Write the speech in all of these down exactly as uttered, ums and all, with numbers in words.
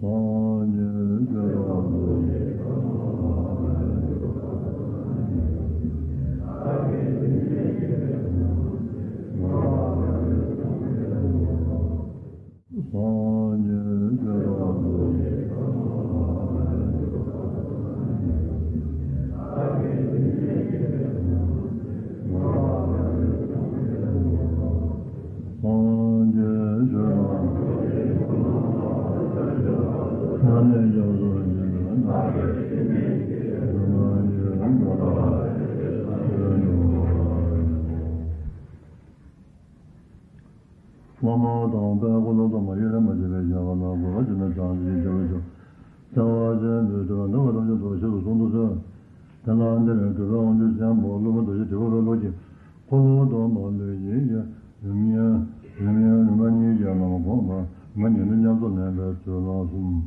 སངས་རྒྱས་ཆོས་དང་། སངས་རྒྱས་ཆོས་དང་། སངས་རྒྱས་ཆོས་དང་། ཕྱག་ནས་སྐྱབས་སུ་མཆི་བ་ན། སངས་རྒྱས་ཆོས་དང་། བླ་མ་དམ་པས་འཁོར་ལོ་སྟོང་པ་ཡེ་ནས་མ་སྐྱེས་པའི་ཞིང་ཁམས་ལ་གོ་འཕང་ཐོབ་པའི་ཕྱིར་ཆེ་བ་ཆེན་པོའི་ཆོས་སྟོན་པ་ཐམས་ཅད་ཀྱི་ཐུགས་ཀྱི་དགོངས་པ་རྫོགས་པར་ཤིན་ཏུ་གསུང་དུ་གསོལ། དེ་ལ་འདིར་གྲུབ་པའི་དབང་ཕྱུག་ཆེན་པོ་སློབ་དཔོན་རྡོ་རྗེ་དྲིལ་བུ་རབ་རྒྱས་ཀྱིས་འཁོར་ལོ་སྟོང་པ་ལུགས་བཞི་ཡི་རིམ་ཡན་རིམ་ཡན་རིམ་པ་གཉིས་ཀྱི་ལམ་གོང་མ་ཉིད་དུ་ཉམས་སུ་ལེན་པའི་ཚུལ་ལ་གསུམ།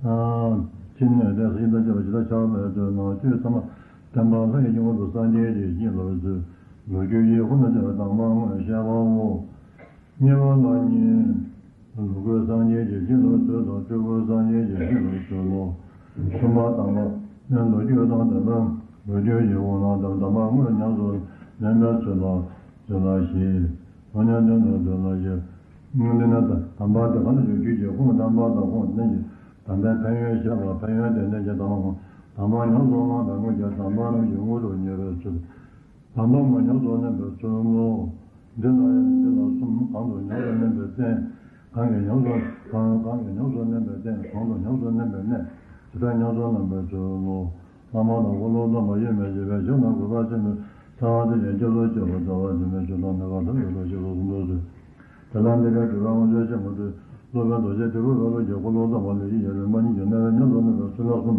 ཨ། ཕྱི་སྣོད་ལྡན་ས་བཅུ་དང་བཅས་པ་ཇི་ལྟར་ཁྱབ་པའི་ཚུལ་ནང་བཅུད་ཐ་མ་བརྟན་པ་ལྷ་ཡི་དཀྱིལ་འཁོར་དུ་སངས་རྒྱས་ཀྱི་ཞིང་སློབ་པའི་ཚུལ། ལོ་རྒྱུས་ཀྱི་དབུས་ན་བྱས་པ་དང་པོ་དངོས་བཤད་པའོ། གཉིས་པ་ལ་གཉིས། ལོ་རྒྱུས་སངས་རྒྱས་ཀྱི་ཞིང་སློབ་པའི་ཚུལ་དང་བཅུ་དགུ་སངས་རྒྱས་ཀྱི་ཞིང་སློབ་པའི་ཚུལ་ལོ། གསུམ་པ་དང་པོ་ནི་ལོ་རྒྱུས་དང་ལྡན་པའི་ལོ་རྒྱུས་ཀྱི་དབུས་ན་བྱས་པ་དང་པོ་དངོས་ཉམས་སུ་ལེན་པའི་ཚུལ་ལ་ཚུལ་ལ་བཞི། དངོས་ཉམས་སུ་ལེན་པའི་ཚུལ་ལ་བཞི། འདི་ནི་དམ་པ་དེ་གང་ལ་ཡོད་རྒྱུད་ཀྱི་ཁུངས་དམ་པ་དང་ཁུངས་ལྡན་གྱི་དམ་པའི་ཕན་ཡོན་བཤད་པ། ཕན་ཡོན་དེ་ལྡན་གྱི་དམ་པ་དམ་པ་ཉམས་སུ་བླངས་པའི་སྔོན་གྱི་དམ་པ་རྣམས་ཀྱི་དངོས་གྲུབ་བརྙེས་པའི་ཚུལ། དམ་པ་ཉམས་སུ་ལེན་པའི་ཚུལ་ལོ། འདི་ལ་འདི་ལ་གསུམ། གང་དུ་ཉམས་སུ་ལེན་པའི་རྟེན། གང་གིས་ཉམས་སུ་གང་གང་གིས་ཉམས་སུ་ལེན་པའི་རྟེན། གང་དུ་ཉམས་སུ་ལེན་པའི་གནས། ཇི་ལྟར་ཉམས་སུ་ལེན་པའི་ཚུལ་ལོ། བླ་མ་དང་འཁོར་ལོ་སྟོང་པ་ཡེ་ནས་མ་སྐྱེས་པའི་ཞིང་ཁམས་ལ་གོ་འཕང་ཐོབ་པའི་ཕྱིར་ཆེ་བ་ཆེན་པོའི་ཆོས་སྟོན་པ་ཐམས་ཅད་ཀྱི་ཐུགས་ཀྱི་དགོངས་པ་རྫོགས་པར་ཤིན་ཏུ་གསུང་དུ་གསོལ། དེ་ལ་འདིར་གྲུབ་པའི་དབང་ཕྱུག་ཆེན་པོ་སྟེ་སློབ་དཔོན་རྡོ་རྗེ་དྲིལ་བུ་རབ་རྒྱས་ཀྱིས་འཁོར་ལོ་སྟོང་པ་ལུགས་བཞི་ཡི་རིམ་པ་གཉིས་ཀྱི་རྣམ་པར་ཉམས་སུ་ལེན་པའི་ཚུལ་ལ་གསུམ།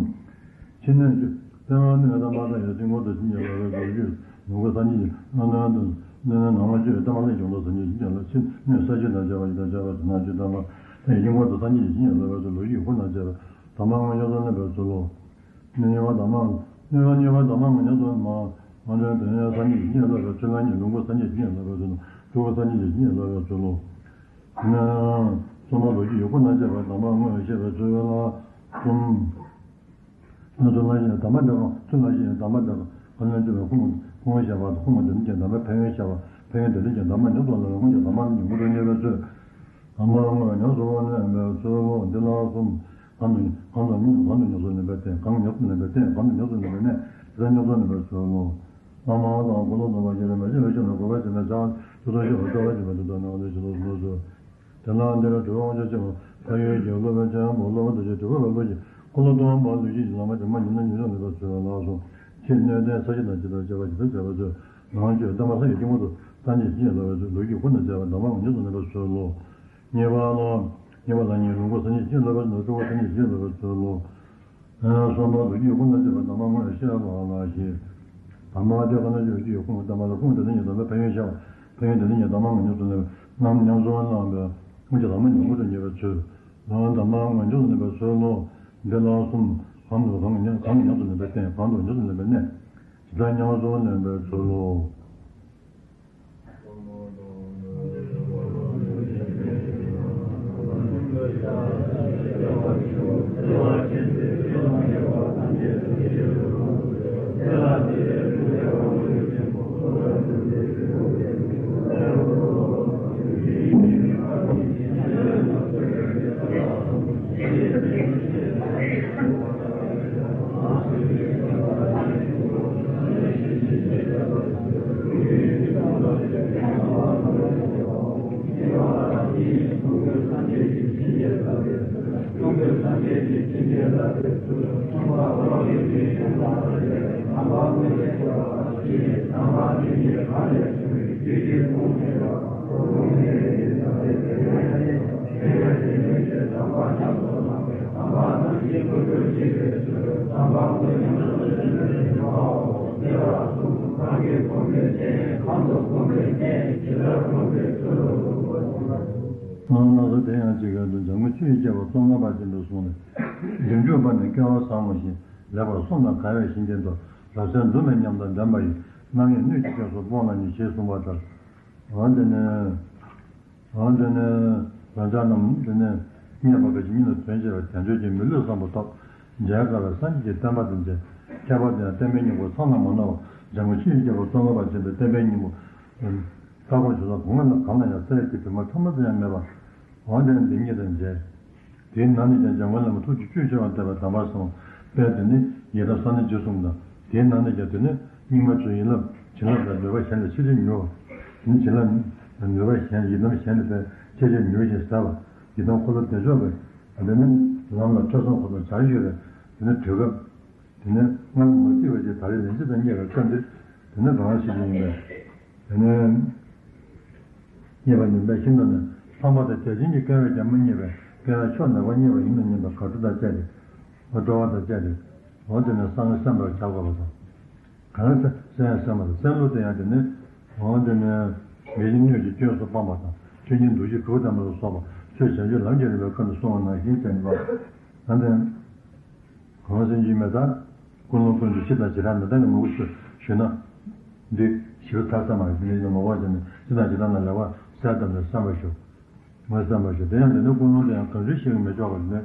ཕྱི་སྣོད་བཅུད། པདྨ་སྣོད་དམ་པ་ལྷ་ཡི་དཀྱིལ་འཁོར་དུ་བྱིན་གྱིས་བརླབ་པའི་ལོ་རྒྱུས། ལོངས་སྐུ་སངས་རྒྱས་ཀྱི་སྣང་སྣང་དུ་སྣང་སྣང་ནང་བཅུད་པདྨ་ལྷའི་ལྗང་ཐོག་སངས་རྒྱས་བྱིན་གྱིས་བརླབས། ཕྱི་སྣོད་ས་བཅུ་དང་བཅས་པ་ཡི་དང་བཅས་པ་དེ་ནང་བཅུད་དམ་པ་ལྷ་ཡི་དཀྱིལ་འཁོར་དུ་སངས་རྒྱས་ཀྱི་བྱིན་གྱིས་བརླབས་པའི་ཚུལ། ལོ་རྒྱུས་ཁོ་ན་བཅས་པ་དམ་པ་དངོས་ཉམས་སུ་ལེན་པའི་ཚུལ་ལོ། གཉིས་པ་དམ་པ། གཉིས་པ་གཉིས་པ་དམ་པ་དངོས་ཉམས་སུ་མ་མ་ལེན་པའི་སངས་རྒྱས་ཀྱི་བྱིན་གྱིས་བརླབས་པའི་ཚུལ་ལ་གཉིས། ལོངས་སྐུ་སངས་རྒྱས་ཀྱི་བྱིན་གྱིས་བརླབས་པའི་ཚུལ་ལོ། སྤྲུལ་སྐུ་སངས་རྒྱས་ཀྱི་བྱིན་གྱིས་བརླབས་པའི་ཚུལ་ལོ། གསུམ་པ་ལོ་རྒྱུས་ཁོ་ན་བཅས་པ་དམ་པ་དངོས་བཤད་པའི་ཚུལ་ལ་གསུམ། ཚུལ་ལ་བཞི། དམ་པ་དེ་གང་ཚུལ་ལ་བཞི། དམ་པ་དེ་གང་ལ་བཅས་པའི་ཁུངས་ཁུངས་བཤད་པ་དང་ཁུངས་དེ་ཉིད་ཀྱི་དམ་པའི་ཕན་ཡོན་བཤད་པ། ཕན་ཡོན་དེ་ཉིད་ཀྱི་དམ་པ་ཉམས་སུ་བླངས་པའི་སྔོན་གྱི་དམ་པ་རྣམས་ཀྱི་དངོས་གྲུབ་བརྙེས་པའི་ཚུལ། དམ་པ་དངོས་ཉམས་སུ་ལེན་པའི་ཚུལ་ལོ། འདི་ལ་གསུམ། གང་དུ་གང་དུ་གང་དུ་ཉམས་སུ་ལེན་པའི་རྟེན། གང་ཉམས་སུ་ལེན་པའི་རྟེན། གང་དུ་ཉམས་སུ་ལེན་པའི་གནས། ཇི་ལྟར་ཉམས་སུ་ལེན་པའི་ཚུལ་ལོ། བླ་མ་དང་འཁོར་ལོ་སྟོང་པ་ཡེ་ནས་མ་སྐྱེས་པའི་ཞིང་ཁམས་ལ་གོ་འཕང་ཐོབ་པའི་ཕྱིར་ཆེ་བ་ཆེན་པོའི་ཆོས་སྟོན་པ་ཐམས་ཅད་ཀྱི་ཐུགས་ཀྱི་དགོངས་པ་རྫོགས་པར་ཤིན་ཏུ་གསུང་དུ་གསོལ། དེ་ལ་འདིར་གྲུབ་པའི་དབང་ཕྱུག་ཆེན་པོ་ཕ་ཡུལ་གྱི་སློབ་དཔོན་ཆེན་པོ་སློབ་དཔོན་རྡོ་རྗེ་དྲིལ་བུ་རབ་རྒྱས་ཀྱིས་འཁོར་ལོ་སྟོང་པ་ལུགས་བཞི་ཡི་ལམ་གྱི་མ་ཉམས་ན་ཉམས་སུ་ལེན་པའི་ཚུལ་ལ་གསུམ། ཕྱི་སྣོད་ལྡན་ས་བཅུ་དང་ཇི་ལྟར་བཅས་པ་ཇི་ལྟར་བྱ་བའི་ཚུལ། ནང་བཅུད་པདྨ་ལྷ་ཡི་དཀྱིལ་འཁོར་དུ་སངས་རྒྱས་བྱིན་གྱིས་བརླབས་པའི་ཚུལ། ལོ་རྒྱུས་ཁོ་ན་བཅས་པ་དམ་པ་དངོས་ཉམས་སུ་ལེན་པའི་ཚུལ་ལོ། གཉིས་པ་ལ། གཉིས་པ་ལ་གཉིས། ལོངས་སྐུ་སངས་རྒྱས་བྱིན་གྱིས་བརླབས་པའི་ཚུལ། སྤྲུལ་སྐུ་སངས་རྒྱས་བྱིན་གྱིས་བརླབས་པའི་ཚུལ་ལོ། གསུམ་པ་ལོ་རྒྱུས་ཁོ་ན་བཅས་པ་དམ་པ་དངོས་བཤད་པ་ལ་བཞི། དམ་པ་དེ་གང་ལ་ཡོད་རྒྱུ་ཡི་ཁུངས་དམ་པ་ལ་ཁུངས་དེ་ལ་ཉེ་དམ་པའི་ཕན་ཡོན་བཤད་པ། ཕན་ཡོན་དེ་ལ་ཉེ་དམ་པ་དངོས་ཉམས་སུ་ལེན་པའི་རྣམས་ཉམས་སུ་བླངས་པའི་སྔོན་གྱི་དམ་པ་ཉམས་སུ་བརྙེས་པའི་ཚུལ། ལོ་དམ་པ་དངོས་ཉམས་སུ་ལེན་པའི་ཚུལ་ལོ། འདི་ལ་གསུམ། གང་དུ་གང་ཉམས་གང་ཉམས་སུ་ལེན་པའི་རྟེན། གང་དུ་ཉམས་སུ་ལེན་པའི་གནས། ཇི་ལྟར་ཉམས་སུ་ལེན་པའི་ཚུལ་ལོ། སྣང་ན་སོ་དེ་ཡང་ཅི་ག་འདུག་འཇམ་མགོན་ཆོས་ཀྱི་སྐྱེ་བོ་ཙོང་ཁ་པ་ཆེན་པོས་གསུངས་ནས། སྒྲིབ་འཇོམས་པ་ནི་སྐལ་བ་བཟང་བ་ཞིང་། ལེགས་པར་སོམས་ལ་དགའ་བའི་བཤེས་གཉེན་ཏོ། རབ་གསལ་འཛུམ་པའི་ཉམས་དང་ལྡན་པ་ཡི། རྣམ་གཡེང་སྣོད་ཀྱི་སྐྱབས་སུ་སྤོང་ལ་ནི། ཞེས་གསུངས་པ་ལྟར། འོ་དེ་ནས། འོ་དེ་ནས་ལན་ཆགས་རྣམས་དེ་ནས། རྙེད་པ་ག་ཅི་ཉིད་ལ་དོན་བྱེད་པ་དལ་འབྱོར་གྱི་མི་ལུས་བསམ་པ་ཐོབ། མཇལ་དཀའ་བའི་སངས་རྒྱས་ཀྱི་བསྟན་པ་དང་མཇལ། ཁྱད་པར་དུ་ཡང་བསྟན་པའི་སྙིང་པོ་མཚམས་ལ་མ་ནོར་བ་འཇམ་མགོན་ཆོས་ཀྱི་རྒྱལ་པོ་ཙོང་ཁ་པ་ཆེན་པོའི་བསྟན་པའི་སྙིང་པོ། ལྟ་སྐོར་བྱེད་ས་གང་ལ་གང་ལ་ཡང་ས་ཡི་གེ་དྲི་མ་ཕྲ་མོ་ཙམ་ཡང་མེད་པ། འོ་དེ་ནི་འདི་ཉིད་དང་མཇལ། དེའི་ནང་ནས་ཀྱང་འཇམ་མགོན་བླ་མ་ཐུགས་ཀྱི་བཅུད་ཆེ་བ་བསྟན་པ་དམ་པར་སོང་བས། དེ་ནི་ཡི་དམ་ས་ནི་རྗེས་གསུངས་དང་། དེའི་ནང་ནས་ཀྱང་དེ་ནི་རྙིང་མ་ཚོའི་ཡིད་ལམ་བྱིན་རླབས་དང་ནུས་པ་གཞན་ལས་ཆེས་ཆེར་མྱུར་བ། དེ་ནི་བྱིན་རླབས་ནུས་པ་གཞན་ཡི་དམ་གཞན་ལས་ཆེས་ཆེར་མྱུར་ཞིང་ཟབ་པ། ཡི་དམ་འཁོར་ལོ་བདེ་མཆོག་གི་དེ་ནི་ལམ་ལ་ཐོས་བསམ་ཁོ་ན་བྱར་ཡོད་པས། དེ་ནི་དུས་སྐབས། དེ་ནས་སྔར་མ་བརྩིས་པ་ཞིག་ད་རེས་ལན་གཅིག་དང་རྙེད་པའི་སྐབས་འདིར། དེ་ནས་གང་ཞིག་ཡིན་པས། དེ་ནས་རྙེད་པ་ཡིན་པས་ཤིན་ཏུ་ནས་ལྷག་པ་དང་རྒྱ་ཆེན་གྱི་སྐལ་བས་ཀྱང་མ་རྙེད་པས། དཔེར་ན་ཕྱོགས་ནག་པོ་རྙེད་པ་ཡིན་ནམ་སྙམ་པའི་དགའ་སྤྲོ་དང་བཅས་ཏེ། སྤྲོ་བ་དང་བཅས་ཏེ། འོ་དེ་ནས་གསང་སྔགས་གསན་པར་བྱ་དགོས་པ་དང་། གང་གསན་གསན་ཡང་གསན་པ་དང་གསན་ལུགས་དེ་ཡང་དེ་ནས། འོ་དེ་ནས་མི་ཡི་སྣོད་ཀྱི་སྐྱོན་སོགས་སྤངས་པ་དང་ཆོས་ཉིད་འདུ་ཤེས་གྲོལ་བསྟན་པ་ལ་སོགས་པ་ཆོས་བྱང་ཆུབ་ལམ་གྱི་རིམ་པའི་སྐབས་ནས་གསུངས་པ་ནང་བཞིན་བྱས་ནས་པ། ད་ལྟ། གང་སེམས་ཀྱིས་མེད་ལྟར། ཀུན་སློང་ཀུན་ཏུ་ཕྱི་དང་ཕྱི་དང་མི་རྟག་གི་ངོ་བོ་ཞུ་ཞུས་ན། འདི་ཞིབ་ཚགས་ཚགས་མ་རེད། འདི་ནི་ངོ་བོ་ཅན་ནི་ཕྱི་དང་ཕྱི་དང་ལ་ལེགས་པར་གསལ་བཏབ་ནས་བསམ་པར་ཞུ། ངོས་བསམ་པར་ཞུ། དེ་ཡང་འདི་ནི་ཀུན་སློང་དེ་ཡང་གང་འདྲ་ཞིག་མི་ཆོག་པ་ནི།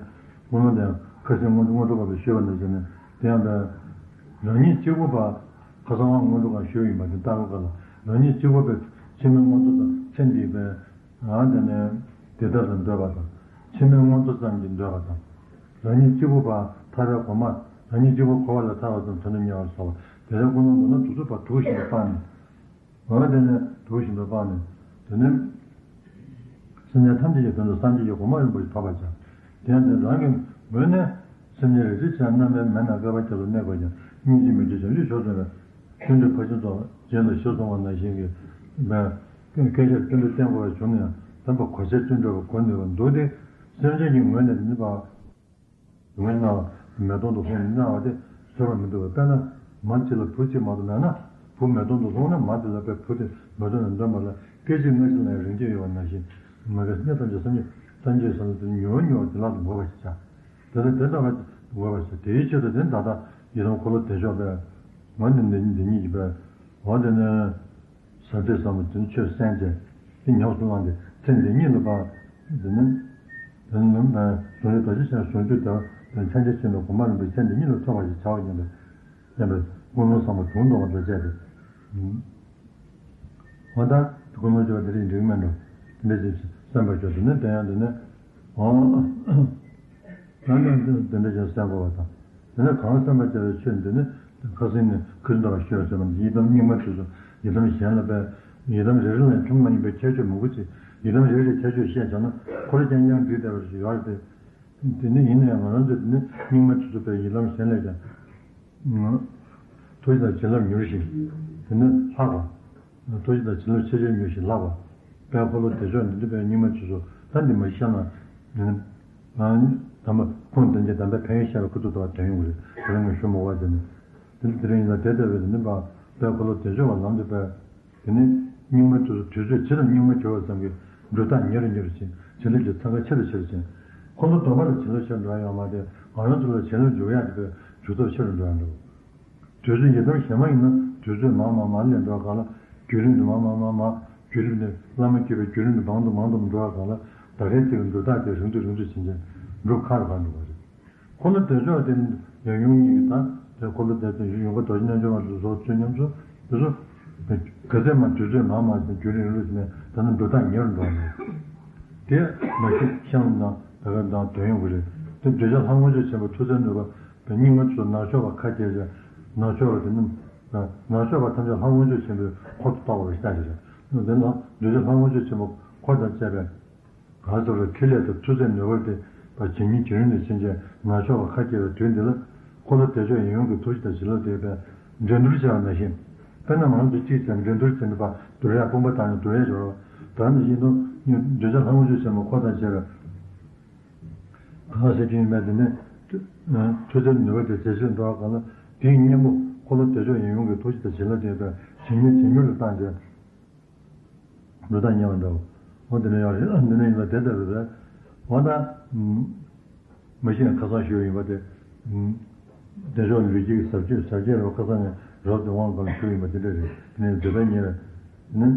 ཀུན་སློང་དེ་ཡང་ཁ་སང་སྔོན་སྔོན་འགྲོ་བ་ལ་ཞུས་པ་ནང་བཞིན་ནི། དེ་ཡང་པས། རང་ཉིད་གཅིག་པུ་པ། ཁ་སང་སྔོན་འགྲོ་གང་ཞུས་ཡིན་པ་དེ་ལྟ་བུ་ག་ལ། རང་ཉིད་གཅིག་པུ་པའི་ཕྱི་མའི་མངོན་མཐོ་དང་ཚེ་འདིའི་པའི། ཨ་དེ་ནས་དེ་ལྟར་དུ་འདོད་པ་དང་། ཕྱི་མའི་མངོན་མཐོ་ཙམ་གྱིས་འདོད་པ་དང་། རང་ཉིད་གཅིག་པུ་པ་ཐར་པའི་གོ་མ། རང་ཉིད་གཅིག་པུ་འཁོར་བ་ལས་ཐར་བ་ཙམ་དོན་དུ་གཉེར་བ་སོགས་པ་དེ་ལྟར་ཀུན་སློང་མདོར་ན་དུག་གསུམ་པ་དུག་བཞིན་དུ་སྤངས་ནས། འོ་དེ་ནས་དུག་བཞིན་དུ་སྤངས་ནས། དེ་ནས་སེམས་ཅན་ཐམས་ཅད་ཀྱི་དོན་དུ་སངས་རྒྱས་ཀྱི་གོ་འཕང་རིན་པོ་ཆེ་ཐོབ་པར་བྱ། དེ་ཡང་དེ་རང་གི་ངོས་ནས་སེམས་ཅན་རེ་རེ་བཞིན་རྣམ་སྨིན་མེ་ནང་བསྐལ་པ་བརྒྱ་དུ་གནས་དགོས་ཀྱང་སྙིང་རྗེ་མི་བསྐྱོད་བྱང་ཆུབ་མཆོག་ཐོབ་པའི། བརྩོན་འགྲུས་ཕར་ཕྱིན་ཚོགས་རྗེས་ལ་ཞེས་གསུངས་པ་ནང་བཞིན་གྱི་སྐད་ཆ་བརྩོན་འགྲུས་བསྟེན་དགོས་པ་བྱུང་ན་ཡང་དམ་པ་གོ་ཆའི་བརྩོན་འགྲུས་པ་གོ་ནུས་པ་འདུག་སྟེ། སེམས་ཅན་གྱི་ངོས་ནས་ནི་པ། ངོས་ནས་མེ་དོང་དུ་ལྷུང་ནས་གནང་བ་དེ་བཟོད་པ་མི་འདུག་པས། དཔེར་ན་མ་གཅིག་ལ་བུ་གཅིག་མ་གཏོགས་མེད་ན། བུ་མེ་དོང་དུ་ལྷུང་ན་མ་དེ་ལ་པའི་བུ་དེ་མེ་དོང་ནས་འདོན་པ་ལ་སྐད་ཅིག་སྔ་ཕྱི་ལ་ཡང་རིང་ཆེན་ཡོད་པ་ནང་བཞིན། མ་གི་སྙིང་ཐམས་ཅད་སེམས་ཉིད་སངས་རྒྱས་སོང་ན་དེ་མྱུར་མྱུར་དེ་ལག་ཏུ་འགོད་པ་ཞིག་བྱ། དེ་ལ་དེ་ལྟ་བ་འགོད་པ་ཞིག་དེའི་ཆེད་དུ་དེ་ད་ལྟ་ཡི་དམ་འཁོར་ལོ་བདེ་མཆོག་པས། འོ་འདི་འདི་འདི་ཉིད་ཀྱི་པས། འོ་འདི་ནི། ཟབ་ཁྲིད་བསམ་པ་དེ་ནི་ཆོས་གསན་བྱས། དེ་ཉམས་སུ་བླངས་ཏེ་ཚེ་འདི་ཉིད་ལ་ཕར། དེ་ནི། དེ་ནི་ནི་ཟུང་འཇུག་རྡོ་རྗེ་འཆང་ཟུང་འཇུག་དེ་དེ་འཆང་ཆེན་ཆེན་པོའི་གོ་འཕང་རིན་པོ་ཆེ་འདི་ཉིད་ལ་ཐོབ་པ་ཞིག་བྱའོ་སྙམ་པའི་སྙམ་པའི་ཀུན་སློང་བསམ་པ་དུང་འདོགས་པ་དང་བཅས་ཏེ། འོ་ད་ཀུན་སློང་བཅོས་པ་དེ་རིགས་འགྲིག་མེད་འགྲོ། དེ་འདྲ་ཞིག་བསམ་པ་ཞོག་དེ་ནི་དེ་ཡང་དེ་ནི། འོ། ད་ནི་འདི་འདི་འདྲ་ཞིག་གསན་དགོས་པ་དང་། དེ་ནས་གང་བསམ་པ་བྱ་བའི་ཆོས་འདི་ནི་ཁ་སང་ནས་ཁུ་འདྲ་བ་ཤོད་ཟེར་བ་འདི་ཡི་དམ་རྙིང་མ་དེ་ཚོ་ཡི་དམ་གཞན་ལ་པས། ཡི་དམ་རེ་རེ་ལ་ཡང་ཐུན་མོང་མ་ཡིན་པའི་ཁྱད་ཆོས་མང་པོ་ཅིག་ཡི་དམ་རེ་རེའི་ཁྱད་ཆོས་བཤད་བྱས་ན་འཁོར་རྐྱང་རྐྱང་འགྲིག་བསྡད་པ་ཞིག་ཡོད་རེད་དེ། དེ་ནི་ཡིན་ན་ཡང་ང་རང་ཚོས་དེ་ནི་རྙིང་མ་དེ་ཚོ་པས་ཡི་དམ་གཞན་ལས་ཀྱང་། ཐུགས་རྗེ་དང་བྱིན་རླབས་མྱུར་ཞིང་། དེ་ནི་ལྷག་པ། ཐུགས་རྗེ་དང་བྱིན་རླབས་ཆེ་ཆེར་མྱུར་ཞིང་ལྷག་པ། དཔལ་འཁོར་ལོ་བདེ་མཆོག་འདི་འདྲ་པའི་རྙིང་མ་ཆུ་ཚོད་ད་འདི་མ་ཤར་ན། ནི། དམ་པ་ཁོང་དོན་གྱི་དམ་པའི་ཕན་ཡོན་ཤར་བའི་ཁུ་ཚུར་དུ་བ་དོན་ཡོང་གི་རེད། དེ་རིང་ངས་ཞུ་མ་དགོས་པ་དེ་ནི། དེ་ནི་དེ་རིང་ཡིན་ན་དེ་ལྟ་བུའི་ནི་པ། དཔལ་འཁོར་ལོ་བདེ་མཆོག་པ་ལམ་དུ་བས། དེ་ནི། རྙིང་མ་དུས་སུ་དུས་ཚོད་ཇི་ལྟར་རྙིང་མ་གྱུར་བ་ཙམ་གྱིས་འགྲོས་ཐག་ཉེ་རུ་ཉེ་རུ་ཕྱིན། བྱིན་རླབས་ཀྱི་འཚང་ཁ་ཆེ་རུ་ཆེ་རུ་ཕྱིན། འཁོར་ལོ་སྡོམ་པ་ལ་བྱིན་རླབས་ཆེ་རུ་འགྲོ་ཡ་ཡོད་མ་རེད། ང་རང་ཚོ་ལ་བྱིན་རླབས་འཇུག་ཡ་དེ་བས་འཇུག་ཐབས་ཆེ་རུ་འགྲོ་ཡ་འགྲོ། དུས་ཚོད་ཡི་དམ་གཞན་མ་ཡིན་ན་དུས་ཚོད་མར་མར་མར་ལེན་འགྲོ་ག་ལ། བརྒྱུད་རིམ་དུ་མར་མར་མར་མར་བརྒྱུད་རིམ་དུ་བླ་མ་བརྒྱུད་པའི་བརྒྱུད་རིམ་དུ་མང་དུ་མང་དུ་འགྲོ་ག་ལ། ད་གའི་ཚིག་གི་འགྲོས་ཐག་དེ་རིང་དུ་རིང་དུ་ཕྱིན་ཅིང་འགྲོས་ཁ་རུ་ཁ་འགྲོ་བ་རེད། འཁོར་ལོ་བདེ་མཆོག་དེ་ཡང་ཡུམ་གཉིས་ཀྱི་དང་དེ་འཁོར་ལོ་བདེ་མཆོག་ཡུམ་གྱི་རྡོ་རྗེ་རྣལ་འབྱོར་མ་དེ་ཚོ་ཚུལ་མཉམ་དུ་དེ་ཚོ། ག་ཚད་མ་དུས་ཚོད་མར་མར་ཕྱིན་བརྒྱུད་རིམ་རིང་དུ་ཕྱིན་ནས་ད་ནི་འགྲོས་ཐག་ཉེ་རུ་འགྲོ་བ་རེད། དེ་མ་གཞི་ཤང་དང་ད་ག་དང་དོན་ཡོང་གི་རེད། དེ་འདོད་ཆགས་ལྷ་དབང་ཕྱུག་ཆེན་པོ་ཐུགས་བརྩེ་ནུས་པ། རྙིང་མ་ཚོ་ནག་ཕྱོགས་པ་ཁ་གྱེས་ཀྱང་ནག་ཕྱོགས་པ་དེ་ནི། ནག་ཕྱོགས་པ་ཐམས་ཅད་ལྷ་དབང་ཕྱུག་ཆེན་པོའི་འཁོར་དུ་གཏོགས་པ་རེད་ཤག་རེད། འདི་ལ་འདོད་ཆགས་ལྷ་དབང་ཕྱུག་ཆེན་པོ་འཁོར་དང་བཅས་པས། གང་ཟག་ལ་ཁེ་ལས་དང་ཐུགས་བརྩེ་ནུས་པ་དེ་བ་ཇི་སྙེད་ཇི་སྙེད་ནས་ཕྱིན་ཆད་ནག་ཕྱོགས་པ་ཁ་གྱེས་པའི་དུས་འདི་ལ་འཁོར་ལོ་བདེ་མཆོག་ཡང་ཡུམ་གྱི་ཐུགས་རྗེ་དང་བྱིན་རླབས་དེ་བས་འགྲན་བསྡུར་བྱས་པ་ནང་བཞིན། དཔེར་ན་མང་དུ་གཅིག་བྱས་འགྲན་བསྡུར་བྱས་ནས་པ་བསྡུར་ཡག་དཔུང་པ་བཏང་ནས་བསྡུར་ཡག་སྦྱོར་བ་དང་ནི་ཡིན་ནོ། འདོད་ཆགས་ལྷ་དབང་ཕྱུག་ཆེན་པོ་འཁོར་དང་བཅས་པས། གང་ཟེར་གྱི་ཡིན་པས་དེ་ནི། ཐུགས་བརྩེ་ནུས་པ་དེ་ཇེ་ཆེར་འགྲོ་བ་གང་ལ་དེའི་གཉེན་པོ་འཁོར་ལོ་བདེ་མཆོག་ཡང་ཡུམ་གྱི་ཐུགས་རྗེ་དང་བྱིན་རླབས་དེ་བས་ཇེ་ཉེ་ཇེ་མྱུར་དུ་བཏང་བྱས། འགྲོས་ཐག་ཉེ་བ་འདྲ་བོ། འོ་དེ་ནས་ཡང་རེད། འདི་ནས་ཡིན་ལ་དེ་ལྟ་བུ་རེད། འོ་ན། མ་གཞི་ནས་ཁ་སང་ཞུས་ཡིན་པ་དེ། བདེ་མཆོག་ལུས་དཀྱིལ་ཟབ་ཆོས་ཟབ་ཆོས་རོ་ཁ་སང་ནས་རོ་དེ་དབང་གང་ཞུས་ཡིན་པ་དེ་འདྲ་རེད། དེ་ནས་འདོད་པ་ཉེ་བས། དེ་ནས།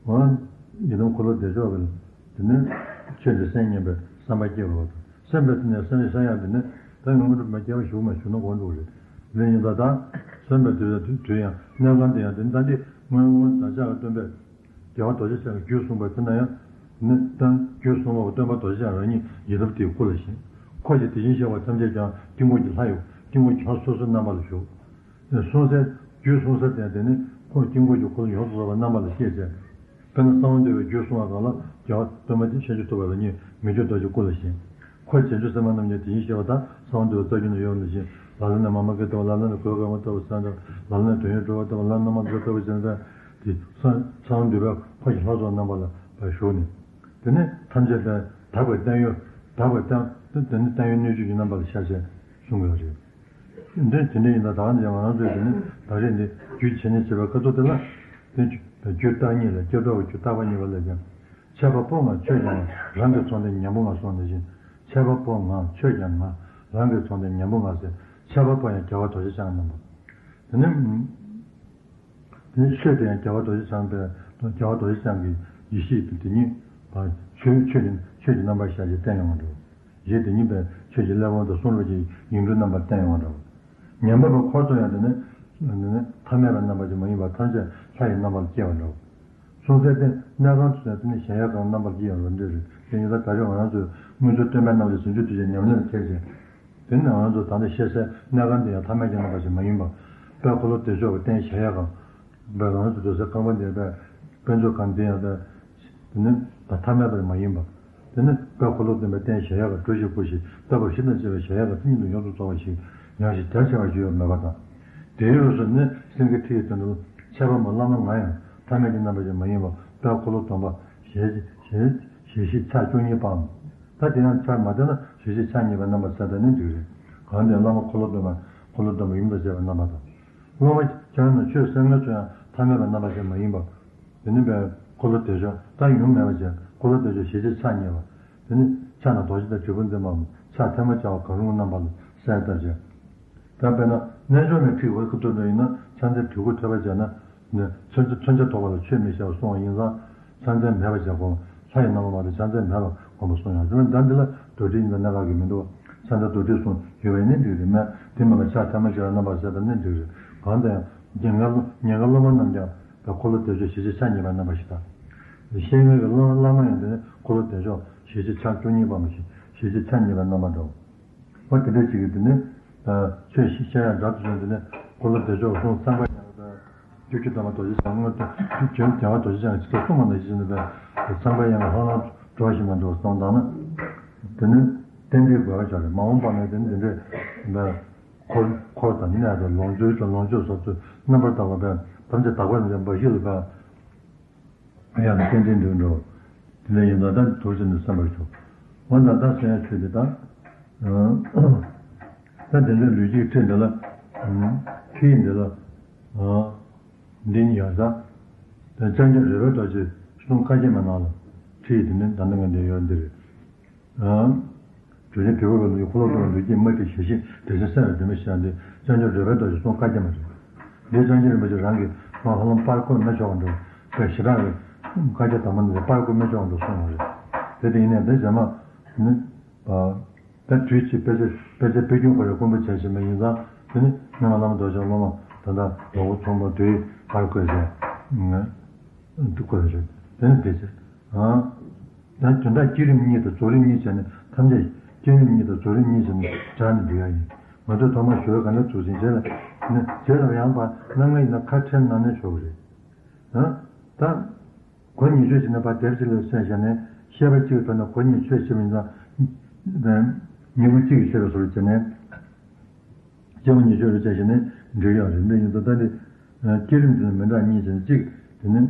འོ། ཡི་དམ་འཁོར་ལོ་བདེ་མཆོག་གི། དེ་ནས། ཆོས་འདི་གསན་སྙམ་པའི། བསམ་པ་སྐྱེ་བ་དང་། སེམས་པའི་དེ་ནས་སེམས་ཤ་ཡང་དེ་ནས་ད་ཡང་དངོས་གྲུབ་མ་སྐྱེ་བ་ཞུགས་མ་ཞུགས་ན་དགོངས་འགྲོ་རེད། དེ་ཡིན་ད་ད་སེམས་པའི་དེ་དུས་དུས་ཡང་གནས་ཁང་དེ་ཡང་དེ་ནི་ད་འདི་སྔོན་སྔོན་བདག་ཅག་གི་སྟོན་པས་རྒྱལ་བ་རྡོ་རྗེ་འཆང་གིས་རྒྱུད་གསུངས་པ་དེ་ན་ཡང་ནི་ད་རྒྱུད་གསུངས་པ་སྟོན་པ་རྡོ་རྗེ་འཆང་རང་ཉིད་ཡི་དམ་དེའི་སྐུ་ལ་བཞེངས། འཁོར་གྱི་དེ་བཞིན་གཤེགས་པ་ཐམས་ཅད་ཀྱང་དཀྱིལ་འཁོར་གྱི་ལྷ་ཡི་དཀྱིལ་འཁོར་ཁྱོན་སོ་སོའི་རྣམ་པ་ལ་བཞུགས། གསུང་སའི་རྒྱུད་གསུང་ས་དེ་དེ་ནི་ཁོང་དཀྱིལ་འཁོར་གྱི་འཁོར་ཡོངས་སུ་རྫོགས་པའི་རྣམ་པ་ལ་ཤེས་བྱས། དཔེར་ན་གསང་བ་འདུས་པའི་རྒྱུད་གསུང་བ་གང་ལ་རྒྱལ་བ་སྟོན་པ་ཆེན་པོ་ཐུབ་པ་རང་ཉིད་མི་བསྐྱོད་རྡོ་རྗེའི་སྐུ་ལ་བཞེངས། འཁོར་བྱང་ཆུབ་སེམས་དཔའ་རྣམས་ཀྱང་དེ་བཞིན་གཤེགས་པ་དག་གསང་བ་འདུས་པའི་རྩ་རྒྱུད་ན་ཡོད་པ་ནང་བཞིན་ལ་ལ་ནི་མཱ་མ་ཀཱི་ལྟ་བུ། ལ་ལ་ནི་གོས་དཀར་མོ་ལྟ་བུ་ཟེར་འདྲ། ལ་ལ་ནི་དོན་ཡོད་གྲུབ་པ་ལྟ་བུ། ལ་ལ་ནི་མ་གྲུབ་པ་ལྟ་བུ་ཟེར་འདྲ། དེ་གསང་གསང་བ་འདུས་པའི་འཁོར་གྱི་ལྷ་ཚོགས་རྣམ་པ་ལ་བཞུགས་ནས། དེ་ནི་ཐམས་ཅད་དག་པའི་བརྟན་གཡོ། དག་པའི་བརྟན་དེ་ནི་བརྟན་གཡོ་སྣོད་བཅུད་ཀྱི་རྣམ་པ་ལ་ཤར་བྱས་གསུང་གི་ཡོད་རེད། འདི་དེ་འདྲ་ཡིན་ད་ད་ང་ཚོས་དེ་ནི་ད་རེས་འདི་རྒྱུད་འཆད་ཉན་བྱེད་པའི་སྐབས་སུ་དེ་ལ་དེ་རྒྱུད་བརྟག་གཉིས་ལ་སྐྱབས་འགྲོ་བའི་རྒྱུད་བརྟག་པ་གཉིས་པ་ལ་ཀྱང་། འཆད་པ་པོ་ང་ཆོས་ཀྱང་ང་། རང་གི་ཚོགས་འདི་ཉན་པོ་ང་གསུངས་ནང་བཞིན། འཆད་པ་པོ་ང་ཆོས་ཀྱང་ང་། རང་གི་ཚོགས་འདི་ཉན་པོ་ང་ཟེར། འཆད་པ་པོ་ཡང་རྒྱལ་བ་རྡོ་རྗེ་འཆང་རྣམ་པ། དེ་ནི། དེ་ནི་ཆོས་དེ་ཡང་རྒྱལ་བ་རྡོ་རྗེ་འཆང་པའི་རྒྱལ་བ་རྡོ་རྗེ་འཆང་གི་ཡེ་ཤེས་དེ་དེ་ཉིད་པ་ཆོས་ཆོས་ཀྱི་ཆོས་ཀྱི་རྣམ་པར་ཤར་ཞིང་བསྟན་ཡོང་བ་འདྲ་བ། ཡེ་དེ་ཉིད་པའི་ཆོས་ཀྱི་ཀླད་པ་དང་གསུང་རབ་ཀྱི་ཡིག་འབྲུ་རྣམ་པར་བསྟན་ཡོང་བ་འདྲ་བ། ཉན་པ་པོའི་འཁོར་ཚོ་ཡང་དེ་ནི་དེ་ནི་ཐ་མལ་པའི་རྣམ་པ་ཅིག་མ་ཡིན་པར་ཐམས་ཅད་ལྷ་ཡི་རྣམ་པར་སྐྱེ་བ་འདྲ་བ། གསུང་སའི་སྟེང་གནས་ཁང་དུ་ནི་གཞལ་ཡས་ཁང་རྣམ་པར་སྐྱེ་ཡང་རུ་འདྲ་རེད། དེ་ཉིད་ལ་ད་རེས་ང་རང་ཚོས་སྔོན་བྱོན་སྟོན་པའི་རྣམ་ཐར་ཟུང་འཇུག་ཐུགས་རྗེ་ཉམས་ལེན་ལ་ཐེག་ཅིང་། དེ་ནི་ང་རང་ཚོ་ད་ལྟ་བཤད་སའི་གནས་ཁང་འདི་ཡང་ཐ་མལ་གྱི་རྣམ་པ་ཞིག་མ་ཡིན་པ། དཔལ་འཁོར་ལོ་བདེ་མཆོག་གི་རྟེན་གཞལ་ཡས་ཁང་། དཔལ་ང་རང་ཚོ་འདུག་སའི་ཁང་པ་འདི་དཔལ་དཔལ་མཆོག་ཁང་འདི་ཡང་དཔལ་དེ་ནི་ཐ་མལ་པ་མ་ཡིན་པ། དེ་ནི་དཔལ་འཁོར་ལོ་སྟོན་པའི་རྟེན་གཞལ་ཡས་ཁང་གྲུ་བཞི་པོ་ཞིག་རྟ་བབས་བཞི་དང་བཅས་པའི་གཞལ་ཡས་ཁང་མཐིལ་གཉིས་ལ་ཡོངས་སུ་རྫོགས་པ་ཞིག་ཡང་ཞིང་རྒྱ་ཆེ་བ་ཞིག་ཡོད་མེད་པ་དང་། དེའི་དབུས་སུ་ནི་སེང་གེ་ཁྲི་ཡི་དོན་དུ་འཆད་པ་མོ་བླ་མ་ང་ཡང་ཐ་མལ་གྱི་རྣམ་པ་ཞིག་མ་ཡིན་པ་དཔལ་འཁོར་ལོ་སྡོམ་པ་ཞལ་ཞལ་ཞལ་བཞི་ཕྱག་བཅུ་གཉིས་པའམ། ད་དེ་ཡང་ཕྱག་མ་བསྟན་ན་ཞལ་བཞི་ཕྱག་གཉིས་པའི་རྣམ་པ་གསལ་བཏབ་ནི་འདུག་རེད། གང་དེ་བླ་མ་འཁོར་ལོ་སྡོམ་པ་འཁོར་ལོ་སྡོམ་པ་ཡུམ་དང་བཅས་པའི་རྣམ་པ་དང་། སློབ་མ་ཁྱེད་རང་ནི་ཆོས་གསན་མཁན་ཚོ་ཡང་ཐ་མལ་པའི་རྣམ་པ་ཞིག་མ་ཡིན་པ། དེ་ནི་བས་འཁོར་ལོ་བདེ་མཆོག་ད་ཡུམ་མེད་པ་ཅན་འཁོར་ལོ་བདེ་མཆོག་ཞལ་བཞི་ཕྱག་གཉིས་པ། དེ་ནི་ཕྱག་ན་རྡོ་རྗེ་དང་དྲིལ་བུ་འཛིན་པའམ་ཕྱག་ཐལ་མོ་སྦྱར་བ་གང་རུང་གི་རྣམ་པ་ལ་གསལ་བཏབ་བྱས། ད་དཔེར་ན་རྣལ་འབྱོར་མའི་ཁྲིད་འོག་གི་ཐོག་ཏུ་ཡིན་ན་ཕྱག་མཚན་དྲུལ་སྐུ་ཐོས་པ་བྱས་ན་ནི་མཚོན་བྱ་མཚོན་བྱ་ཐོགས་པ་ལ་ཆོས་མི་བཤད་པར་གསུངས་པ་ཡིན་ཙང་ཕྱག་མཚན་མེད་པ་བྱས་སྒོམ། ལྷ་ཡི་རྣམ་པ་མ་གཏོགས་ཕྱག་མཚན་མེད་པར་སྒོམ་པར་གསུངས་ཡང་། དེ་ལ་ད་འདི་ལ་རྡོར་དྲིལ་ཡིན་ཙང་གནད་འགག་གི་མི་འདུག་ཕྱག་མཚན་རྡོར་དྲིལ་གསུངས་ཡོད་པ་ཡིན་ན་འགྲིག་རེད་མེད་དེ་མེད་པར་ཕྱག་ཐལ་མོ་སྦྱར་བའི་རྣམ་པར་གསལ་བཏབ་ན་འགྲིག་རེད། གང་ལྟར་ཡང་ཉེན་ཁ་སློབ་མ་རྣམས་ཀྱང་ད་འཁོར་ལོ་བདེ་མཆོག་ཞལ་བཞི་ཕྱག་གཉིས་པའི་རྣམ་པ་ཞིག་དང་། བཤེས་གཉེན་གྱི་བླ་བླ་མ་ཡང་དེ་ནི་འཁོར་ལོ་བདེ་མཆོག་ཞལ་བཞི་ཕྱག་བཅུ་གཉིས་པ་མ་ཞིག་ཞལ་བཞི་ཕྱག་གཉིས་པའི་རྣམ་པ་འདྲ། འོ་དེ་འདྲ་ཅིག་གིས་དེ་ནི་ཆོས་བཤད་ཡ་འདྲ་དུ་བྱུང་དེ་ནི་འཁོར་ལོ་བདེ་མཆོག་གསུང་ཚངས་པ་ཡང་དང་། བཅུ་བཅུ་ཐམ་པ་རྡོ་རྗེ་འཆང་སྔོན་དུ་བཅུ་བཅུ་བདེ་བ་རྡོ་རྗེ་འཆང་གི་ཚིག་གསུང་བ་ནང་བཞིན་དུ་བས་ཚངས་པ་ཡང་ལྷང་ལྷང་འགྲོ་བཞིན་པ་འདུག་གསུངས་དང་ན། དེ་ནི་རྟེན་འབྲེལ་དགོས་པ་ཆགས་རེད། མ་འོངས་པ་ནས་དེ་ནི་དེ་འདྲའི་འཁོར་འཁོར་དང་གནས་དང་ལོངས་སྤྱོད་དང་ལོངས་སྤྱོད་བཟོ་ཚུལ་རྣམ་པར་དག་པ་བས་ཐམས་ཅད་དག་པ་ནས་འབའ་ཞིག་ལ་བས། ཡང་ན་རྟེན་འབྲེལ་འདོད་འགྲོ། དེ་འདྲ་ཡིན་ན་ད་དུར་ཟིན་ནས་བསམ་པར་ཞོག་འོ་ན་ད་སེམས་ཆོས་དེ་དང་། ད་དེ་འདྲའི་ལུས་ཀྱི་ཁྲིད་འདི་ལ། ཁྲིད་འདི་ལ། འདི་ཉིད་ཡང་ཟ། ད་ཅང་ཅང་རོལ་པའི་རྡོ་རྗེ་གསུང་བཀའ་རྒྱ་མ་ནང་ལ། ཁྲིད་དེ་ནི་ད་ནི་ང་འདི་ཡོད་འདི་རེད། བྲུ་ནི་བྲུ་བ་ལུས་འཁོར་ལོ་བར་ལུས་ཀྱི་མ་ཏི་ཞལ་ཤེས་དེ་བཞིན་གསལ་བའི་སྒྲོན་མེ་ཞེས་འདི་ཅང་ཅང་རོལ་པའི་རྡོ་རྗེ་གསུང་བཀའ་རྒྱ་མ་རེད། འདི་ཅང་ཅང་རིན་པོ་ཆེ་རང་གི་མ་ཧ་ལམ་པར་བརྐོས་མེ་ཆོག་འགྲོ་བའི་ཞེ་དྲག་གི་བཀའ་རྒྱ་དམ་པ་འདི་པར་བརྐོས་མེ་ཆོག་འགྲོ་གསུངས་པ་རེད། དེ་དེ་ཡིན་ནའི་འདི་རྗེས་མ་ནི། ད་དུས་ཀྱི་དཔེ་ཆ་དཔེ་ཆ་དཔེ་རྒྱུན་ཁོ་རའི་དཀོན་པོ་བྱས་ཤིང་མ་ཡིན་ཙང་དེ་ནི་སྔོན་མ་བླ་མ་རྡོ་རྗེ་སློབ་མ་ད་ལྟ་ནོར་བུ་ཚོང་པ་དུས་པར་བརྐོས་ཤིང་། འདི་བཀོད་རེད། དེ་ནི་དེ་ཚེ། ཨང་། ད་དོན་དག་བསྐྱེད་རིམ་གཉིས་དང་རྫོགས་རིམ་གཉིས་བྱས་ནས་ཐམས་ཅད་བསྐྱེད་རིམ་གཉིས་དང་རྫོགས་རིམ་གཉིས་བྱས་ནས་སྦྱར་ནས་འབུལ་ཡ་ཡིན། ང་ཚོས་ཐོག་མར་ཞུ་བའི་ག་ནས་འཛུགས་ཟིན་རྗེས་ལ་ནི་རྗེས་ལ་ཡང་པ་གནང་ང་ཡིན་ན་ཁ་ཕྲལ་གནང་ནས་ཞུ་བ་རེད། ཨང་། ད། གོ་ཉིད་ཆོས་བྱེད་ན་པ་དེབ་གཅིག་ལ་གསན་བྱས་ནས་བཤད་པ་གཅིག་གི་ཐོག་ནས་གོ་ཉིད་ཆོས་བྱེད་པ་ཡིན་ཙང་། མྱུ་གུ་གཅིག་གིས་བཤད་པའི་བཟོ་འདྲ་བྱས་ནས། སྐྱེ་བོ་ཉིད་ཆོས་རུ་བྱས་བྱས་ནས་འགྲིག་ཡོད་རེད། འདི་ཡིན་ཙང་ད་འདི། བསྐྱེད་རིམ་དེ་ནི་མི་འདྲ་གཉིས་བྱས་ནས་གཅིག་དེ་ནི།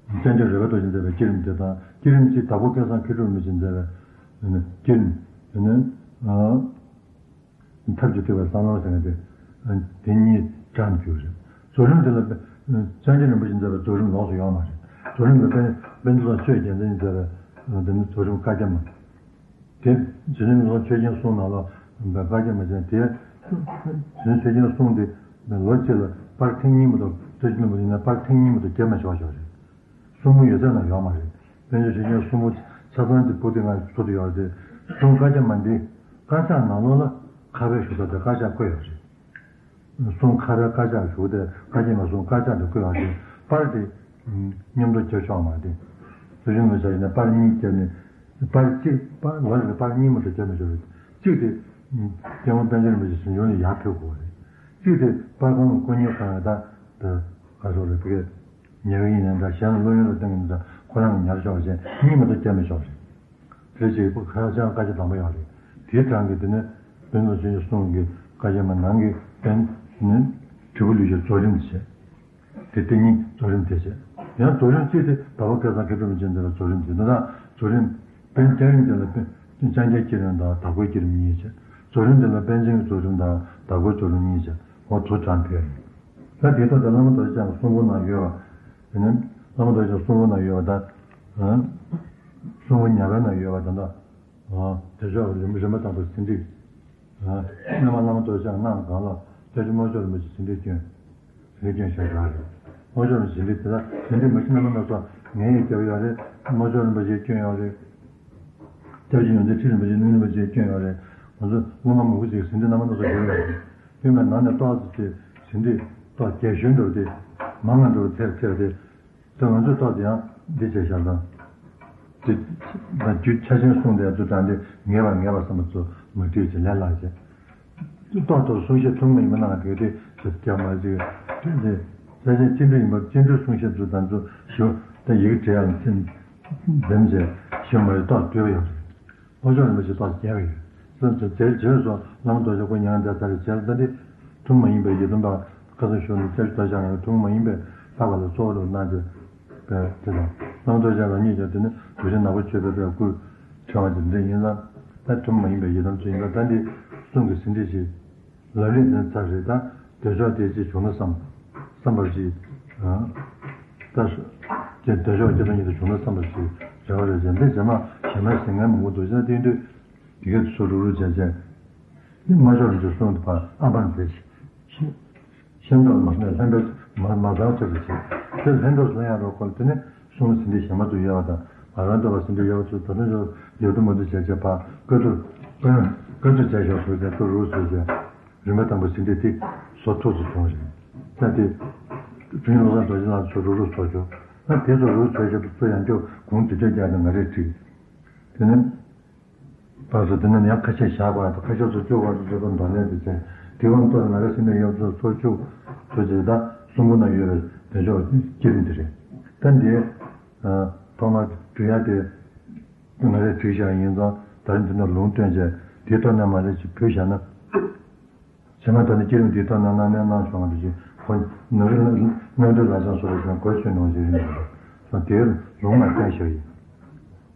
ཅང་ཅང་རོལ་པའི་རྡོ་རྗེ་མཛད་པའི་བསྐྱེད་རིམ་དེ་དང་བསྐྱེད་རིམ་གཅིག་དྭགས་པོ་སྐལ་བཟང་མཁས་གྲུབ་རིན་པོ་ཆེས་མཛད་པའི་བསྐྱེད་རིམ་དེ་ནི། ཐབས་ཀྱིས་ཐུབ་པའི་གསང་ལམ་ཟེར་མཁན་དེ། དེ་གཉིས་སྦྱར་ནས་བྱུང་རེད། རྫོགས་རིམ་དེ་ལ་དཔེ། ཅང་ཅང་རིན་པོ་ཆེས་མཛད་པའི་རྫོགས་རིམ་ལོགས་སུ་ཡོད་མ་རེད། རྫོགས་རིམ་ལ་དཔེ་དཔེ་འདི་ལ་ཆོས་རྒྱལ་མཚན་མཛད་པའི་འདི་ནི་རྫོགས་རིམ་བཀའ་རྒྱ་མ། དེ་རྫོགས་རིམ་ལ་ཆོས་རྒྱལ་གསུང་ནང་ལ་བཀའ་རྒྱ་མ་ཅན་དེ། རྫོགས་རིམ་ཆོས་རྒྱལ་གསུང་དེ་ལོ་གཅིག་ལ་པར་ཐེངས་གཉིས་མ་གཏོགས་རྩོད་ཀྱི་མི་འདུག་ཡིན་ན་པར་ཐེངས་གཉིས་མ་གཏོགས་བརྒྱབ་མ་ཆོག་ཆོག་རེད། གསུང་མུ་ཡོད་ཚད་ན་ཡོད་མ་རེད། དཔལ་འབྱོར་ཤེས་ཀྱང་གསུང་མུ་ཆ་ཚང་དེ་པོ་ཏི་ང་ཚོ་དུ་ཡོད་རེད། གསུང་དཀར་ཆག་མ་འདི་དཀར་ཆག་ནང་ལོགས་ལ་ཁ་བའི་ཞུ་ས་དེ་དཀར་ཆག་བཀོད་ཡོད་རེད། གསུང་ཁ་བའི་དཀར་ཆག་ཞུ་དེ་དཀར་ཆག་མ་གསུང་དཀར་ཆག་དེ་བཀོད་ཡོད་རེད། པར་དེ་མཉམ་དུ་བརྒྱབ་ཆོག་མ་རེད། སོ་ཞུ་མི་བྱ་ཡིན་ན་པར་གཉིས་བརྒྱབ་ནས་པར་གཅིག་པར་ལོ་རེ་པར་གཉིས་མ་གཏོགས་བརྒྱབ་མི་ཆོག་རེད། གཅིག་དེ་སྐྱབས་མགོན་པཎ་ཆེན་རིན་པོ་ཆེ་གཟིམ་ཆུང་ལ་ཡར་ཕུལ་དགོས་རེད། གཅིག་དེ་པར་ཁང་གི་དཀོན་གཉེར་ཁང་ལ་ད་དེ་ག་སོགས་རེད་བུ་གས། ཉལ་གི་ཡིན་ནའི་འདྲ། གཞན་ལ་བླུ་ཡོན་ལ་བརྟེན་གི་མི་འདྲ། ཁོ་རང་གི་ཉར་ཆོག་བྱས་གཉིས་མ་གཏོགས་བརྒྱབ་མི་ཆོག་རེད། དེ་རྗེས་ཁོ་ཁ་ཆང་བཀའ་ཆ་དམ་པོ་ཡོད་རེད། དེའི་གྲངས་ཀྱི་དེ་ནས་དཔེ་མཛོད་ཆེན་པོའི་གསུང་གི་བཀའ་ཆ་མ་ནང་གི་དཔེ་ནི་དྲིལ་བུ་ལུས་ཀྱི་རྫོགས་རིམ་དེ་བྱས། དེ་དེ་གཉིས་རྫོགས་རིམ་དེ་བྱས། ཡང་རྫོགས་རིམ་གཅིག་དེ་བདག་པོ་སྐལ་བཟང་མཁས་གྲུབ་རིན་ཆེན་དེ་ལ་རྫོགས་རིམ་དེ་ད་ལྟ་རྫོགས་རིམ་དཔེ་སྐྱབས་རིམ་དེ་ལ་དཔེ་ལྕང་སྐྱའི་བསྐྱེད་རིམ་དང་བདག་པོའི་བསྐྱེད་རིམ་གཉིས་བྱས། རྫོགས་རིམ་དེ་ལ་པཎ་ཆེན་གྱི་རྫོགས་རིམ་དང་བདག་པོའི་རྫོགས་རིམ་གཉིས་བྱས། འོ་དུ་གྲངས་ཕེབས་ཡིན། ད་དེ་ལྟར་དུ་བླ་མ་རྡོ་རྗེ་འཆང་གི་གསུང་འབུམ་ནང་ཡོད་པ། དེ་ནས་བླ་མ་རྡོ་རྗེ་འཆང་གསུང་འབུམ་ནང་ཡོད་པ་དང་། གསུང་འབུམ་ཉག་ག་ནང་ཡོད་པ་དང་། དེ་ཕྱོགས་རིམ་རིམ་པ་དང་པོ་ཟིན་བྲིས། སྔོན་མ་བླ་མ་རྡོ་རྗེ་འཆང་གནང་གང་ལ་སྐྱབས་རྗེ་རྨད་བྱུང་རིན་པོ་ཆེ་ཟིན་བྲིས་བསྐྱོན། ཟིན་བྲིས་བསྐྱོན་བཞག་ཡོད་རེད། རྨད་བྱུང་རིན་པོ་ཆེ་ཟིན་བྲིས་དེ་ལ་ཟིན་བྲིས་མ་གཞི་བླ་མ་རྣམ་གྲོལ་ངས་ཡང་བརྒྱབ་ཡོད་རེད། རྨད་བྱུང་རིན་པོ་ཆེས་བསྐྱོན་ཡོད་རེད། སྐྱབས་རྗེ་ཡོངས་འཛིན་ཁྲི་རིན་པོ་ཆེ་གླིང་རིན་པོ་ཆེས་བསྐྱོན་ཡོད་རེད། ང་ཚོ་སློབ་མ་མང་པོ་ཞིག་ཟིན་བྲིས་རྣམ་པ་སྣ་ཚོགས་བརྒྱབ་ཡོད་རེད། དེ་མིན་ནང་ནས་ཏོག་ཙམ་ཅིག་ཟིན་བྲིས་ཏོག་རྒྱ་ཤོས་འགྲོ་དེ་མང་ང་འགྲོ་ཚེར་ཚེར་དེ། དེ་ང་ཚོས་ཏོག་ཙམ་ཡང་འདི་བྱས་བཞག་དང་། དེ་ད་རྒྱུ་ཆ་ཆེན་གསུངས་དེ་ཚོ་དྲང་དེ་ངེས་པར་ངེས་པར་བསམ་པ་ཚོ་མ་བཏུས་ཀྱི་ལས་སླ་བྱས། ཏོག་ཏོག་གསུང་བཤད་ཐུང་མ་ཡིན་པ་གནང་དེ་དེ་ཞིག་རྒྱ་མ་ཞིག་དེ་དེ་ས་ཆེན་སྤྱི་འགྲོས་ཡིན་པ་སྤྱི་འགྲོས་གསུང་བཤད་ཚོ་དང་ཚོ་ཞུ་ད་ཡིག་བྲིས་ཡང་ཚིམ་འདེམས་བྱས་ཞུ་མ་ཡོད་ཏོག་སྤྲོད་ཡོད་རེད། ལྷོ་ཕྱོགས་རིན་པོ་ཆེ་ཏོག་རྒྱས་པ་ཡོད། བསམ་ཚུལ་དེར་བྱོས་སོ་བླ་མ་རྡོ་རྗེ་ཁོ་མྱང་འདས་ཚར་རེ་བྱས་ལ་ད་འདི་ཐུན་མ་ཡིན་པའི་ཡི་དམ་པ་ཁ་སང་ཞུ་ནས་སྐྱབས་རྗེ་རྡོ་རྗེ་འཆང་ཐུན་མ་ཡིན་པའི་ལྷག་པ་ལ་གཙོ་བོ་རུ་གནང་སྟེ་པའི་དེ་དང་བླ་མ་རྡོ་རྗེ་རང་ཉིད་ཀྱང་དེ་ནི་གདུལ་བྱ་ནག་པོ་སྤྱོད་པའི་པའི་སྐུ་ཕྲེང་བ་ཅིག་འདི་ཡིན་ཙང་ད་ཐུན་མ་ཡིན་པའི་ཡི་དམ་ཚོ་ཡིན་ཙང་ད་འདི་གསུང་གི་ཟིན་བྲིས་ཤིག་ལབ་རེས་འདི་ཚར་རེད། ད་དེ་ཕྱོགས་དེ་ཅི་བྱུང་ན་བསམ་བསམ་པར་ཅི། ད་དེ་དེ་ཕྱོགས་དེ་ཚོ་ཉིད་དུ་བྱུང་ན་བསམ་པར་ཅི་རེ་བ་རེ་བྱས་འདི་རྗེས་མ་གཞན་མ་ཟིན་ངན་མང་པོ་འདུག་ཅེ་ན་དེ་དུས་དེ་གས་སུ་རུག་རུག་བྱས་བྱས། འདི་མ་ཤོར་རུ་ཅེས་གསུངས་ཏེ་ཕར་ཨ་པང་མཛད་ཤིང་། ཤིང་ཐོག་མ་ནས་ལྷན་པས་མ་མ་བཟང་ཆེ་རུ་བྱས། དེ་ལྷན་པས་ལྷན་ཡང་རོགས་ཁོ་དེ་ནས་གསུང་ཟིན་བྲིས་གཞན་མ་དུ་ཡོད་པ་དང་ང་རང་ལྟ་བུ་ཟིན་བྲིས་ཡོད་པ་ཚོས་ད་དུང་ཡོད་དུ་མ་དུ་བྱས་བྱས་ཕར་བཀའ་བསྡུར་བཀའ་བསྡུར་བྱས་ཤོག་ཟེར་བྱས་ཐུགས་རུ་ཟེར་བྱས། རིམ་པ་དང་པོ་ཟིན་བྲིས་དེ་བཟོ་ཐུབ་ཚོ་བྱུང་རེད། ད་དེ་དུས་བློ་བཟང་རྡོ་རྗེ་ལགས་ཚོ་རུ་རུ་ཚོ་བྱུང་། ད་དེ་ཚོ་རུ་ཚོ་བྱས་པ་ཚོ་ཡང་སྐྱོ་གུང་དུས་ཚོད་བརྒྱབ་ནས་ང་རེ་ཁྲིད། དེ་ནས་ཕར་ཚུར་དེ་ནས་ཡང་ཁ་ཤས་བཞག་པ་དང་ཁ་ཤས་ཚོ་བཅུག་པ་དང་བཅུག་པ་འདོན་ལེན་དུ་བྱས། དེ་དབང་ཐོག་ང་རེ་སེམས་ནས་ཡོད་ཚོ་ཚོ་བཅུག་ཚོ་བྱས། ད་གསུང་འབུམ་ན་ཡོད་པའི་དེ་ཕྱོགས་སྐྱེ་རིམ་དེ་རེད། ད་འདི་ཐོག་མར་འབྲི་ཡ་དེ་ང་རེ་བྲིས་བཞག་ཡིན་ཙང་ད་རིང་འདི་ནས་ལུང་བསྟན་བྱས་དེའི་ཐོག་ནས་མ་རེད་ཅིག་ཕུལ་བཞག་ན། བྱེ་མ་ད་ནི་བསྐྱེད་རིམ་འདིའི་ཐོག་ན་གནང་ནས་གནང་བྱུང་བ་འདི་བཞིན་ཁོ་ནུ་རི་གནོན་འདོད་ལ་ཅང་སོགས་པ་ཞིག་གོ་ཆོད་ནོར་ཞིག་རིང་ལ་སོང་དེའི་ལུང་མ་བསྟན་ཞིག་ཡིན།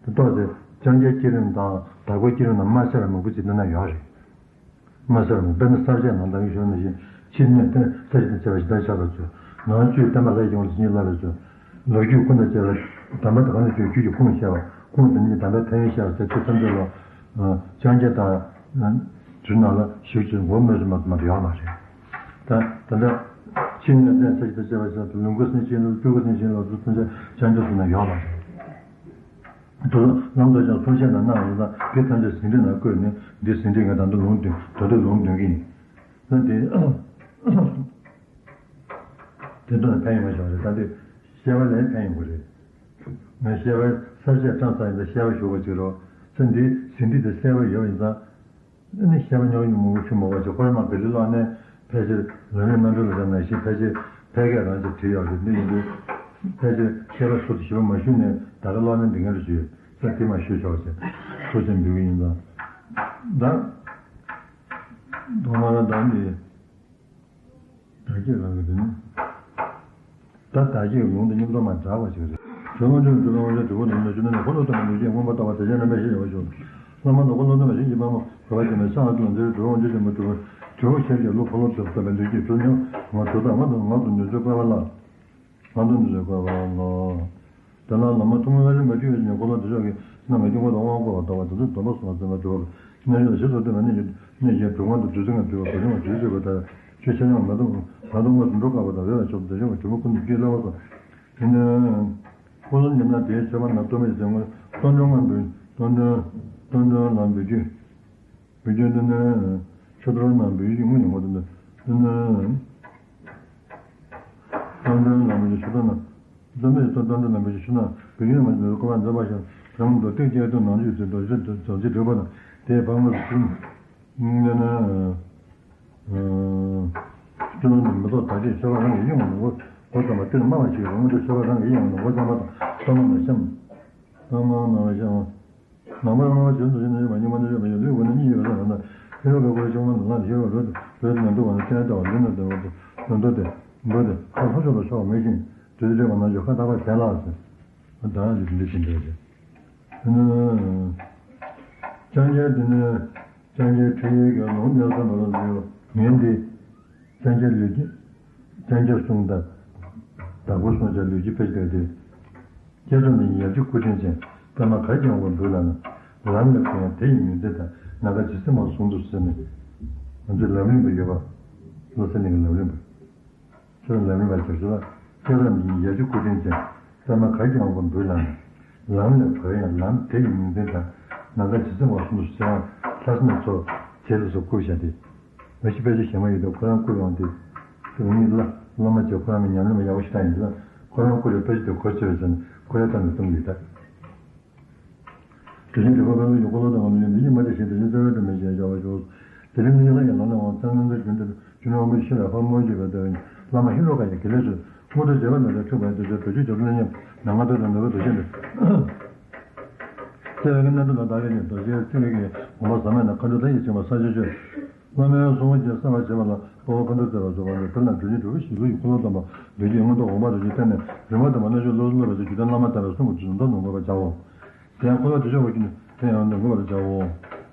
དེ་ཏོག་ཙེ་ལྕང་སྐྱའི་བསྐྱེད་རིམ་དང་བདག་པོའི་བསྐྱེད་རིམ་ནང་མ་གསལ་བ་མང་པོ་ཅིག་འདི་ན་ཡོད་རེད། མ་གསལ་བ་དཔེར་ན་གསལ་བྱེད་ནང་ལྟ་བུ་ཞུ་ན་བཞིན་ཕྱི་ནས་བསྟན་ས་ཞིག་དང་བཅས་པ་ཞིག་ལྟར་ཆགས་པ་ཚོས་ནང་བཅུད་བསྟན་པ་ལ་ཡོངས་སུ་བརྙེས་ལ་རེ་ཚོས། ལོ་རྒྱུས་ཀུན་དང་བཅས་པ་དམ་པ་དང་ནི་ཆོས་རྒྱུད་ཀྱི་ཁུངས་བཤད་པ་ཁུངས་དེ་ཉིད་དམ་པའི་ཐ་སྙད་བཤད་པ་ཟེར་ཆོས་ཐམས་ཅད་ལ། ལྕང་སྐྱ་དང་དུས་ནང་ལ་ཞིབ་ཅིང་མགོ་སྨོས་སུ་མ་མ་ཡོད་མ་རེད། ད་ད་ལྟ་ཕྱི་ནས་བསྟན་ས་ཞིག་དང་བཅས་པ་ཞིག་ལ་ལུང་སྐུ་སེང་ཆེན་ལུགས་སྤྲུལ་སྐུ་སེང་ཆེན་ལུགས་སུ་ཐམས་ཅད་ལྕང་སྐྱ་སུ་ན་ཡོད་མ་རེད། དུ་ལམ་དུ་ཀྱང་གསུང་བཤད་དང་གནང་ཡོད་ན་དེ་ཐམས་ཅད་ཟིན་བྲིས་ནང་བཀོད་ནས་འདི་ཟིན་བྲིས་ང་ད་ལྟ་ལུང་འདོན་ད་ལྟ་ལུང་འདོན་གྱི་ཡིན། ད་དེ་དེ་དོན་ཕན་ཡོན་མ་བྱུང་རེད། ད་དེ་བཤད་པ་ལས་ཕན་ཡོན་པ་རེད། ང་བཤད་པ་གསར་བཤད་བཀྲམ་ས་ཡིན་ད་བཤད་པ་ཞུ་བ་ཅིག་རོ། ཚེ་འདི་ཟིན་བྲིས་དེ་གསལ་པོ་ཡོད་ཡིན་ཙང་། ཨ་ནི་བཤད་པ་ཉོག་ཉོག་མང་པོ་ཞུ་མ་དགོས་ཅིག་ཁོ་རང་མ་བེ་ལི་ལོག་ནས་ཕལ་ཆེར་ལམ་རིམ་རྣམ་གྲོལ་ལ་རེད་ནང་བཞིན་ཕལ་ཆེར་ཕལ་སྐད་རང་ཅིག་བྲིས་ཡོད་རེད། འདི་ཡིན་དུས་ཕལ་ཆེར་བཤད་པ་ཟུར་དུ་ཞིབ་པ་མ་ཞུས་ནས་ད་ག་ལོག་ནས་འདི་ངར་ཞུས་ས་དེ་མ་ཞུས་ཆོག་ཅེས་ཐུགས་རྗེ་འབུལ་གྱི་ཡིན་ཙང་། ད་ཐོག་མར་ད་འདི། བདག་བསྐྱེད་རང་གི་དོན། ད་བདག་བསྐྱེད་ལུང་དང་མཉམ་དུ་མ་འདྲ་བ་ཞིག་རེད། ཇོ་བོ་རྗེ་འགྲོ་བའི་དབང་ཆེན་དྲུག་པོ་ནི་ནི་ཆུ་ནི་འཁོར་ལོ་ལྟ་བུ་ལུས་ཀྱི་མངོན་པར་ལྟ་བ་དེ་བཞིན་རིམ་པས་ཤེས་བྱ་བ་ཞུ། བླ་མ་ནོར་བུ་ལོ་ནི་མ་ཞིག་གི་པདྨོ་བོད་པ་ཅན་མའི་ཕྱག་ལ་ཐུག་མཛད་པའི་འགྲོ་བའི་དབང་ཆེན་ཆེན་པོ་དྲུག་པོ་དྲུག་པོ་ཁྱེད་ཀྱི་གླུ་འཁོར་ལོ་བཅུ་པ་ལ་འདུས་ཀྱི་གྲུབ་མྱོང་ངོ་དྲུག་དང་ང་དང་ང་དང་ནུས་ཚོད་བཀོད་པ་ལ། ང་དང་ནུས་ཚོད་བཀོད་པ་ལ། དེ་ལ་བླ་མ་ཐུན་མོང་མ་ཡིན་པའི་ཆོས་ཀྱི་འཁོར་ལོ་འདི་ཕྱོགས་ཀྱི་རྣམ་པའི་དཀྱིལ་འཁོར་དུ་དབང་བསྐུར་བ་ལྟ་བུ་དེ་ཚོ་སྡོམ་པ་གསུམ་ལ་བརྩོན་པ་སྒྲུབ་པ། རྣལ་འབྱོར་ཞིག་ཏུ་སྟོན་པ་ནི་ཡིན། ནི་ཡིན་གྲུབ་དབང་དུ་བདུད་རྩི་ལྔ་འདུས་པ་གོ་ཆུང་བ་བདུད་རྩི་པ་ལྟར་ཆོས་ཆ་ཉམས་མ་དུ་མ་དུ་དངོས་སུ་འགྲོ་དཀའ་བ་དང་འོད་ལ་ཕྱོགས་དེ་བྱུང་བའི་དྲི་མ་ཀུན་ཏུ་སྐྱེས་སླ་བ་སོགས། དེ་ནས་འཁོར་ལོ་ཉམས་ན་དེའི་མཆོད་པ་ན་གཏོར་མའི་ཟས་ངོ་གཏོར་འབྲུ་ལྔ་འབུལ་གཏོར་འབྲུ། ཏན་ཏན་ལ་འབུལ་རྒྱུ། འབུལ་རྒྱུ་ཏན་ཏན། ཆུ་གཏོར་ནང་འབུལ་རྒྱུ་དངོས་ཡོང་བ་ཏན་ཏན། ཏན་ཏན་ལ་འབུལ་རྒྱུ་ཆུ་གཏོར་ནང་། ཏན་ཏན་ཏན་ཏན་ལ་འབུལ་རྒྱུ་ཆུ་གཏོར་འབུལ་རྒྱུ་ནང་འབུལ་རྒྱུ་ཀོ་བ་འཛམ་བ་ཤང་བྱང་དུ་ཏིག་ཅན་དུ་ནང་བཅུད་ཟིན་དུ་བཞི་དུ་རྫོགས་ཀྱི་སྒྲུབ་པ་དང་དེའི་ཕ་ངོས་སུ་ནན་ན། སྤྱི་ནོར་དུ་མི་ཐོག་དར་རྒྱས་ཆོས་པ་རང་གི་དབྱིངས་ནས་འོ་འོ་ཙམ་པ་སྟེར་སྨྲ་བ་ཞིག་རང་དུ་ཆོས་པ་རང་གི་དབྱིངས་ནས་འོ་ཙམ་པ་དང་ལྟ་མ་ན་བཤམས། ལྟ་མ་ན་བཤམས། ནང་པར་སྨྲ་བ་བྱོན་དུ་ཕྱིན་ན་ཡོད་པ་སྙིགས་མ་ནི་ཡོད་པ་ཡོད་ལུས་འོ་ན་གཉིད་ཡོད་པ་ལ་ན་ཤེས་རབ་ཀྱི་སྐུ་ལ་ཆུང་མ་ནི་ལ་ཤེས་རབ་རོལ་རོལ་ནས་འདུག་པ་ནི་སྟན་ལྟ་བ་ལུས་ན་འདུག་པ་འདུག་འདུག་སྟེ་འདུག་སྟེ་ཁ་ལྷོ་ཕྱོགས་ལ་ཕྱོགས་མེད་ཅིང་དུས་འདྲེས་པ་ན་ཡོད་ཁ་དག་པ་གཞན་ལ་ཟེར། ད་རང་གི་འདི་བཞིན་འདྲ་ཞིག་ཅང་ཅང་དེ་ནས་ཅང་ཅང་ཁྲི་ཡོད་ཀྱང་ལོང་ཉག་ས་མ་ལ་འདུག་ངན་འདི། ཅང་ཅང་ལུས་ཀྱི། ཅང་ཅང་གསུང་དང་། བདག་པོ་གསུང་ཅང་ལུས་ཀྱི་ཕེ་ཅིག་དེ། སྐྱེ་ཚོམ་ནི་ཡབ་ཀྱི་སྐུ་དྲིན་ཅན། པདྨ་གར་ཀྱང་དབང་པོ་འབུལ་ལ་ན། ལམ་ལ་གོ་ཡང་དེ་ཡི་མིང་འདི་དང་ནམ་མཁའ་ཇི་སྲིད་མ་གསུང་དུ་ཟེར་ནས། ང་ཚོའི་ལམ་རིམ་པ་ཡོད་པ། བློ་གསལ་གླིང་གི་ལམ་རིམ་པ། ཁྱོད་ལམ་རིམ་པ་ཁྱོད་ཚོ་ལ་སྐྱེ་རབས་འདི་ཡི་ཡ་གཅིག་སྐུ་དྲིན་ཅན། པདྨ་གར་ཀྱང་དབང་པོ་འབུལ་ལ་ན། ལམ་ལ་གོ་ཡང་ལམ་དེ་ཡི་མིང་འདི་དང་ནམ་མཁའ་ཇི་སྲིད་མ་གསུང་དུ་ཟེར་བ་ལྷ་སྲིན་ཚོ་བྱེད་དུ་སོ་བཀུར་བྱ་སྟེ། མ་གཞི་དཔེ་ཆ་གཞན་མ་ཡོད་དུས་ཁོ་རང་བསྐུར་ཡོང་དུས། དེ་མི་ལ་སློབ་མ་ཚོས་ཁོ་རང་གི་ཉམས་ལེན་ཡག་པོ་ཞིག་བཏང་ཡིན་ལ་ཁོ་རང་བསྐུར་བའི་དཔེ་ཆ་དེ་གོ་ཆེ་བས་ཟེར་ནས་ཁོ་ཡ་བཏང་ནས་གཏོང་གི་ཡོད་ད། དེ་བཞིན་དྲི་མ་དཔལ་ལ་ཡོད་འཁོར་ལོ་དང་ལམ་ཡོད་མི་ཡིད་མ་བདེ་ཞིང་དེ་བཞིན་རྩ་བའི་སྒྲོན་མེ་ཞེས་བྱ་བ་ཞུ། དེ་རིང་འདི་ཉིད་ལ་ཡང་ལམ་ལས་དབང་ཚང་ངན་འཛིན་རྒྱུན་དུ་ཆུ་ནང་དབང་པོའི་ཤེས་རབ་ཕ་མོ་བརྒྱུད་པའི་ལྟ་བའི་བླ་མ་ཧེ་རུ་ཀ་ཡི་དགེ་ལེགས་སུ་དངོས་གྲུབ་རྒྱལ་བ་ནང་དུ་ཐུབ་པའི་དེ་ཚོའི་བོད་ཆུ་རྒྱལ་སྲས་མཉམ་ནང་ང་ཐོབ་དང་ནུས་པའི་འདུ་ཤེས་འདི། བརྩེ་བའི་གནད་དོན་ལ་བདག་གིས་ནི་རྡོ་རྗེའི་ཚིག་གི་དགོངས་པ་ཟབ་མོ་ནས་མཁའ་འགྲོ་མཐའ་ཡས་ཕྱིན་པ་ས་ཆེན་ཆོས། བླ་མའི་གསུང་བ་བརྒྱ་གསལ་བར་བྱེད་པ་ལ་དཔའ་བོ་མཁའ་འགྲོ་རྩེ་བ་རྫོགས་པ་ལ་དེ་ལ་འགྲོ་ཉིད་འགྲོ་བའི་གཞི་ལུས་ཀྱི་འཁོར་ལོ་སྡོམ་པ་འདོད་ཀྱི་མངོན་རྟོགས་འོད་དཔག་ཏུ་ཞིག་བསྟན་ནས་རིམ་པ་དང་མ་རྣམ་གཞག་སློབ་གསོ་སློབ་པའི་ཚུལ་གྱི་དོན་བླ་མ་དམ་པའི་གསུང་གི་ཚུལ་དོན་དུ་ངོ་དགོས་པར་བྱའོ། དེ་ཡང་འཁོར་ལོ་བདེ་མཆོག་གི་དེ་ཡང་འདོན་དགོས་པར་བྱའོ།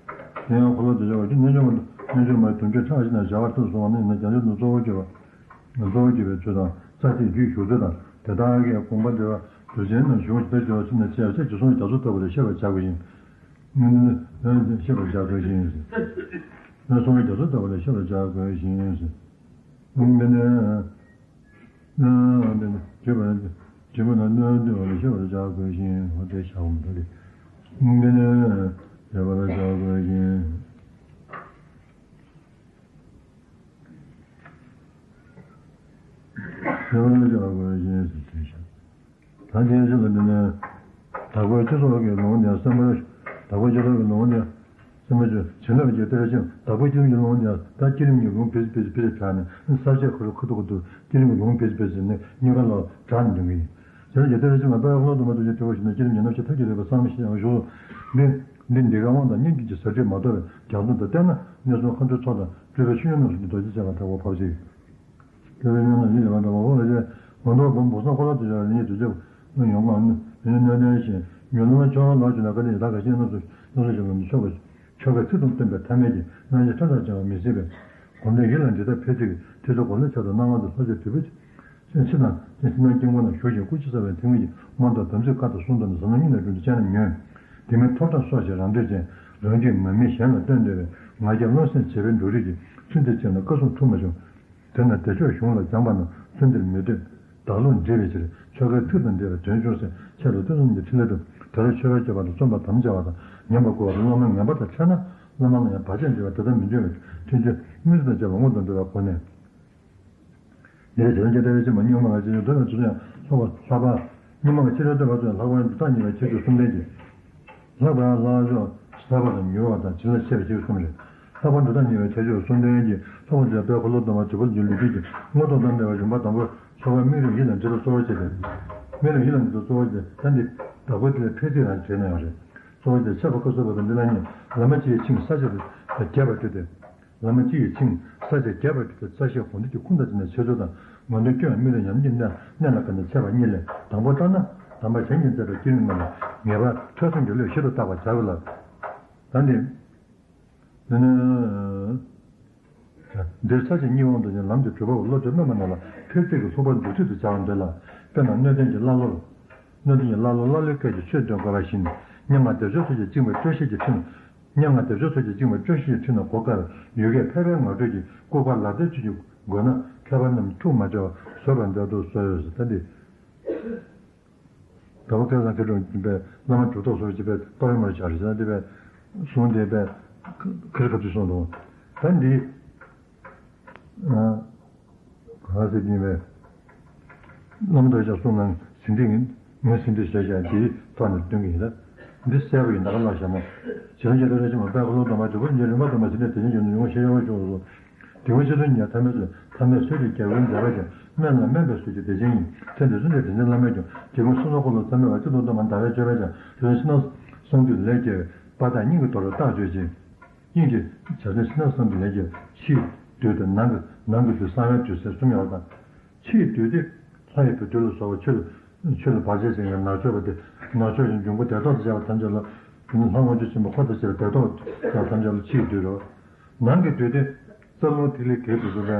དེ་ཡང་འཁོར་ལོ་བདེ་མཆོག་གི་རྣལ་འབྱོར་མ་རྣལ་འབྱོར་མ་དུམ་གྲ་ཕྲག་གཅིག་ན་བཞག་པར་ཐུགས་སོང་བ་ནི་ཡིན་ན་རྒྱ་མཚོའི་གཙོ་བོ་སྐྱོབ་པ། གཙོ་བོ་སྐྱོབ་པའི་ཚུལ་དང་རྩ་ཆེའི་རྒྱུད་བཞུགས་ཚུལ་དང་དེ་དག་གི་དགོངས་པ་འགྲེལ་བ་དུས་ཆེན་ནམ་གཞུང་ཞིག་ཏུ་འགྲེལ་བ་ཚུལ་ནས་ཆེ་བ་ཆེ་ཇི་གསུང་རྒྱ་མཚོ་ལྟ་བུ་ལ་ཤེས་པར་བྱ་དགོས་ཤིང་། ཤེས་པར་བྱ་དགོས་ཤིང་། གསུང་རྒྱ་མཚོ་ལྟ་བུ་ལ་ཤེས་པར་བྱ་དགོས་ཤིང་། འདི་ནི། འདི་ནི་བརྗོད་པ་བརྗོད་པ་ན་གནོད་འདོད་པ་ལ་ཤེས་པར་བྱ་དགོས་ཤིང་འོ་དེ་བྱ་བ་མཐོ་རིས། འདི་ནི་བརྗོད་པར་བྱ་དགོས་ཤིང་། བརྗོད་པར་བྱ་དགོས་ཤིང་ཟེར་དེ་བྱ། ད་དེའི་ཕྱིར་ལ་འདི་ནི། བདག་པོའི་སྤྱི་ཚོགས་ཀྱི་ལུང་དེ་སེམས་པར། བདག་པོའི་སྤྱི་ཚོགས་ཀྱི་ལུང་དེ། སེམས་པར་བྱེད་ལས་ཀྱི་གཏེར་ཆེན་བདག་པོའི་སྤྱི་ཚོགས་ཀྱི་ལུང་དེ་ད་བསྐྱེད་རིམ་གྱི་ལུང་བེས་བེས་བེས་བྱས་ནས་ས་བཅད་ཁོ་རང་ཁ་ཐུག་ཁ་ཐུག་བསྐྱེད་རིམ་གྱི་ལུང་བེས་བེས་ཟེར་ནས་གཉིས་ཀ་ལ་སྦྲགས་ནས་འདོན་གྱི་ཡིན། བྱེད་ལས་ཀྱི་གཏེར་ཆེན་ལ་དཔལ་ཁོ་ལོ་དུ་མ་དུ་ཆེ་དྲི་བ་ཞིག་ན་བསྐྱེད་རིམ་ཉེ་ནམ་ཞིག་ཐབས་ཀྱི་རིག་པ་བསམ་ཞེས་ཡང་ཞུ། འདི་འདི་འདི་ག་དབང་དང་སྙན་བརྒྱུད་ཀྱི་ཟབ་ཁྲིད་མ་དོར་བའི་རྒྱ་མཚོ་དང་བསྟན་ན་གནས་གསུམ་མཁའ་འགྲོའི་ཚོགས་དང་སྤྲུལ་པའི་མཆོད་ཡོན་རྣམས་སུ་འདི་རྡོ་རྗེ་བྱ་བ་དང་བ་ཕབ་ཅིག་སྐྱེ་བའི་སྨོན་ལམ་ཡིད་ལ་བ་དང་བ་འོ་ལ་ཅེ། ངོ་མདོག་སྦོམ་སྦོམ་སོགས་འཁོར་ལོ་དེ་ལ་ཉེ་དུ་ཅེ། ཡོང་གང་ནི་ནི་གནོད་ལྡན་ཞིང་ཉོན་མོངས་ཆོ་ག་ལ་བྱུང་ན་ག་ནི་ཡི་དྭགས་ཀྱི་སྤྱན་རྣམས་སུ་སྣང་སུ་ཞིག་ལ་མི་ཆོག་པའི་ཆོ་གའི་ཚིག་དང་བསྟན་པའི་ཐ་མལ་གྱི་སྣང་ཤས་ཕྲ་དང་བཅས་པ་མི་སྲིད་པས། གོམས་འདྲིས་ཡིད་ལ་འདྲིས་ལྟར་འཕེལ་ཚིག་གི་ཐོས་རྩེ་གོ་ལ་ཆ་དང་སྣང་བ་དང་ལྷ་ཆོས་དུས་པའི་ཕྱིར་ཕྱིར་དང་ཕྱིར་ན་དཀྱིལ་འཁོར་ན་བཞུགས་ཤིང་སྐུ་ཅི་གསལ་བའི་ཐིམ་གྱི་མ་དང་དམ་ཚིག་བཀའ་དང་གསུང་དང་ནི་ཟབ་མོ་སྙིང་ལ་སྒྲོན་ཏེ་སྤྱན་རྣམས་ཉོན། དེ་མིན་ཐོབ་གྲངས་སོགས་ཀྱི་རང་འདོད་ཅན་རང་རྒྱུད་མ་མིན་གཞན་ལ་བསྟན་འདོད་པའི་ང་རྒྱལ་བློ་སེམས་བྱེ་བའི་འབྲུ་རིགས་ཀྱིས་ཚུན་ཚོད་ཅན་ལ་བཀའ་གསུང་ཐུགས་མ་ཆུང་། དེ་ན་བདེ་མཆོག་གཞུང་ལ་སྦྱངས་པ་རྣམས་ཚུལ་འདིར་མི་ལྟོས། བདག་བློ་འདྲེས་པའི་ཕྱིར་ཆོ་གའི་ཚིག་དང་འབྲེལ་བའི་དོན་ཅུང་ཟད་ཆེད་དུ་སྟོན་གསུམ་གྱི་ཕྲིན་ལས་སྒྲུབ། དེ་ལ་ཆོ་ག་རྒྱས་པ་དང་རྩོམ་པར་དམ་བཅའ་བ་དང་ཉན་པར་བསྐུལ་བ་དང་སློབ་མ་ངན་པ་དང་འཕྲད་ན་སློབ་མ་ལ་ཡང་བར་ཆད་འབྲེལ་བ་དེ་ལྟར་མི་འབྱུང་བའི་ཕྲིན་བཅོལ་དམིགས་བསལ་དང་བཅས་པ་དངོས་དང་འབྲེལ་བའི་སྒོ་ནས། འདིར་དོན་གྱི་ལྟ་བའི་ཕྱི་མ་སྙིགས་མ་ལྔ་ཆེ་ཆུང་འདོད་པའི་ཚུལ་ཡང་ལྷག་པ་ལྷག་པ། སྙིགས་མ་ལྔ་ཆེ་ཆུང་འདོད་པའི་ཚུལ་ཡང་ལྷག་པའི་འདུ་ཐག་ཉེ་བའི་ཁྱད་ཆོས་གསུམ་ལྡན་གྱི། ལྷག་པའི་ལྷག་ཕྱོགས་ཟད་པ་དང་མྱུར་བ་དང་བྱིན་རླབས་ཆེ་བའི་ཁྱད་ཆོས་གསུམ་རེད། ལྷག་པ་འདུ་ཐག་ཉེ་བའི་ཁྱད་ཆོས་གསུམ་ལྡན་གྱི་ལྷག་པ་འདུ་ཐག་དཔལ་འཁོར་ལོ་སྡོམ་པ་དྲིལ་བུ་རྒྱུད་ལུས་རྒྱུད་ཀྱི་མངོན་རྟོགས་དང་ལྡན་པའི་རིམ་པ་དང་པོའི་ཆོ་ག་དམིགས་རིམ་ཡིད་ལ་འདྲིས་ལ་གཙོ་བོར་བྱས་ཏེ། དམིགས་རིམ་ཡིད་ལ་འདྲིས་ལ་གཙོ་བོར་བྱས་ད་འདི་བདག་པོའི་དེ་ལ་ཕན་ཚིག་རང་བྱས་ན་ཡང་རེད། གཙོ་བོར་བྱས་ཆད་པ་བཀའ་སྲུང་བ་དང་འདི་ལ་ཉེ་བླ་མ་གཅིག་གིས་ཆིངས་ས་ཆ་དུ་རྒྱས་པར་སྤྲུལ་ཏེ། བླ་མ་གཅིག་གིས་ཆིངས་ས་ཆ་རྒྱས་པར་གྱུར་ཏེ་རྩ་ཤེས་དགོངས་འདུས་ཀྱི་ཁུངས་དང་བསྟུན་ནས་འཆད་རྩོད་དང་ངོ་འདོན་སྐྱོན་དམིགས་རིམ་ཉམས་ཀྱི་གནད་ལ་ག་ནས་འཆད་པ་གཉིས་ལས་དང་པོ་ལྟར་ན་དམ་པ་གཞན་གྱིས་མཛད་པའི་བསྐྱེད་རིམ་རྣམས་ལ་ངེས་པར་ཐོས་བསམ་གྱི་བློས་གཞི་རུ་བཏགས་པར་བྱ་དགོས་ལ། ད་འདི་འདི་ནི་འདིར་ས་བཅད་གཉིས་དབང་དུ་ནི་ལམ་གྱི་གྲུབ་པ་བློ་གྲོས་རྣོན་པ་རྣམས་ལ་ཕན་ཚེ་གི་ལྷུག་པར་མཛུབ་ཁྲིད་དུ་བྱ་བར་འདོད་ལ། དཔེར་ན་སྣོད་ལྡན་གྱི་ཀླ་ཀློར། སྣོད་ལྡན་གྱི་ཀླ་ཀློ་ཀླ་ཀློའི་སྐད་ཀྱིས་ཆོས་འདོན་དགོས་པ་བཞིན། སྙན་ངག་སྡེབ་སྦྱོར་སོགས་ཀྱིས་བཅིངས་པའི་སྤྲོ་ཤེས་ཀྱི་ཁྲིད། སྙན་ངག་སྡེབ་སྦྱོར་སོགས་ཀྱིས་བཅིངས་པའི་སྤྲོ་ཤེས་ཀྱི་ཁྲིད་ནས་གོ་དཀའ་བའི་ཡུལ་སྐད་ཕལ་པའི་ངག་སྒྲོས་ཀྱིས་ལྐུགས་པ་ལག་རྩལ་བཅུད་ཀྱིས་བགོས་ན་མཁས་པ་རྣམས་ཐུགས་མ་ཆེ་བ་བཟོད་པར་མཛད་དུ་གསོལ་ཟེར་ད་འདི། དང་པོ་སྐལ་བཟང་མཁས་གྲུབ་ཀྱིས་པའི་བླ་མ་གྲུབ་ཐོབ་སོགས་ཀྱིས་པའི་པར་མར་བྱ་རེད་ཟེར་ན་འདི་པའི། གསུངས་བསྡད་པས། ཁ་ཁ་ཚུལ་གསུངས་འདུག་ད་འདི། ག་ཟེར་གྱིན་པས། བླ་མ་དག་ཅག་གསུམ་ནང་ཟིན་བྲིས་ངས་ཟིན་བྲིས་བྱས་བཞག་དེའི་ཐོག་ནས་སྟོན་གྱི་ཡིན་ལ། འདི་གསལ་པོ་ཡིན་ད་ག་ལ་ཞྭ་མོ། བྱེད་ལ་བྱེད་ལ་རེ་ཞིག་མ་པའི་འཁོར་ལོ་སྡོམ་པ་དྲུག་པོ་འདི་རིམ་པ་སྡོམ་པ་ཇི་འདྲ་དེ་བཞིན་གྱི་ཉུང་ཤེས་ཡོད་པ་ཤོག་སོ། དེ་བ་ཆེ་ཚོད་ཉལ་ཐ་མལ་ཚོད་ཐ་མལ་ཚོད་ཀྱི་རྒྱལ་པོའི་མཛད་པ་ཀྱང་སྨན་ལ་སྨན་པའི་ཚོད་ཀྱི་བདེ་ཆེན་ཡིན། ཚེ་འདི་ཚོ་འདི་དེ་འདྲ་བླ་མེད་ཀྱང་དེ་ཀུན་སོ་སོ་འཁོར་ལོ་ཚ་མེད་པ་གཅིག་ཏུ་སྡོམ་པ་ཟླ་བའི་སྤྱོད་པ་ཀྱང་དེ་བཞིན་སྣང་གསུམ་གྱི་ལས་སྐྱེ་བའི་དཔའ་རྟགས་སྙིང་གི་དོར་བའི་རྟགས་བརྗོད་ཅིང་། དབྱིངས་ཀྱི་བྱ་བྲལ་ཕྱི་ནང་གསུམ་གྱི་ལས་ཀྱི་ཕྱིའི་དུས་དང་ནང་གི་ནང་གི་དུས་གསང་བའི་དུས་ཟེར་གསུམ་ཡོད་པ་དང་། ཕྱིའི་དུས་དེ་ལྷ་ཡི་བུ་དུས་ལ་སོགས་པ་ཆོས་ལ་ཆོས་ལ་བར་ཆད་བྱེད་མཁན་ནག་ཕྱོགས་པ་དེ་ནག་ཕྱོགས་ཀྱི་འབྱུང་པོ་སྡེ་ཐོག་ཏུ་བྱས་པ་ཐམས་ཅད་ལ་ལྷ་དབང་ཕྱུག་ཆེན་པོ་འཁོར་དང་བཅས་པའི་སྡེ་ཐོག་ཏུ་ཐམས་ཅད་ལ་ཕྱིའི་དུས་རེད། ནང་གི་དུས་དེ་རྩ་རླུང་ཐིག་ལེ་བརྒྱད་དུ་གསུམ་པའི།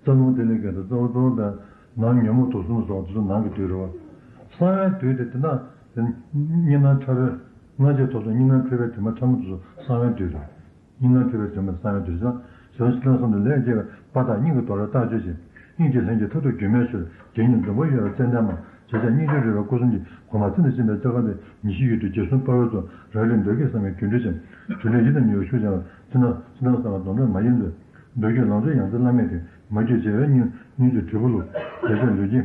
རྩ་རླུང་ཐིག་ལེ་བརྒྱད་དང་རྩ་བ་གཙོ་བོ་དང་ནང་ཉོན་མོངས་དུག་གསུམ་སོགས་དེ་ཚོ་ནང་གི་དུས་རེད་བ། གསང་བའི་དུས་དེ་དེ་ན་གཉིས་སྣང་ཕྲ་བའི་སྔ་ཕྱིར་ཐོབ་ཀྱང་གཉིས་སྣང་འཁྲུལ་པའི་དྲི་མ་ཕྲ་མོ་དེ་ཚོ་གསང་བའི་དུས་རེད། གཉིས་སྣང་འཁྲུལ་པའི་དྲི་མ་གསང་བའི་དུས་སོ། བྱང་ཕྱི་ནང་གསུམ་དུ་ལས་སྐྱེ་བའི་དཔའ་རྟགས་སྙིང་གི་དོར་བའི་རྟགས་བརྗོད་ཅིང་། དབྱིངས་ཀྱི་ལྷན་སྐྱེས་མཐར་ཐུག་སྒྱུ་མའི་ཆོས་བརྒྱད་ཉིད་འཛིན་པ་ཡོད་པ་ཙན་དན་མ་བྱས་ཀྱང་སྙིང་རྗེ་རོལ་པའི་སྐུ་གསུམ་གྱི་གོ་འཕང་མཚན་དང་མཆིས་པའི་ལྕགས་ཁང་དེ་ཉི་ཤུ་ཡོད་དུས་རྗེས་གསུམ་དཔའ་བོའི་ཚོགས་རང་རིག་འདོད་དགེ་བསམ་པའི་སྒྱུ་འཕྲུལ་ཅན་དུ་ལེན་ཡིད་དང་ཉེ་བའི་ཤུགས་ཀྱང་ཕྱི་ནང་ཕྱི་ནང་གསང་བ་སྡོམ་པས་མ་ཡིན་ཏེ། འདོད་རྒྱུ་ལོངས་སྤྱོད་ཡང་རྩེ་བླ་མེད་དེ་མ་གྱུར་བྱེ་བའི་སྙིང་སྙིང་རྗེ་དྲིལ་བུ་ལུ་དེ་ཚོའི་ལུས་ཀྱི་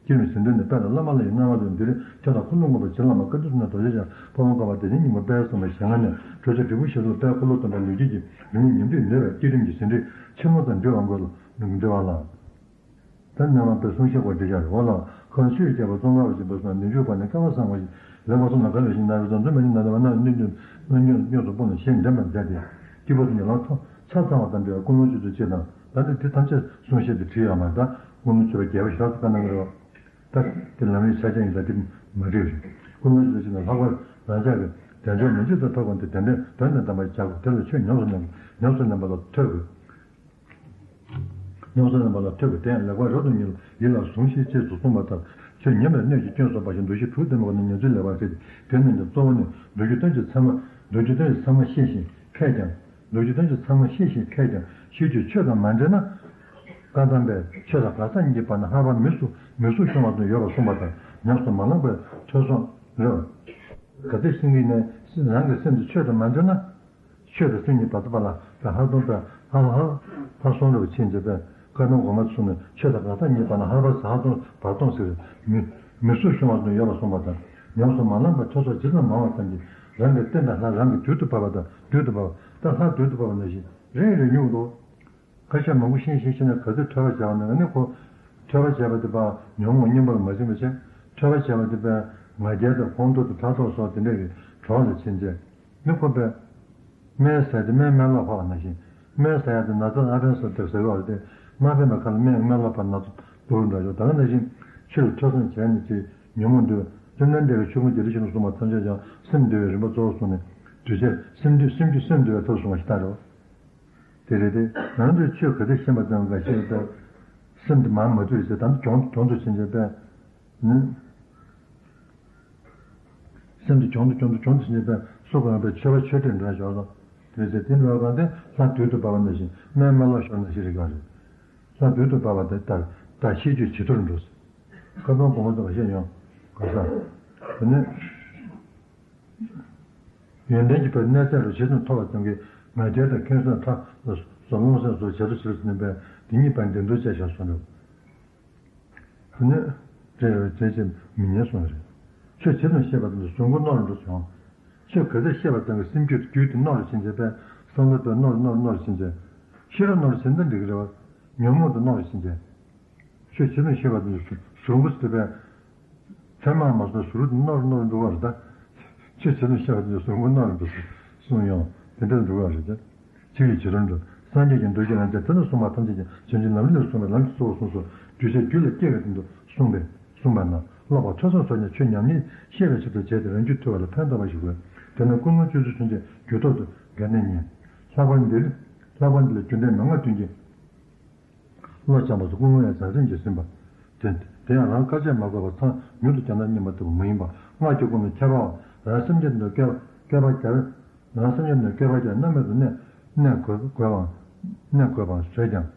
སྐྱེ་མེད་ཟིན་དོན་ནི་དཔལ་ལ་བླ་མ་ལ་ཡི་སྣང་བ་དང་འདི་རེད། ཁྱེད་དང་འཁོར་ལོ་བསྔོས་པ་བྱིན་རླབས་མ་བཀའ་དྲིན་གསུམ་ན་རྡོ་རྗེ་འཆང་ཕ་བོང་ཁ་པ་བདེ་ཆེན་སྙིང་པོ་དཔལ་གསུམ་པ་ཞལ་སྔ་ནས་གྲོལ་ཕྱིར་དྲིལ་བུ་ཞལ་ལུ་དཔལ་འཁོར་ལོ་སྡོམ་པའི་ལུས་དཀྱིལ་གྱི་རིང་ལུགས་ཉམས་རྒུད་མེད་པའི་བསྐྱེད་རིམ་གྱི་ཟིན་བྲིས་ཆེན་མོ་དང་འབྲེལ་བ་འགོད་ལ་འབྲེལ་བ་ལ། ད་རྣལ་མ་པའི་གསུང་བཤད་སྐོར་འདི་བཞག་རེད་བ་ལ། ཁོང་ཆོས་རྒྱལ་པོ་ཙོང་ཁ་པ་ཆེན་པོ་སོགས་ནུས་འཇུག་པ་ནི་སྐལ་བ་བཟང་བ་ཞིག་ལེགས་པར་གསུངས་ལ་དགའ་བའི་ཞིང་ན་རེ་དང་འཛུམ་པའི་ཉིན་ན་རེ་བ་ན་རེ་སྣོད་བཅུད་སྣོད་བཅུད་སྣོད་དུ་སྤུངས་ནས་གཞན་འདྲེན་པར་མཛད་དེ། སྐྱེས་བུ་དེ་ཉིད་ལ་ཐོག་ཆ་ཚང་བ་དམ་པའི་ཀུན་སློང་སྤྱོད་ཚུལ་སྤྱིར་དང་། ད་ལྟ་འདི་ཐམས་ཅད་གསུང་བཤད་དུ་བྲིས་ཡོད་མ་རེད་ད། ཀུན་སློང་སྤྱོད་པ་རྒྱལ་པོ་ཞེས་བཀའ་གནང་གི་རེད་བ། ད་འདི་ལམ་རིམ་ཆ་ཅན་ཡིན་ད་འདི་མ་བྲིས་རེད། ཀུན་སློང་སྤྱོད་ཚུལ་སྤྱིར་དང་ལྷག་པར་རང་ཅག་གི་དལ་འབྱོར་མི་མཇེད་དུ་ཐོབ་པ་འདི་དོན་ལྡན་དོན་དང་ལྡན་པར་བྱ་དགོས། དེ་ལ་ཆོས་ཉམས་སུ་ལེན་དགོས། ཉམས་སུ་ལེན་པ་ལ་ཐོས་དགོས། ཉམས་སུ་ལེན་པ་ལ་ཐོས་དགོས། དེ་ཡང་ལེགས་པར་རབ་ཏུ་ཉིད་ཡིད་ལ་ཟུངས་ཤིག་ཅེས་སུ་གསུངས་པ་ལྟར། ཆོས་ཉན་པའི་སྣོད་ཀྱི་སྐྱོན་སོགས་སྤངས་ཤིང་འདུ་ཤེས་དྲུག་ལྡན་པ་ནི་ཉན་ཚུལ་ལེགས་པར་ཤེས་ཏེ། དེ་རྣམས་ཀྱི་གཙོ་བོ་ནི་མདོ་རྒྱུད་བསྟན་བཅོས་ཚད་མ། མདོ་རྒྱུད་བསྟན་བཅོས་ཚད་མ་ཤེས་ཤིང་མཁས་ཀྱང་། མདོ་རྒྱུད་བསྟན་བཅོས་ཚད་མ་ཤེས་ཤིང་མཁས་ཀྱང་ཕྱིས་ཀྱི་ཆོས་དང་མ་འདྲེས་ན། བཀའ་གདམས་པས་ཆོས་དང་གང་ཟག་གཉིས་ཀྱི་བར་ན་ལྷག་པར་མི་སུ་མི་སུ་ཤོང་བར་དུ་ཡོད་པར་གསུངས་པ་དང་། ཉམས་སུ་མ་བླངས་པའི་ཐོས་བསམ་རེད། ག་ཚོད་ཤེས་ཀྱི་ནས་རང་གི་སེམས་དེ་ཆོས་དང་མ་འདྲེས་ན། ཆོས་དང་སེམས་གཉིས་བར་དུ་བར་ལ་ལྷག་མཐོང་དང་ལྷག་ལྷག་ལྷག་མཐོང་རུ་ཕྱིན་བྱས་པས། བཀའ་གདམས་དགོངས་པ་གསུངས་ནས་ཆོས་དང་གང་ཟག་གཉིས་བར་ན་ལྷག་པར་ལྷག་མཐོང་བར་སྟོང་ཟེར་མི་མི་སུ་ཤོང་བར་དུ་ཡོད་པར་གསུངས་པ་དང་། ཉམས་སུ་མ་བླངས་པའི་ཐོས་བསམ་ཇི་ཙམ་མང་བ་ཙམ་གྱིས་རང་གི་རྟེན་དང་ལྷ་རང་གི་དུས་དུ་བབ་པ་དང་དུས་དུ་བབ་པ་དང་ལྷ་དུས་དུ་བབ་པ་ནང་བཞིན་རེ་རེ་མྱུར་དུ། ཁ་ཤས་མང་པོ་ཤེས་ཤེས་ཤེས་ནས་ག་ཚོད་ཐོས་པ་བྱས་པ་ནས་ནི་ཁོ། ཐོས་པ་བྱས་པ་དེ་དཔེ་ཉོན་མོངས་སྙོམས་པར་མ་ཟིན་པ་བྱས། ཐོས་པ་བྱས་པ་དེ་དཔེ་ང་རྒྱལ་དང་ཁོང་ཁྲོ་དང་ཕྲག་དོག་སོགས་དེ་འདྲ་གི་གྲོགས་ལ་ཕྱིན་བྱས། ནི་ཁོ་དཔེ། སྨན་ཟས་ཏེ་སྨན་སྨན་ལོག་ཕོག་པ་ནང་བཞིན། སྨན་ཟ་ཡ་དེ་ན་ཚ་ཨ་ཕན་སོགས་དེ་ཟ་གི་བ་རེད་དེ། མ་ཕན་པའི་ཁ་ལ་སྨན་སྨན་ལོག་ཕོག་ན་ཚ་འདུག་འདྲ་ཞོག་ད་ག་ནང་བཞིན་ཆོས་ལ་ཐོས་བསམ་བྱས་ནས་ཅིག་ཉོན་མོངས་འདུལ། བཅོམ་ལྡན་འདས་ཀྱིས་ཆོས་ཀུན་རྒྱལ་སྲས་ཆེན་པོ་གསུངས་པ་ཐམས་ཅད་ཀྱང་སེམས་འདུལ་བའི་རིམ་པ་གཙོ་བོར་བཟུང་ནས་འདུལ་བྱེད་སེམས་འདུལ་སེམས་རྒྱུད་སེམས་འདུལ་བའི་ཐབས་སུ་བཟུང་བ་ཞིག་ལྟ་རེད། དེ་རེད་དེ། ང་ཚོས་ཆོས་ག་ཚོད་ཤེས་པ་ཙམ་ག་ཤེས་པ་ལྟར། སེམས་དེ་མར་མ་བཏུལ་ཟེར་ད་ནི་གྱོང་གྱོང་དུ་ཕྱིན་བྱས་པས། ནི། སེམས་དེ་གྱོང་དུ་གྱོང་དུ་གྱོང་དུ་ཕྱིན་བྱས་པས་སུ་གང་པའི་ཆོས་པ་ཆོས་སྒྲས་འགྲོ་ཞོར་དུ། དེ་ཚེ་དེ་འགྲོ་གང་དེ་ལྷ་དུས་དུ་བབ་པ་ནང་བཞིན་སྨན་སྨན་ལོག་ཤོར་ནང་བཞིན་རེད་ག་རེད། ལྷ་དུས་དུ་བབ་པ་དེ་ལྟར་ད་ཤེས་རྒྱུད་ཇེ་ཐུར་འགྲོ། བཀའ་གདམས་དགོངས་པ་ཚོ་ག་ཤེད་ཡོང་ག་ས། དེ་ནི། ཡོན་ཏན་གྱི་བར་གནས་ཚད་རུ་ཇི་ཙམ་མཐོ་བ་ཙམ་གྱིས་ང་རྒྱལ་དང་ཁེངས་སེམས་ཕྲག་དོག་རློམ་སེམས་སོགས་ཇེ་ཐུ་ཇེ་ཐུ་ཕྱིན་པས་དེ་གཉིས་བར་འགྲན་བསྡུར་བཅས་བཞག་སོང་རེད། དེ་ནས་རེ་རེ་བྱས་བྱས་མི་ཉན་སོང་རེད། ཆོས་ཇི་ཙམ་ཤེས་པ་དེ་ཚོ་གཟུགས་པོ་རྣོ་རུ་འགྲོ་བྱུང་། ཆོས་ག་ཚོད་ཤེས་པ་ཙམ་གྱིས་སེམས་རྒྱུད་རྒྱུད་དེ་རྣོ་རུ་ཕྱིན་བྱས་པས་བསམ་བློ་དེ་རྣོ་རུ་རྣོ་རུ་རྣོ་རུ་ཕྱིན་བྱས། ཤེས་རབ་རྣོ་རུ་ཕྱིན་ན་འགྲིག་གི་རེད་བ། ཉོན་མོངས་དེ་རྣོ་རུ་ཕྱིན་བྱས། ཆོས་ཇི་ཙམ་ཤེས་པ་དེ་ཚོ་གཟུགས་པོ་དེ་བས། ཚེར་མ་མ་སོང་གཟུགས་རུ་རྣོ་རུ་རྣོ་རུ་འགྲོ་བ་རེད་ད། ཆོས་ཇི་ཙམ་ཤེས་པ་དེ་ཚོ་གཟུགས་པོ་རྣོ་རུ་འགྲོ་གསུངས་ཡོང་དེ་འདྲ་འགྲོ་བ་རེད་ད། ཆོས་ཀྱི་བྱེ་བྲག་འགྲོ། སངས་རྒྱས་ཀྱི་མདོ་རྒྱུད་རྣམས་ཀྱང་དེ་ལ་གསུངས་པ་ཐམས་ཅད་ཀྱང་བྱང་ཆུབ་ལམ་རིམ་ལས་གསུངས་པའི་ལམ་གྱི་གཙོ་བོར་གསུངས་སོ། གདུལ་བྱའི་རྒྱུད་ལ་སྐྱེ་བའི་དོན་དུ་གསུངས་པས་གསུངས་པ་ན་ཀློག་པ་ཐོས་བསམ་སོགས་ཀྱང་ཆོས་ཉམས་ལེན་ཤེས་པའི་ཕྱིར་དུ་བྱས་ཏེ་རང་རྒྱུད་ཐུལ་བ་ལ་ཕན་ཐོགས་པ་ཞིག་དགོས། དེས་ན་ཀུན་སློང་སྤྱོད་ཚུལ་མཚོན་བྱེད་རྒྱུད་ཐོག་ཏུ་འགལ་གནད་ཉན། ལྷག་པར་འདིར་ལྷག་པར་འདི་ལ་རྒྱུ་འབྲས་མན་ངག་བདུན་གྱི། བློ་སྦྱངས་པ་སོགས་ཀུན་སློང་ཡང་བྱང་སེམས་ཀྱིས་ཟིན་པ། དེ་དེ་ཡང་རང་དཀའ་སྤྱད་མ་དགོས་པར་མཚང་མྱུར་དུ་བརྒྱབ་ན་སྙམ་པ་ལྟ་བུ་མ་ཡིན་པ། སྔགས་ཀྱི་ཀུན་སློང་ཁྱད་པར་བ། རང་སེམས་ཅན་དུ་བསྐལ་བསྐལ་པ་བརྒྱར། རང་སེམས་ཅན་དུ་བསྐལ་པ་བརྒྱར་རྣམ་སྨིན་དུ་གནས་གནས་དགོས་དགོས་པའང་གནས་དགོས་པའང་བཟོད་ཀྱང་།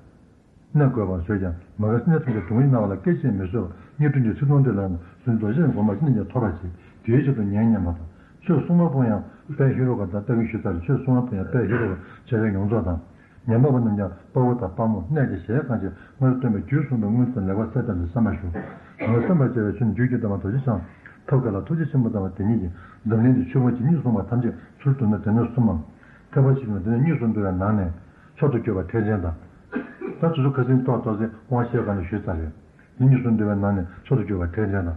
གནས་དགོས་པའང་བཟོད་ཀྱང་མ་ག་སེམས་ཅན་ཐམས་ཅད་སྡུག་བསྔལ་སྣང་བ་ལ་སྐད་ཅིག་མི་བཟོད་པར་དངོས་གྲུབ་ཀྱི་ཚིག་དོན་དེ་ལ་ཡང་གཟུགས་རྡོ་རྗེའི་དགོངས་པ་ཅི་ནས་ཀྱང་ཐོབ་པར་བྱེད་དེའི་ཕྱིར་དུ་ཉན་སྙམ་པ་དང་ཆོས་གསུང་བ་པོ་ཡང་། དཔལ་ཧེ་རུ་ཀ་དང་ལྟ་གིན་ཞུས་ཚར་རེད། ཆོས་གསུང་བ་ཕན་ཡང་དཔལ་ཧེ་རུ་ཀ་བྱ་བའི་ཡོངས་རྫོགས་དང་། ཉན་པ་པོ་རྣམས་ཀྱང་དཔའ་བོ་དང་དཔའ་མོ་གནས་ཀྱི་གཞལ་ཡས་ཁང་ཆེན་ལྔར་སྟོན་པའི་རྒྱུད་གསུངས་པའི་སྔོན་དུ་ལེགས་པར་གསལ་བཏབ་ནས་གསན་པར་ཞུ། ངས་གསན་པར་བྱ་བའི་ཚུལ་ནི་རྒྱུད་ཀྱི་བསྟན་པ་རྡོ་རྗེ་འཆང་ཐབས་མཁས་ལ་ཐུགས་རྗེ་ཆེན་པོ་གནང་བ་དེ་ཉིད་ཀྱིས་འཛམ་གླིང་འདི་ཆོས་སྐོར་གྱི་གཉིས་གསུངས་པ་ཐམས་ཅད་ཚུར་བསྡུ་ན་སྡེ་སྣོད་གསུམ་མམ། ཐེག་པ་ཆེ་ཆུང་སྡེ་སྣོད་གཉིས་སུ་འདུ་བའི་ནང་ནས་མཆོག་ཏུ་གྱུར་པ་ཐེག་ཆེན་དང་། ད་དེ་ཚོ་ཁ་སང་ཏོག་ཏོག་ཙམ་དབང་བཤད་སྒང་ནས་ཞུས་ཚར་རེད། འདི་གཉིས་སུ་འདུ་བའི་ནང་ནས་མཆོག་ཏུ་གྱུར་པ་ཐེག་ཆེན་དང་།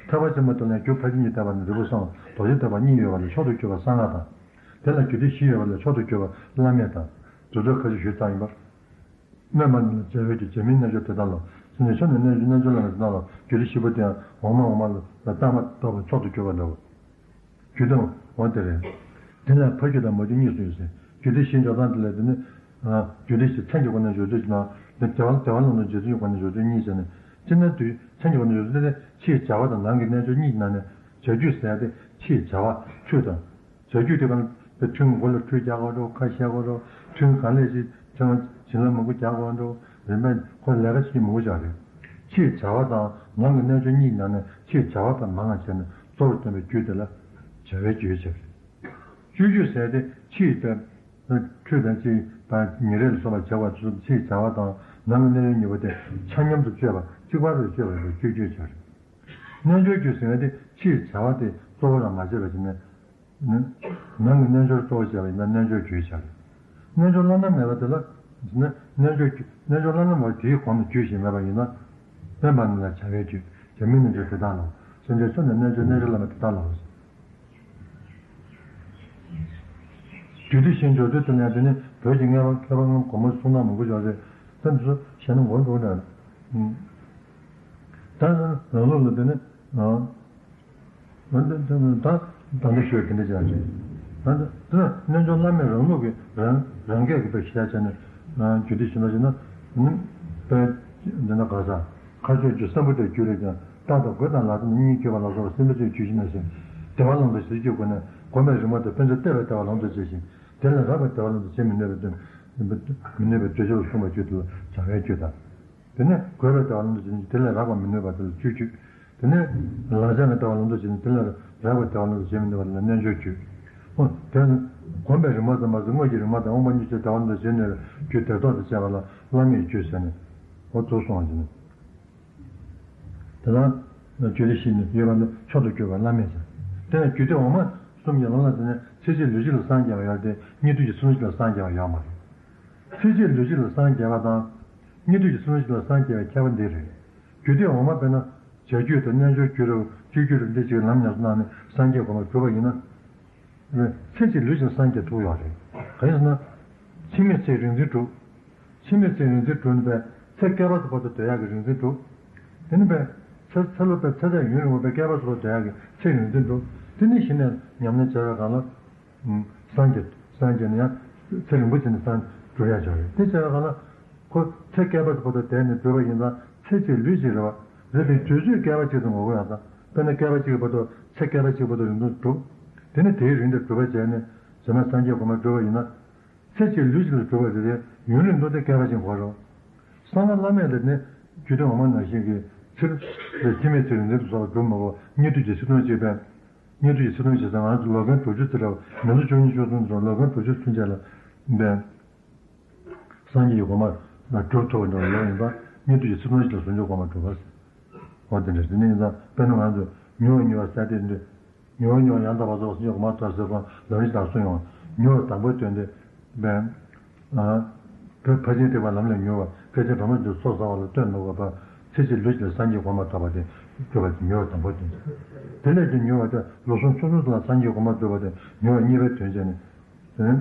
ཐེག་པ་ཆེན་པོ་དེ་ལ་རྒྱུ་ཕར་ཕྱིན་གྱི་ཐེག་པ་དང་འབྲས་བུ་གསུམ་རྡོ་རྗེ་ཐེག་པ་གཉིས་ཡོད་པ་ལས་མཆོག་ཏུ་གྱུར་པ་གསང་སྔགས་དང་། དེ་ལ་རྒྱུད་སྡེ་བཞི་ཡོད་པ་ལས་མཆོག་ཏུ་གྱུར་པ་བླ་མེད་དང་། དེ་ཚོ་ཁ་ཅིག་ཞུས་ཚར་ཡིན་པ། སྨོན་པ་ནི་བྱ་བའི་རྒྱུ་བྱ་མིན་རྣལ་འབྱོར་དེ་དག་ལ། སེམས་ཅན་ཆོས་ནི་རྣལ་འབྱོར་རྣལ་འབྱོར་བླ་མེད་དེ་དག་ལ། རྒྱུད་སྡེ་བཞི་པོ་དེ་ཡང་འོག་མ་འོག་མ་ལ་བརྟག་པ་རྟོགས་པ་མཆོག་ཏུ་གྱུར་པ་འདྲ་བོ། རྒྱུད་དང་འོ་དེ་རེད། དེ་ལ་ཕ་རྒྱུད་དང་མ་རྒྱུད་གཉིས་སུ་ཡོད་ཟེར། རྒྱུད་སྡེ་བཞི་འཇོག་སྟངས་དེ་ལ་དེ་ནི། རྒྱུད་སྡེ་བཞི་མཚན་གྱི་སྒོ་ནས་འཇོག་ཚུལ་གྱི་ནང་དེ་རྒྱལ་བ་རྒྱལ་བ་ལུང་དང་རྗེ་བཙུན་གྱི་སྒོ་ནས་འཇོག་ཚུལ་གཉིས་བྱས་ནས། སྤྱིར་ན་དུས་མཚན་གྱི་སྒོ་ནས་འཇོག་ཚུལ་དེ་ནི་ཕྱིའི་བྱ་བ་དང་ནང་གི་རྣལ་འབྱོར་གཉིས་ཀྱི་ནང་ནས་བྱ་རྒྱུད་ཟེར་ཡ་དེ་ཕྱིའི་བྱ་བ་ཆོས་དང་། བྱ་རྒྱུད་དེ་གང་དེ་ཐུན་མགོ་ལ་ཁྲུས་རྒྱག་དགོས་འགྲོ། ཁ་བཤལ་དགོས་འགྲོ། ཐུན་གང་ལས་ཅི་ཚང་བྱིན་རླབས་མང་པོ་རྒྱག་དགོས་འགྲོ། རིམ་པས་ཁོ་ལས་ཀ་བྱེད་མང་པོ་བྱ་རེད། ཕྱིའི་བྱ་བ་དང་ནང་གི་རྣལ་འབྱོར་གཉིས་ཀྱི་ནང་ནས་ཕྱིའི་བྱ་བ་དང་མང་བ་བྱས་ནས་གཙོ་བོར་སྟོན་པའི་རྒྱུད་དེ་ལ་བྱ་བའི་རྒྱུད་ཟེར། སྤྱོད་རྒྱུད་ཟེར་ཏེ་ཕྱིའི་དཔེ། ཁྲུས་དང་ཅི་དང་ཉིན་རེ་ལ་སོགས་པ་བྱ་བ་དེ་ཚོ་ཕྱིའི་བྱ་བ་དང་ནང་གི་རྣལ་འབྱོར་གཉིས་པོ་དེ་ཆ་མཉམ་དུ་སྤྱོད་པ་གཅིག་པ་རུ་སྤྱོད་པ་ལ་སྤྱོད་རྒྱུད་ཟེར། རྣལ་འབྱོར་རྒྱུད་ཟེར་བ་དེ་ཕྱིའི་བྱ་བ་དེ་གཙོ་བོ་རང་མ་བྱས་པ་ཞིག་ནས། ནང་གི་རྣལ་འབྱོར་གཙོ་བོ་བྱས་པ་ཡིན་ན་རྣལ་འབྱོར་རྒྱུད་བྱ་རེད། རྣལ་འབྱོར་བླ་ན་མེད་པ་དེ་ལ་ཟེར་ན་རྣལ་འབྱོར་རྒྱུད། རྣལ་འབྱོར་བླ་ན་མེད་པ་དེའི་གོང་དུ་རྒྱུད་ཞིག་མེད་པ་ཡིན་ན། སྨོན་པ་ནི་ལ་བྱ་བའི་རྒྱུད། བྱ་མིན་རྣལ་འབྱོར་དེ་དག་ལ། སེམས་ཅན་ཆོས་ནི་རྣལ་འབྱོར་རྣལ་འབྱོར་བླ་མེད་དེ་དག་ལ། རྒྱུད་སྡེ་བཞི་འཇོག་ཚུལ་དེ་ལ་དེ་ནི་བོད་ཀྱི་མཁས་པ་མཁས་པ་སྔོན་གོང་མ་གསུང་སྟངས་མང་པོ་ཡོད་རེད། ད་འདི་ཚོ་བཤད་ན་མགོ་འདོགས་ནས། ད་རང་ལུགས་ལ་དེ་ནི། ད་ད་ལྟ་ཤོད་དེ་འདྲ་ཅན་རེད། ད་ལྟ་དེ་ནི་རྣལ་འབྱོར་བླ་མེད་རང་ལུགས་ཀྱི་རང་རང་སྐད་ཀྱི་དཔེ་བཤད་བྱས་ནས་རྒྱུད་སྡེ་བཞི་འཇོག་བྱས་ན་ནི་དཔེ་འདི་ན་ག་ས་མཁའ་སྤྱོད་ཀྱི་སམ་བྷོ་ཊའི་རྒྱུད་རེད་ཀྱང་། རྟག་ཏུ་དགོད་དང་ལག་རྩལ་ནི་གཉིད་སྐྱོབ་པ་ལ་སོགས་པ་སེམས་དཔའི་ཆོས་རྒྱུད་ཕྱི་ནས་ཟེར། བདེ་བ་ལམ་དུ་ཞེས་བརྗོད་དགོས་ནས་གོམས་པའི་རིམ་པ་དང་དཔེ་མཛོད་བལྟས་པའི་བདེ་བ་ལམ་དུ་བྱས་ཤིང་། དེ་ལས་རགས་པའི་བདེ་བ་ལམ་དུ་བྱེད་མི་ནུས་པའི་དོན། མི་ནུས་པའི་དོན་བྱེད་པར་གསུངས་པའི་རྒྱུད་དེ་ལ་བྱ་བའི་རྒྱུད་དང་། དེ་ནས་དགོས་པའི་བདེ་བ་ལམ་དུ་བྱེད་ནི་དེ་ལས་རགས་པ་མི་ནུས་པ་དེ་ལ་སྤྱོད་རྒྱུད། དེ་ནས་ལག་ཆ་ནས་བདེ་བ་ལམ་དུ་བྱེད་ནི་དེ་ལས་རགས་པའི་བདེ་བ་ལམ་དུ་བྱེད་མི་ནུས་པ་དེ་ལ་རྣལ་འབྱོར་རྒྱུད། འོ་དེ་ནི་གོམས་པའི་རིམ་པ་ཙམ་མ་ཟད་དངོས་ཀྱི་རིམ་པ་དང་དབང་པོ་གཉིས་ཆར་བདེ་བ་ལམ་དུ་བྱེད་ནུས་པའི་རྒྱུད་དེ་ཐོག་ཏུ་བྱས་པ་ལ་བླ་མེད་རྒྱུད་ཟེར་ནས། འོ་དེ་གསུངས་པ་ཡིན། དེ་ལ་རྒྱུད་སྡེ་བཞི་ནི་ཡོད་པ་ནི་མཆོག་ཏུ་གྱུར་པ་བླ་མེད་ཟེར། དེ་ཡང་རྒྱུད་སྡེ་འོག་མ་གསུམ་གྱི་ལམ་ལ་བརྟེན་ནས་ཚེ་གཅིག་ལུས་གཅིག་ལ་སངས་རྒྱས་པ་ཡོད་དེ་སྙིགས་དུས་ཀྱི་ཚེ་ཐུང་གཅིག་ལ་སངས་རྒྱས་པ་ཡོད་མ་རེད། ཚེ་གཅིག་ལུས་གཅིག་ལ་སངས་རྒྱས་པ་དང་། སྙིགས་དུས་ཀྱི་ཚེ་ཐུང་གཅིག་ལ་སངས་རྒྱས་པའི་ཁྱད་པར་འདི་རེད། རྒྱུད་སྡེ་འོག་མ་དཔེར་ན། བྱ་རྒྱུད་དང་རྣལ་འབྱོར་རྒྱུད་རེད། སྤྱོད་རྒྱུད་རེད། འདི་གཅིག་ལམ་ཉམས་སུ་བླངས་ནས་སངས་རྒྱས་གོ་འཕང་གྲུབ་པ་ཡིན་ན། ཚེ་གཅིག་ལུས་གཅིག་སངས་རྒྱས་ཐུབ་ཡོད་རེད། གང་ཡིན་ཟེར་ན། འཆི་མེད་ཚེའི་རིག་འཛིན་གྲུབ། འཆི་མེད་ཚེའི་རིག་འཛིན་གྲུབ་ནི་པས་ཚེ་བསྐལ་པ་ཚོ་བར་དུ་སྡོད་ཡག་གི་རིག་འཛིན་གྲུབ། དེ་ནི་པས་ཚེ་ཚེ་ལོ་པས་ཚེ་ཚད་ཡུན་རིང་བོ་པས་བསྐལ་པ་ཚོ་བར་དུ་སྡོད་ཡག་གི་ཚེ་རིག་འཛིན་གྲུབ། དེ་ནི་གཞི་ནས་ཉམས་ལེན་བྱས་པའི་སྒང་ལ། སངས་རྒྱས། སངས་རྒྱས་ནི་ཡང་ཚེ་རིང་པོ་བྱས་ནས་སངས་གྲུབ་ཡག་ཆགས་རེད། དེ་བྱས་པའི་སྒང་ལ། ཁོ་ཚེ་བསྐལ་པ་ཚོ་བར་དུ་བསྡད་ནས་གྲུབ་པ་ཡིན་ཙང་ཚེ་གཅིག་ལུས་གཅིག་རེད་བ། རེད་དེ་དུས་ཚོད་བསྐལ་པ་གཅིག་ཏུ་ངོ་རྒོལ་ཡང་དང་དཔེར་ན་བསྐལ་པ་གཅིག་གི་བར་དུ་ཚེ་བསྐལ་པ་གཅིག་བར་དུ་རིང་ཐུང་གྲུབ། དེ་ནི་དེའི་རིང་དུ་གྲུབ་པ་བྱས་ནས་བྱས་ན་སངས་རྒྱས་གོ་འཕང་གྲུབ་པ་ཡིན་ན། ཚེ་གཅིག་ལུས་གཅིག་ལ་གྲུབ་པ་རེད་དེ་ཡུན་རིང་དུ་དེ་བསྐལ་པ་ཅིག་འགོར་རོ། གསང་སྔགས་བླ་མེད་ལ་ནི་རྒྱུད་སྡེ་འོག་མ་ནང་བཞིན་གྱི་ཚེ་རིང་འཆི་མེད་ཚེ་རིང་འཛིན་དུ་སོགས་པ་གྲུབ་མ་དགོས། སྙིགས་དུས་ཀྱི་ཚེ་ཐུང་གཅིག་པས། སྙིགས་དུས་ཀྱི་ཚེ་ཐུང་གཅིག་ཟེར་ང་ཚོ་ལོ་རྒན་དྲུག་ཅུ་ཙམ་རེད་བ། མི་ལོ་བཅུ་གཉིས་བཅུ་གསུམ་ཙམ་ལོ་རྒན་དྲུག་ཅུ་ཚུན་ཆད་ལ་འབད། སངས་རྒྱས་ཀྱི་གོ་འཕང་ལ་གྲུབ་ཐུབ་པ་འདྲ་བ་ཡོད་ཡིན་པ། སྙིགས་དུས་ཀྱི་ཚེ་ཐུང་གཅིག་ལ་ཟུང་འཇུག་གོ་འཕང་གྲུབ་པ་ཟེར། འོ་དེ་འདྲ་དེ་ནས་ཡིན་ཙང་དཔེར་ན་ང་ཚོས་མྱུར་བ་མྱུར་བ་ཟེར་དེ་འདྲ། མྱུར་བ་མྱུར་བ་ཡང་དག་པར་རྫོགས་སངས་རྒྱས་གོ་འཕང་ཐོབ་ཟེར་ཁོང་ལམ་རིམ་ལྟར་གསུངས་ཡོང་། མྱུར་བ་དང་པོའི་དོན་དེ། བན། བོད་ཕར་ཕྱིན་ཐེག་པ་ལམ་ལས་མྱུར་བ་སྐད་ཅིག་བར་མ་གྱུར་ཚོགས་བསགས་པ་ལ་ལྟོས་མི་དགོས་པར་ཚེ་གཅིག་ལུས་གཅིག་ལ་སངས་རྒྱས་གོ་འཕང་ཐོབ་པ་དེ་གྲུབ་པ་དེ་མྱུར་བ་དང་པོའི་དོན་བྱས། དེ་ལས་ཀྱང་མྱུར་བ་དེ་ལོ་གསུམ་ཆུ་ཚོད་ཙམ་ལ་སངས་རྒྱས་གོ་འཕང་གྲུབ་པ་དེ་མྱུར་བ་གཉིས་པའི་དོན་བྱས་ནས།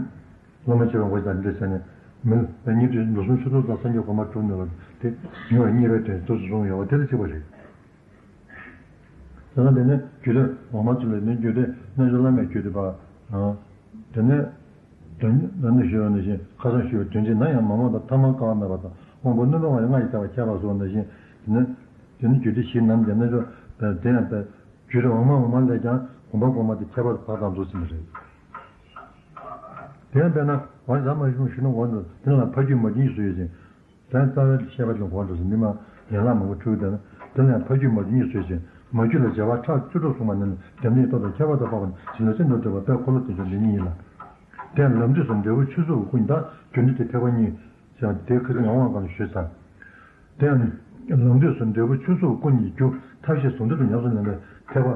བླ་མ་མཆོད་པའི་སྒོ་ལྟར་འདི་བྱས་ནས་མི་ལ་ཉིད་དུ་ལོ་གསུམ་ཆུ་ཚོད་ཙམ་སངས་རྒྱས་གོ་འཕང་གྲུབ་ནུས་པ་དེ་མྱུར་བ་གཉིས་པའི་དོན་དུ་གསུངས་ཡོད་པ་དེ་ལ་གཅིག་པ་རེད། དེ་ལ་དེ་ནི་རྒྱུད་སྡེ་འོག་མ་ཚུལ་ལས་ནི་རྒྱུད་སྡེ་རྣལ་འབྱོར་བླ་མེད་རྒྱུད་སྡེ་པ། དེ་ནས་དོན་ནི་ཞུ་བ་ནང་བཞིན་ཁ་སང་ཞུ་བའི་དོན་གཅིག་ན་ཡང་མ་རྨོངས་པ་ཐ་མལ་དཀའ་བ་མེད་པ་དང་དབང་པོ་རྣོན་པོ་ལྔ་ཡི་ལྔ་ཡི་ཐེག་པ་ཁྱད་པར་སོགས་ནང་བཞིན་དེ་ནི་དེ་ནི་རྒྱུད་སྡེ་བཞི་ནམ་རྒྱུན་རྣལ་འབྱོར་དེ་ཡང་པའི་རྒྱུད་སྡེ་འོག་མ་འོག་མ་ལས་ཀྱང་གོམ་པ་གོང་མ་དེ་ཁྱད་པར་དུ་བག་དང་མཛོ་ཟིན་པ་རེད། དེ་ཡང་དཔེར་ན་འོ་ཟ་མ་ཞུ་ཞུ་ན་འོ་འདུག་དེ་ལ་ཕ་རྒྱུད་མ་རྒྱུད་གཉིས་སུ་ཡོད་ཅིང་། དོན་རྩ་བའི་བཤད་པ་དེ་གོང་དུ་མི་མང་ཡན་ལག་མང་པོ་འཁྲུལ་དེ་ལ་དེ་ལ་ཡང་ཕ་རྒྱུད་མ་རྒྱུད་གཉིས་སུ་ཡོད་ཅིང་ མ་རྒྱུད་ལ་བྱེ་བ་ཕྲག་བཅུ་དྲུག་གསུངས་པ་ནི་བདེན་གཉིས་རྟོགས་དང་ཁྱད་པར་དུ་འཕགས་པ་ནི་བྱིན་རླབས་ཅན་དུ་འདོད་པ་དཔལ་འཁོར་ལོ་བདེ་མཆོག་འདི་ཉིད་ཡིན་ལ། དེ་ཡང་ལམ་དུས་སུ་འབྲས་བུ་ཆོས་ཚུལ་གྱི་སྐུ་ཉིད་དང་རྒྱུ་འབྲས་ཀྱི་ཐེག་པ་གཉིས་ཀྱང་དེའི་ཁ་ཚིག་ངག་དབང་སྒང་ལ་ཞུས་ཚར། དེ་ཡང་ལམ་དུས་སུ་འབྲས་བུ་ཆོས་ཚུལ་གྱི་སྐུ་ཉིད་རྒྱུ་ཐབས་ཤེས་ཟུང་འབྲེལ་དུ་ཉམས་སུ་ལེན་པའི་ཐེག་པ།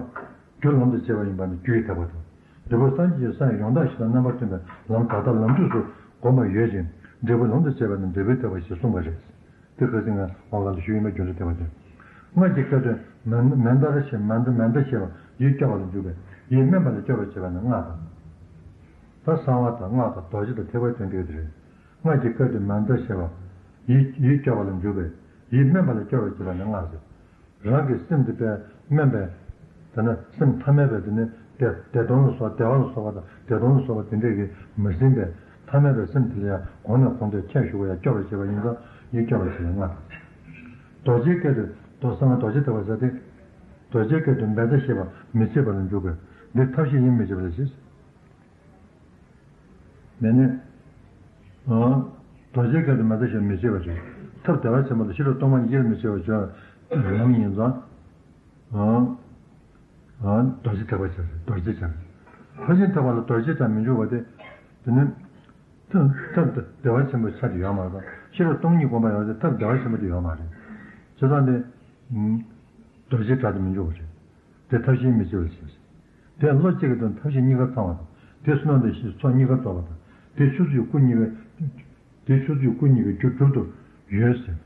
རྒྱུ་ལམ་དུ་བྱེད་པ་ཡིན་པ་ནི་རྒྱུ་ཡི་ཐེག་པ་དང་། འབྲས་བུ་སངས་རྒྱས་ཀྱི་ས་ཡི་ཡང་དག་ཞིག་དང་རྣམ་པར་མཐུན་པའི་ལམ་ད་ལྟ་ལམ་དུས་སུ་བསྒོམ་པ་ཡོད་ཅིང་འབྲས་བུ་ལམ་དུ་བྱེད་པ་ནི་འབྲས་བུའི་ཐེག་པ་ཞེས་གསུངས་པ་རེད། དེ་ཁ་ཚིག་ངག་དབང་སྒང་ལ་ཞུས་ཡིན་པ་རྒྱུ་འབྲས་ཐེག་པ་སྟེ། སྔགས་ཀྱི་སྐད་དོད་མན་མན་དྷ་ར་ཞེས་མན་མན་དྷ་ཞེས་པ་ཡིད་སྐྱོ་བ་ལ་འཇུག་པས་ཡིད་སྨོན་པ་ལ་སྐྱོ་བར་བྱེད་པ་ནི་སྔགས་དང་། ད་གསང་བ་དང་སྔགས་དང་རྡོ་རྗེ་དང་ཐེག་པའི་དོན་འགྲེལ་དེ་རེད། སྔགས་ཀྱི་སྐད་དོད་མན་དྷ་ཞེས་པ་ཡིད་ཡིད་སྐྱོ་བ་ལ་འཇུག་པས་ཡིད་སྨོན་པ་ལ་སྐྱོ་བར་བྱེད་པ་ནི་སྔགས་ཟེར། རང་གི་སེམས་འདི་དཔེ་སྨོན་པས། དེ་ནས་སེམས་ཐ་མལ་པའི་དེ་ནི་བདེ་བདེ་སྟོང་ལ་སོགས་བདེ་བ་ལ་སོགས་པ་དང་བདེ་སྟོང་ལ་སོགས་པ་དེ་འདྲས་ཀྱིས་མི་ཟིན་པའི་ཐ་མལ་པའི་སེམས་དེ་ལ་ཡང་གོང་ནས་གོང་དུ་ཁྱེར་ཞུགས་པ་ཡང་སྐྱོ་བར་བྱེད་པ་ཡིན་ཙང་ཡིད་སྐྱོ་བར་བྱེད་པའི་སྔགས་དང་། རྡོ་རྗེའི་སྐད་དུ་རྡོ་གསང་བ་རྡོ་རྗེ་ཐེག་པ་ཟེར་ཏེ། རྡོ་རྗེའི་སྐད་དུ་མན་དྷ་ཞེས་པ་མི་བྱེད་པ་ལ་འཇུག་པས་འདི་ཐབས་ཤེས་ཡིད་མི་བྱེད་པ་ལ་ཞེས། མེད་ནས། རྡོ་རྗེའི་སྐད་དུ་མན་དྷ་ཞེས་མི་བྱེད་པ་བྱས། ཐབས་བདེ་བ་ཆེན་པོ་དང་ཤེས་རབ་སྟོང་པ་ཉིད་ཡིད་ལ་མི་བྱེད་པ་བྱས་ལམ་ཡིན་ཙང་། རྡོ་རྗེ་ཐེག་པ་བྱས། རྡོ་རྗེ་བྱས། ཕར་ཕྱིན་ཐེག་པ་ལ་རྡོ་རྗེ་བྱས་མི་འཇུག་པ་དེ། དེ་ནི། ཐབས་ཐབས་བདེ་བ་ཆེན་པོ་ཆ་དེ་ཡོད་མ་རེད། ཤེས་རབ་སྟོང་ཉིད་སྒོམ་པ་ཡོད་དེ་ཐབས་བདེ་བ་ཆེན་པོ་དེ་ཡོད་མ་རེད། བྱས་ཙང་དེ། རྡོ་རྗེ་བྱས་དེ་མི་འཇུག་པ་རེད། དེ་ཐབས་ཤེས་མི་བྱེད་པར་བྱེད། དེ་བློ་གཅིག་གི་དོན་ཐབས་ཤེས་གཉིས་ཀ་ཚང་བ་དང་། དེ་བསོད་ནམས་དང་ཕྱོགས་གཉིས་ཀ་རྫོགས་པ་དང་། དེ་ཆོས་ཚུལ་གྱི་སྐུ་གཉིས་ཀ་དེ་ཆོས་ཚུལ་གྱི་སྐུ་གཉིས་ཀ་རྒྱུ་གྲུབ་ཏུ་ཡོད་ཟེར།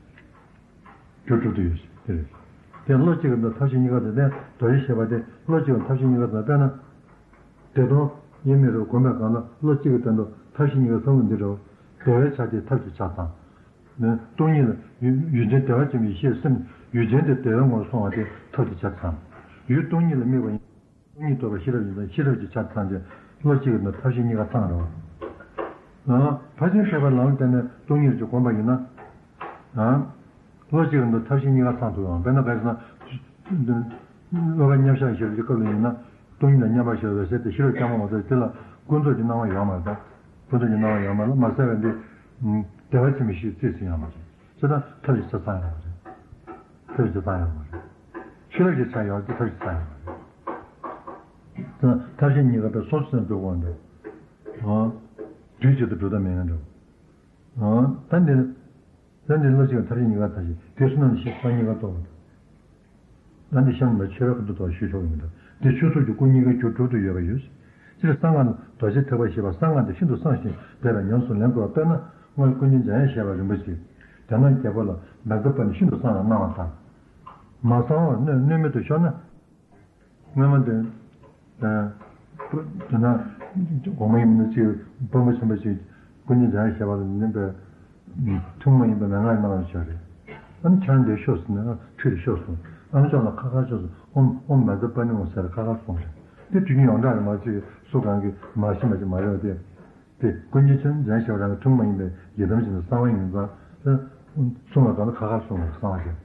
རྒྱུ་གྲུབ་ཏུ་ཡོད་ཟེར་དེ་རེད། དེ་བློ་གཅིག་གི་དོན་ཐབས་ཤེས་གཉིས་ཀ་དང་། དེ་རྡོ་རྗེ་ཞེས་པ་དེ་བློ་གཅིག་གི་ཐབས་ཤེས་གཉིས་ཀ་དང་། དཔེར་ན། བདེ་སྟོང་དབྱེར་མེད་རབ་སྒོམ་པའི་སྒང་ལ་བློ་གཅིག་གི་དོན་དུ་ཐབས་ཤེས་གཉིས་ཀ་ཚང་བ་འདི་རེད། བདེ་བའི་ཆ་དེ་ཐབས་ཀྱི་ཆ་ཚང་། ནི་སྟོང་ཉིད་ལ་ཡུལ་ཡུལ་ཅན་བདེ་བ་ཅན་གྱི་ཡེ་ཤེས་སེམས་ཡུལ་ཅན་དེ་བདེ་བའི་ངོར་སོང་བ་དེ་ཐབས་ཀྱི་ཆ་ཚང་། ཡུལ་སྟོང་ཉིད་ལ་དམིགས་པ་ཡིན། སྟོང་ཉིད་རྟོགས་པའི་ཤེས་རབ་ཡིན་ཙང་ཤེས་རབ་ཀྱི་ཆ་ཚང་སྟེ་བློ་གཅིག་གི་ནང་ཐབས་ཤེས་གཉིས་ཀ་ཚང་རེད་བ། ཕར་ཕྱིན་ཐེག་པའི་ལམ་ལ་བརྟེན་ནས་སྟོང་ཉིད་ཀྱི་སྒོམ་པ་ཡིན་ན། བློ་གཅིག་གི་ནང་ཐབས་ཤེས་གཉིས་ཀ་ཚང་ཐུབ་ཡོང་། དཔེར་ན་ག་རེ་ཟེར་ན། བློ་ཁ་མཉམ་བཞག་ཤེས་རབ་ཀྱི་སྐབས་ལ་ཡིན་ན། སྟོང་ཉིད་ལ་མཉམ་པར་ཤར་བའི་ཟེར་ཏེ་ཤེས་རབ་རྐྱང་པ་མ་གཏོགས་དེ་ལ་ཀུན་རྫོབ་ཀྱི་སྣང་བ་ཡོད་མ་རེད་ད། ཀུན་རྫོབ་ཀྱི་སྣང་བ་ཡོད་མ་རེད། མ་གསལ་བས་འདི། བདེ་བ་ཆེན་པོའི་གཤིས་རྩིས་ཟིན་ཡོད་མ་རེད། ཅེས་དང་ཐབས་ཀྱི་ཆ་ཚང་ཡོད་མ་རེད། ཐབས་ཀྱི་ཆ་ཚང་ཡོད་མ་རེད། ཤེས་རབ་ཀྱི་ཆ་ཡོད་དེ་ཐབས་ཀྱི་ཆ་ཚང་ཡོད་མ་རེད། ཅེས་དང་ཐབས་ཤེས་གཉིས་ཀ་དཔེ་སོ་སོ་ནས་འགྲུབ་དགོས་འདུག་དུས་གཅིག་ཏུ་འགྲུབ་ཐབས་མེད་ཡོད་འདུག་ད་འདིར། ད་འདི་བློ་གཅིག་གི་ཐབས་ཤེས་གཉིས་ཀ་ཐབས་ཤེས་དེ་བསོད་ནམས་ཤེས་སོགས་གཉིས་ཀ་རྟོགས་པ་དང་། ད་འདི་གཤམ་ལ་མཆོད་པའི་ཁ་ཐུག་ཐོག་ཞུས་ཆོག་གི་མི་འདུག་འདི་ཆོས་ཚུལ་གྱི་སྐུ་གཉིས་ཀའི་རྒྱུ་གྲུབ་ཏུ་ཡོད་པ་ཡོད། སྤྱིར་གསང་སྔགས་ནི་རྡོ་རྗེ་ཐེག་པ་ཞེས་པ་གསང་སྔགས་འདི་ཤིན་ཏུ་གསང་ཞིང་རྦད་དེ་ཉམས་སུ་ལེན་དགོས་པ། དཔེར་ན་སྔར་ཀུན་མཁྱེན་འཇམ་དབྱངས་བཞད་པ་རིན་པོ་ཆེས་རྒྱ་ནག་རྒྱལ་པོ་ལ་བཛྲ་པཱ་ཎི་ཤིན་ཏུ་གསང་བར་གནང་བ་ལྟར། མ་གསང་བར་གནོད་གནོད་མེད་དུ་ཤོར་ན། སྔོན་མ་དེ། དེ་ན། འོག་མ་ཡིན་མིན་ཅིག་དཔོན་པོ་ཆེན་པོ་ཞིག་ཀུན་མཁྱེན་འཇམ་དབྱངས་བཞད་པ་ལ་ནི་པའི། ཐུན་མོང་མ་ཡིན་པའི་མན་ངག་གནང་བ་ཞིག་རེད། ཨ་ནི་ཁྱེད་རང་འདིར་ཤོག་ཟེར་ནས་ཁྲིད་དེ་ཤོག་གསུངས། ཨ་ནི་ཅོག་ལ་ཁ་ཁར་ཤོག་ཟེར། ཨོཾ་ཨོཾ་བཛྲ་པཱ་ཎི་ཨོཾ་ཟེར་ཁ་ཁར་སོང་རེད། དེ་དུས་རྒྱུན་ཡོངས་གྲགས་རེད་མ་གཅིག་སུ་གང་གིས་མ་ཤེས་མ་ཤེས་མ་རེད་པ་དེ། དེ་ཀུན་མཁྱེན་ཆེན་འཇམ་དབྱངས་བཞད་པ་རང་གི་ཐུན་མོང་མ་ཡིན་པའི་ཡི་དམ་ཞིག་ནི་གསང་བ་ཡིན་ཙང་། གསུང་བ་དང་ཁ་ཁར་གསུང་བ་གསང་བ་ཞིག་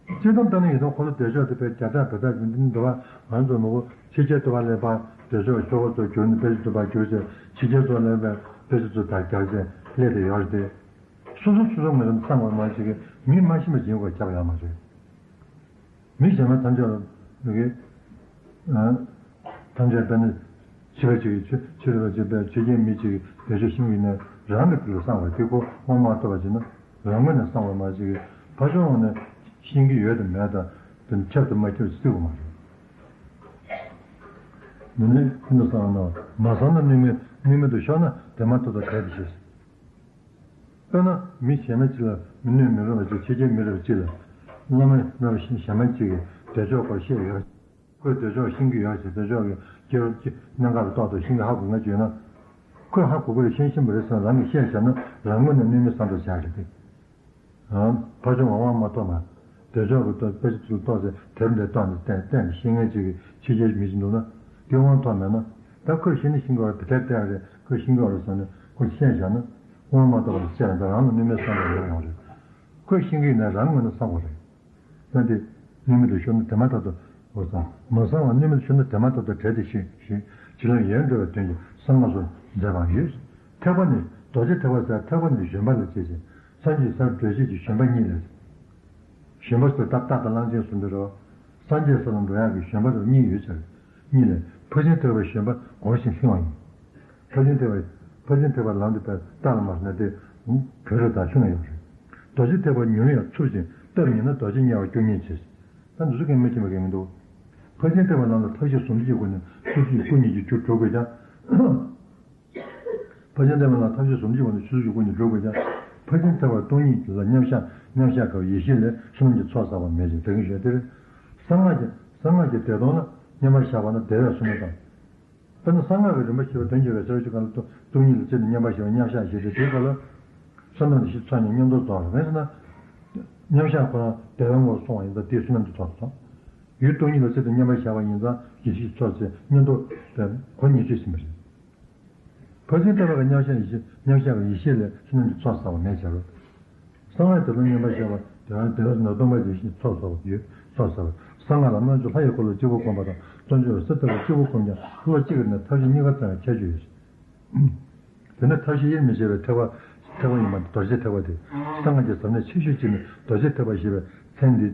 སྤྱིར་བཏང་ལྟར་ན་ཡི་དམ་འཁོར་ལོ་བདེ་མཆོག་དེ་དཔེ་བརྒྱ་ཕྲག་བརྒྱ་ཕྲག་ཡིན་འདུག་པ། ང་ཚོ་མི་གོ་ཕྱི་རྒྱལ་དུ་བ་ལས་པ་བདེ་མཆོག་ཆོས་འཁོར་ཚོ་གྱུར་ནས་དཔེ་ཆ་ཚོ་པ་གྱུར་ཚེ་ཕྱི་རྒྱལ་ཚོ་ལས་པའི་དཔེ་ཆ་ཚོ་དར་རྒྱག་ཚེ་སླེབས་དེ་ཡོད་རེད་དེ། སོ་སོ་སོ་སོ་ངོས་ནས་བསམ་དགོས་མ་ཞིག་གིས་མི་མ་ཤེས་པ་ཞིག་ཡོང་དགོས་ཁྱབ་ཡོད་མ་རེད། མི་གཞན་མ་ཐམས་ཅད་ལ་ནི་གི། ཐམས་ཅད་དཔེར་ན། ཕྱི་པ་གཅིག་གིས་ཕྱི་ཕྱི་རོལ་པ་གཅིག་པའི་ཕྱི་རྒྱལ་མི་གཅིག་གིས་བདེ་མཆོག་ཤེས་ཀྱི་ཡིན་ན་རང་གི་ཕུགས་ལ་བསམ་པ་དེ་ཁོ་དབང་མ་ཐོབ་པ་བྱས་ན་རང་ངོས་ནས་བསམ་པ་མ་གཅིག་གིས་ཕར་ཕྱོགས་ངོས་ནས་ཤེས་ཀྱི་ཡོད་དམ་མེད་དམ་དེ་ཁྱབ་དང་མ་ཁྱབ་ཅིག་བརྩི་དགོས་མ་རེད། མི་ནི་ཀུན་ཏུ་གསང་སྔགས་མ་གསང་ན་གནོད་མེད་གནོད་མེད་དུ་ཤོར་ན་དེ་མ་ཐག་ཏུ་གལ་ཏེ་ཤེས། དཔེར་ན་མི་གཞན་མ་གཅིག་ལ་མི་གནོད་མི་རུང་བ་ཅིག་ཕྱི་རྒྱལ་མི་རུང་བ་གཅིག་ལ་བླ་མ་རབ་གཞན་མ་གཅིག་གིས་བདེ་མཆོག་སྐོར་བཤད་ཡོད། ཁོས་བདེ་མཆོག་ཤེས་ཀྱི་ཡོད་ཅེས་བདེ་མཆོག་གི་སྐྱེ་བ་གནད་འགག་ཏུ་གཏོགས་ཏེ་ཤེས་ཀྱི་ཧ་གོ་མཁན་ཅིག་ཡོད་ན། ཁོས་ཧ་གོ་གི་རེད་ཤེས་ཤེས་པ་རེད་ཟེར་ན་རང་གིས་བཤད་བཞག་ན་རང་ངོས་ནས་གནོད་མེད་བསམ་པ་བྱ་རེད་དེ། ཕར་ཕྱོགས་ངོས་དབང་མ་ཐོབ་ན། བདེ་མཆོག་གི་ཏོག་དཔེ་ཆ་ཚུར་གཏོགས་ཏེ་དེབ་འདྲ་གཏོང་ནས་བསྟན་བསྟན་ནས་ཤེས་མཁན་ཅིག་གིས་ཕྱི་རྒྱལ་མི་ཞིག་འདུག་ན། དེ་དབང་ཐོབ་མེད་ན། ད་ཁོས་ཤེས་ནི་ཤེས་ཀྱི་ཡོད་རེད་དེ་དེབ་བལྟས་རེད་ཁོས་ཤེས་ཀྱི་ཡོད་རེད་ཟེར་ནས་ཁོས་བཤད་བཞག་ན། དབང་མ་ཐོབ་པ་ལ་བཤད་ན་ད་རང་ལ་གནོད་མེད་བསམ་པ་ཡོང་ཡོང་རེད། ཁོས་ཤེས་ཀྱི་ཡིན་ན་རང་ངོས་ནས་བསམ་དགོས་རེད། ན་དེ། གནོད་མེད་དུ་ཤོར་ན་དེ་མ་ཐག་ཏུ། འོ་ཙང་། མ་གསང་བར་གནོད་མེད་དུ་ཤོར་ན་དེ་མ་ཐག་ཏུ་བྲལ་ཏེ་ཤེས་ཤིང་། བྱིན་རླབས་ཡལ་འགྲོ་བའི་དོན་གྱི་གསང་སྔགས་སུ་མཛད་པའང་ཡོད། ཐེག་པ་ནི་རྡོ་རྗེ་ཐེག་པ་ཟེར་ཐེག་པ་ནི་བཞོན་པ་ལ་བྱེད་ཅིང་། སངས་རྒྱས་སར་བགྲོད་བྱེད་ཀྱི་བཞོན་པ་གཉིས་ལས། བཞོན་པ་ཟེར་སྟབས་རྟགས་དང་གླང་ཆེན་གསུམ་དེ་རོ། སངས་རྒྱས་ས་ལ་འགྲོ་ཡག་གི་བཞོན་པ་རུ་གཉིས་ཡོད་ཟེར། གཉིས་ལས་ཕར་ཕྱིན་ཐེག་པའི་བཞོན་པ་གོང་བཞིན་ལྷིང་བ་ཡིན། ཕར་ཕྱིན་ཐེག་པ། ཕར་ཕྱིན་ཐེག་པ་ལམ་དུ་བས་རྟ་ལ་མ་སོང་ན་དེ་བོད་རུ་དང་ལྷིང་བ་ཡོད་རེད། རྡོ་རྗེ་ཐེག་པ་མྱུར་ཡང་འཚུབ་ཅིང་སྟབས་ཉེས་ན་རྡོ་རྗེ་དམྱལ་བར་སྐྱོ་ཉེན་ཆེ། ད་འདི་ཚོ་གན་མི་ཁྱིམ་པ་གན་མི་འདུག་ཕར་ཕྱིན་ཐེག་པ་ལམ་ལ་ཐབས་ཤེས་ཟུང་འཇུག་གི་སྒོ་ནས་ཆོས་སྐུ་ཉིད་ཀྱི་རྒྱུར་འགྲོ་དགོས་ཀྱང་། ཕར་ཕྱིན་ཐེག་པ་ལ་ཐབས་ཤེས་ཟུང་འཇུག་གི་སྒོ་ནས་ཆོས་སྐུ་ཉིད་འགྲོ་དགོས་ཀྱང་། ཕར་ཕྱིན་ཐེག་པ་སྟོང་ཉིད་ལ་མཉམ་བཞག་མཉམ་བཞག་སྐབས་ཡེ་ཤེས་ལས་བསོད་ནམས་ཀྱི་ཚོགས་བསགས་པ་མེད་ཅིང་དེ་གིན་ཞེས་ཏེ། གསང་སྔགས་ཀྱི་གསང་སྔགས་ཀྱི་བདེ་སྟོང་ལ་མཉམ་པར་བཞག་པ་ན་བདེ་བས་བསོད་ནམས་དང་། དཔེར་ན་གསང་སྔགས་ཀྱི་རིམ་པ་བཞི་པ་དོན་བྱེད་པའི་ས་བཅུ་གང་ལ་སྟོང་ཉིད་ལ་བརྩིས་ནས་མཉམ་པར་བཞག་པ་མཉམ་བཞག་ཞེས་ཏེ་དེའི་སྐབས་ལ། བསོད་ནམས་ཀྱི་ཤིང་ཚོགས་ཉིད་མཉམ་དུ་རྫོགས་པ་རེད་ཟེར་ན། མཉམ་བཞག་ཁོ་རང་བདེ་བའི་ངོ་བོར་སོང་བ་ཡིན་ཙང་དེའི་བསོད་ནམས་ཀྱི་ཚོགས་སོ། ཡུལ་སྟོང་ཉིད་ལ་བརྩིས་ཏེ་མཉམ་པར་བཞག་པ་ཡིན་ཙང་ཡེ་ཤེས་ཀྱི་ཚོགས་ཚེ་མཉམ་དུ་བདེ་ཁོ་ཉིད་ཆོས་ཟིན་པ་རེད། ཕར་ཕྱིན་ཐེག་པ་གི་མཉམ་བཞག་ཡེ་ཤེས་མཉམ་བཞག་པའི་ཡེ་ཤེས་ལས་བསོད་ནམས་ཀྱི་ཚོགས་བསགས་པ་མེད་བྱ་རོགས། གསང་སྔགས་དེ་དང་མཉམ་པར་བཞག་པ་དེ་ཡང་དེ་ལ་ནི་སྟོང་པ་ཡེ་ཤེས་ཚོགས་བསགས་པ་ཡོད་ཚོགས་བསགས་པ། གསང་སྔགས་ལ་རྣལ་འབྱོར་ལྷ་ཡི་འཁོར་ལོ་གཅིག་པུ་བསྒོམ་པ་དང་སྟོང་ཆེན་པ་གསེར་ལྟ་བུ་གཅིག་པུ་བསྒོམ་ཀྱང་འཁོར་ལོ་གཅིག་གི་ནི་ཐབས་ཤེས་གཉིས་ཀ་ཙམ་ཡང་ཁྱད་ཆོས་ཡོད། དེ་ནི་ཐབས་ཤེས་དབྱེར་མི་ཕྱེ་བའི་ཐེག་པ་ཐེག་པ་ཡིན་པ་རྡོ་རྗེ་ཐེག་པ་སྟེ། གསང་སྔགས་ཀྱི་ཟབ་གནད་ཆེ་ཤོས་གཅིག་ནི་རྡོ་རྗེ་ཐེག་པ་ཞེས་པའི་མཚན་འདི།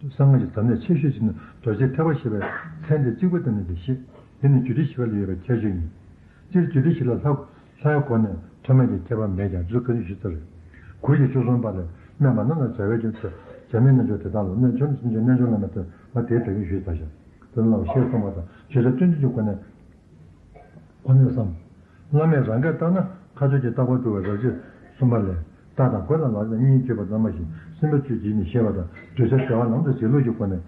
གསང་སྔགས་ཀྱི་ཟབ་གནད་ཆེ་ཤོས་གཅིག་ནི་རྡོ་རྗེ་ཐེག་པ་ཞེས་པའི་མཚན་འདི་གཅིག་པུ་བསྟན་ནས་ཀྱང་ཞེས། འདི་ནི་རྒྱུད་སྡེ་བཞི་པ་ལ་ཡོད་པའི་ཁྱད་ཆོས་ཡིན། སྤྱིར་རྒྱུད་སྡེ་བཞི་ལ་ལྷ་ལྷའི་སྒོ་ནས་ཐོག་མེད་ཀྱི་ཁྱད་པར་མེད་ཀྱང་རྫུ་ཁ་ཉིན་ཞུ་ཚར་རེད། གུ་ཡི་བཅུ་གསུམ་པ་ལས་སྨོན་པ་རྣམས་ལ་བྱ་བའི་རྒྱུ་མཚན་བྱ་མིན་རྣལ་འབྱོར་དེ་དག་ལ་རྣལ་འབྱོར་སེམས་ཅན་རྣལ་འབྱོར་བླ་མེད་དེ་མ་དེའི་བདག་གིས་ཞུས་ཚར་ཞིང་དེ་ལ་ལ་ཞེས་གསུངས་པ་དང་བརྗོད་བྱ་སྟོན་ཚུལ་གྱི་སྒོ་ནས། སྒོ་ནས་སམ། བླ་མས་རང་སྐད་བཏང་ན་ཁ་སྦྱོར་གྱི་བརྟག་པ་སྤྲུལ་བའི་རབ་བྱེད་གསུམ་པ་ལས། རྟགས་དང་དགོས་དང་ལག་ལེན་གཉིས་བརྗོད་པ་ཙམ་མ་ཞིག་སེམས་པ་བཅུད་བྱས་ནས་བཤད་པ་དང་བརྗོད་བྱ་བདེ་བ་ལམ་དུ་བྱེད་ལུགས་ཀྱི་སྒོ་ནས།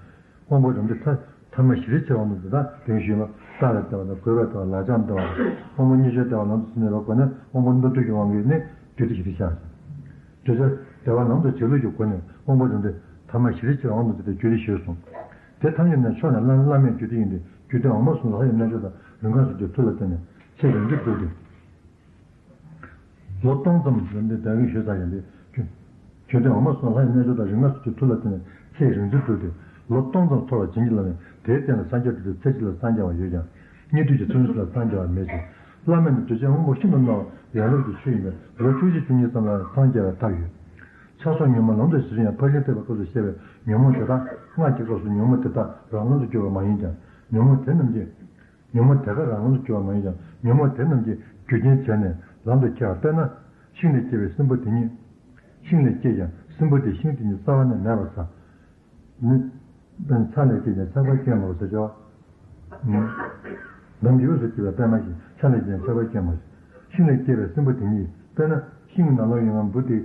དབང་པོ་རིམ་གྲོ་ཐ་ཐ་མ་བཞི་རེ་ཆེ་བ་རྣམས་དེ་དག་དོན་ཞུས་ལ་རྟགས་ལ་བལྟ་བ་དང་དགོས་པ་དང་ལག་ཆ་ལ་བལྟ་བ་དང་དབང་པོ་གཉིས་ཆར་བདེ་བ་ལམ་དུ་བྱེད་ནས་པའི་སྒོ་ནས་དབང་པོ་རྣོ་རྟུལ་གྱི་དབང་གིས་ནི་རྒྱུད་སྡེ་བཞི་རེ་བཞག་ཅིང་། བརྗོད་བྱ་བདེ་བ་ལམ་དུ་བྱེད་ལུགས་ཀྱི་སྒོ་ནས་དབང་པོ་རིམ་གྲོ་ཐ་མ་བཞི་རེ་ཆེ་བ་རྣམས་དེ་དག་རྒྱུད་སྡེ་བཞིར་གསུངས། དེ་ཐམས་ཅད་ནི་མཆོག་ནས་བླ་བླ་མེད་རྒྱུད་སྡེ་ཡིན་ཏེ། རྒྱུད་སྡེ་འོག་མ་གསུམ་ལ་ལྷ་ཡི་རྣལ་འབྱོར་དང་རིམ་ཁག་སོ་སོའི་མཐུ་ལ་བརྟེན་ནས་ཚེ་རིང་དུ་བསྒྲུབས་ཏེ། ལོ་སྟོང་ཙམ་རིང་དུ་བདག་གིས་ཞུས་ཚར་ཡང་དེ། རྒྱུད་སྡེ་འོག་མ་གསུམ་ལ་ལྷ་ཡི་རྣལ་འབྱོར་དང་རིམ་ཁག་སོ་སོའི་མཐུ་ལ་བརྟེན་ནས་ཚེ་རིང་དུ་བསྒྲུབས་ཏེ། ལོ་སྟོང་ཙམ་འཚོ་བར་བྱིན་གྱིས་བརླབས་ནས་དེའི་སྟེང་ལ་སངས་རྒྱས་འགྲུབ་སྟེ་ཚེ་གཅིག་ལ་སངས་རྒྱ་བ་ཡོད་ཀྱང་། སྙིགས་དུས་ཀྱི་ཚེ་རིང་ཚོ་ལ་སངས་རྒྱ་བ་མེད་ཅིང་། བླ་མེད་ནི་གདུལ་བྱའི་དབང་པོ་ཤིན་ཏུ་རྣོ་བ་ཡན་ལག་གི་ཆོས་ཡིན་པས་ལོ་བཅུ་གཅིག་བཅུ་གཉིས་ཙམ་ལ་སངས་རྒྱ་བའི་ཐབས་ཡོད། ཆགས་སོགས་ཉོན་མོངས་ལམ་དུ་ཞི་བྱེད་ཡང་ཕར་ཕྱིན་ཐེག་པའི་སྐབས་སུ་བཤད་པའི་ཉོན་མོངས་དེ་དག་སྔགས་ཀྱི་སྐབས་སུ་ཉོན་མོངས་དེ་དག་རང་ལམ་དུ་གྱུར་པ་མ་ཡིན་ཀྱང་། ཉོན་མོངས་དེ་རྣམས་ཀྱིས། ཉོན་མོངས་དེ་དག་རང་ལམ་དུ་གྱུར་པ་མ་ཡིན་ཀྱང་། ཉོན་མོངས་དེ་རྣམས་ཀྱིས་རྒྱུ་རྐྱེན་བྱས་ནས་ལམ་དུ་ཁྱེར་བ། དཔེར་ན། ཤིང་ལས་སྐྱེས་པའི་སྲིན་བུ་དེ་ཉིད། ཤིང་ལས་སྐྱེས་ཀྱང་སྲིན་བུ་དེ་ཤིང་དེ་ཉིད་རྩ་བ་ནས་མེད་པར་བྱ། ནི། ཚ་ལས་སྐྱེས་ཀྱང་ཚ་བ་སྐྱེ་མ་བ་ཟེར་ཀྱང་། འདམ་གྱི་དབུས་སུ་སྐྱེས་པའི་པད་མ་བཞིན་ཚ་ལས་སྐྱེས་ཀྱང་ཚ་བ་སྐྱེ་མ་བཞིན། ཤིང་ལས་སྐྱེས་པའི་སྲིན་བུ་དེ་ཉིད་དཔེར་ན་ཤིང་གི་ནང་ལོགས་ཡོད་པའི་འབུ་དེ་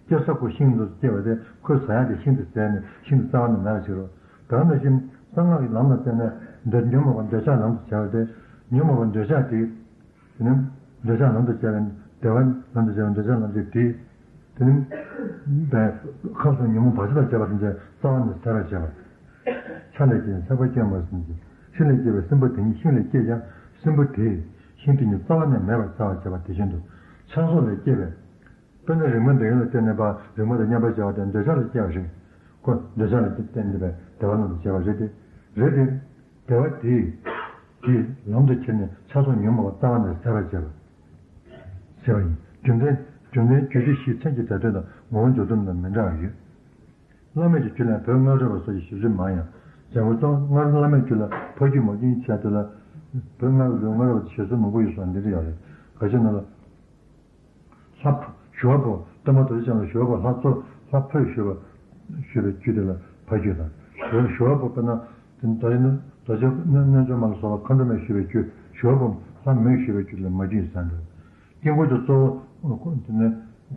སྐྱེ་ས་ཁོ་ཤིང་དུ་སྐྱེ་བ་དེ་ཁོས་ཟ་ཡག་དེ་ཤིང་དུ་ཟད་ནས་ཤིང་དུ་རྩ་བ་ནས་མེད་པ་ཞིག་རོ། ད་ནང་བཞིན་གསང་སྔགས་ཀྱི་ལམ་ལ་བརྟེན་ནས་འདོད་ཉོན་མོངས་པ་འདོད་ཆགས་ལམ་དུ་བྱ་བ་དེ། ཉོན་མོངས་པ་འདོད་ཆགས་དེ། དེ་ནི་འདོད་ཆགས་ལམ་དུ་བྱ་བའི་བདེ་བ་ལམ་དུ་བྱ་བའི་འདོད་ཆགས་ལམ་དེ་དེ། དེ་ནི་བའི་ཁམས་གསུམ་ཉོན་མོངས་བར་ཆད་དང་བཅས་པ་ཐམས་ཅད་རྩ་བ་ནས་ཟད་པར་བྱེད་པ། ཚ་ལས་སྐྱེས་ཚ་བ་སྐྱེ་མ་ཟིན་གྱི། ཤིང་ལས་སྐྱེས་པའི་སྲིན་བུ་དེ་ཉིད་ཤིང་ལས་སྐྱེས་ཀྱང་སྲིན་བུ་དེས་ཤིང་དེ་ཉིད་རྩ་བ་ནས་མེད་པར་བྱ་བར་བྱེད་པ་དེ་བཞིན་དུ། ཆགས་སོགས་ལས་སྐྱེས་པའི། དཔེར་ན་རེག་མའི་འདོད་ཡོན་ལ་བརྟེན་ནས་པ་རེག་མ་དང་མཉམ་པར་བྱ་བ་དེ་འདོད་ཆགས་ལ་སྐྱེ་བ་རེད། ཁོ་འདོད་ཆགས་ལ་བརྟེན་ནས་པའི་བདེ་བ་རྣམས་ལ་བྱེད་པ་རེད་དེ། རེད་དེ། བདེ་བ་དེས་དེ་ལམ་དུ་ཁྱེར་ནས་ཆགས་སོགས་ཉོན་མོངས་པ་རྩ་བ་ནས་ཟད་པར་བྱེད་པ། བྱེད་པ་ཡིན། རྒྱུ་མཚན་རྒྱུ་མཚན་རྒྱུད་སྡེ་བཞིའི་མཚན་གྱི་སྒྲ་དོན་དང་ངོ་བོ་འཇོག་སྟངས་རྣམས་མི་འདྲ་བ་ཡོད། བླ་མེད་ཀྱི་རྒྱུད་ལ་བོད་སྔ་རབས་པ་སོགས་ཀྱི་བཞེད་ཚུལ་མང་ཡང་། ལྗང་གུ་གཙོ་བོ་སྔར་བླ་མེད་རྒྱུད་ལ་ཕ་རྒྱུད་མ་རྒྱུད་གཉིས་ཆགས་དེ་ལ། བོད་སྔ་རབས་ལུགས་སྔ་རབས་པ་བཞེད་ཚུལ་མང་པོ་ཡོད་སོགས་འདི་འདྲ་ཡོད་རེད། ག་ཅི་ན་ལ། ལྷ་ཕུ་ཞུ་བ་པོ་སྟོན་པ་རྡོ་རྗེ་འཆང་ལ་ཞུ་བ་པོ་ལྷ་གཙོ་ལྷ་ཕུ་ཞུ་བ་ཞུ་བའི་རྒྱུད་དེ་ལ་ཕ་རྒྱུད་དང་། ཞུ་བ་པོ་དཔེར་ན་དེ་རྡོ་རྗེ་རྡོ་རྗེ་རྣལ་འབྱོར་མ་ལ་སོགས་པ་མཁའ་འགྲོ་མས་ཞུ་བའི་རྒྱུད། ཞུ་བ་པོ་ལྷ་མོས་ཞུ་བའི་རྒྱུད་ལ་མ་རྒྱུད་ཟེར་འདུག་དཀྱིལ་འཁོར་གྱི་གཙོ་བོ་དེ་ནི་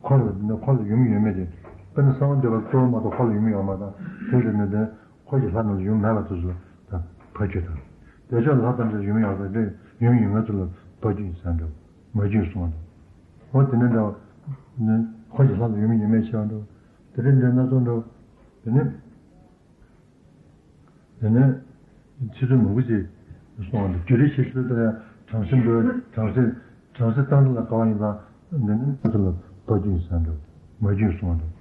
འཁོར་ལ་དེ་ནི་འཁོར་ལ་ཡུམ་ཡོད་མེད་དེ། དཔེར་ན་གསང་བ་འདུས་པ་གཙོ་བོ་མ་གཏོགས་འཁོར་ལ་ཡུམ་ཡོད་མ་དང་དེ་དེ་ནི་དེ། འཁོར་གྱི་ལྷ་རྣམས་ཡུམ་མེད་པ་དེ་ཚོ་དང་ཕ་རྒྱུད་དང་། བདེ་མཆོག་ལྷ་ཐམས་ཅད་ཡུམ་ཡོད་པ་དེ་ཡུམ་ཡོད་མེད་ཚོ་ལ་ཕ་རྒྱུད་ཟེར་འདུག་མ་རྒྱུད་གསུངས་འདུག་འོ་དེ་ནས་འདྲ་བ། འཁོར་གྱི་ལྷ་ལ་ཡུམ་ཡོད་མེད་ཆེ་བ་འདུག་དེ་འདྲ་འདྲ་སྣ་ཚོགས་འདུག་དེ་ནས། དེ་ནས་ཆེ་ཚུལ་མང་པོ་ཅིག་གསུངས་པ་འདུག་རྒྱུད་རིགས་ཤེས་ཤེས་ལྟར་ཡང་བྲམ་ཟེ་འབོད་བྲམ་ཟེ་བྲམ་ཟེ་གཙང་སྦྲ་ལ་དགའ་བ་ཡིན་ཙང་འདི་ནི་ཚུལ་ལ་ཕ་རྒྱུད་ཟེར་འདུག་མ་རྒྱུད་གསུངས་པ་འདུག་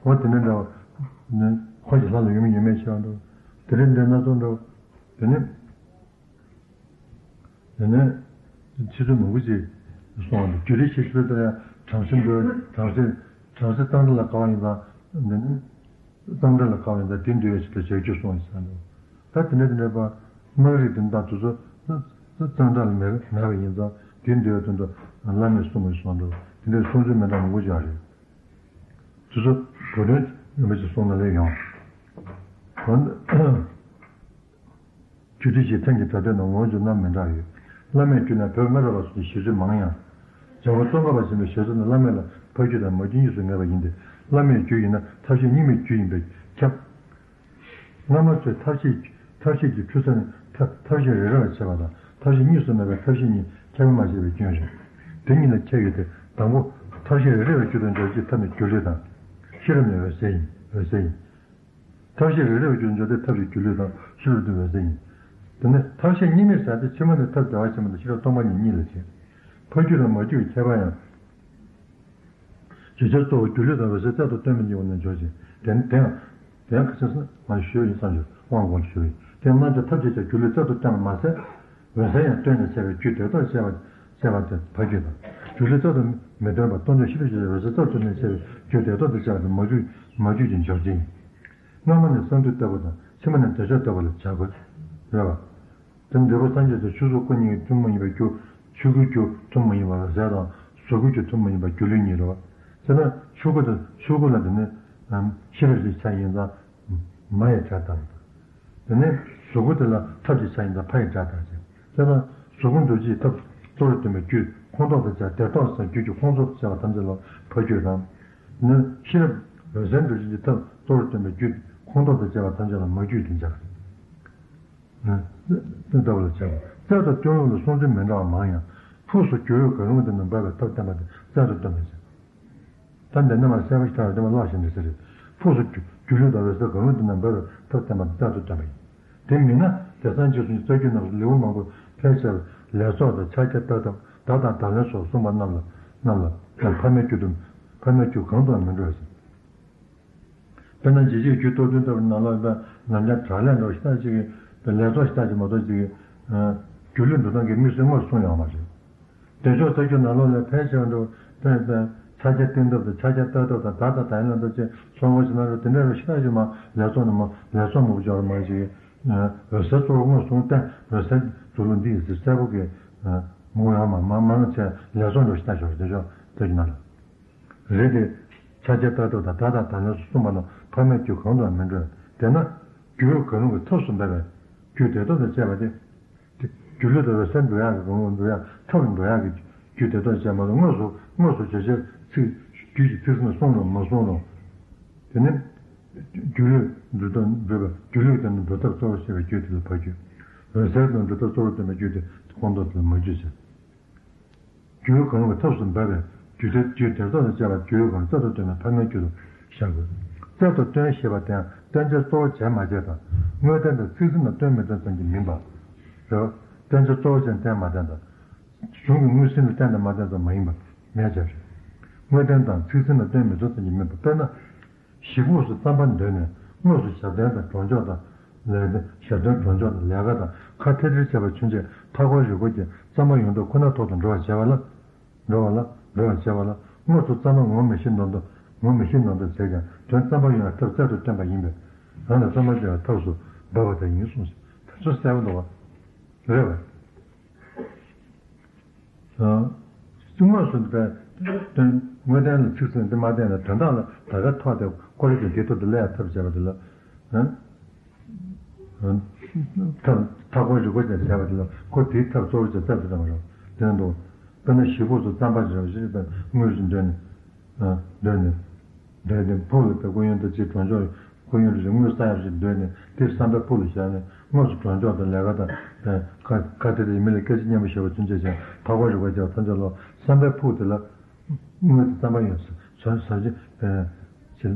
འོ་དེ་ནས་འདྲ་བ་ནི་འཁོར་གྱི་ལྷ་ལ་ཡུམ་ཡོད་མེད་ཆེ་བ་འདུག་དེ་འདྲ་འདྲ་སྣ་ཚོགས་འདུག་དེ་ནས། དེ་ནས་ཆེ་ཚུལ་མང་པོ་ཅིག་གསུངས་པ་འདུག་རྒྱུད་རིགས་ཤེས་ཤེས་ལྟར་ཡང་བྲམ་ཟེ་འབོད་བྲམ་ཟེ་བྲམ་ཟེ་གཙང་སྦྲ་ལ་དགའ་བ་ཡིན་ཙང་འདི་ནི། གཙང་སྦྲ་ལ་དགའ་བ་ཡིན་ཙང་དེ་འདུལ་བའི་ཆེད་དུ་བྱ་རྒྱུད་གསུངས་ཡིན་ཟེར་འདུག་ད་དེ་འདྲ་དེ་འདྲ་པ། དམངས་རིགས་དེ་འདྲ་དེ་ཚོ་གཙང་སྦྲ་ལ་མེད་མེད་པ་ཡིན་ཙང་དེ་འདོད་དོན་དུ་བླ་མས་གསུངས་པའི་སོང་འགྲོ་དེ་འདྲའི་གསུང་ཚུལ་མི་འདྲ་མང་པོ་ཅིག་ཡོད་རེད། དེ་ཚོ་བུ་ལོན་ཡོད་མེད་ཅིག་གསུང་ན་ལས་ཡོང་། རྒྱུ་དེ་ཞིག་ཐེངས་ཀྱི་གྲ་སྒྲིག་ནང་ལོངས་སྤྱོད་རྣམ་མི་འདྲ་ཡོད། བླ་མས་བརྒྱུད་ནས་བོད་སྨད་ར་བ་སོགས་ཀྱི་བཞེད་ཚུལ་མང་ཡང་། འཇམ་མགོན་ཙོང་ཁ་པ་ཆེན་པོའི་བཞེད་ཚུལ་ནི་བླ་མེད་ལ་ཕ་རྒྱུད་དང་མ་རྒྱུད་གཉིས་སུ་ངེས་པ་ཡིན་ཏེ། བླ་མེད་རྒྱུད་ཡིན་ན་ཐབས་ཤེས་གཉིས་མེད་རྒྱུད་ཡིན་པས་ཁྱབ། སྔ་མ་ཚོས་ཐབས་ཤེས་ཐབས་ཤེས་ཀྱི་འཁྲུལ་ས་ནི་ཐབས་ཐབས་ཤེས་རེ་རེ་བ་བྱས་པ་དང་ཐབས་ཤེས་གཉིས་སུ་མེད་པའི་ཐབས་ཤེས་གཉིས་ཁྱབ་པ་མ་བྱས་པའི་སྐྱོན་རེད། དེ་གཉིས་ལ་ཁྱད་ཡོད་དེ། དང་པོ། ཐབས་ཤེས་རེ་རེ་བའི་རྒྱུ་དང་འབྱོར་བྱེད་ཐབས་ནི་སྒྱུ་ལུས་དང་། ཤེས་རབ་ནི་འོད་གསལ་ཡིན། འོད་གསལ་ཡིན། ཐབས་ཤེས་རེ་རེ་བའི་རྒྱུ་འབྱོར་ཏེ་ཐབས་ཤེས་སྒྱུ་ལུས་དང་ཤེས་རབ་ཏུ་འོད་གསལ་ཡིན། དེ་ནས་ཐབས་ཤེས་གཉིས་མེད་ཟེར་ཏེ་ཕྱི་མ་ནས་ཐབས་བདེ་བ་ཆེན་པོ་དང་ཤེས་རབ་སྟོང་པ་ཉིད་གཉིས་ལ་བྱེད། ཕ་རྒྱུད་དང་མ་རྒྱུད་ཀྱི་ཁྱད་པར་ཡང་། བརྗོད་བྱ་གཙོ་བོ་སྒྱུ་ལུས་དང་འོད་གསལ་རྩལ་དུ་སྟོན་པའི་ཉེ་བོ་ནས་འཇོག་ཅིང་དེ་དེའང་དེའང་ཁ་ཆེ་ས་མ་ཞུ་ཡིན་བསམ་ཞུ་དབང་གོང་ཞུ་ཡིན། དེ་རྣམ་དག་ཐབས་ཀྱིས་ཀྱང་སྒྱུ་ལུས་རྩལ་དུ་སྟོན་པ་མ་ཟད། འོད་གསལ་ཡང་སྟོན་ནས་བྱས་པའི་རྒྱུད་སྡེ་ཐོག་བཤད་པ་བཤད་པ་དེ་ཕ་རྒྱུད་དང་། སྒྱུ་ལུས་རྩལ་དུ་མི་སྟོན་པ་སྟོང་ཉིད་ཤེས་རབ་ཀྱི་འོད་གསལ་རྩལ་དུ་ནས་བྱས་པའི་རྒྱུད་སྡེ་ཐོག་ཏུ་བཤད་པ་དེ་མ་རྒྱུད་མ་རྒྱུད་ཀྱི་འཇོག་བྱེད་ཡིན། སྔ་མ་ནི་གསང་འདུས་ལྟ་བུ་དང་ཕྱི་མ་ནི་འདོད་ཆགས་ལྟ་བུ་ལ་བྱ་དགོས། རེད་བ། དེ་འབྲས་བུ་སངས་རྒྱས་སུ་ཆོས་སྐུ་སྐུ་གཉིས་ཀྱི་ཐུན་མོང་ཡིན་པའི་རྒྱུ། ཆོས་སྐུའི་རྒྱུ་ཐུན་མོང་ཡིན་པ་འོད་གསལ་དང་གཟུགས་སྐུའི་རྒྱུ་ཐུན་མོང་ཡིན་པ་སྒྱུ་ལུས་གཉིས་རེད་བ། དེ་ན་ཆོས་སྐུ་དང་ཆོས་སྐུ་ལ་དེ་ནི་ཤེས་རབ་ཀྱི་ཆ་ཡིན་ཙང་མ་ཡི་བྱ་དང་། དེ་ནས་གཟུགས་སྐུ་དེ་ལ་ཐབས་ཀྱི་ཆ་ཡིན་ཙང་ཕ་ཡི་སྒྲ་དང་ཞེས། དེ་ལ་གཟུགས་སྐུ་འདུ་བྱེད་ཐབས་གཙོ་བོར་སྟོན་པའི་རྒྱུད་ཁོངས་གཏོགས་དང་བཅས་སྡེ་ཐོག་སམ་རྒྱུད་ཀྱི་ཁོངས་གཏོགས་སུ་བྱ་བ་ཐམས་ཅད་ལ་ཕ་རྒྱུད་དང་། ནི་ཤེས་རབ་འོད་གསལ་འདུ་བྱེད་ཀྱི་ཐབས་གཙོ་བོར་སྟོན་པའི་རྒྱུད་ཁོངས་གཏོགས་དང་བཅས་པ་ཐམས་ཅད་ལ་མ་རྒྱུད་དུ་སྦྱར། ལྟ་བུ་ལ་བྱ་བ། རྩལ་དང་སྟོན་ལུགས་ལ་གསུང་ཚུལ་མི་འདྲ་བ་མང་ཡང་། ཕུགས་སུ་སྒྱུ་ལུས་གང་རུང་དེ་རྣམས་འབབ་པའི་ཐབས་བསྟན་པ་དེ་རྩལ་དུ་སྟོན་པར་བྱ། ད་འདི་ནས་མར་གསལ་པོ་ཞིག་ཐག་རིང་པོ་ཀློག་བཞིན་འདུག་ཟེར་རེད། ཕུགས་སུ་སྒྱུ་སྒྱུ་ལུས་དང་འོད་གསལ་གང་རུང་དེ་རྣམས་འབབ་པའི་ཐབས་བསྟན་པ་དེ་རྩལ་དུ་སྟོན་པ་ཡིན། དེ་མིན་ན་དེང་སང་རྗེས་སུ་རྩ་རྒྱུད་རྣམས་སུ་ལེའུ་མང་པོ་ཕལ་ཆེར་ལས་ཚོགས་དང་ཕྱག་རྒྱ་བཏབ་ཐབས་བརྡ་དང་བརྡ་ལན་སོགས་གསུངས་པ་རྣམས་ལ་རྣམས་ལ་ཕ་མའི་རྒྱུད་དུ་ཕ་མའི་རྒྱུད་གང་དུའང་མི་འགྲོ་ཞིང་། དཔེར་ན་འཇིགས་བྱེད་རྒྱུད་སྟོབས་བདུན་ལྟ་བུ་ནང་ལ་ཡོད་པའི་ནམ་རྒྱུན་དྲག་ལས་འགྲོ་ཞིག་ལྟ་ཅིག་གི་ལས་ཚོགས་ཤིག་ལྟ་ཅིག་མ་གཏོགས་ཅིག་གི་སྒྱུ་ལུས་འགྲོ་སྟངས་ཀྱི་དམིགས་བསལ་དངོས་སུ་གསུངས་ཡོད་མ་རེད། བདེ་མཆོག་རྩ་རྒྱུད་ནང་ལོགས་ལ་ཕལ་ཆེར་འགྲོ་ཕལ་ཕལ་ཕྱག་རྒྱ་བསྟན་ཐབས་དང་ཕྱག་རྒྱ་བཏབ་ཐབས་དང་བརྡ་དང་བརྡ་ཡིན་ལ་འདུ་བྱེད་ཚོགས་འཁོར་ཞིག་ན་འགྲོ་དེ་འདྲ་རུ་ཤི་ཐག་ཞིག་མ་ལས་ཚོགས་ནི་མ་ལས་ཚོགས་མང་པོ་འབྱོར་མ་ཞིག་འོད་གསལ་གཙོ་བོ་དངོས་སུ་བསྟན་འོད་གསལ་གཙུག་ལུགས་འདི་ཡིན་ཟེར་གསལ་པོ་གི་ངོ་ཡང་མ་མ་མང་ཆེ་ལས་ཚོགས་འགྲོ་ཤི་ཐག་ཞོག་བདེ་མཆོག་རྩ་རྒྱུད་ནང་ལ། རེད་དེ། ཕྱག་རྒྱ་བཏབ་ཐབས་དང་བརྡ་དང་བརྡ་ལན་སོགས་གསུངས་པ་རྣམས་ཕ་མའི་རྒྱུད་གང་དུའང་མི་འགྲོ། དེས་ན། སྒྱུ་ལུས་གང་རུང་གི་ཐབས་སུ་འབབ་པའི་རྒྱུད་སྡེ་ཐོག་དང་བཅས་པ་སྟེ། དེ་སྒྱུ་ལུས་དང་འོད་གསལ་འགྲོ་ཡག་གི་གང་རུང་འགྲོ་ཡག་ཐབས་ལ་འགྲོ་ཡག་གི་རྒྱུད་སྡེ་ཐོག་བཅས་མ་གཏོགས་དངོས་སུ་དངོས་སུ་བྱ་བྱེད་ཚིག་རྒྱུད་ཀྱི་ཚིག་ཟིན་གསུངས་རུང་མ་གསུངས་རུང་། དེ་ནི། སྒྱུ་ལུས་འགྲོ་ཐབས་འགྲོ་བའི་སྒྱུ་ལུས་དེ་ནི་འགྲོ་ཐབས་གཙོ་བོར་བཤད་པའི་རྒྱུད་དེ་ལ་ཕ་རྒྱུད། འོད་གསལ་དང་འགྲོ་ཐབས་གཙོ་བོར་སྟོན་པའི་རྒྱུད་དེ་ཁོངས་གཏོགས་དེ་ལ་མ་རྒྱུད་ཟེར། སྒྱུ་ལུས་གང་རུང་གི་ཐབས་སུ་འབབ་པའི་རྒྱུད་སྡེ་རྒྱུད་སྡེ་ཐོག་ཏུ་བཅས་པ་སྒྱུ་ལུས་གང་རུང་རྩལ་དུ་སྟོན་པའི་ཕ་མའི་རྒྱུད་དུ་བཞག་དགོས། རྩལ་དུ་སྟོན་ཞེས་པ་དེ་ཡང་བསྟན་བྱ་གཙོ་བོ་བྱས་མ་བྱས་དང་དངོས་བསྟན་དང་ཚིག་ཟིན་ལ་སྟོན་མི་སྟོན་ཙམ་གྱིས་མིན་པ། རེད། བསྟན་བྱ་གཙོ་བོ་བྱས་བསྟན་མ་བསྟན་དང་། གཞུང་གི་དངོས་ཟིན་ལ་བསྟན་དང་མ་བསྟན་ཙམ་མ་ཡིན་པ་མེད་ཀྱང་རེད། དངོས་བསྟན་དང་ཚིག་ཟིན་ལ་སྟོན་མི་སྟོན་ཙམ་གྱིས་མིན་པ་དཔེར་ན། གཞིས་ཁོངས་སུ་རྩམ་པ་འདོན་ནས་དངོས་སུ་ཞབས་བརྟན་དང་གྲོགས་མཆོག་དང་ལས་ཞབས་བརྟན་གྲོགས་མཆོག་དང་ལས་ཀ་དང་ཁ་ཐེར་ཐེར་བྱས་པ་ཚུན་ཆད་མཐའ་འཁོར་རི་སྐོར་གྱི་རྩམ་པ་ཡོང་འབབ་ཁོ་ནའི་ཐོག་ཏུ་འགྲོ་བར་བྱེད་པ་ལ། འགྲོ་བ་ལ་འགྲོ་བར་བྱེད་པ་ལ་དངོས་སུ་རྩམ་པ་ངོམས་མི་ཤེས་ནོར་འདུག་ངོམས་མི་ཤེས་ནོར་འདུག་ཟེར་ཀྱང་དོན་རྩམ་པ་ཡོང་བའི་ཐབས་རྩལ་དུ་བསྟན་པ་ཡིན་པས་རང་ལ་རྩམ་པ་སྦྱར་བའི་ཐབས་སུ་འབབ་པ་དག་ཡིན་གསུངས་ཤིང་ད་ཚོད་གསལ་པོ་འདུག་བ། རེད་བ། དངོས་སུ་དཔེ་དོན་དངོས་བསྟན་ལ་ཚིག་ཟིན་ཏེ་མ་བསྟན་ལ་དོན་དག་ལ་ད་ག་ཐོག་དེ་ཀོ་རི་དང་དེ་ཐོག་ཏུ་སླེབས་ཡ་ཐབས་བྱས་པ་དེ་ལ་ཐབས་མཐའ་འཁོར་རི་སྐོར་ཅན་བྱས་པ་དེ་ལ་ཁོ་དེའི་ཐབས་གཙོ་བོ་ཅན་རྩལ་དུ་བཏང་བ་རེད་དེ་འདུག་དཔེར་ན་གཞིས་ཁོངས་སུ་རྩམ་པ་ཞིག་རེད་ཞེས་པའི་དངོས་སུ་འདོན་ནས། འདོད་ནས། འདོད་ནས་ཕུགས་ལ་དེ་ཀུན་ཡོན་དང་གཅིག་གྲོགས་མཆོག་ཀུན་ཡོན་རེ་ཞིག་དངུལ་ས་ཡག་ཞིག་འདོད་ནས་དེ་བསམ་པའི་ཕུགས་ལ་བཞག་ནས་དངོས་སུ་གྲོགས་མཆོག་དང་ལས་ཀ་དང་། ཁ་ཁ་ཏེ་དེ་མི་ལ་སྐད་ཆ་སྙན་པོ་བཤད་པ་ཚུན་ཆད་ཀྱང་ཐག་པ་རི་བ་བྱས་པ་ཐམས་ཅད་ལ་བསམ་པའི་ཕུགས་དེ་ལ། དངུལ་དང་རྩམ་པ་ཡོད་ས་ས་ས་ཅི།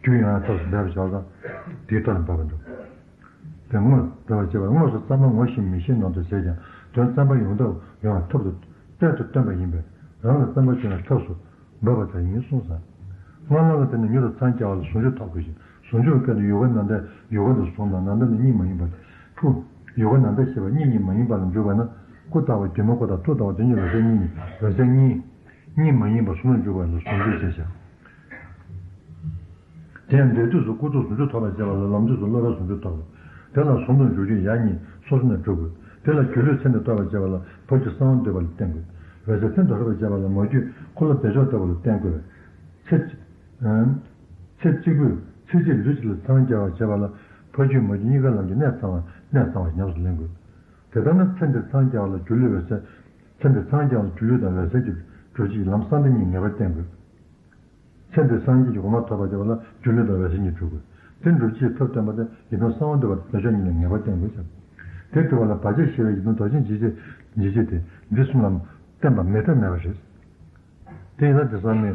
རྒྱུ་ཡོང་ཡ་ཐབས་སུ་འབད་པ་བྱས་ཙང་དེའི་ཐོག་ལ་འབབ་པ་འདུག་དེ་དངོས་འབྲེལ་བ་བྱེད་པར་དངོས་སུ་རྩམ་པ་ངོ་ཤེས་མི་ཤེས་ནོར་འདུག་ཟེར་ཀྱང་དོན་རྩམ་པ་ཡོང་ཐབས་ཡོང་བའི་ཐབས་སུ་རྩལ་དུ་བསྟན་པ་ཡིན་པས་རང་ལ་རྩམ་པ་བྱུང་བའི་ཐབས་སུ་འབབ་པ་དག་ཡིན་གསུངས་སོ། སྔ་ལོགས་ལ་དེ་ནི་མྱུ་དང་ཚང་རྒྱ་བ་ལ་ཟུང་འཇུག་ཐོབ་དགོས་ཤིང་ཟུང་འཇུག་གི་སྐད་དུ་ཡུལ་ཀ་ནམ་མཁའི་ཡུལ་ཀ་དུ་བཟུང་དང་ནམ་མཁའ་ནི་གཉིས་མ་ཡིན་པ་ཕུ། ཡུལ་ཀ་ནམ་མཁའ་ཞེས་པ་གཉིས་གཉིས་མ་ཡིན་པ་ལ་འཇུག་པ་ན་སྐུ་ལྟ་བ་སྒྱུ་མའི་སྐུ་དང་ཐུགས་ལྟ་བ་དོན་གཉིས་འོད་གསལ་གཉིས་ནི་འོད་གསལ་གཉིས། གཉིས་མ་ཡིན་པ་གསུམ་ལ་འཇུག་པ་ལ་ཟུང་འཇུག་ཅེས་བྱ། དེ་ཡང་འདོད་དུས་སུ་ཀུན་རྫོབ་ཟུང་འཇུག་ཐོབ་པར་བྱེད་པ་ལ་ལམ་དུས་སུ་སློབ་པའི་ཟུང་འཇུག་ཐོབ་པ། དེ་ལ་གཟུང་དང་འཇུག་ཆོས་ཡང་གཉིས་སོ་སོ་ནས་གྲུབ་དགོས། དེ་ལ་སྒྱུ་ལུས་ཚེ་འདི་རྟོགས་པར་བྱེད་པ་ལ་ཕ་རྒྱུད་གསང་བ་འདུས་པ་ལ་བརྟེན་དགོས། འོད་གསལ་ཚེ་འདི་རྟོགས་པར་བྱེད་པ་ལ་མ་རྒྱུད་འཁོར་ལོ་བདེ་མཆོག་ལྟ་བུ་ལ་བརྟེན་དགོས་པས། ཚེ་ཚེ་གཅིག་པུས་ཚེ་གཅིག་ལུས་གཅིག་ལ་འཚང་རྒྱ་བར་བྱེད་པ་ལ་ཕ་རྒྱུད་མ་རྒྱུད་གཉིས་ཀ་ལམ་གྱི་གནད་གཙང་བ་གནད་གཙང་བ་ཉམས་སུ་ལེན་དགོས། དེ་ལྟར་ན་ཚེ་འདིར་འཚང་རྒྱ་བ་ལ་སྒྱུ་ལུས་འོད་གསལ། ཚེ་འདིར་འཚང་རྒྱ་བ་ལ་སྒྱུ་ལུས་དང་འོད་གསལ་གྱི་སྒྲུབ་བྱེད་ཀྱི་ལམ་གསང་བདེ་གཉིས་ངེས་པར་བསྟེན་དགོས། ཚེ་འདིར་སངས་རྒྱས་ཀྱི་གོ་འཕང་ཐོབ་པར་བྱེད་པ་ལ་སྒྱུ་ལུས་དང་འོད་གསལ་གཉིས་སྒྲུབ་དགོས། དེ་སྒྲུབ་བྱེད་ཐབས་བསྟན་པ་དེ་ཡིད་དམ་གསང་བ་འདུས་པ་དང་བདེ་མཆོག་གཉིས་ལ་ངེས་པར་བསྟེན་དགོས་ཟེར། དེ་སྒྲུབ་པ་ལ་བར་ཆད་ཞི་བའི་ཡིད་དམ་རྡོ་རྗེ་འཇིགས་བྱེད་འཇིགས་བྱེད་དེ་འདི་གསུམ་ལ་བསྟེན་པ་མེད་ཐབས་མེད་པ་རེད། དེ་ཡིན་ན་དེང་སང་ནི།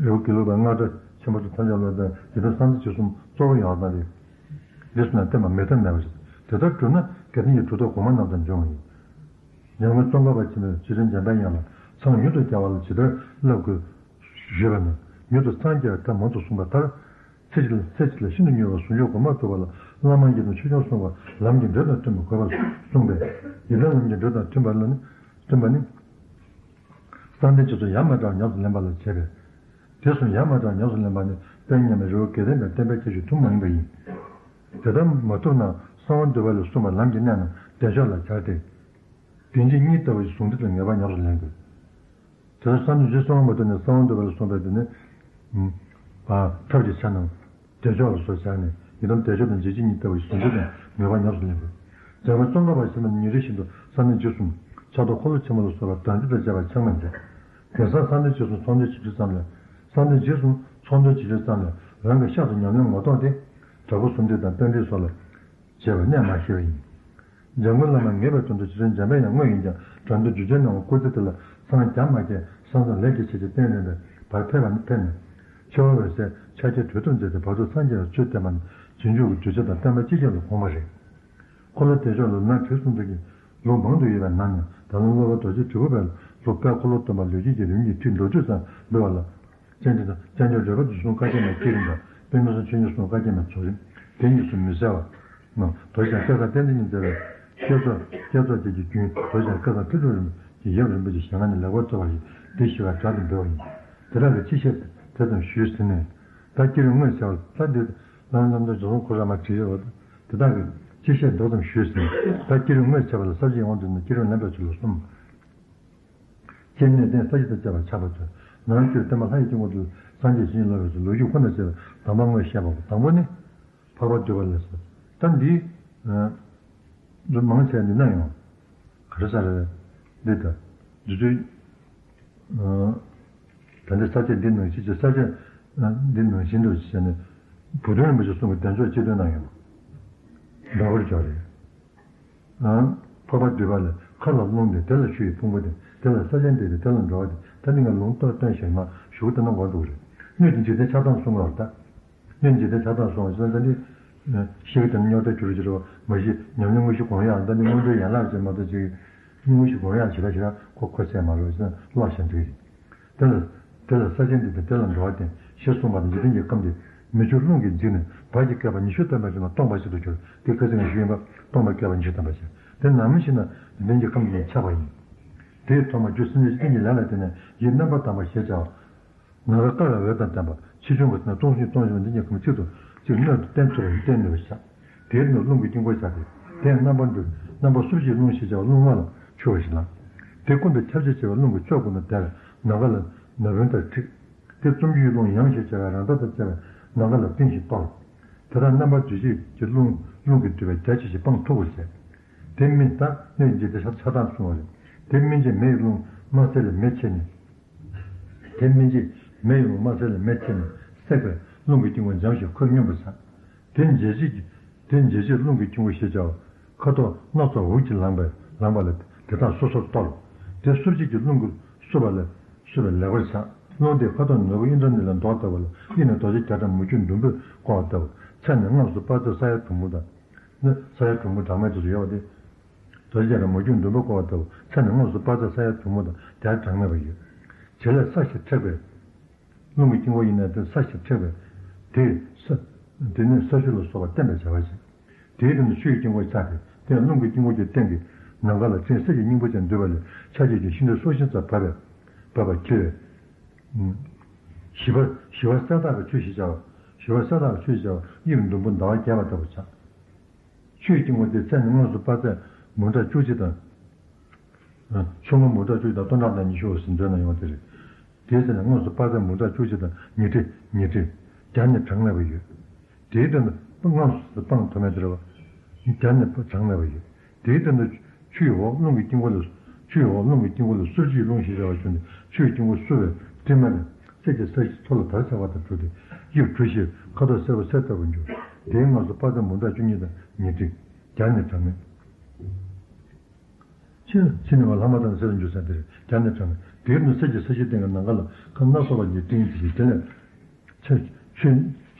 རི་བོ་དགེ་ལུགས་པའི་སྔགས་གྲྭ་ཆེན་པོ་ཚོ་ཐམས་ཅད་ལ་ཡིད་དམ་གསང་བདེ་མཆོག་གསུམ་གཙོ་བོ་ཡོད་པ་རེད། འདི་གསུམ་ལ་བསྟེན་པ་མེད་ཐབས་མེད་པ་རེད། དེ་ལྟར་གྲུབ་ན་དགེ་ལྡན་གྱི་གྲུབ་ཐོབ་གོང་མ་རྣམས་དང་འབྱུང་བ་ཡིན། ཡང་སྒོས་ཙོང་ཁ་པ་ཆེན་པོས་ཆོས་ཚན་འཇམ་དཔལ་དབྱངས་ལ་མཚང་མྱུར་དུ་རྒྱ་བ་ལ་ཇི་ལྟར་བསླབ་དགོས་ཞུས་པ་ན། མྱུར་དུ་འཚང་རྒྱ་བའི་ཐབས་མང་དུ་གསུངས་པ་ལྟར། ཚེ་གཅིག་ལ་ཚེ་གཅིག་ལ་ཤིན་ཏུ་མྱུར་བར་ཟུང་འཇུག་གོ་འཕང་ཐོབ་པ་ལ་བླ་མ་ཡི་དམ་ཆོས་སྐྱོང་གསུམ་ག་ལམ་གྱི་འགྲོས་དང་མཐུན་པར་དགོས་པར་གསུངས་པས། ཡི་དམ་ལམ་གྱི་འགྲོས་དང་མཐུན་པ་ལ་ནི་མཐུན་པ་ནི། གསང་བདེ་མཆོག་གསུམ་ཡ་མ་བྲལ་བར་ཉམས་སུ་ལེན་པ་ལ་བྱེད་པས། དེ་གསུམ་ཡ་མ་བྲལ་བར་ཉམས་སུ་ལེན་པ་ནི་དཔལ་མཉམ་མེད་རི་བོ་དགེ་ལྡན་པའི་བསྟན་པའི་ཁྱད་ཆོས་ཐུན་མོང་ཡིན་པ་ཡིན། དེ་ལྟར་མ་ཐུབ་ན་གསང་བ་འདུས་པ་ལས་གསུངས་པ་ལམ་གྱི་གནད་རྣམས་བདེ་མཆོག་ལ་སྦྱར་ཏེ། དོན་གཅིག་གཉིས་ལྟ་བུ་ཞིག་ཟུང་འབྲེལ་དང་ངེས་པར་ཉམས་སུ་ལེན་དགོས། དེ་ལྟར་གསང་འདུས་རྗེས་གསང་བ་མ་ཐུབ་ནས་གསང་བ་འདུས་པ་ལ་གསུངས་པའི་དེ་ནི། ཨ། ཐབས་ཀྱི་ཆ་རྣམས་བདེ་མཆོག་ལ་སོགས་སྦྱར་ནས་ཡི་དམ་བདེ་མཆོག་དང་འཇིགས་བྱེད་གཉིས་ལྟ་བུ་ཞིག་ཟུང་འབྲེལ་དང་ངེས་པར་ཉམས་སུ་ལེན་དགོས། འཇམ་དཔལ་ཙོང་ཁ་པ་ཆེན་པོ་ནི་ཉིན་རེ་བཞིན་དུ་གསང་བདེ་མཆོག་གསུམ། ཕྱག་རྡོར་འཁོར་ལོ་ཆེན་མོ་ལ་སོགས་པ་བདག་འཛིན་དང་བཅས་པ་ཕྱག་མ་མཛད། དེང་སང་གསང་བདེ་མཆོག་གསུམ་ཚོགས་འདུར་ཞིབ་ཕྲ་ཙམ་ལས། གསང་བདེ་མཆོག་གསུམ་ཚོགས་འདུར་ཞིབ་ཕྲ་ཙམ་ལས་རང་གི་ཤག་ཏུ་ཉམས་ལེན་ངོ་ཐོག་སྟེ། དྲག་པོ་གསུམ་བསྡུས་དང་རྟ་མགྲིན་སོགས་ལ། བྱས་པ་གནད་མ་ཤེས་པ་ཡིན། འཇམ་མགོན་བླ་མ་ངེས་པའི་དོན་དུ་ཆོས་ཚན་འཇམ་དཔལ་དབྱངས་དངོས་ཡིན་ཀྱང་དྲང་དོན་བསྒྱུར་བྱའི་ནང་སྐུ་ཚེ་དེ་ལ་སངས་རྒྱ་མ་རྒྱས་ས་མཚམས་ལས་ཀྱི་ཆེ་ཆེ་བསྟན་རན་པས་བར་ཕེབས་པ་ནི་ཕེབས་ནས། ཆེ་བ་འོད་གསལ་ཕྱག་རྒྱའི་གྲོལ་ཐབས་མཛད་དེ་བར་དུ་སངས་རྒྱས་པའི་ཆོས་བསྟན་པ་ནི་རྗེས་འཇུག་གི་གདུལ་བྱ་དང་བསྟན་པ་སྤྱི་ཁྱབ་ལ་དགོངས་པ་རེད། འཁོར་ལོ་བདེ་མཆོག་ལ་ལུང་ཁྲིད་གསུམ་དུ་གྱི་ལུང་མང་དུ་ཡོད་པའི་ནང་ནས་ད་ལན་སློབ་དཔོན་རྡོ་རྗེ་དྲིལ་བུ་པས་ལུང་དཔལ་འཁོར་ལོ་སྟོན་པ་ལུས་དཀྱིལ་གྱི་རིམ་གྱིས་ཁྲིད་མདོར་བསྡུས་ཙམ་འབུལ་བ་ལ། སྤྱན་རས་དང་སྤྱན་རས་གཟིགས་རོལ་པ་བདུན་གསུམ་བཀའ་བརྒྱད་མའི་བསྐྱེད་རིམ་དང་། དཔེ་མི་སྲུང་ཆོས་ཉིད་གསུམ་བཀའ་བརྒྱད་མའི་རྫོགས་རིམ། དེ་གཉིས་སུ་མི་གསལ་བ། ནོ། རྡོ་རྗེ་འཆང་བསྐལ་བཟང་བསྟན་འཛིན་གྱིས་མཛད་པའི་བསྐྱེད་རྫོགས་བསྐྱེད་རྫོགས་བརྒྱད་ཀྱི་རྒྱུན། རྡོ་རྗེ་འཆང་བསྐལ་བཟང་ཁྲི་སྒྲུབ་རིམ་གྱི་ཡབ་རིན་པོ་ཆེའི་ཞལ་སྔ་ནས་ལེགས་པར་གཙོ་བ་ཡིས་འདི་ཞུ་བར་གྲགས་ཏེ་འབུལ་བ་ཡིན། དེ་དག་གི་སྤྱི་བཤད་དེ་ཙམ་ཞུས་ཟིན་ནས། ད་བསྐྱེད་རིམ་དངོས་བྱ་བ་ལ་འདི་ལམ་ལམ་དུ་རྗེ་ཙོང་ཁ་པ་རང་མ་བྲིས་ཡོད། དེ་དག་གི་སྤྱི་བཤད་མདོ་ཙམ་ཞུས་ཟིན། ད་བསྐྱེད་རིམ་དངོས་བྱ་བ་ལ་ས་བཅད་དབང་དུ་ནས་བསྐྱེད་རིམ་ལེན་པའི་ཚུལ་ལ་གསུམ། སྤྱིར་གནས་བརྟན་ས་གཞི་དང་བཅས་པར་ཆགས་པ་དང་། ནང་བཅུད་བརྟན་པ་ལྷ་ཡི་དཀྱིལ་འཁོར་དུ་སངས་རྒྱས་བྱིན་གྱིས་རློབ་པའི་ཚུལ་ལོ་རྒྱུས་ཁོ་ནར་བྱས་པ་དང་པོ་སྔོན་བཤད་པ་དང་པོ་ནི། འཕགས་པ་འདུས་པ་ལས་སོ། ད་འདི། ཨ། འདི་མང་ཆེ་འདི་ན་ཡང་། ག་རེ་ཟེར་རེད། འདི་ལྟ། འདི་ཚོའི། ཨ། ད་འདི་ས་བཅད་འདི་ནང་བཞིན་གྱི་ས་བཅད། ཨ། འདི་ནང་བཞིན་དུ་བྱས་ནས། བུ་སྟོན་རིན་པོ་ཆེ་གསུང་གི་བདེ་མཆོག་སྤྱི་དོན་ན་ཡང་། འདྲ་བར་སྦྱར་རེད། ཨ། འཕགས་པ་འདུས་པ་ལས་མཁའ་ལ་རླུང་ལྡན། དེ་ལ་ཆུ་ཡི་ཕུང་པོ་ལྡན། དེ་ལ་ས་ཆེན་འདས་ཏེ་དེ་ལ་འགྲོ་བ་ལྡན། ད་འདི་ང་ལུང་བསྟན་བསྟན་ཞིག་མ་ཞུ་དེ་ན་འགོ་འཛུགས་རེད། སྣོད་ཀྱི་འཇིག་རྟེན་ཆགས་སྡང་གསུམ་ལ་ད། སྣོད་འཇིག་རྟེན་ཆགས་སྡང་གསུམ་ལ་ད་འདི། ཤེས་ཀྱི་དེ་ནི་རྙོག་དྲ་འགྱུར་རོ་ཅི་རོ་མ་གཞི་ཉམས་ལེན་དངོས་གཞི་སྒོམ་ཡག་ད་འདི་སྔོན་འགྲོའི་ཡན་ལག་ཅིག་མ་གཏོགས་ཅིག་སྔོན་གཞི་སྒོམ་ཡག་ཞེ་དྲག་ཞེ་དྲག་ཁོ་ཁོ་ཚད་མ་རོ་ཅི་ན་ལོག་བཞིན་འདུག་རེད། དེ་ལ། དེ་ལ་ས་ཆེན་འདས་ཏེ་དེ་ལ་འགྲོ་བ་ལྡན་ཞེས་གསུངས་པ་ནི་འཇིག་རྟེན་གྱི་ཁམས་འདི་མི་ཆོས་རླུང་གིས་འཇིག་ནས་བར་གྱི་བསྐལ་པ་ཉི་ཤུ་ཐམ་པའི་རིང་ལ་སྟོང་པ་ཞིག་ཏུ་གྱུར། དེ་ཁ་སང་ཞུས་ཡིན་པ་སྟོང་པ་བསྐལ་པ་ཉི་ཤུ་ཐམ་པ་ཞིག་དེ་ནམ་ཞིག་ན་འཇིག་རྟེན་གྱི་ཁམས་འདི་ནས་ཆགས་པ་ཡིན། དེའི་ཐོག་མར་རྒྱུ་སེམས་ཅན་གཅིག་གཉིས་ལས་ལ་བརྟེན་ནས་ཡིད་རྣམ་པར་དག་པ་ཞེས་བྱའོ། ངང་པ་ཀ་ར་འོད་དང་ལྡན་པ་ཆེ་ཆུང་གི་སྟོང་ཕྲག་སྟོང་གསུམ་འདི་གཉིས་ཀུན་གཅིག་ཏུ་གཅིག་སྣོད་དུ་བསྟན་ཐུབ་པ་ཡིན་བསྟན་ནུས་པ་བྱ། དེའི་སྣོད་རླུང་གི་དཀྱིལ་འཁོར་བྱ་སྟེ། དེས་རྣམ་པར་འདུལ། རྣམ་པ་སུ་བཞིའི་རླུང་ཞེས་བྱ་བ་རླུང་དམར་ལ་འཆུ་བ་ཞིག་ལ། དེ་ཀུན་ཏུ་ཁྱབ་བྱེད་བྱེད་པའི་རླུང་གི་ཕྱོགས་ཀུན་ཏུ་བརྡལ་བའི་ནམ་མཁའ་ལ་ན་བུན་ལྟར་འཁྲིགས། དེ་བཙུམ་རྒྱུའི་རླུང་ཡང་ཞེས་བྱ་བའི་རང་མདངས་དང་བཅས་པའི་ནམ་མཁའ་ལ་སྤྲིན་བཞིན་གཏོར། དེ་དག་རྣམ་པར་འདུལ་བྱེད་ཀྱི་རླུང་རླུང་གིས་བསྡུས་པའི་རྒྱ་ཆེ་ཞིང་སྤང་མཐུག་པར་བྱེད། དེ་སྨིན་ད་སྣོད་འཇིག་རྟེན་ཆགས་སྡང་གསུམ་པ་རེད། དེ་སྨིན་བྱེད་མེ་ཡི་རླུང་དམར་སེར་ལས་མེ་མཆེད་ནས། དེ་སྨིན་བྱེད་མེ་ཡི་རླུང་དམར་སེར་ལས་མེ་མཆེད་ནས་བསྲེགས་པས་རླུང་གི་དཀྱིལ་འཁོར་འཇམ་ཞིང་ཁོད་སྙོམས་པར་བྱ། དེ་འཇལ་བྱེད་ཀྱི། དེ་འཇལ་བྱེད་རླུང་གི་དཀྱིལ་འཁོར་ཞེས་བྱའོ། ཁ་དོག་སྣ་ཚོགས་འུག་གིས་ལངས་པས་ལངས་པ་ལས་དེ་དག་སོ་སོར་གཏོར། དེ་བསྲུབ་བྱེད་ཀྱི་རླུང་གིས་བསྲུབས་པ་ལས་བསྲུབས་པས་ལེགས་པར་བྱ། རླུང་དེ་ཁ་དོག་ནོར་བུ་ཨིནྡྲ་ནཱི་ལའི་མདོག་ལྟ་བུ་ལ་དབྱིབས་ནི་རྡོ་རྗེ་བརྒྱ་ཕྲག་མུ་ཁྱུད་ཟླུམ་པོས་བསྐོར་བ་ལྟ་བུ། ཚད་ནི་སྔགས་སུ་དཔལ་རྩལ་ས་ཡ་དྲུག་མ་དང་། ནི་ས་ཡ་དྲུག་མ་སྦྲགས་མའི་དུས་སུ་ཡོད་པ་སྟེ། རྡོ་རྗེ་བརྒྱ་ཕྲག་མུ་ཁྱུད་ཟླུམ་པོས་བསྐོར་བ་ལྟ་བུ། ཚད་ནི་སྔགས་སུ་དཔལ་རྩལ་ས་ཡ་དྲུག་མ་དང་དེ་ཡང་གྲངས་མེད་པ་ཡོད། བྱེད་ལས་ས་ཞེས་ཁྲེགས་པས། རླུང་གི་དཀྱིལ་འཁོར་ཡིན་ན་དེ་ས་ཞེས་ཁྲེགས་པས། དེས་ས། དེ་ནི་ས་གཞུ་ལ་སོགས་པ་བརྟན་པར་བྱ་བ་ཞིག་དེའི་སྟེང་དུ་ཆུ་ཡི་དཀྱིལ་འཁོར་ཆགས་ཏེ་དེ་ཡང་རླུང་གི་དཀྱིལ་འཁོར་གྱི་སྟེང་གི་ནམ་མཁའ་ལ་སྤྲིན་གསེར་གྱི་སྙིང་པོ་ཅན་འདུས་པ་ལས་ཆར་ཆུ་ཀྱང་ཤིན་ཏུ་སྲོག་ཤིང་ཙམ་བབས་པས་བབས་པ་འཁྱིལ་བས། ཞི་བ་ཞི་བ་གསལ་དག་གི་ཆུ་ཞེས་བྱ་བ། ཞི་བ་གསལ་དག་གི་ཆུ་ཞེས་བྱ་བ་དབྱིབས་ཟླུམ་པོ་ཟླ་བ་རྒྱས་པ་ལྟ་བུ་ཆགས། ཆུའི་དཀྱིལ་འཁོར་དེ་ཚད་ནི་དངོས་སུ་དཔག་ཚད་མུ་དྲ་བཅུ་གཅིག་དང་། ཨ། ཆུ་ལྔ་མུ་དྲ་བཅུ་གཅིག་དང་སྟོང་ཕྲག་དང་ཉི་ཤུ་ཟིན་འདོད་ན་ཡོང་བ་དེ་རེད། དེའི་ཚེ་ན་དངོས་སུ་དཔག་ཚད་མུ་དྲ་བཅུ་གཅིག་དང་ཉི་ཁྲི་ཉི་ཁྲི་བརྒྱ་ནི་གྲངས་མེད་པ་ཡོད། དེའི་སྟེང་དུ་དངོས་སུ་སྤང་ཐུབ་མེད་དེ་རེད་བ། བརྒྱ་ནི་གྲངས་མེད་པ་ཡོད། དེའི་སྟེང་དུ་ཆུ་ཡི་འོག་རླུང་གི་དཀྱིལ་འཁོར་ལ། ཆུ་ཡི་འོག་རླུང་གི་དཀྱིལ་འཁོར་ལ་གསུར་གྱི་རླུང་ཞེས་བྱ་བ་བྱུང་སྟེ་ཆུ་ཡི་དཀྱིལ་འཁོར་བསྲུབས་པས་སྤྲིན་མེད་ལ་གསེར་གྱི་ས་གཞི་མཐོ་ལ་དར་ཆགས་པ་དང་འདྲ་སྟེ་དབྱིབས་གྲུ་བཞིར་ཁ་དོག་སེར་པོ་གསེར་ལྟ་བུར་འགྱུར། དེའི་དངོས་སུ་དཔག་ཚད་མུ་དྲ་བཅུ་གཉིས་དང་ཉི་ཁྲི་བརྒྱ་ནི་གྲངས་མེད། ཕྱི་ཕྱི་ནས་བ་ལྷག་མ་དང་གསེར་འགྱུར་ས་དེར་བརྒྱ་ནི་གྲངས་མེད། དེར་ནི་གསེར་གྱི་ས་གཞིའི་སྟེང་གི་ནམ་མཁའ་ལ་ཁམས་སྣ་ཚོགས་པ་ཉིད་སྤྲིན་གྱིས་དེ་ལས་ཆར་ཆུ་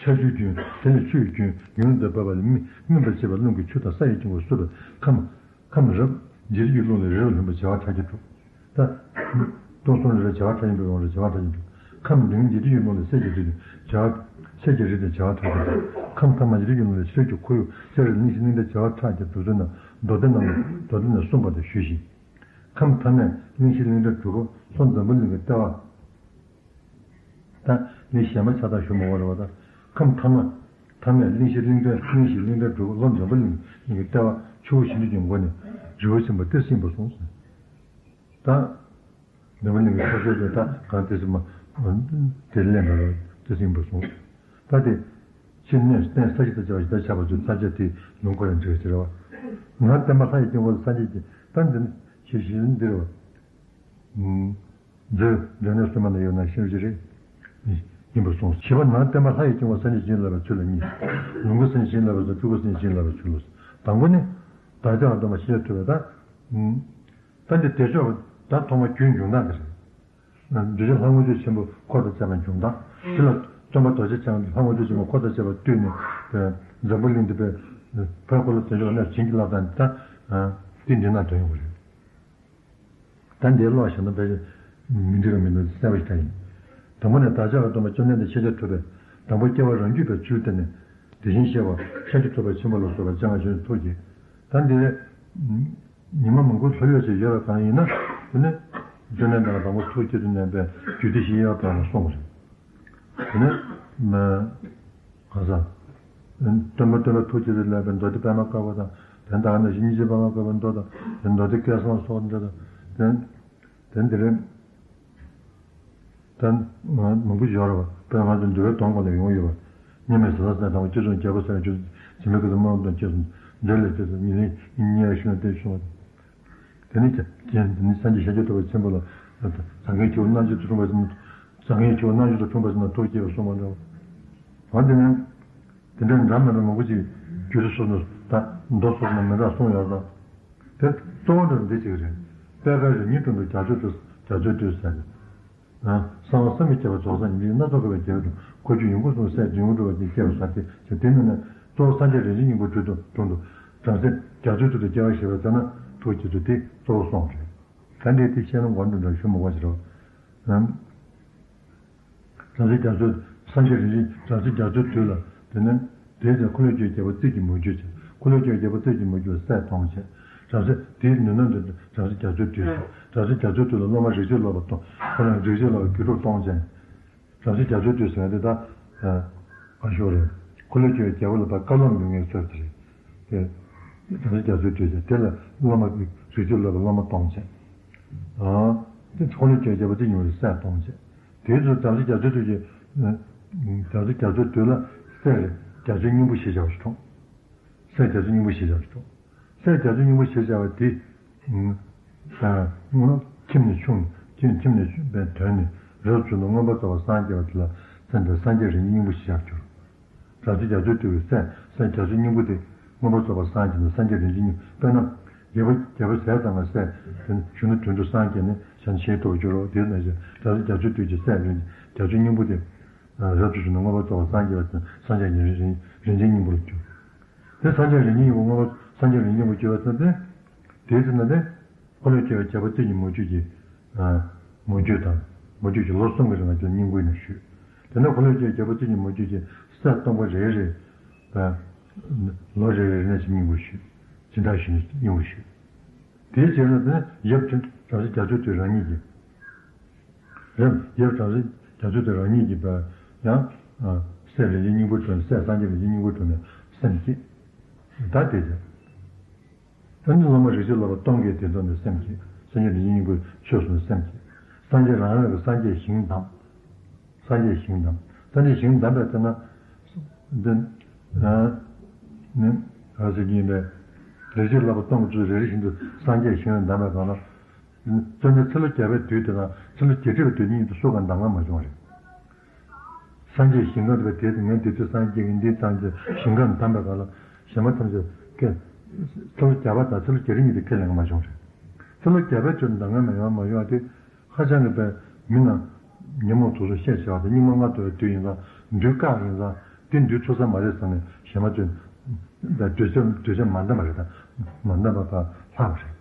ཆར་ཆུའི་རྒྱུན། དེ་ལས་ཆུ་ཡི་རྒྱུན་ཡུན་དུ་འབབ་པ་ལས་སྨིན་སྨིན་པར་བྱེད་པ་རླུང་གི་ཆུ་དང་ས་ཡི་དཀྱིལ་འཁོར་བསྲུབས་པས་ཁམས་ཁམས་རབ་འཇིག་རྟེན་གྱི་རླུང་ལས་རི་རབ་ལྷུང་བའི་བྱེ་བ་ཕྲག་བརྒྱ་དྲུག་ད། སྟོང་གསུམ་རེ་རེ་བྱེ་བ་ཕྲག་བཞི་པའི་དབང་ལ་བྱེ་བ་ཕྲག་བཞི་པ། ཁམས་འབྲིང་འཇིག་རྟེན་གྱི་རླུང་ལས་གསེར་གྱི་རི་དང་བྱེ་བ། གསེར་གྱི་རི་དང་བྱེ་བ་ཕྲག་བཞི་པ། ཁམས་ཐ་མ་འཇིག་རྟེན་གྱི་རླུང་ལས་ཤེལ་གྱི་ཁོར་ཡུག་གསེར་རི་གླིང་བཞི་གླིང་ཕྲན་བྱེ་བ་ཕྲག་བརྒྱ་དྲུག་ཚོ་རྣམས་མདོ་སྡེ་རྣམས་ལས་མདོ་སྡེ་ནས་གསུངས་པ་དང་ཞུས་ཤིང་། ཁམས་ཐ་མས་གླིང་བཞི་གླིང་ཕྲན་དྲུག་པོ་ལྷོ་འཛམ་བུ་གླིང་གི་ལྟེ་བ། ད་གླིང་གཞན་པ་ཆ་ཚང་ཞུ་མི་དགོས་རེད་བ། ད་ཁམས་ཐ་མ་ཐ་མས་གླིང་བཞི་གླིང་ཕྲན་གླིང་བཞི་གླིང་ཕྲན་དྲུག་པོ་ལྷོ་འཛམ་བུ་གླིང་གི་ལྟེ་བ་ཆུ་བོ་བཞི་འདུས་ཀྱི་མགོ་ནས་རི་བོ་ཆེན་པོ་ཏི་སེ་ཡིན་པར་གསུངས། ད། འཛམ་བུ་གླིང་གི་ས་ཕྱོགས་དེ་དག་གང་དེ་སྲིད་མ། དེ་ལས་འགྲོ་བའི་དེ་སྲིད་པ་གསུངས། ད་དེ། ཕྱིར་གནས་གནས་ས་གཞི་དང་བཅས་པ་ཇི་ལྟར་ཁྱབ་པ་དེ་ཚར་བཅད་དེ་ལུང་ཁོ་རང་འབྲེལ་ཟེར་བ། ནང་བརྟེན་པ་ལྷ་ཡི་དཀྱིལ་འཁོར་ལ་སངས་རྒྱས་ཀྱི་ད་འདི་ནི་ཞེས་བྱ་འདིར་བ། མཛོད་འབྲས་གནས་སུ་མ་ན་ཡོད་ན་ཤེས་བྱ་རེད། ཡིན་པར་གསུངས། བྱེད་པ་ནང་བརྟེན་པ་ལྷ་ཡི་དཀྱིལ་འཁོར་སངས་རྒྱས་བྱིན་གྱིས་བརླབས་པའི་ཚུལ་ལ་གཉིས། ལོངས་སྐུ་སངས་རྒྱས་བྱིན་གྱིས་བརླབས་པའི་ཚུལ། སྤྲུལ་སྐུ་སངས་རྒྱས་བྱིན་གྱིས་བརླབས་པའི་ཚུལ་ལ། དང་པོ་ནི། བདག་ཅག་གི་སྟོན་པ་ཤཱཀྱ་ཐུབ་པས་ད། ད་འདི་བདེ་མཆོག་ད་ཐོག་མ་རྒྱུད་འབྱུང་སྟངས་དེ་རེད། གདུལ་བྱ་ལྷ་དངོས་གྲུབ་ཆེན་པོ་འཁོར་དང་བཅས་པ་འབྱུང་སྟངས་དེ་ལ་སྟོན་པ་རྡོ་རྗེ་འཆང་ལྷ་དངོས་གྲུབ་ཆེན་པོ་འཁོར་དང་བཅས་པ་བཏུལ་ནས་འཛམ་བུ་གླིང་འདི་པའི་བོད་འཁོར་ལོ་བདེ་མཆོག་གནས་བྱིན་གྱིས་བརླབས་སྟངས་ད་འདི་འདི་ན་དོན་ཡོང་གི་རེད། ད་འདིའི་བློ་ཞེ་ན་དཔེ་མི་འགྲིག་པ་མི་འདུག་གསལ་པོ་ཞིག་ད་ཡིན། དང་པོ་ནས་བདག་ཅག་གི་སྟོན་པ་བཅོམ་ལྡན་འདས་ཤཱཀྱ་ཐུབ་པས་དང་པོ་སྐྱེ་བ་རང་རྒྱུད་པའི་ཚུལ་དེ་ནི་དེ་བཞིན་གཤེགས་པ་ཤཱཀྱ་ཐུབ་པ་ཆེན་པོ་ལ་སོགས་པ་སྤྱན་སྔར་བྱོན་ཐུགས་ཀྱིས། ད་འདི་ཉི་མ་མང་པོ་ལྷོད་ལྷོད་ཅིག་ཡོད་པ་གང་ཡིན་ན་དེ་ནི་བཅོམ་ལྡན་འདས་ལ་དང་པོ་ཐུགས་བསྐྱེད་དུ་གནས་པའི་རྒྱུད་སྡེ་བཞི་ཡོད་པ་གསུངས་པ་རེད། དེ་ནས་མ། གང་ཟག་སྟོན་པ་སྟོན་པ་ཐུགས་བསྐྱེད་དུ་གནས་པའི་མདོ་སྡེ་པདྨ་དཀར་པོ་དང་། དེ་དག་ནས་ཤིང་གི་པདྨ་དཀར་པོའི་མདོ་དང་། དེ་མདོ་སྡེ་སྐལ་བཟང་སོགས་འདི་དང་། དེ་དེ་འདི་རེད། དེ་མང་པོ་ཡོད་རེད་བ། དཔེར་ང་ཚོ་འདུལ་བའི་སྡོམ་སྐོར་ལ་ཡོང་ཡོད་པ། སྙེ་མའི་ཟས་ལ་ཟས་དང་བ་སྤྱི་གཙུག་རྒྱལ་པོ་ཟས་ལ་སྤྱི་གཙུག་འཇིགས་མེད་ཀྱི་དམག་དང་སྐྱེས་སོ། འདོད་ལ་སྐྱེས་སོ། ཉེ་ཉེ་ཡ་ཤུ་ན་དེ་བྱུང་བ། དེ་ནི་ཀྱང་དེ་ནི་སངས་རྒྱས་ཤཱཀྱ་ཐུབ་པ་ཆེན་པོ་ལ། བཟང་ངན་སྐྱེ་བོ་རྣམ་བཅུ་དང་མཐུན་པ་ཟེར་ན། བཟང་ངན་སྐྱེ་བོ་རྣམ་བཅུ་དང་མཐུན་པ་ཟེར་ན་ཐུགས་བསྐྱེད་པ་གསུངས་པ་འདྲ་བ། འོན་ཏེ་ནི། དེ་འདྲའི་འདྲ་མི་འདྲ་མང་པོ་ཅིག་རྒྱུད་སྡེ་སོ་སོ་དང་མདོ་སོ་སོ་ན་མི་འདྲ་གསུངས་ཡོད་ཙང་། དེ་གཙོ་བོ་འདྲ་འདི་གཅིག་རེད། པད་དཀར་རི་ཉིལ་དྲུང་དུ་རྒྱ་མཚོ་བཏུད། རྒྱ་མཚོ་བཏུད་ཟེར་ནས། གསང་བ་བསམ་མི་ཁྱབ་པ་རྫོགས་སངས་རྒྱས་མི་ཡི་སྣ་ཚོགས་བསྐལ་པའི་རྒྱལ་དུ་འཁོར་སྒྱུར་ཡོངས་སྐུར་གསུངས་སའི་འབྲིང་བོ་སྒྲུབ་པ་ཅན་སྐྱེས་པ་ཟེར་ཏེ་ཞེས་དེ་ནི་ནི་གཙོ་བོ་སངས་རྒྱས་རིན་ཆེན་སྙིང་པོ་དྲུང་དུ་དྲུང་དུ་བྲམ་ཟེ་རྒྱ་མཚོའི་ཐུར་དུ་སྐྱེ་བ་བཞེས་པ་ཟེར་ན་ཐུགས་བསྐྱེད་ཚུལ་དེ་གཙོ་བོ་གསུངས་རེད། ད་འདི་དེ་བཤད་ན་མགོ་འདི་འདྲ་ཞུ་མི་དགོས་ཞེས་རོ། བྲམ་ཟེ་རྒྱ་མཚོའི་སངས་རྒྱས་རིན་ཆེན་བྲམ་ཟེ་རྒྱ་མཚོའི་དུས་ལ་དེ་ནི། དེའི་ཚེ་འཁོར་ལོས་སྒྱུར་བའི་རྒྱལ་པོ་རྩིབས་ཀྱི་མུ་ཁྱུད་ཅན། འཁོར་ལོས་སྒྱུར་བའི་རྒྱལ་པོ་རྩིབས་ཀྱི་མུ་ཁྱུད་ལ་སྲས་སྟོང་བྱས། བྲམ་ཟེ་དེའི་ནུས་སྣང་དུ་བྲམ་ཟེ་རྒྱ་མཚོའི་དུས་སུ། བྲམ་ཟེ་རྒྱ་མཚོའི་དུས་ལ་སློབ་མ་རིག་བྱེད་སློབ་པ་སྟོང་། ཁོ་རང་རིག་བྱེད་སློབ་པ་དགེ་ཕྲུག་སྟོང་བྱས། བྲམ་ཟེ་རྒྱ་མཚོའི་དུས་ཟེར་དེ་ད། གང་ཤོར་རེད། འཁོར་ལོས་སྒྱུར་བའི་རྒྱལ་པོ་ལ་ད་བཀའ་སློབ་འབུལ་མཁན་ཚོད་དེ་རེད། དེ། བྲམ་ཟེ་རྒྱ་མཚོའི་དུས་ཟེར་དེ་ལ་སློབ་མ་རིག་བྱེད་སློབ་པ་སློབ་མ་སྟོང་བྱས། དེ་འཁོར་ལོས་སྒྱུར་བའི་རྒྱལ་པོ་རྩིབས་ཀྱི་མུ་ཁྱུད་ལ་སྲས་སྟོང་བྱས། དེའི་ཚུལ་བྲམ་ཟེ་རྒྱ་མཚོའི་དུས་ཀྱི། བྲམ་ཟེ་རྒྱ་མཚོའི་དུས་ལ་སྲས་རྒྱ་མཚོའི་སྙིང་པོ་ཞེས་བྱ་བ་ཞིག་འཁྲུངས། སྲས་རྒྱ་མཚོའི་སྙིང་པོ་ཞེས་བྱ་བ་ཞིག་འཁྲུངས། སྲས་རྒྱ་མཚོའི་སྙིང་པོ་ཞེས་བྱ་བ་དེ། སྔོན་ཁྱིམ་ནས་ཕྱུང་ཁྱིམ་ཁྱིམ་ནས་ཕྱུང་བའི་དོན་ནི་རབ་ཏུ་བྱུང་ནས་མངོན་པར་རྫོགས་པར་སངས་རྒྱས་པ་དེ་ལ་སེམས་དང་སངས་རྒྱས་རིན་ཆེན་སྙིང་པོ་ཞེས་བྱ་བར་གྱུར། བྲམ་ཟེ་རྒྱ་མཚོའི་དུས་ཀྱི་སྲས་སྲས་རྒྱ་མཚོའི་སྙིང་པོ་དེ་མངོན་པར་རྫོགས་པར་སངས་རྒྱས་ནས་སངས་རྒྱས་རིན་ཆེན་སྙིང་པོ་དཔེར་ན། རྒྱལ་པོ་རྒྱལ་པོ་ཟས་གཙང་མའི་སྲས་དེ་གཞོན་ནུ་དོན་གྲུབ་སངས་རྒྱས་ནས་བྱང་ཆེན་ཐོབ་པར་འགྱུར་རོ། དེ་ནང་བཞིན་བྲམ་ཟེ་རྒྱ་མཚོའི་དུས་ཀྱི་སྲས་རིན་རྒྱ་མཚོའི་སྙིང་པོ་དེ། རབ་ཏུ་བྱུང་ནས་མངོན་པར་རྫོགས་པར་སངས་རྒྱས་པ་དེ་སངས་རྒྱས་ཀྱི་རིན་རིན་ཆེན་སྙིང་པོ་ལ་གྱུར། དེ་སངས་རྒྱས་རིན་ཆེན་སྙིང་པོ་མངོན་པར་སངས་རྒྱས་རིན་ཆེན་སྙིང་པོ་གྱུར་པ་ཙམ་སྟེ། དེའི་ཚེ་ན་དེ། འཁོར་ལོས་སྒྱུར་བའི་རྒྱལ་པོ་རྩིབས་ཀྱི་མུ་ཁྱུད་ཀྱི། མུ་ཁྱུད་དང་། མུ་ཁྱུད་ཀྱི་ལོ་གསུམ་གྱི་རིང་ལ་ཀྱང་སྙིང་པོའི་ནང་བཞུགས། དེ་ནས་འཁོར་ལོས་སྒྱུར་བའི་རྒྱལ་པོ་རྩིབས་ཀྱི་མུ་ཁྱུད་ཀྱི་སྲས་སྟོང་པ་རེ་རེ། ལོ་རེ་རེ་ནས་ཀྱང་སྙིང་པོ་བཞུགས། སྦྱིན་བདག་ཞུས་ནས་སྙིང་པོ་བཞུགས། དེའི་རྗེས་ལ་དེ་ནས་ཡབ་བྲམ་ཟེ་རྒྱ་མཚོའི་དུས་རང་ཉིད་ཀྱིས། རེད། ཡབ་བྲམ་ཟེ་རྒྱ་མཚོའི་དུས་རང་ཉིད་ཀྱིས་པ། ཡང་། སྲས་རིན་ཆེན་སྙིང་པོ་གྲོལ་ནས་སྲས་སངས་རྒྱས་རིན་ཆེན་སྙིང་པོ་གྲོལ་ནས་སེམས་བསྐྱེད། ད་དེ་རེད། ད་ནི་སློབ་མ་རིགས་གཅིག་བསླབ་པ་སྟོང་གིས་དེ་ཚོ་ནི་སེམས་བསྐྱེད། སངས་རྒྱས་བདེ་ཆེན་སྙིང་པོའི་ཆོས་གསུངས་ནས་སེམས་བསྐྱེད། སངས་རྒྱས་རང་རང་གི་སངས་རྒྱས་ཞིང་གདམས། སངས་རྒྱས་ཞིང་གདམས། སངས་རྒྱས་ཞིང་གདམས་པའི་ཚེ་ན། འདི། ནི། ག་ཟེར་གྱི་ཡིན་པས། རིགས་གཅིག་བསླབ་པ་སྟོང་གི་ཚུལ་རེ་རེ་བཞིན་དུ་སངས་རྒྱས་ཞིང་ལ་གདམས་པའི་སྒང་ལ། བརྩོན་འགྲུས་ཚེ་ལོ་བརྒྱ་པའི་དུས་དེ་དང་ཚེ་ལོ་བརྒྱད་ཁྲི་པའི་དུས་གཉིས་དུ་སུ་གང་གདམས་ངག་མ་བྱུང་བ་རེད། སངས་རྒྱས་ཞིང་ཁམས་དེ་དེ་ངས་འདི་ཚོ་སངས་རྒྱས་ཀྱི་འདི་སངས་རྒྱས་ཞིང་ཁམས་གདམས་པའི་སྒང་ལ་གཞན་མ་ཐམས་ཅད་ཀྱི། ཚེ་ལོ་བརྒྱ་པ་དང་ཚེ་ལོ་བརྒྱད་ཁྲི་གཉིས་དེ་ཁས་ལེན་མ་བྱུང་རེད། ཚེ་ལོ་བརྒྱ་པའི་དུས་གདམས་ངག་མ་ཡོང་མ་ཡོང་བ་དེ། ཧ་ཅང་གི་པའི་མི་རྣམས་ཉོན་མོངས་དུག་གསུམ་ཤས་ཆེ་བ་དང་སྙིགས་མ་ལྔ་བདོ་བའི་དུས་ཡིན་ཙང་། དུས་བཀག་ཡིན་ཙང་དེ་འདུལ་ཐུབ་ས་མ་རེད་བསམ་ནས་གཞན་མ་ཚོས་འདོད་སེམས་འདོད་སེམས་མ་འདམ་པ་རེད་དང་མ་འདམ་པ་དང་ལྷག་པ་རེད།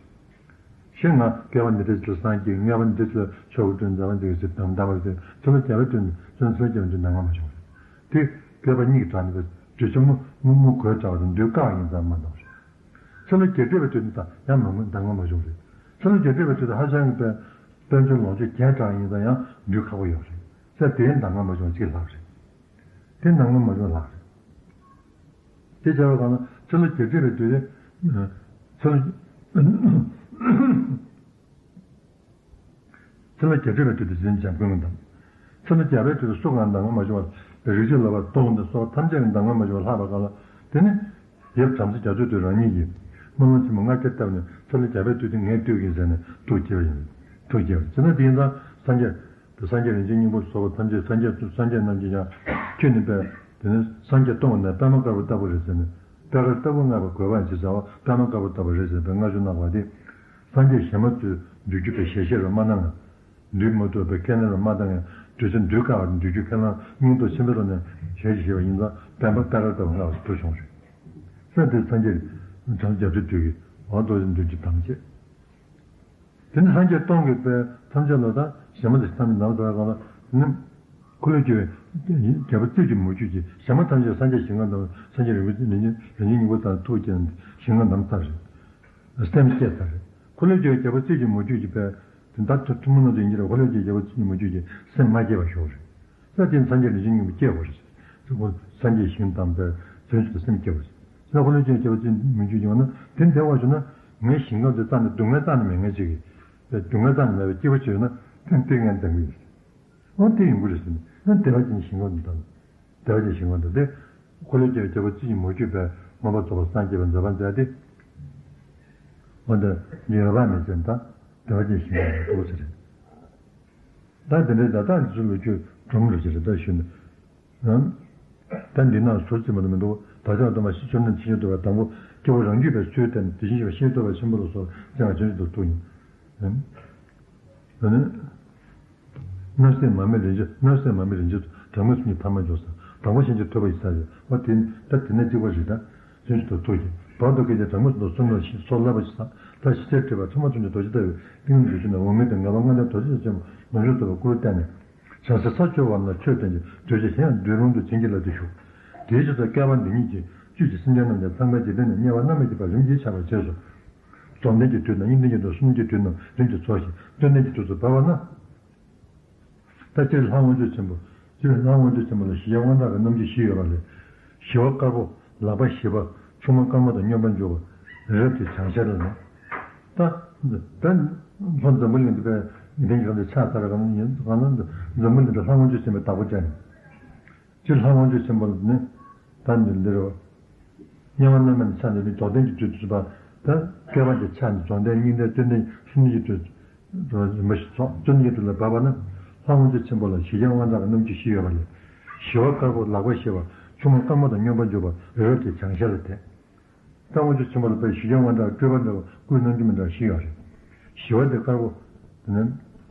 ཞེས་ང་བསྐལ་པ་འདི་འདྲའི་ཚུལ་སངས་རྒྱས། བསྐལ་པ་འདི་འདྲའི་ཚུལ་མཆོག་གི་སྤྲུལ་མཛད་པ་འདི་གི་ཚུལ་དམ་དམ་པར་ཚུལ་ཚུལ་རྒྱལ་བའི་དོན་ཚུལ་ཚུལ་རྒྱལ་བའི་དོན་གདམས་ངག་མ་བྱུང་བ་རེད། དེ་བསྐལ་པ་གཉིས་ཀྱི་གྲངས་ནི་འདོད་སེམས་མུ་མུ་མུ་གོས་འདྲ་བ་དང་འདུལ་བཀག་ཡིན་ཙང་མ་འདམ་པ་རེད། ཚེ་ལོ་བརྒྱད་ཁྲི་པའི་དུས་དེ་དང་ཡང་མ་མུ་གདམས་ངག་མ་བྱུང་རེད། ཚེ་ལོ་བརྒྱད་ཁྲི་པའི་དུས་དེ་ཧ་ཅང་གི་དཔལ་དཔལ་འབྱོར་ལོངས་སྤྱོད་རྒྱས་དྲགས་ཡིན་ཙང་ཡང་འདུལ་ཁག་པོ་ཡོད་རེད། ཚེ་དེའི་གདམས་ངག་མ་བྱུང་གཅིག་ལྷག་རེད། དེ་གདམས་ངག་མ་བྱུང་ལྷག་རེད། དེ་བྱ་བ་གང་ལ་ཚེ་ལོ་བརྒྱད་ཁྲི་པའི་དུས་དེ། ཚེ་ལོ། ཚེ་ལོ་བརྒྱད་ཁྲི་པའི་དུས་དེ་འཛིན་འཇམ་མགོན་གྱིས་གདམས། ཚེ་ལོ་བརྒྱ་པའི་དུས་དེ་སུ་གང་གདམས་ངག་མ་བྱུང་བ། རིགས་གཅིག་བསླབ་པ་སྟོང་དང་སོགས་ཐམས་ཅད་ཀྱིས་གདམས་ངག་མ་བྱུང་བ་ལྷག་པ་གང་ལ། དེ་ནི། ཡབ་བྲམ་ཟེ་རྒྱ་མཚོའི་དུས་རང་ཉིད་ཀྱིས། སྨོན་ལམ་ཆེན་མོ་ལྔ་བརྒྱ་བཏབ་ནས་ཚེ་ལོ་བརྒྱ་པའི་དུས་དེ་ངས་བཏུལ་གྱིས་ཟེར་ནས་ཐུགས་བསྐྱེད་པ་ཡིན། ཐུགས་བསྐྱེད་པ་ཡིན་ན་དེ་ཡིན་ཙང་སངས་རྒྱས། དེ་སངས་རྒྱས་རིན་ཆེན་སྙིང་པོ་སོགས་པ་ཐམས་ཅད་སངས་རྒྱས་སངས་རྒྱས་རྣམས་ཀྱིས་ཀྱང་ཁྱོད་ནི་པས། དེ་ནི་སངས་རྒྱས་སྟོང་ནས་པདྨ་དཀར་པོ་ལྟ་བུ་རེད་ཟེར་ནས། པད་དཀར་ལྟ་བུ་བསྔགས་པ་དགོས་པ་ཅི་ཟེར་བ་པདྨ་དཀར་པོ་ལྟ་བུ་རེད་ཟེར་བའི་བསྔགས་བརྗོད་གནང་བ་དེ། སངས་རྒྱས་གཞན་མ་ཚོས་འདུལ་རྒྱུ་པའི་ཞལ་བཞེས་རོགས་མ་གནང་ང་། འདུལ་མ་ཐུབ་པའི་ཁས་ལེན་རོགས་མ་གནང་ཡང་། དུས་ཚོད་འདུལ་དཀའ་བ་འདུལ་རྒྱུ་ཁས་བླངས་སྙིང་སྟོབས་ཆེན་པོའི་ཐོག་ནས་ཞལ་བཞེས་བཞེས་པ་ཡིན་ཙང་པདྨ་པད་དཀར་ལྟ་བུ་བསྔགས་པ་ཞིག་ཐུགས་བྱུང་རེད། ས་དེ་སངས་རྒྱས་བྱང་རྒྱ་མཚོའི་དུས་ཀྱི་འོ་དོ་ཞིག་འདུལ་རྒྱུ་དམ་བཅས། དེ་ནི་སངས་རྒྱས་སྟོང་གི་དཔལ་ཐམས་ཅད་ལ་དང་གཞན་མ་དང་ཐམས་ཅད་ནམ་ཟ་བའི་སྒང་ལ་ནི། འཁོར་ལོས་སྒྱུར་བའི་རྒྱལ་པོ་རྩིབས་ཀྱི་མུ་ཁྱུད་ཀྱིས་གཞན་མ་ཐམས་ཅད་སངས་རྒྱས་ཞིང་ཁམས་དང་སངས་རྒྱས་རིན་པོ་ཆེ་རིན་ཆེན་རིན་ཆེན་སྙིང་པོ་དང་ཐུགས་བསྐྱེད་ཞིང་ཁམས་དམ་ཚར་རེད། སེམས་བསྐྱེད་ཚར་རེད། འཁོར་ལོས་སྒྱུར་བའི་རྒྱལ་པོ་རྩིབས་ཀྱི་མུ་ཁྱུད་ཀྱིས་པས་དེ་ལྟར་ཐུན་མོང་ན་དུ་ཡིན་གྱི་རེད། འཁོར་ལོས་སྒྱུར་བའི་རྒྱལ་པོ་རྩིབས་ཀྱི་མུ་ཁྱུད་ཀྱིས་སེམས་མ་བསྐྱེད་པ་ཞོག་རེད། ས་དེ་སངས་རྒྱས་རིན་ཆེན་སྙིང་པོ་སྐྱེ་བ་རེད། སངས་རྒྱས་ཞིང་དམ་པའི་བརྩོན་ཆེན་དུ་སེམས་བསྐྱེད་པ་རེད། ས་འཁོར་ལོས་སྒྱུར་བའི་རྒྱལ་པོ་རྩིབས་ཀྱི་མུ་ཁྱུད་ཀྱིས་འོ་ན་དེ་འདས་པ་བྱུང་ན་ངའི་ཞིང་ཁམས་དེ་རྩ་ནས་སྡུག་བསྔལ་རྩ་ནས་མེད་མཁན་ཅིག་གིས། སྡུག་བསྔལ་རྩ་ནས་མེད་པའི་སྐྱིད་པོ་བྱུང་ན་དེ་ལྟས་ངན་ལྡན་གྱི་ཡོད། འོ་དེ་ཡོང་གི་རེད་ཟེར་ནས་ན་བདེ་བ་ཅན་ཞིང་ཁམས་དང་། བདེ་བ་ཅན་ཞིང་ཁམས་དང་དེ། འཁོར་ལོས་སྒྱུར་བའི་རྒྱལ་པོ་རྩིབས་ཀྱི་མུ་ཁྱུད་པས་མངོན་པར་རྫོགས་པར་སངས་རྒྱས་པའི་མཛད་པ་མཛད་དེ། འོ་འདི་འོད་དཔག་མེད་ཅན་དང་བདེ་བ་ཅན་ཞིང་ཁམས་དང་ཐུག་ཟེར་རེད། ད་དེ་འདྲའི་ད་ལྟ་འདི་ཚོ་ལོ་རྒྱུས་སྒྲུང་རེད་ཟེར་རེད་ད་ཞུ་ན། ད་འདི་ན་ཟུར་ཙམ་མ་གཏོགས་མི་འདུག་བདག་ཅག་སྟོན་པ་ཤེས་ཆོས་རྣམས་ཕྱིན་ཅི་ཐུབ་པ་དང་པོ་སྐྱེ་བོ་རང་རྒྱུད་པའི་ཚུལ་བསྟན་ནས་དེ་བཞིན་གཤེགས་པ་ཤེས་རྟོགས་པ་ཆེན་པོ་ལ་སོགས་ཀྱང་བྱོན་ཅི་ཐུབ་ཐུག་ཡིན། ཨ་ནི། བསྣབས་གསལ་མར་མེ་རིན་ཆེན་བསྣབས་གསལ་མར་མེ་རིན་ཆེན་གྲངས་མེད་གསུམ་གྱི་ཐ་མར་འཇོག་ས་དང་པོ་ཤེས་ཅི་ཐུབ་པ་ཡི་ས་ཡོད་པ་དེ་ད་དེ་ནས་གཅིག་པ་རེད་ད། བྱོན་ཅི་ཐུབ་ཐུག་ཡིན། བར་དུ་སྐད་ཅིག་གྲངས་མེད་གསུམ་དུ་གསུམ་ལ་ཤེས་སོགས་བསླབ་པ་ཞིག་ས་ད་ཤེས་བྱའི་སྤྲུལ་པ་ཐོག་མ་ཐུན་གྱི་རྡོ་རྗེ་ལྟ་བུའི་ཏིང་ངེ་འཛིན་ཆེན་དང་འོག་མིན་གྱི་ངེས་པ་ལྔ་ལྡན་རྡོ་རྗེ་ཆེན་པོ་ནོར་བཞིན་ཐུབ་པའི་སྐུར་བསྟན་ནས། བྱང་སེམས་ས་བཅུ་པ་ལ་ཆོས་བསྟན་ཅིང་གདུལ་བྱ་གཞན་ཡང་འདུལ་རུང་དུ་བྱིན་གྱིས་བརླབས་ཏེ་བཞུགས། དེའི་རྗེས་སུ་བསྐལ་པ་འདི་ཉིད་ཀྱི་བཅུད་ཀྱི་སེམས་ཅན་རྣམས་ཀྱང་ཚངས་པའི་འཇིག་རྟེན་ནས་དམྱལ་བ་མནར་མེད་ཀྱི་བར་རིམ་གྱིས་ཆགས་པར་བྱས་སོ། རྫོགས་ལྡན་གྱི་དུས་དང་དབྱིངས་ལྡན་གྱི་དུས་གསུམ་གྱི་དུས་རྣམས་རིམ་གྱིས་རྫོགས་ཤིང་རྟེན་ལྡན་གྱི་དུས་སུ་བབས་པ་ན། ད་སྤྱིར་ལྷ་དབང་ཕྱུག་ཆེན་པོ། སྤྱིར་ལྷ་དབང་ཕྱུག་ཆེན་པོ་ལ་ཞི་རྒྱས་དབང་དྲག་གི་རྣམ་འགྱུར་བཞི་ཡོད་པ་ལས། ཞི་བ་དཀར་པོ། ལག་པ་བཞི་པ། ཆུང་མ་དཀར་མོ་དང་སྙོམས་པར་འཇུག་པ། རི་རབ་ཀྱི་བྱང་ཤར་ལ་ནི། ད། ད། ལྷོ་འཛམ་བུ་གླིང་འདི་པའི་མི་ལྡན་གྱི་ཁམས་དེ་ཆགས་ཚར་བའི་སྒང་ལ་ཡིན་སྒང་ལ་འཛམ་བུ་གླིང་འདི་ལྷ་དབང་ཕྱུག་ཆེན་པོའི་བདག་པོ་ཅན། སྤྱིར་ལྷ་དབང་ཕྱུག་ཆེན་པོ་ལ་ནི། ད་འདི་འདི་རུ། དམྱལ་བ་མནར་མེད་ནས་ཆགས་འདས་པའི་རྫོགས་ལྡན་གྱི་དུས་སུ་བབས་པ། ད་བསྐལ་པ་འདིར་ཆགས་ནས་རྫོགས་ལྡན་དབྱིངས་ལྡན་རྟེན་ལྡན་གསུམ་གྱི་དུས། རིམ་པ་བཞིན་རྫོགས་རྟེན་གྱི་དུས་ལ་བབས་པ་ན། ལྷ་དབང་ཕྱུག་ཆེན་པོ་ལ་ཞི་རྒྱས་དབང་དྲག་གི་རྣམ་འགྱུར་བཞི་ཡོད་པ་ལས། ཞི་བ་དཀར་པོ། ལག་པ་བཞི་པ། ཆུང་མ་དཀར་མོ་དང་སྙོམས་པར་འཇུག་པ། རི་རབ་ཀྱི་བྱང་ཤར་ལ་དེ། ལྷ་དབང་ཕྱུག་ཆེན་པོ་ལ་དཔེ་ཞི་རྒྱས་དབང་དྲག་སྤྲུལ་པ་འདྲ་བ་སྐུའི་རྣམ་འགྱུར་མི་འདྲ་བ་བཞི་ཡོད་རེད། ཞི་བ་དེ་དཀར་པོ། དེ་ནས།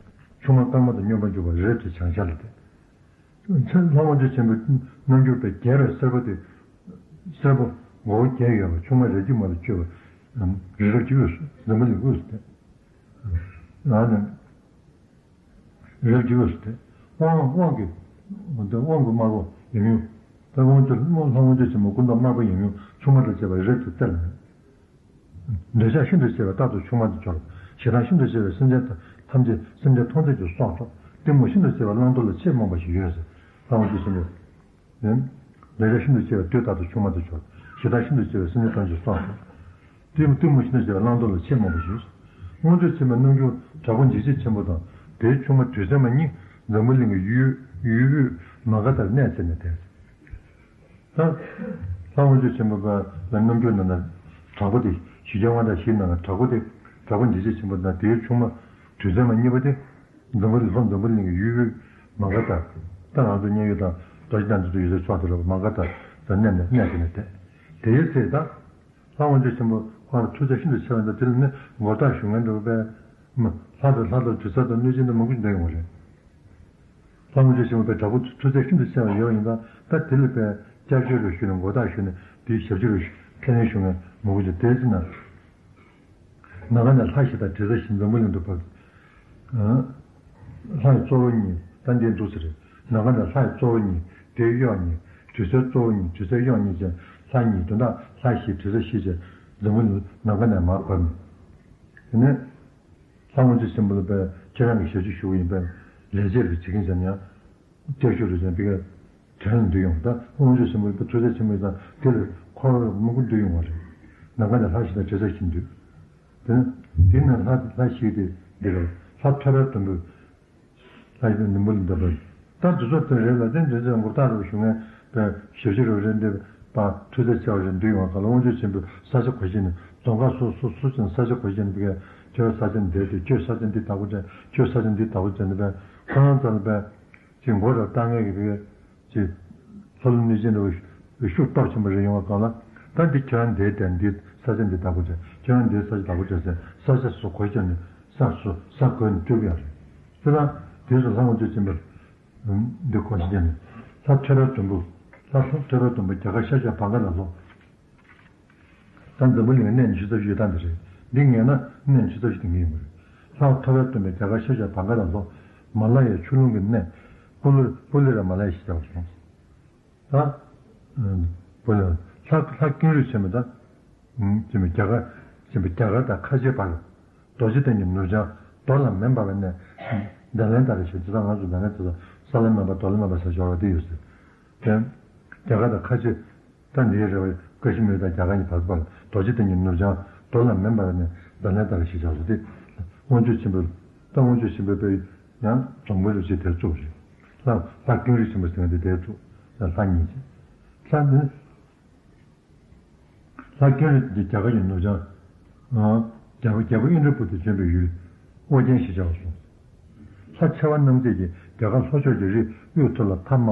ཆུང་མ་དཀར་མོ་དང་སྙོམས་པར་འཇུག་པ། རི་རབ་ཀྱི་བྱང་ཤར་ལ་དེ། ལྷ་དབང་ཕྱུག་ཆེན་པོའི་རྣམ་འགྱུར་དཔེ་རྒྱས་པའི་སེར་པོ་དེ། སེར་པོ་མགོ་བོ་བརྒྱད་ཡོད་པ་ཆུང་མ་རལ་གྲི་མ་ལ་གཅོད་པ། རི་རབ་ཀྱི་དབུས་སུ་འཛམ་བུ་གླིང་དབུས་སུ་དེ། ཡང་ནས། རི་རབ་ཀྱི་དབུས་སུ་དེ། དབང་དབང་གི། དབང་གི་དམར་པོ་ཡང་ཡང་། ད་དབང་ཕྱུག་ལྷ་དབང་ཕྱུག་ཆེན་པོ་སྐུ་མདོག་དམར་པོ་ཡང་ཡང་ཆུང་མ་དང་བཅས་པ་རི་རབ་ཀྱི་རྩེ་ལ་ནི། འདོད་ཆགས་ཤིན་ཏུ་ཆེ་བས་རྟག་ཏུ་ཆུང་མ་དུ་གྱུར། ཞེ་སྡང་ཤིན་ཏུ་ཆེ་བས་སེམས་ཅན་ཐམས་ཅད་སེམས་ཅན་མཐོང་ཚད་ཀྱི་སྲོག་འཕྲོག། གཏི་མུག་ཤིན་ཏུ་ཆེ་བས་བླང་དོར་ལ་ཆེས་རྨོངས་པ་ཞིག་ཡོད་ཟེར། ལྷ་དབང་ཕྱུག་ཆེན་པོས། འདོད་ཆགས་ཤིན་ཏུ་ཆེ་བས་དུས་རྟག་ཏུ་ཆུང་མ་དུ་གྱུར། ཞེ་སྡང་ཤིན་ཏུ་ཆེ་བས་སེམས་ཅན་ཐམས་ཅད་སྲོག་འཕྲོག། གཏི་གཏི་མུག་ཤིང་རྟ་བཞི་པ་བླང་དོར་ལ་ཆེས་རྨོངས་པ་ཞིག་མངོན་མཐོ་ཆེན་པོའི་རྣལ་འབྱོར་དྲག་པོ་འཇིགས་བྱེད་ཆེན་པོ་དང་དེའི་ཆུང་མ་དྲི་ཟ་མ་གཉིས་འཛམ་བུ་གླིང་གི་ཡུལ་ཡུལ་དབུས་མ་ག་དྷར་གནས་བྱས་ནས་བསྡད། ད་ལྷ་དབང་ཕྱུག་ཆེན་པོ་པ་ལ་རྣལ་འབྱོར་རྣམས་ལ་དྲག་པོ་དེ་ཞི་རྒྱས་དབང་དྲག་བཞི་རྣམས་ལ་དྲག་པོ་དེ་དྲག་པོ་འཇིགས་བྱེད་ཆེན་པོ་དང་དེའི་ཆུང་མ་དྲི་ཟ་མ་གཉིས་པ་དེ། འཛམ་བུ་ལྷོ་འཛམ་བུ་གླིང་གི་ཡུལ་དབུས་མ་ག་དྷར། ད་ང་ཚོ་མཉན་ཡོད་དང་རྡོ་རྗེ་གདན་དུ་ཡོད་སའི་ཕྱོགས་དེ་ལ་མ་ག་དྷར་དུ་གནས་ནས་གནས་དེ་ནས་བསྡད། དེའི་ཚེ་ད་ལྷ་དབང་ཕྱུག་ཆེན་པོ་ཁོང་ལ་ཐུགས་རྩལ་ཤིན་ཏུ་ཆེ་བ་དང་དེ་ལ་ནི་མགོ་བཏགས་ཞུ་མཁན་འདྲ་བོ་པས། ལྷ་དང་ལྷ་དང་དྲི་ཟ་དང་གནོད་སྦྱིན་དང་མང་པོ་ཞིག་འདྲ་ཡོང་བ་རེད། ལྷ་དབང་ཕྱུག་ཆེན་པོ་པས་དྲག་པོ་ཐུགས་རྩལ་ཤིན་ཏུ་ཆེ་བ་ཡོད་པ་ཡིན་ཙང་ད་དེ་ལ་པས་སྐྱབས་བཅོལ་རུ་ཞུས་ནས་མགོ་བཏགས་ཞུས་ནས་དེའི་ཞབས་ཕྱི་རུ་ཁས་ལེན་ཞུ་མཁན་མང་པོ་ཞིག་དེའི་ཚེ་ན། ནམ་མཁའ་ནས་ལྷ་བཞི་དང་དྲི་ཟ་བཞི་འཛམ་བུ་གླིང་དུ་བབས། ལྷའི་གཙོ་བོ་གཉིས་ད་འདིར་འདུག་ཟེར། ནམ་མཁའ་ནས་ལྷའི་གཙོ་བོ་གཉིས་དེའི་གཡོག་གཉིས་དྲི་ཟའི་གཙོ་བོ་གཉིས་དྲི་ཟའི་གཡོག་གཉིས་བྱས་ལྷ་གཉིས་དོན་དག་ལྷ་བཞི་དྲི་ཟ་བཞི་བྱས་འཛམ་བུ་གླིང་ནམ་མཁའ་ནས་མར་བབས་ནས། དེ་ནས་ལྷ་དབང་ཕྱུག་ཆེན་པོ་ལ་པས་ཁྱེད་རང་གི་ཞབས་ཕྱི་ཞུ་གི་ཡིན་པས་ལས་བྱེད་རེ་བྱེད་མཁན་བྱས་ན་ཡང་། སྐྱབས་ཞུ་རུ་ཅན་པི་ཀ་དྲན་འདུས་ཡོང་ད་དབང་ཕྱུག་ཆེན་པོའི་ཐུགས་རྗེ་ཆེན་པོའི་དང་དེ་ལ་འཁོར་མང་པོ་འདུས་ཡོང་བ་རེད། ནམ་མཁའ་ནས་ལྷ་བཞི་དང་དྲི་ཟ་བཞི་འདུས། དེ་ནས་དེ་ནས་ལྷ་ལྷ་བཞི་དེ་འདི་ལ་ལྷ་ཐོད་པའི་དུམ་བུ། ལྷ་བཞི་དང་ནུས་པ་ལ་འདོད་པ། ད་དུས་ཚོད་དེ་རེད་ལ་དེ་འདྲ་ཚོད་མགོ་བཏགས་རུ་བྱུང་ངས་པའི་ཞབས་ཕྱི་རུ་རེད་འདི་པ་ཐུགས་རྗེ་ཆེ་བ་རེད་འདུས་ཡོང་བ་ག་ལ་དབང་ཕྱུག་ཆེན་པོས་ས་ཆ་གོ་ཤེས་ནས་རྫོང་ཁག་སོ་སོ་སོ་ཅན་ས་ཆ་གོ་ཤེས་ནས་པི་ཀ་ཁྱོད་ས་ཆ་འདི་དེ་ཁྱོད་ས་ཆ་འདི་བདག་པོ་བྱས་ཁྱོད་ས་ཆ་འདི་བདག་པོ་བྱས་ནས་པའི་ཁོ་རང་ཚོ་ལ་པའི། ཅིག་མགོ་ར་བཏགས་མཁན་གྱི་བོད་ཅིག་ལྷོ་ལུང་གནས་ཆེན་འདྲ་བོ་ཤུགས་སྟོབས་ཆེན་པོ་རེ་ཡོང་བ་གང་ལ་ད་འདི་ཁྱོད་རང་འདིའི་དེ་འདི་ས་ཆ་འདི་བདག་པོ་བྱས་ཁྱོད་རང་འདིའི་ས་ཆ་བདག་པོ་བྱས་ཟེར་ས་ཆ་སོ་གོ་ཤོར་ནས་ས་སོ་ས་གོ་ནས་སྤྲོད་ཀྱི་ཡོད་རེད། དེ་ལ་དེ་སུ་ལྷ་དབང་ཕྱུག་ཆེན་པོར་འདི་གོ་ཤེས་ནས་ལྷ་ཐོད་པའི་དུམ་བུ་ལྷ་ཐོད་པའི་དུམ་བུ་རྒྱ་གར་ཤར་ཕྱོགས་བྷང་ག་ལ་ལྷོ། ད་འཛམ་བུ་གླིང་གི་གནས་ཆུ་ཚོད་བཞི་ཐང་དེ་རེད། འདི་ངེས་ན་གནས་ཆུ་ཚོད་བཞི་དེ་ངེས་ཡིན་པ་རེད། ལྷག་ཐོ་བའི་སྟོན་པའི་རྒྱ་གར་ཤར་ཕྱོགས་བྷང་ག་ལ་ལྷོ། མ་ལ་ཡའི་ཆུ་ཀླུང་གི་གནས། པུ་ལི་པུ་ལི་ར་མ་ལ་ཡ་ཞེས་བྱ་བ་སོང་། ད་པུ་ལི་ལྷ་ལྷ་ཀེང་རུས་ཆེན་པོ་དང་། ཆེན་པོ་རྒྱ་གར་ཆེན་པོ་རྒྱ་གར་དང་ཁ་ཆེའི་བར། རྡོ་རྗེ་གདན་གྱི་ནུབ་བྱང་རྡོ་ལ་མེ་འབར་བའི་གནས། ཌ་ལན་ད་ར་ཞེས་བྱ་ང་ཚོ་ཌ་ལན་ད་ས་ས་ལ་མེ་འབར་རྡོ་ལ་མེ་འབར་ས་ཞོར་བ་དེ་ཡོད་ཟེར། དེ་རྒྱ་གར་དང་ཁ་ཆེ། ད་འདིའི་རེ་བའི་ཀ་ཤི་མིར་དང་རྒྱ་གར་གཉིས་བར་པར་རྡོ་རྗེ་གདན་གྱི་ནུབ་བྱང་རྡོ་ལ་མེ་འབར་བའི་གནས་ཌ་ལན་ད་ར་ཞེས་བྱ་བ་སྟེ། དབང་ཕྱུག་ཆེན་པོས་ད་དབང་ཕྱུག་ཆེན་པོས་པའི་ཡང་རྫོང་དཔོན་རུ་ཆེ་དེར་བཙུགས་རེད། ལྷ་ལྷ་ཀེང་རུས་ཆེན་པོ་ཟེར་བ་དེ་དེར་བཙུགས་ལ་ལྷ་གཉིས་ཀྱི། ལྷ་འདི། ལྷ་ཀེང་རུས་དེ་རྒྱ་གར་གྱི་ནུབ་བྱང་། རྒྱལ་པོ་རྒྱལ་པོ་ཨིནྡྲ་བྷུ་ཏི་བྱོན་པའི་ཡུལ། ཨོ་རྒྱན་ཞེས་བྱ་བ་སོང་། ལྷ་ཆེ་བ་རྣམས་ཀྱིས་རྒྱ་གར་ལྷོ་ཕྱོགས་ཀྱི་རི་དབུས་མཐོ་ལ་ཐ་མ་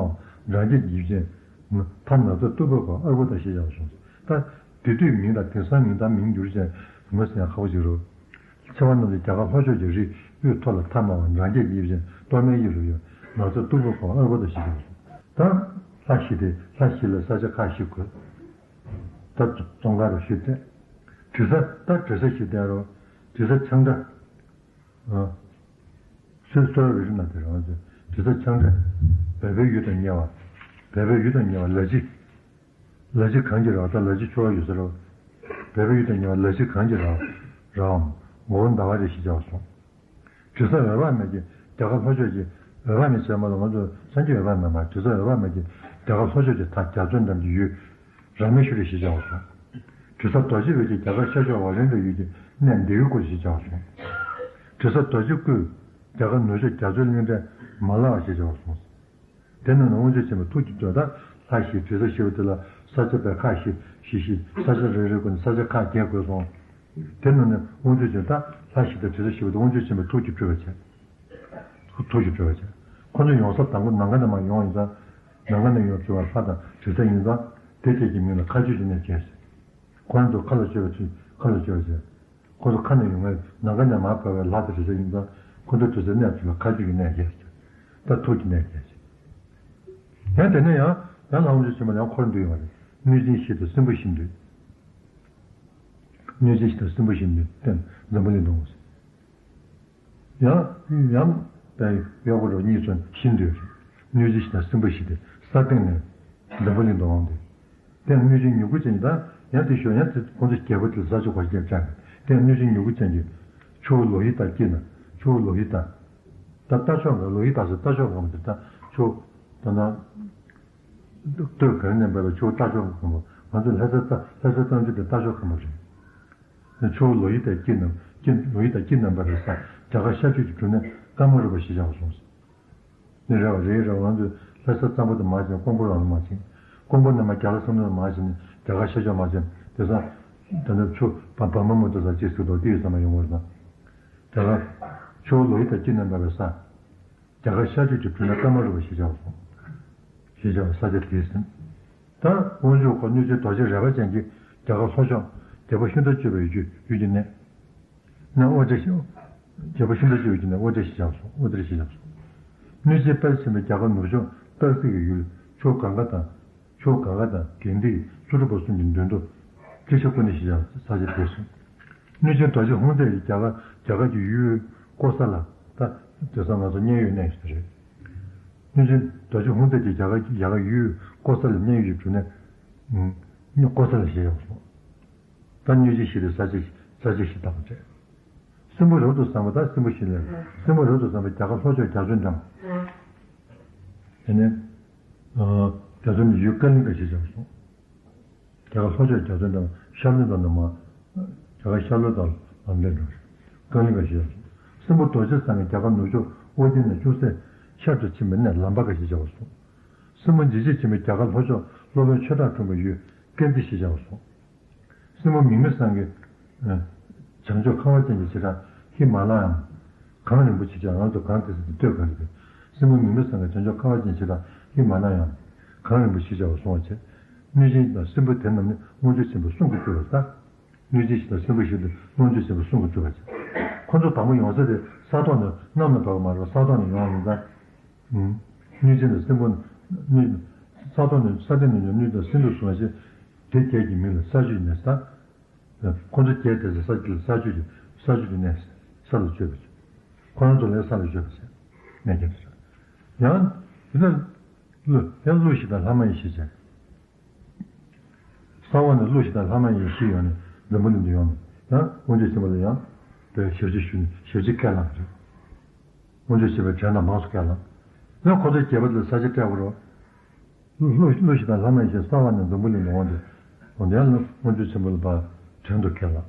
འབྲང་རྒྱས་ཡིབ་ཅན། ཐ་ན་ཚ་སྟུག་པོའི་གོ་ཨར་བུ་ད་ཞེས་བྱ་བ་སོང་། ད་དེ་དུས་མིང་དང་དེང་སང་མིང་དང་མིང་འགྱུར་ཅན་མོ་ཟེར་ཡང་ཁག་པོ་ཞིག་རུ། ཆེ་བ་རྣམས་ཀྱིས་རྒྱ་གར་ལྷོ་ཕྱོགས་ཀྱི་རི་དབུས་མཐོ་ལ་ཐ་མ་འབྲང་རྒྱས་ཡིབ་ཅན་གཏོར་མའི་དབྱིབས་སུ་ཡོད་ན་ཚ་སྟུག་པོའི་གོ་ཨར་བུ་ད་ཞེས་བྱ་བ་སོང་། ད་ལྷ་བཞི་དེ་ལྷ་བཞི་ལ་ས་ཆ་ཁག་བཞི་དགོས། ད་ཙོང་ཁ་རུ་བཞི་བསྟན། དྲི་ཟ་ད་དྲི་ཟ་བཞི་བསྟན་རོ། དྲི་ཟ་ཆང་སྒྲ། སོ་སོ་ར་རི་རི་ན་དེ་རང་ཚོ་དྲི་ཟ་ཆང་སྒྲ། བལ་པོའི་ཡུལ་དང་ཉེ་བ། བལ་པོའི་ཡུལ་དང་ཉེ་བ་ལ་ཅི། ལ་ཅི་གངས་ཀྱི་ར་བ་ད་ལ་ཅི་ཆུ་བ་ཡོད་ས་ར་བ། བལ་པོའི་ཡུལ་དང་ཉེ་བ་ལ་ཅི་གངས་ཀྱི་ར་བ། ར་བའམ། ངོ་བོ་ཟླ་བ་རེ་ཞེས་བྱ་བ་སོང་། དྲི་ཟ་འོད་དཔག་མེད་ཀྱིས་རྒྱ་གར་ལྷོ་ཕྱོགས་ཀྱི་འོད་དཔག་མེད་ཟེར་མ་གཏོགས་ང་ཚོ་སངས་རྒྱས་འོད་དཔག་མེད་མ་དྲི་ཟ་འོད་དཔག་མེད་ཀྱིས་རྒྱ་གར་ལྷོ་ཕྱོགས་ཀྱི་མཐའ་རྒྱ་མཚོ་འགྲམ་གྱི་ཡུལ་ར་མེ་ཤུ་རི་ཞེས་བྱ་བ་སོང་། དྲི་ཟ་རྡོ་རྗེ་འོད་ཀྱིས་རྒྱ་གར་ཤར་ཕྱོགས་ཝ་ལན་དུ་ཡུལ་གྱི་གནས་ལྡེའུ་ཀོ་ཞེས་བྱ་བ་སོང་། དྲི་ཟ་རྡོ་རྗེ་སྐུས་རྒྱ་གར་ནུབ་ཕྱོགས་རྒྱ་མཚོའི་གླིང་ཕྲན་མ་ལ་བ་ཞེས་བྱ་བ་སོང་། དེ་རྣམས་ནི་དབང་ཕྱུག་ཆེན་པོའི་ཐུགས་ཀྱི་སྟོད་དང་ལྷ་བཞི་དྲི་ཟ་བཞི་པོ་དེ་ལ་ས་ཆ་པའི་ཁག་བཞི་བཞི་བཞི་ས་ཆ་རེ་རེའི་སྒོ་ནས་ས་ཆ་ཁག་བརྒྱད་བགོས་སོང་། དེ་རྣམས་ནི་དབང་ཕྱུག་ཆེན་ད་ལྷ་བཞི་དང་དྲི་ཟ་བཞི་པོ་དེ་དབང་ཕྱུག་ཆེན་པོའི་ཐུགས་ཀྱི་སྤྲུལ་པ་བྱས། ཐུགས་ཀྱི་སྤྲུལ་པ་བྱས། ཁོ་ཚོ་ཡོང་ས་དང་པོ་ནམ་མཁའ་ནས་མར་ཡོང་ཡིན་ཙང་། ནམ་མཁའ་ནས་ཡོང་སྤྲུལ་པ་ལྷ་དང་དྲི་ཟ་ཡིན་ཙང་། དེ་སྐད་ཀྱི་མིང་ལ་མཁའ་སྤྱོད་ཀྱི་གནས་བྱས། ཁོ་རང་ཚོ་མཁའ་ལ་སྤྱོད་པ་ཚུལ་མཁའ་ལ་སྤྱོད་པ་བྱས། ཁོ་ཚོ་མཁའ་ནས་ཡོང་མཁན་ནམ་མཁའ་ནས་མར་བབས་པའི་ལྷ་དང་དྲི་ཟ་ཡིན་ཙང་ཁོ་ཚོ་དྲི་ཟའི་གནས་ཚུལ་ལ་མཁའ་སྤྱོད་ཀྱི་གནས་བརྒྱད་ཟེར། ད་ཐུགས་ཀྱི་གནས་བརྒྱད་ཟེར། ཡང་དེ་ནས་ཡང་ཡང་ལྷ་དབང་ཕྱུག་ཆེན་པོ་ཡང་འཁོར་འདུས་ཡོང་བ་རེད། གནོད་སྦྱིན་བཞི་དང་སྲིན་པོ་བཞི་འདུས། གནོད་སྦྱིན་བཞི་དང་སྲིན་པོ་བཞི་འདུས་སྟེ་འཛམ་བུ་གླིང་སྟོང་ཟེར། ཡང་ཡང་པའི་གཡོག་པོ་རོ་གཉིས་ཚོ་བཞི་འདུས་རེད། གནོད་སྦྱིན་བཞི་དང་སྲིན་པོ་བཞི་དེ་ས་སྟེང་ནས་འཛམ་བུ་གླིང་དུ་འོང་སྟེ། དེ་ཡང་གནོད་སྦྱིན་མྱུ་གུ་ཅན་གྱི་ད་ཡང་དེ་ཞོ་ཡང་དེ་ཁོང་ཚོ་རྒྱལ་པོ་དེ་ས་ཆུ་གོ་རྒྱལ་ཅན་གྱི་དེ་ཡང་གནོད་སྦྱིན་མྱུ་གུ་ཅན་གྱི་ཆུ་བོ་ལོ་ཧི་ཏ་སྐྱིད་ན་ཆུ་བོ་ལོ་ཧི་ཏ། ད་རྟ་མཆོག་གི་ལོ་ཧི་ཏ་ཟེར་རྟ་མཆོག་གི་འོང་དེ་ད་ཆུ་ད་ན། སྟོད་གངས་ནས་འབབ་པའི་ཆུ་བོ་རྟ་མཆོག་གི་འོང་བ་ང་ཚོ་ལྷ་ས་རྟ་ལྷ་ས་གཙང་ཆུ་དེ་རྟ་མཆོག་གི་འོང་བ་རེད། ཆུ་བོ་ལོ་ཡི་དང་དཀྱིལ་རྣམ་དཀྱིལ་ལོ་ཡི་དང་དཀྱིལ་རྣམ་པར་རེག་ས་རྒྱ་གར་ཤར་ཕྱོགས་ཀྱི་འབྲུ་ནི་ཀ་མ་རུ་པ་ཞེས་བྱའོ་གསུངས། ནི་རེ་བ་རེ་རེ་བ་ང་ཚོས་ལྷ་ས་གཙང་པོ་དུ་མ་བྱས་ཀོང་པོ་རང་ལ་མ་བྱས། ཀོང་པོ་རྣམས་རྒྱ་ལ་སོང་ནས་མ་བྱས་ནས་རྒྱ་གར་ཤར་ཕྱོགས་མ་བྱས། དེ་སང་ད་ནི་ཆུ་བ་བ་མ་མ་དུ་ས་ཅིག་སུ་དོ་དེ་ཡོད་ས་མ་ཡོང་བར་ན། རྒྱ་གར་ཆུ་བོ་ལོ་ཡི་དང་དཀྱིལ་རྣམ་པར་རེག་ས། རྒྱ་གར་ཤར་ཕྱོགས་ཀྱི་འབྲུ་ནི་ཀ་མ་རུ་པ་ཞེས་བྱའོ་གསུངས། ཞེས་བྱ་བ་ས་ཆ་དེའི་ཟིན། ད་དབང་ཕྱུག་གོ་གནོད་སྦྱིན་རྡོ་རྗེ་རལ་པ་ཅན་གྱིས་རྒྱ་གར་ལྷོ་ཕྱོགས་རྒྱལ་པོ་ཤུན་ཏ་སྤྱོད་པའི་ཡུལ་ཡུལ་གྱི་གནས། ན་ཨོ་ཏྲ་ཞེས། རྒྱལ་པོ་ཤུན་ཏ་སྤྱོད་པའི་ཡུལ་གྱི་གནས་ཨོ་ཏྲ་ཞེས་བྱའོ་གསུངས། ཨོ་ཏྲ་ཞེས་བྱའོ་གསུངས། གནོད་སྦྱིན་དཔལ་ཆེན་པོས་རྒྱ་གར་ནུབ་ཕྱོགས་སྟག་གཟིག་གི་ཡུལ་ཆུ་གངྒཱ་དང་། ཆུ་གངྒཱ་དང་གངས་ཏི་ལྷུ་སྒྲུབ་པ་གསུམ་གྱི་མདུན་དུ། ཏྲི་ཤ་ཀུ་ནི་ཞེས་བྱ་བ་ས་ཆ་དེར་སོང་། གནོད་སྦྱིན་རྡོ་རྗེ་ཧཱུྃ་མཛད་ཀྱིས་རྒྱ་གར་རྒྱ་གར་གྱི་ཡུལ་ཀོ་ས་ལ། ད་དེ་ས་ང་ཚོ་མཉན་ཡོད་གནས་ཞིག་རེད། གནོད་སྦྱིན་རྡོ་རྗེ་ཧཱུྃ་མཛད་ཀྱིས་རྒྱ་གར་རྒྱ་གར་ཡུལ་ཀོ་ས་ལ་མཉན་ཡོད་ཀྱི་འབྲུ་ནི། ཀོ་ས་ལ་ཞེས་བྱ་བ་སོང་། ད་གནོད་སྦྱིན་ཞེས་པའི་ས་ཆ་ས་ཆ་ཞིག་བཏགས་པ་རེད། སྲིན་པོ་རབ་ཏུ་བཟང་པོ་ད་སྲིན་པོ་ཞིག་ལས། སྲིན་པོ་རབ་ཏུ་བཟང་པོ་རྒྱ་གར་ལྷོ་ཕྱོགས་རྒྱ་མཚོའི་འགྲམ། དེ་ནས། རྒྱ་མཚོ་ནས་ཡུལ་ཀ་ལིང་ག་ཞེས་བྱ་བ་སོང་། རྒྱ་གར་ལྷོ་ཕྱོགས་རྒྱ་མཚོའི་འགྲམ་ཤར་ལྷོ་དང་ནུབ་མ། རྒྱ་གར་ཤར་ལྷོ་དང་ལམ་ལས་འགྲོ། ཀ་ལིང་ག་ཞེས་བྱ་བ་སོང་། སྲིན་པོ་རྡོ་རྗེ་བཟང་པོས་རྒྱ་གར་ནུབ་ཕྱོགས་ཨོ་རྒྱན་ནས་ཅུང་ཟད་ཤར་དུ་ཕྱིན་པའི་གནས་ལམ་པ་ག་ཞེས་བྱ་བ་སོང་། སྲིན་པོ་འཇིགས་བྱེད་ཆེན་པོས་རྒྱ་གར་ལྷོ་ཕྱོགས་སློབ་དཔོན་ཆོས་གྲགས་འཁྲུངས་པའི་ཡུལ་ཀིརྟི་ཞེས་བྱ་བ་སོང་། སྲིན་པོ་མིག་མི་བཟང་གིས། བྱང་ཕྱོགས་ཁ་བ་ཅན་གྱི་བྱེ་བྲག་ཧི་མ་ལ་ཡའམ། གངས་རིན་པོ་ཆེ་བྱ་ང་ཚོ་གངས་དེ་ཚོ་ལྟོས་གངས་རེད། སྲིན་པོ་མིག་མི་བཟང་གིས་བྱང་ཕྱོགས་ཁ་བ་ཅན་བྱེ་བྲག་ཧི་མ་ལ་ཡའམ། གངས་རིན་པོ་ཆེ་བྱ་བ་སོང་བ་བྱས། གནོད་སྦྱིན་དང་སྲིན་པོ་དེ་རྣམས་ནི་མངོན་སྤྱོད་ཆེན་པོས་བསྲུང་གིས་སྤྲུལ་བ་ལྟར། གནོད་སྦྱིན་ཞིག་དང་སྲིན་པོ་ཞིག་ཏུ་མངོན་སྤྱོད་ཆེན་པོས་བསྲུང་གིས་སྤྲུལ་བ་བྱས། ཁོ་ཚོ་དང་པོ་ཡོང་ས་དེ་ས་ཐོག་ནས་གནམ་ལ་བབས་པ་མ་རེད་པ་ས་ཐོག་ནས་ཡོང་བ་ཡིན་ཙང་། གནོད་སྦྱིན་དང་སྲིན་པོ། གནོད། ས་ཐོག་ནས་ས་སྟེང་ནས་ཡོང་གནོད་སྦྱིན་དང་སྲིན་པོ་བཟུང་བ་ཞིག་དེ་བརྒྱད་ཀྱི་མིང་ལ་ས་བཅུའི་གནས་ཟེར། ཁོ་ཚོ་བརྒྱད་དེ་ས་ས་བཅུ་ས་བཅུ་གི་ས་བཅུ་གི་གནས་ས་ལ་སྤྱོད་པ་བྱས། ཁོ་རང་ཚོ་ལ་ས་ལ་སྤྱོད་པ་བྱས། གནས་བརྒྱད་དུ་ཡང་དེ་ལ་ཀླུ་ཡང་ཀླུ་ཞིག་དང་ལྷ་མ་ཡིན་ཞེས་བྱས། ས་འོག་ནས་ཀླུ་ཞིག་དང་ལྷ་མ་ཡིན་ཞིག་ཡོང་ནས་འཛམ་བུ་གླིང་དུ་ཡོང་ནས་ཡང་དབང་ཕྱུག་ཆེན་པོ་ལ་ཡང་དེ་ཞབས་ཕྱི་ཞུ་ནས་ཞབས་ཕྱི་ཁས་བླངས་རེད། དབང་ཕྱུག་ཆེན་པོས་བྱས་ན་མང་སུ་ཁས་བླངས། ཡང་ཁོ་ཚོ་རྒྱལ་པོ་དེ་ལ་ས་ཆ་སྤྲད་དགོས་རེད། ཀླུ་ཀླུ་ཞིག་དང་ལྷ་མ་ཡིན་ཞེས་ས་འོག་ནས་འཛམ་བུ་གླིང་དུ་འོང་སྟེ། འོ་དེ་ཡང་དབང་ཕྱུག་ཆེན་པོ་ལ་བ་བྲན་དུ་ཁས་བླངས།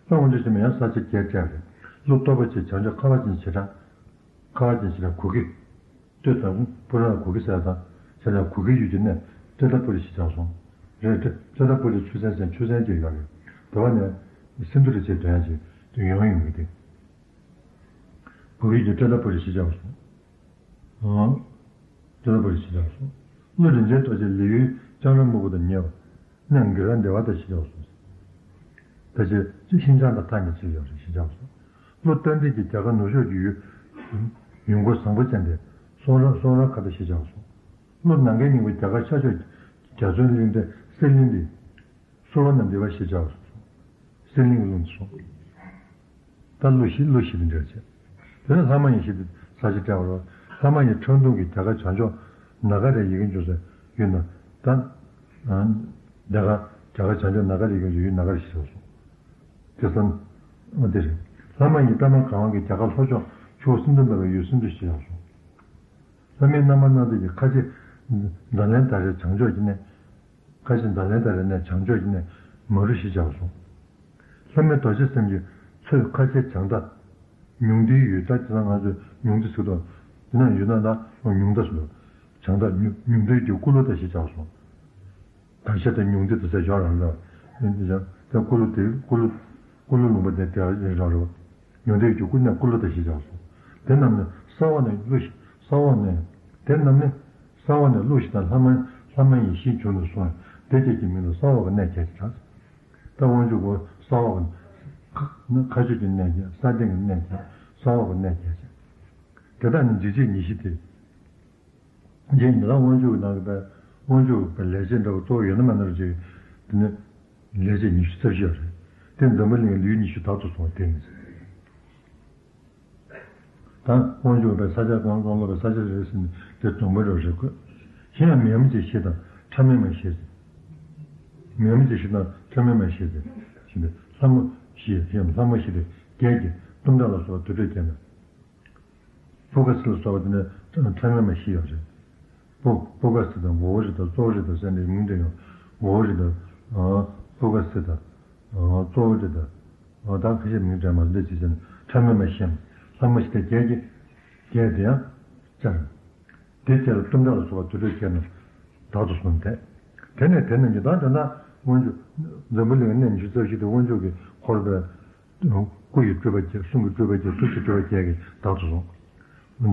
ད་དབང་ཕྱུག་ཆེན་པོས་ཡང་ས་ཆ་བརྒྱད་སྤྲད་རེད། ཀླུ་སྟོབས་པོ་ཆེ་བྱང་ཕྱོགས་ཁ་བ་ཅན་བྱེ་བྲག་ཁ་བ་ཅན་བྱེ་བྲག་གུ་གེ། སྟོད་དང་སྤུ་ར་གུ་གེ་ཟེར་དང་བྱེ་བྲག་གུ་གེའི་ཡུལ་གྱི་གནས་ཏྲེ་ཏ་པུ་རི་ཞེས་བྱ་བ་སོང་། རེད་ཏྲེ་ཏྲེ་ཏ་པུ་རི་ཆུ་ཚན་ཟེར་ཆུ་ཚན་གཅིག་ཡོད་རེད། དེ་བ་ནས་སིན་དྷུ་རི་ཅེས་འདོན་ཡ་ཅིག་དེ་ཡོང་ཡོང་གི་དེ། བུ་ཡུལ་གྱི་ཏྲེ་ཏ་པུ་རི་ཞེས་བྱ་བ་སོང་། ཨང་། ཏྲེ་ཏ་པུ་རི་ཞེས་བྱ་བ་སོང་། ཀླུ་རིན་ཆེན་རྡོ་རྗེ་ལི་ཡུལ་ལྕང་རོང་སྨུག་པོ་དང་ཉེ་བ། གནས་དགེ་བའི་བདེ་བ་དང་ཞེས་བྱ་བ་སོང་། ད་ཅི་ཅི་ཤིན་སྦྱངས་དང་ཐག་ཉེ་ཆེ་ཡོད་རེད་ཞེས་བྱ་བ་སོང་། ཀླུ་རྟ་མགྲིན་གྱིས་རྒྱ་གར་ནུབ་ཕྱོགས་ཀྱི་ཡུལ། ཡུལ་མགོ་བཟང་པོ་ཅན་ཏེ། སོང་ར་སོང་ར་ཁ་ཏ་ཞེས་བྱ་བ་སོང་། ཀླུ་ནམ་མཁའི་སྙིང་པོས་རྒྱ་གར་ཤར་ཕྱོགས་རྒྱ་མཚོའི་གླིང་ཏེ་གསེར་གླིང་ཏེ། སོལ་བ་རྣམས་བདེ་བ་ཞེས་བྱ་བ་སོང་། གསེར་གླིང་གི་ཀླུ་འདི་སོང་། ད་ཀླུ་ཞིག་ཀླུ་ཞིག་ཏུ་འབྲེལ་བྱེད། དེ་ནས་ལྷ་མ་ཡིན་ཞིག་ཏུ་ས་ཆ་སྤྲད་པ་རེད། ལྷ་མ་ཡིན་ཁྲག་འཐུང་གིས་རྒྱ་གར་བྱང་ཕྱོགས་ན་ག་རའི་ཡི་གེ་འཇོག་སའི་ཡུལ་ན་ད། རྒྱ་གར་རྒྱ་གར་བྱང་ཕྱོགས་ན་ག་རའི་ཡི་གེ་འཇོག་ཡུལ་ན་ག་ར་ཞེས་བྱ་བ་སོང་། དེ་སོང་། འོ་དེ་རེད། ལྷ་མ་ཡིན་པདྨ་གང་བ་གིས་རྒྱ་གར་ལྷོ་ཕྱོགས་ཆུ་བོ་སིན་དྷུ་འབབ་པའི་ཡུལ་སིན་དྷུ་ཞེས་བྱ་བ་སོང་། ལྷ་མིན་རྣམ་པར་སྣང་མཛད་ཀྱིས་ཁ་ཆེ། ཛཱ་ལན་དྷ་རའི་བྱང་ཕྱོགས་ཀྱི་གནས། ཁ་ཆེ་ཛཱ་ལན་དྷ་རའི་གནས་བྱང་ཕྱོགས་ཀྱི་གནས་མ་རུ་ཞེས་བྱ་བ་སོང་། ལྷ་མིན་རྡོ་རྗེ་སེམས་ཀྱིས་མཚོ་ཁ་ཆེ་བྱང་མཐའ། ཉུང་མཐའི་ཡུལ་ད་ཅི་ལ་ང་ཚོས་ཉུང་མཐའི་ཟེར་དང་། དེ་ན་ཡུལ་ན་ད་ཉུང་མཐའ་ཟེར། བྱང་མཐའ་ཉུང་མཐའི་ཡུལ་ཀུ་ལུ་ད་ཞེས་བྱ་བ་སོང་། དར་ཤ་དང་ཉུང་མཐའི་དུ་ས་ཡོད་རང་ལ། ཡིན་དེ་ཀུ་ལུ་དེ་ཀུ་ལུ། ཀུ་ལུ་ལུང་པ་དེ་དེ་རང་རེད། ཉོན་དེ་རྒྱུ་ཀུན་ནས་ཀུ་ལུ་དང་ཞེས་བྱ་བ་སོང་། དེ་རྣམས་ནི་ས་འོག་ནས་ཀླུ་ཞིག་ས་འོག་ནས། དེ་རྣམས་ནི་ས་འོག་ནས་ཀླུ་ཞིག་དང་ལྷ་མ་ལྷ་མ་ཡིན་ཞེས་བྱུང་ནས་སོང་། དེ་བཅས་ཀྱི་མིང་ལ་ས་འོག་གི་གནས་བརྒྱད་ཅེས་གྲགས། ད་དབང་ཕྱུག་གོ་ས་འོག་གི་ཁ་ཆོས་ཀྱི་གནས་བརྒྱད་ས་སྟེང་གི་གནས་བརྒྱད་ས་འོག་གི་གནས་བརྒྱད་ཅེས། དེ་དག་ནི་འཇིགས་བྱེད་ཉི་ཤུ་སྟེ། རྗེ་ཉིད་ལ་དབང་ཕྱུག་གི་ནང་གི་པའི་དབང་ཕྱུག་གི་ལས་བྱེད་འདྲ་བོ་གཙོ་བོ་ཡོད་ན་མེད་ན་རེ་ཅིག་དེ་ནི་ལས་བྱེད་ཉི་ཤུ་རྩ་བཞི་ཡོད་རེད། དེ་འཛམ་བུ་གླིང་གི་ལུས་ཉི་ཤུ་དག་ཏུ་སོང་བ་དེ་ཡིན། ད་དབང་ཕྱུག་པའི་ས་ཆ་གང་གང་ལོ་པའི་ས་ཆ་རེ་ཟིན་དེ་སྡོང་པོ་རེ་རེ་བཀོད། གཞན་ཡང་མེ་མོ་ཅན་བཞི་དང་ཁྲ་མེ་མ་བཞི་ཟེར། མེ་མོ་ཅན་བཞི་དང་ཁྲ་མེ་མ་བཞི་ཟེར། བཞི་པའི་ལྷ་མོ་བཞི་ཡང་ལྷ་མོ་བཞི་སྟེ་བརྒྱད་ཀྱིས་གཏུམ་དྲག་ལ་སོགས་པ་དུར་ཁྲོད་བརྒྱན་པ། པུ་ཀ་སི་ལ་སོགས་པ་དེ་ནི་ཁྲ་མེ་མ་བཞི་ཡོད་རེད། པུ་པུ་ཀ་སི་དང་མགོ་བོ་རི་དང་གཙོ་བོ་རི་དང་ཟེར་ནས་མིང་དེ་ཡང་མགོ་བོ་རི་དང་། པུ་ཀ་སི་དང་། གཙོ་བོ་རི་དང་ འོ་ད་ཁ་ཤས་མིང་དྲན་མ་འདི་ཅི་ཟེར་ན་ཕྲ་མེན་མ་ཤེས། ལྷ་མོ་ཞིག་དེ་རྒྱས་ཀྱི་རྒྱས་དེ་ཡང་བཅར། དེ་རྗེས་ལ་གཏུམ་དྲག་ལ་སོགས་པ་དུར་ཁྲོད་བརྒྱད་རྣམས་བདག་ཏུ་བཟུང་སྟེ། དེ་ནས་དེ་རྣམས་ཀྱིས་ད་དེ་ན་དབང་ཕྱུག་འཛམ་བུ་གླིང་གི་གནས་ཉི་ཤུ་རྩ་བཞི་དེ་དབང་ཕྱུག་གི་འཁོར་བའི་སྐུ་ཡི་སྤྲུལ་པ་བརྒྱད། གསུང་གི་སྤྲུལ་པ་བརྒྱད། ཐུགས་ཀྱི་སྤྲུལ་པ་བརྒྱད་ཀྱིས་བདག་ཏུ་བཟུང་།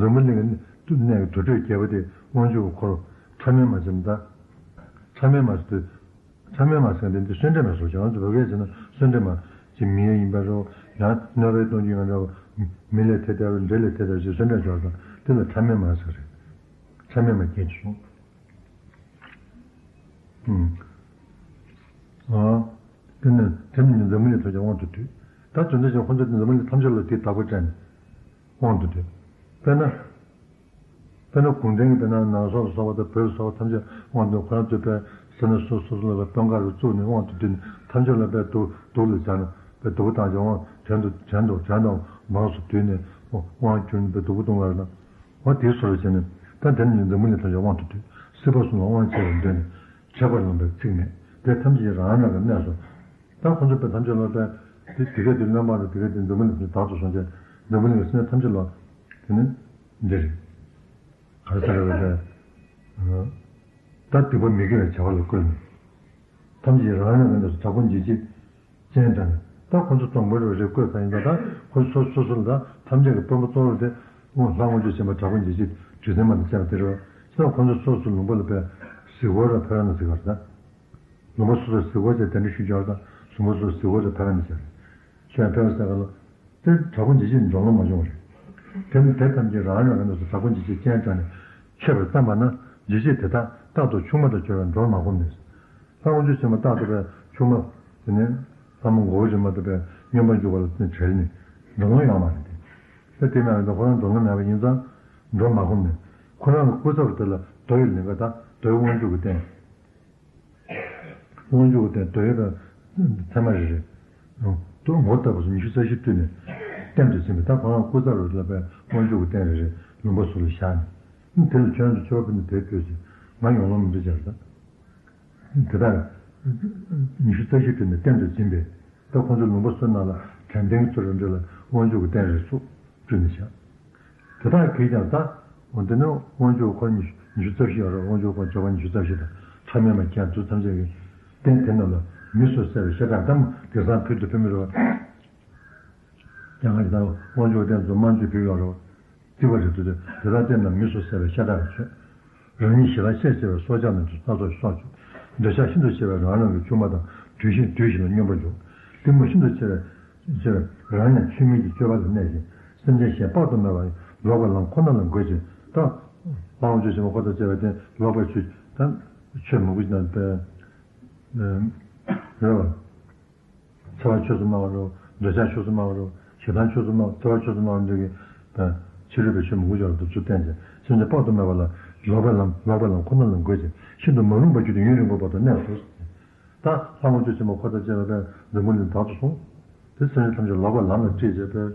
འཛམ་བུ་གླིང་གི་གནས་ཀྱི་དུར་ཁྲོད་བརྒྱད་པོ་དེ་དབང་ཕྱུག་གི་འཁོར་ཕྲ་མེན་མ་ཟེར་ན་ད། ཕྲ་མེན་མ་ཟེར་དུས། ཕྲ་མེན་མ་ཟེར་འདི་འདི་གསོན་བྲལ་མ་ཟེར་བྱ། ང་ཚོ་བོད་སྐད་བྱས་ན་གསོན་བྲལ་མ། ཅིག་མི་ཡུལ་ཡིན་པ་རོ། ཡང་གནོད་པའི་གཏོང་རྒྱུ་ཡང་རོ། མི་ལས་ཐེ་ཐེ་བ་འདྲེ་ལས་ཐེ་ཐེ་བ་ཞིག་གསོན་བྲལ་བྱ་བ་དང་དེ་ལ་ཕྲ་མེན་མ་ཟེར་རེད། ཕྲ་མེན་མ་སྐྱེས་ཀྱི་བྱུང་། ཨ། དེ་ནི་དེ་ནི་འཛམ་བུ་གླིང་ཐམས་ཅད་དབང་དུ་བསྡུས། ད་དོན་དུ་ཅན་ཁོ་ཚོ་འཛམ་བུ་གླིང་ཐམས་ཅད་ལ་དེའི་བདག་པོ་སྤྲད་ནས་དབང་དུ་བསྡུས། དཔེར་ན། དཔེར་ན་གུང་ཁྲན་གྱིས་དཔེར་ན་ནང་སོག་ལ་སོགས་པ་དང་བོད་ལ་སོགས་པ་ཐམས་ཅད་དབང་དུ་ཁོ་རང་ཚོའི་དཔེ་ཟེར་ན་སོ་སོ་སོ་ལ་དཔོན་ཁག་རུ་བཙུགས་ནས་དབང་དུ་བསྡུས་ནས་ཐམས་ཅད་ལ་དཔེ་སྡུག་སྡུག་ལ་སྦྱར་ནས་དཔེ་སྡུག་པོ་བཏང་ཅིང་དབང་བྲན་དུ་བྲན་དུ་བྲན་དང་མང་སུ་བསྡུས་ནས་དབང་བསྒྱུར་ནས་དཔེ་སྡུག་པོ་གཏོང་བ་ལ། འོ་དེའི་སོར་བྱས་ནས་ད་དེ་ནི་འཛམ་བུ་གླིང་ཐམས་ཅད་དབང་དུ་བསྡུས། སྲིད་པ་གསུམ་ལ་དབང་བྱས་པའི་མདོ་ནས་ཁྱབ་པར་ལུང་པའི་ཚིག་ནི་དེ་ཐམས་ཅད་རང་རང་གི་གནས་སོ། ད་ཁོ་ཚོ་དཔེ་ཐམས་ཅད་ལ་དཔེ་དེ་དེ་ག་དེ་བློན་འབངས་དང་དེ་ག་དེ་འཛམ་བུ་གླིང་དེ་བདག་ཏུ་བཟུང་བྱས་འཛམ་བུ་གླིང་གི་སྲིད་གནས་ཐམས་ཅད་ལ་དེ་ནི་འདི་རེད། ག་རེ་ཟེར་བ་དེ། ད་སྡིག་པ་མི་དགེ་བའི་བྱ་བ་ལ་བཀོད་ནས། ཐམས་ཅད་རང་རང་གི་གནས་སུ་དྲག་པོ་འཇིགས་བྱེད་ཅན་དང་། ད་ཁོ་ཚོ་གདོང་པ་རུ་རེ་བཀོད་པ་ཡིན་ད། ད་ཁོ་ཚོ་སོ་སོ་ལ་ད་ཐམས་ཅད་ཀྱི་དཔོན་པོ་གཙོ་བོ་དེ་དབང་ལྷ་དབང་ཕྱུག་ཆེན་པོ་དྲག་པོ་འཇིགས་བྱེད་རྒྱུ་མཚན་མ་དང་བཅས་པ་དེ་རེད་བ། ཁོ་ཚོ་སོ་སོ་ལུང་པ་ལ་དཔེ་གཟིགས་སྐོར་ར་ཕེབས་ར་ན་ཟིག་གར་ད། ལུང་པ་སོ་སོར་གཟིགས་སྐོར་བྱས་གདན་འདྲེན་ཞུ་རྒྱུ་བ་དང་ལུང་པ་སོ་སོར་གཟིགས་སྐོར་བྱས་ཕེབས་ར་ན་ཟིག་གར། ཆོས་ཕེབས་ས་ག་ལ། དེ་དྲག་པོ་འཇིགས་བྱེད་འཇོམས་ལོང་མ་བྱུང་བ་རེད། དེ་ནི་དེ་ཐམས་ཅད་རང་རང་གི་གནས་སུ་དྲག་པོ་འཇིགས་བྱེད་ཅན་དྲངས་ནས་མཆོད་པར་བརྩམས་པ་ན་འཇིགས་བྱེད་དེ་དག་རྟག་ཏུ་ཆུང་མ་དང་བཅོལ་བས་འགྲོར་མ་གོམས་ནས། ལྷ་དབང་ཕྱུག་ཆེན་པོ་རྟག་ཏུ་བས་ཆུང་མ། དེ་ནས་ལྷ་མོ་མགོ་བོ་ཆེན་མོ་དང་བས་སྨྱོན་པར་འཇུག་པ་ལ་བརྟེན་བྲལ་ནས་འགྲོ་ལོང་ཡོད་མ་རེད་དེ། དེ་དེ་མ་ཡིན་ད་ཁོ་རང་འགྲོ་ལོང་མེད་པ་ཡིན་ཙང་འགྲོར་མ་གོམས་ནས་ཁོ་རང་གི་སྐུ་ཚབ་དེ་ལ་རྡོ་ཡི་ལིང་ག་དང་རྡོའི་དབང་ཕྱུག་གི་རྟེན། དབང་ཕྱུག་གི་རྟེན་རྡོ་ཡི་དང་ཚད་མ་རེ་རེ། རྡོ་མགོ་ལྟ་བུ་སོགས་ཉི་ཤུ་རྩ་བཞི་བཏུས་ནས་བརྟན་དུ་ཕྱིན་པས་ད་ཁོ་རང་སྐུ་ཚབ་རུ་ལ་པའི་དབང་ཕྱུག་གི་རྟེན་རེ་རེ་ལུང་པ་སོ་སོར་བཞག་ནས། དེ་ལ་ཁྱོད་ཚོ་མཆོད་པ་ཕུལ་ནས་དེར་སྤོས་ཤིག་ང་ཡོང་ལོང་མི་འདུག་ཅེས་ཟེར། དེ་དག་ཉི་ཤུ་རྩ་བཞི་བཏུས་ནས་བརྟན་དུ་ཕྱིན་པས་ད་ཁོ་ཚོ་ལུང་པ་སོ་ནང་ལ་དྲན་རྟེན་ཚུ་རེ་འདྲ་ལ་དབང་ཕྱུག་གི་རྟེན་རེ་ཚུགས། བསྐྲུན་ནས་བཞག་དེ་དག་གིས་ཀྱང་ད། འོ་དེ་ནི་དབང་ཕྱུག་འཁོར་ཉི་ཤུ་རྩ་བཞི་ཡོད་རེད། དབང་ཕྱུག་འཁོར་འབྱོར་པ་ཉི་ཤུ་རྩ་བཞི་དང་ཕྲ་མེན་མ་ཁྱེད་ཚོ་ཐམས་ཅད་ཀྱི་རྟེན་དེ་རྣམས་ལ་མི་སུ་བསད་པའི་ཤ་ཁྲག་གཏམ་དེང་སང་ཕུལ་དུ་ཕུལ་མི་རེད་བ། ཀྱང་ང་ཡི་དང་དབང་ཕྱུག་རྟེན་ཚོ་དམར་མཆོད་ཕུལ་ཡོད་རེད་བ། བརྩི་བ་རེད་དུ་དེ་དག་རྟེན་རྣམས་མི་སུ་བསད་པའི་ཤ་ཁྲག་གིས་མཆོད། རང་ཉིད་ཞི་ལ་གཤེགས་ཆེ་བའི་སྲོག་ཆགས་རྣམས་ཀྱི་སྣ་ཚོགས་སྲོག་གཅོད། འདོད་ཆགས་ཤིན་ཏུ་ཆེ་བས་རང་རང་གི་ཆུང་མ་དང་དུས་བཞི་དུས་བཞི་ལ་སྨྱོན་པར་འཇུག་གཏི་མུག་ཤིན་ཏུ་ཆེ་བས་ཆེ་བས་རང་ཡང་ཆོས་མིན་གྱི་སྤྱོད་པ་ལ་གནས་ཤིང་སེམས་ཅན་གཞན་དཔག་ཏུ་མེད་པ་ལོག་པའི་ལམ་ཁོ་ན་ལ་འགོད་ཅིང་ད། ལྷ་དབང་ཕྱུག་ཆེན་པོ་འཁོར་དང་བཅས་པའི་རྟེན་ལོག་པའི་ཆོས་ད། ཆོས་མང་པོ་ཞིག་དང་དཔེ། རེད་བ། འཚེ་བ་ཆོས་སུ་སྨྲ་བ་རོ། འདོད་ཆགས་ཆོས་སུ་སྨྲ་བ་རོ། ཞེ་སྡང་ཆོས་སུ་སྨྲ་བ། འཚེ་བ་ཆོས་སུ་སྨྲ་བ་འདི་གི་ཕྱི་རོལ་པའི་ཆོས་མང་པོ་ཅིག་ལ་འདི་ཚུལ་བསྟན་ཅིང་སེམས་ཅན་དཔག་ཏུ་མེད་པ་ལ་ལོག་པའི་ལམ་ལོག་པའི་ལམ་ཁོ་ན་ལ་འགོད་ཅིང་ཤིན་ཏུ་མ་རུངས་པར་གྱུར་ཏེ་ཡུན་རིང་པོའི་བར་དུ་གནས་སོ། ད་ལྷ་དབང་ཕྱུག་ཆེན་པོ་འཁོར་དང་བཅས་པ་ལ་འཛམ་བུ་གླིང་དུ་བདག་ཏུ་བཟུང་། དེ་སེམས་ཅན་ཐམས་ཅད་ལོག་པའི་ལམ་ལ་ཁྲིད་བྱས་པས་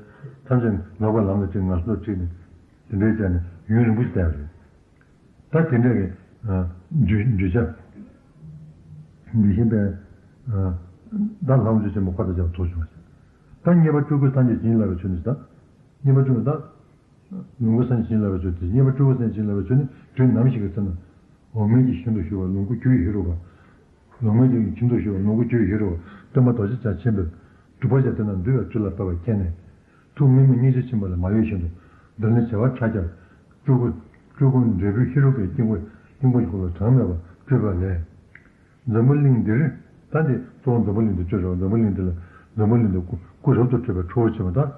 ཐམས་ཅད་ལོག་པའི་ལམ་ལ་ཁྲིད་ངན་སོང་ལ་ཁྲིད་ནས་དེ་འདྲའི་བྱས་ནས་ཡུན་རིང་པོ་ཞིག་བསྡད་པ་རེད། ད་དེ་འདྲ་གི་འདུས་འདུས་བྱ། འདུས་ཤིང་པའི། ད་ལྷ་དབང་ཕྱུག་ཆེན་པོ་འཁོར་དང་བཅས་པ་ཐོག་བྱུང་བ་ཞིག་ད་གཉིས་པ་སྤྲུལ་སྐུ་སངས་རྒྱས་བྱིན་གྱིས་བརླབས་པའི་ཆོས་ནི་ད། གཉིས་པ་སྤྲུལ་སྐུ་ད། ལོངས་སྐུ་སངས་རྒྱས་བྱིན་གྱིས་བརླབས་པའི་ཆོས་དེ་གཉིས་པ་སྤྲུལ་སྐུ་སངས་རྒྱས་བྱིན་གྱིས་བརླབས་པའི་ཆོས་ནི་དུས་ནམ་ཞིག་གི་ཚེ་ན། འོག་མིན་གྱི་ཞིང་དུ་བཞུགས་པ་ལོངས་སྐུ་རྒྱུ་ཡི་ཧེ་རུ་ཀ། འོག་མིན་གྱི་ཞིང་དུ་བཞུགས་པ་ལོངས་སྐུ་རྒྱུ་ཡི་ཧེ་རུ་ཀ། སྟོན་པ་རྡོ་རྗེ་འཆང་ཆེན་པོས་སྒྲུབ་པ་བྱས་དེ་རྣམས་འདུལ་བའི་ཚུལ་ལ་དཔག་པས་མཁྱེན་ནས། ཐུགས་དམྱལ་མོ་སྙིང་རྗེ་ཆེན་པོ་ལས་མ་གཡོས་བཞིན་དུ། བདག་ནི་བྱེ་བ་ཕྲག་བརྒྱར། སྤྲུལ་སྐུ། སྤྲུལ་སྐུ་འབྲས་བུའི་ཧེ་རུ་ཀའི་དཀྱིལ་འཁོར། དཀྱིལ་འཁོར་གྱི་གུར་ལ་གྲངས་མེད་པར་སྤྲུལ་པ་ལས། འཛམ་བུ་གླིང་འདིར། ད་འདི་གཙོ་བོ་འཛམ་བུ་གླིང་འདི་སྤྲུལ་རོགས། འཛམ་བུ་གླིང་འདི་ལ། འཛམ་བུ་གླིང་འདི་སྐུ་སྐུ་རབ་ཏུ་སྤྲུལ་པའི་ཁྲོ་བོ་ཆེན་པོ་དང་།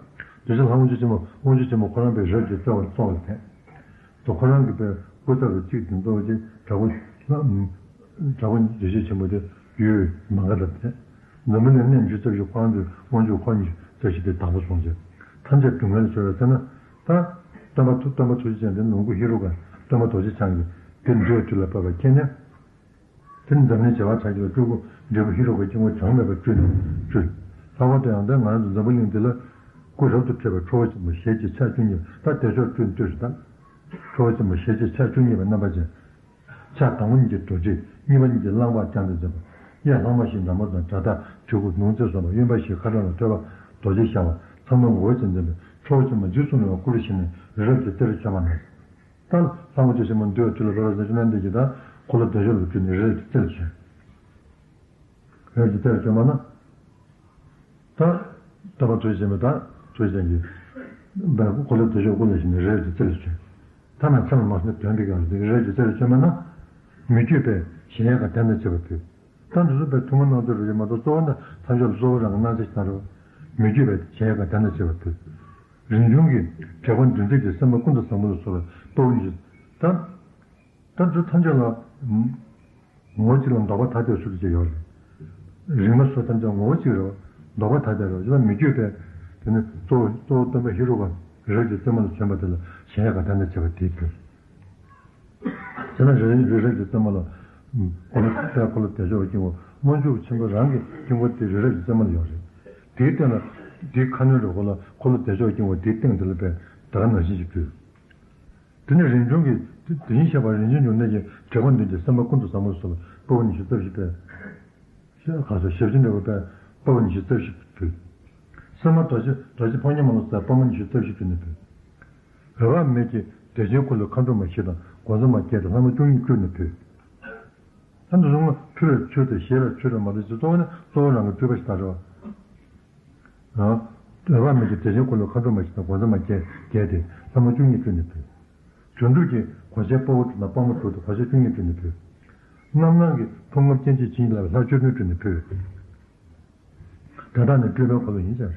འདི་ཕྱི་ལྷ་དབང་ཕྱུག་ཆེན་པོ་དབང་ཕྱུག་ཆེན་པོ་ཁོ་རང་པའི་རབ་ཀྱི་རྩ་བར་སོང་བ་དེ། དོ་ཁོ་རང་གི་པའི་སྐུ་ཚབ་རུ་གཅིག་དེ་གཙོ་བོ་ཅིག་དྲག་པོ་ལ། དྲག་པོ་རྗེ་ཤེས་ཆེན་པོ་དེ་ཡུལ་མ་ག་དྷ་དེ། འཛམ་བུ་གླིང་གནས་ཉི་ཤུ་རྩ་བཞི་ཁོ་རང་ཚོའི་དབང་ཕྱུག་ཁོ་ཉི་ཤུ་རྩ་བཞི་དེ་བདག་པོ་སོང་ཅིག་ཐམས་ཅད་སྡུག་བསྔལ་ལ་སྦྱོར་བའི་ཚེ་ན། ད། སྟོན་པ་ཐུ་སྟོན་པ་ཐུགས་རྗེ་ཅན་དེ་ལོངས་སྐུ་ཧེ་རུ་ཀ་སྟོན་པ་རྡོ་རྗེ་འཆང་གིས་དེ་འདུལ་བའི་ཚུལ་ལ་དཔག་པས་མཁྱེན་ནས། དེ་ནི་འཛམ་གླིང་བྱེ་བ་ཕྲག་བརྒྱ་པའི་སྤྲུལ་སྐུ་འབྲས་བུ་ཧེ་རུ་ཀའི་དཀྱིལ་འཁོར་གྲངས་མེད་པར་སྤྲུལ་ནས་སྤྲུལ། ལྷག་པར་དུ་ཡང་ད་ང་རང་ཚོ་འཛམ་བུ་གླིང་འདི་ལ་སྐུ་རབ་ཏུ་འཕྲད་པའི་ཁྲོ་བོ་ཆེན་པོ་ཞལ་གཅིག་ཕྱག་བཅུ་གཉིས་ད་དེ་ཕྱོགས་སྤྲུལ་ལྟོས་ཤིག་དང་། ཁྲོ་བོ་ཆེན་པོ་ཞལ་གཅིག་ཕྱག་བཅུ་གཉིས་པའི་རྣམ་པ་ཅན། ཕྱག་དང་པོ་གཉིས་ཀྱིས་རྡོ་རྗེ། གཉིས་པ་གཉིས་ཀྱིས་རླངས་པ་རྐྱང་དུ་འཛིན་པ། གཡས་ལྷག་མ་བཞིན་འདྲ་མོ་དང་དགྲ་སྟ་གྲི་གུག་ནོར་རྫས་སོགས་པ་གཡོན་པ་བཞིས་ཁ་ཕྲག་ལ་ཐོད་པ་ རྡོ་རྗེ་ཤར་བ། ཚངས་པའི་ངོ་བོ་ཅན་འཛིན་པའི་ཁྲོ་བོ་ཆེན་པོ་འཇིགས་གསུམ་ལས་སྐུ་རུ་ཞིག་ནས་རི་རབ་ཀྱི་རྩེར་བྱོན་པ་ན། ད་ལྷ་མོ་ཆེ་ཆེན་པོ་འདུལ་བའི་མཐུ་ལ་ལྷོ་ར་ཟེར་ཅུང་ན་འདི་གིས་ད་འཁོར་ལོ་བདེ་མཆོག་ལ་བསྒྱུར་ནས་རི་རབ་ཀྱི་རྩེ་ལ་བྱོན། རི་རབ་ཀྱི་རྩེ་ལ་བྱོན་པ་ན། ད་སྟོན་པ་ཐུགས་རྗེ་ཆེན་པོས་ད་ཐུགས་རྗེ་ཅན་གྱིས་འཁོར་ལོ་བདེ་མཆོག་སྐུ་ལ་བཞེངས་ནས་རི་རབ་ཀྱི་རྩེ་ལ་བྱོན། ཐ་མ་མཚམས་ལ་མ་སོང་ནས་དོན་འགྲིག་གི་རི་རབ་ཀྱི་རྩེ་ལ་བྱོན་པ་ན། མི་བསྐྱོད་པའི་གཞལ་ཡས་ཁང་གདན་དང་བཅས་པ་ཕུལ། ད་འདི་ཚོ་དཔེ་ཐུན་མོང་སྣང་ཚུལ་རེད་མ་གཏོགས་གཙོ་བོ་ནི་ཐམས་ཅད་ལ་གཙོ་བོ་རང་གི་སྣང་ཚུལ་ཞིག་ན་རེད། མི་བསྐྱོད་པའི་གཞལ་ཡས་ཁང་གདན་དང་བཅས་པ་ཕུལ། རིན་འབྱུང་གི་དྲེགས་པ་འདུལ་མཛད་ཀྱི་སེམས་དཔའ་ཀུན་ཏུ་བཟང་པོ་ལ་སོགས་པའི་དཔའ་བོ་ཉི་ཤུ། ད་ད་འདི་ཐམས་ཅད་ལ་ངོ་བོ་གཅིག་ལ་ལྡོག་པ་ཐ་དད་ཚུལ་དུ་བྱས་ཡོད་རེད། རིག་མ་སོགས་ཐམས་ཅད་ངོ་བོ་གཅིག་རེད་བ། ལྡོག་པ་ཐ་དད་རེད་བ། ཅི་ལ་མི་བསྐྱོད་པའི་དེ་ནི་གཙོ་བོ་གཙོ་བོ་སྟོན་པ་ཧེ་རུ་ཀ་རི་རབ་ཀྱི་རྩེ་མོ་ལ་བྱོན་པ་དེ་ལ་གཞལ་ཡས་ཁང་གདན་དང་བཅས་པ་དེའི་ཕུལ། དེ་ན་རི་རི་རབ་ཀྱི་རྩེ་མོ་ལ། འཁོར་ལོ་དཔལ་འཁོར་ལོ་བདེ་མཆོག་གི་དཀྱིལ་འཁོར་དབང་ཕྱུག་ཆེན་པོ་རང་གི་དཀྱིལ་འཁོར་དེ་རི་རབ་ཀྱི་རྩེ་མོ་ལ་ཡོད་རེད། དེའི་སྟེང་ལ་དེའི་ཁ་གནོན་རུ་འཁོར་ལོ་འཁོར་ལོ་བདེ་མཆོག་གི་དཀྱིལ་འཁོར་དེའི་སྟེང་དེ་ལ་དཔེ་ད་ག་ནང་བཞིན་ཞིག་ཕུལ། དེ་ནས་རིན་འབྱུང་གི་དེ་དེ་བཞིན་གཤེགས་པ་རིན་ཆེན་འབྱུང་གནས་ཀྱི་དྲེགས་པ་འདུལ་གྱི་སེམས་དཔའ་ཀུན་ཏུ་བཟང་པོ་སོགས་དཔའ་བོ་ཉི་ཤུ་རྩ་བཞི་སྟེ། ཞེས་གང་སོགས་ཞབས་ཕྱི་འདྲ་བོ་དཔའ་བོ་ཉི་ཤུ་རྩ་བཞི་ཕུལ། སེམས་མ་རྡོ་རྗེ་རྡོ་རྗེ་ཕག་མོ་ཉི་མ་ལ་སོགས་དཔའ་མོ་ཉི་ཤུ་རྩ་བཞི་ཕུལ་ནས་ཕུལ། འོད་དཔག་མེད་ཀྱི་བདེ་ཆེན་ཁུ་ལུ་མཁའ་འགྲོ་མ་བཞི་དང་སྒོ་མཚམས་མ་བརྒྱད་དང་ལྷ་མོ་བཅུ་གཉིས་སྤྲུལ་ནས་ཕུལ། ད་འདི་ཚོ་ཕུལ་བའི་ཚུལ་དེ་བཞེས་པའི་ཚུལ་དུ་མ་གཏོགས་གཙོ་བོ་ནི་གཙོ་བོ་རང་གི་སྤྲུལ་པ་ཞིག་ལྟར་རེད་བ། འོད་དཔག་མེད་ཀྱི་བདེ་ཆེན་འཁོར་ལོའི་མཁའ་འགྲོ་མ་བཞི་དང་སྒོ་མཚམས་མ་བརྒྱད་བརྒྱད་དེ་ལྷ་མོ་བཅུ་གཉིས་སྤྲུལ་ནས་ཕུལ། དོན་གྲུབ་ཀྱི་གོ་ཆའི་དཔའ་བོ་དྲུག་དང་དཔའ་མོ་དྲུག་དང་གོ་ཆ་བཅུ་གཉིས་སྤྲུལ་ནས་ཕུལ། རྣམ་སྣང་གི་ཕུང་ཁམས་སྐྱེ་མཆེད་བྱིན་གྱིས་བརླབས་པའི་ལྷ་བཅུ་སྤྲུལ་སྤྲུལ་ནས་ཕུལ། དེ་དག་ནི་སྤྲུལ་པའི་འཁོར་ལོ་ཡིན་ཟེར།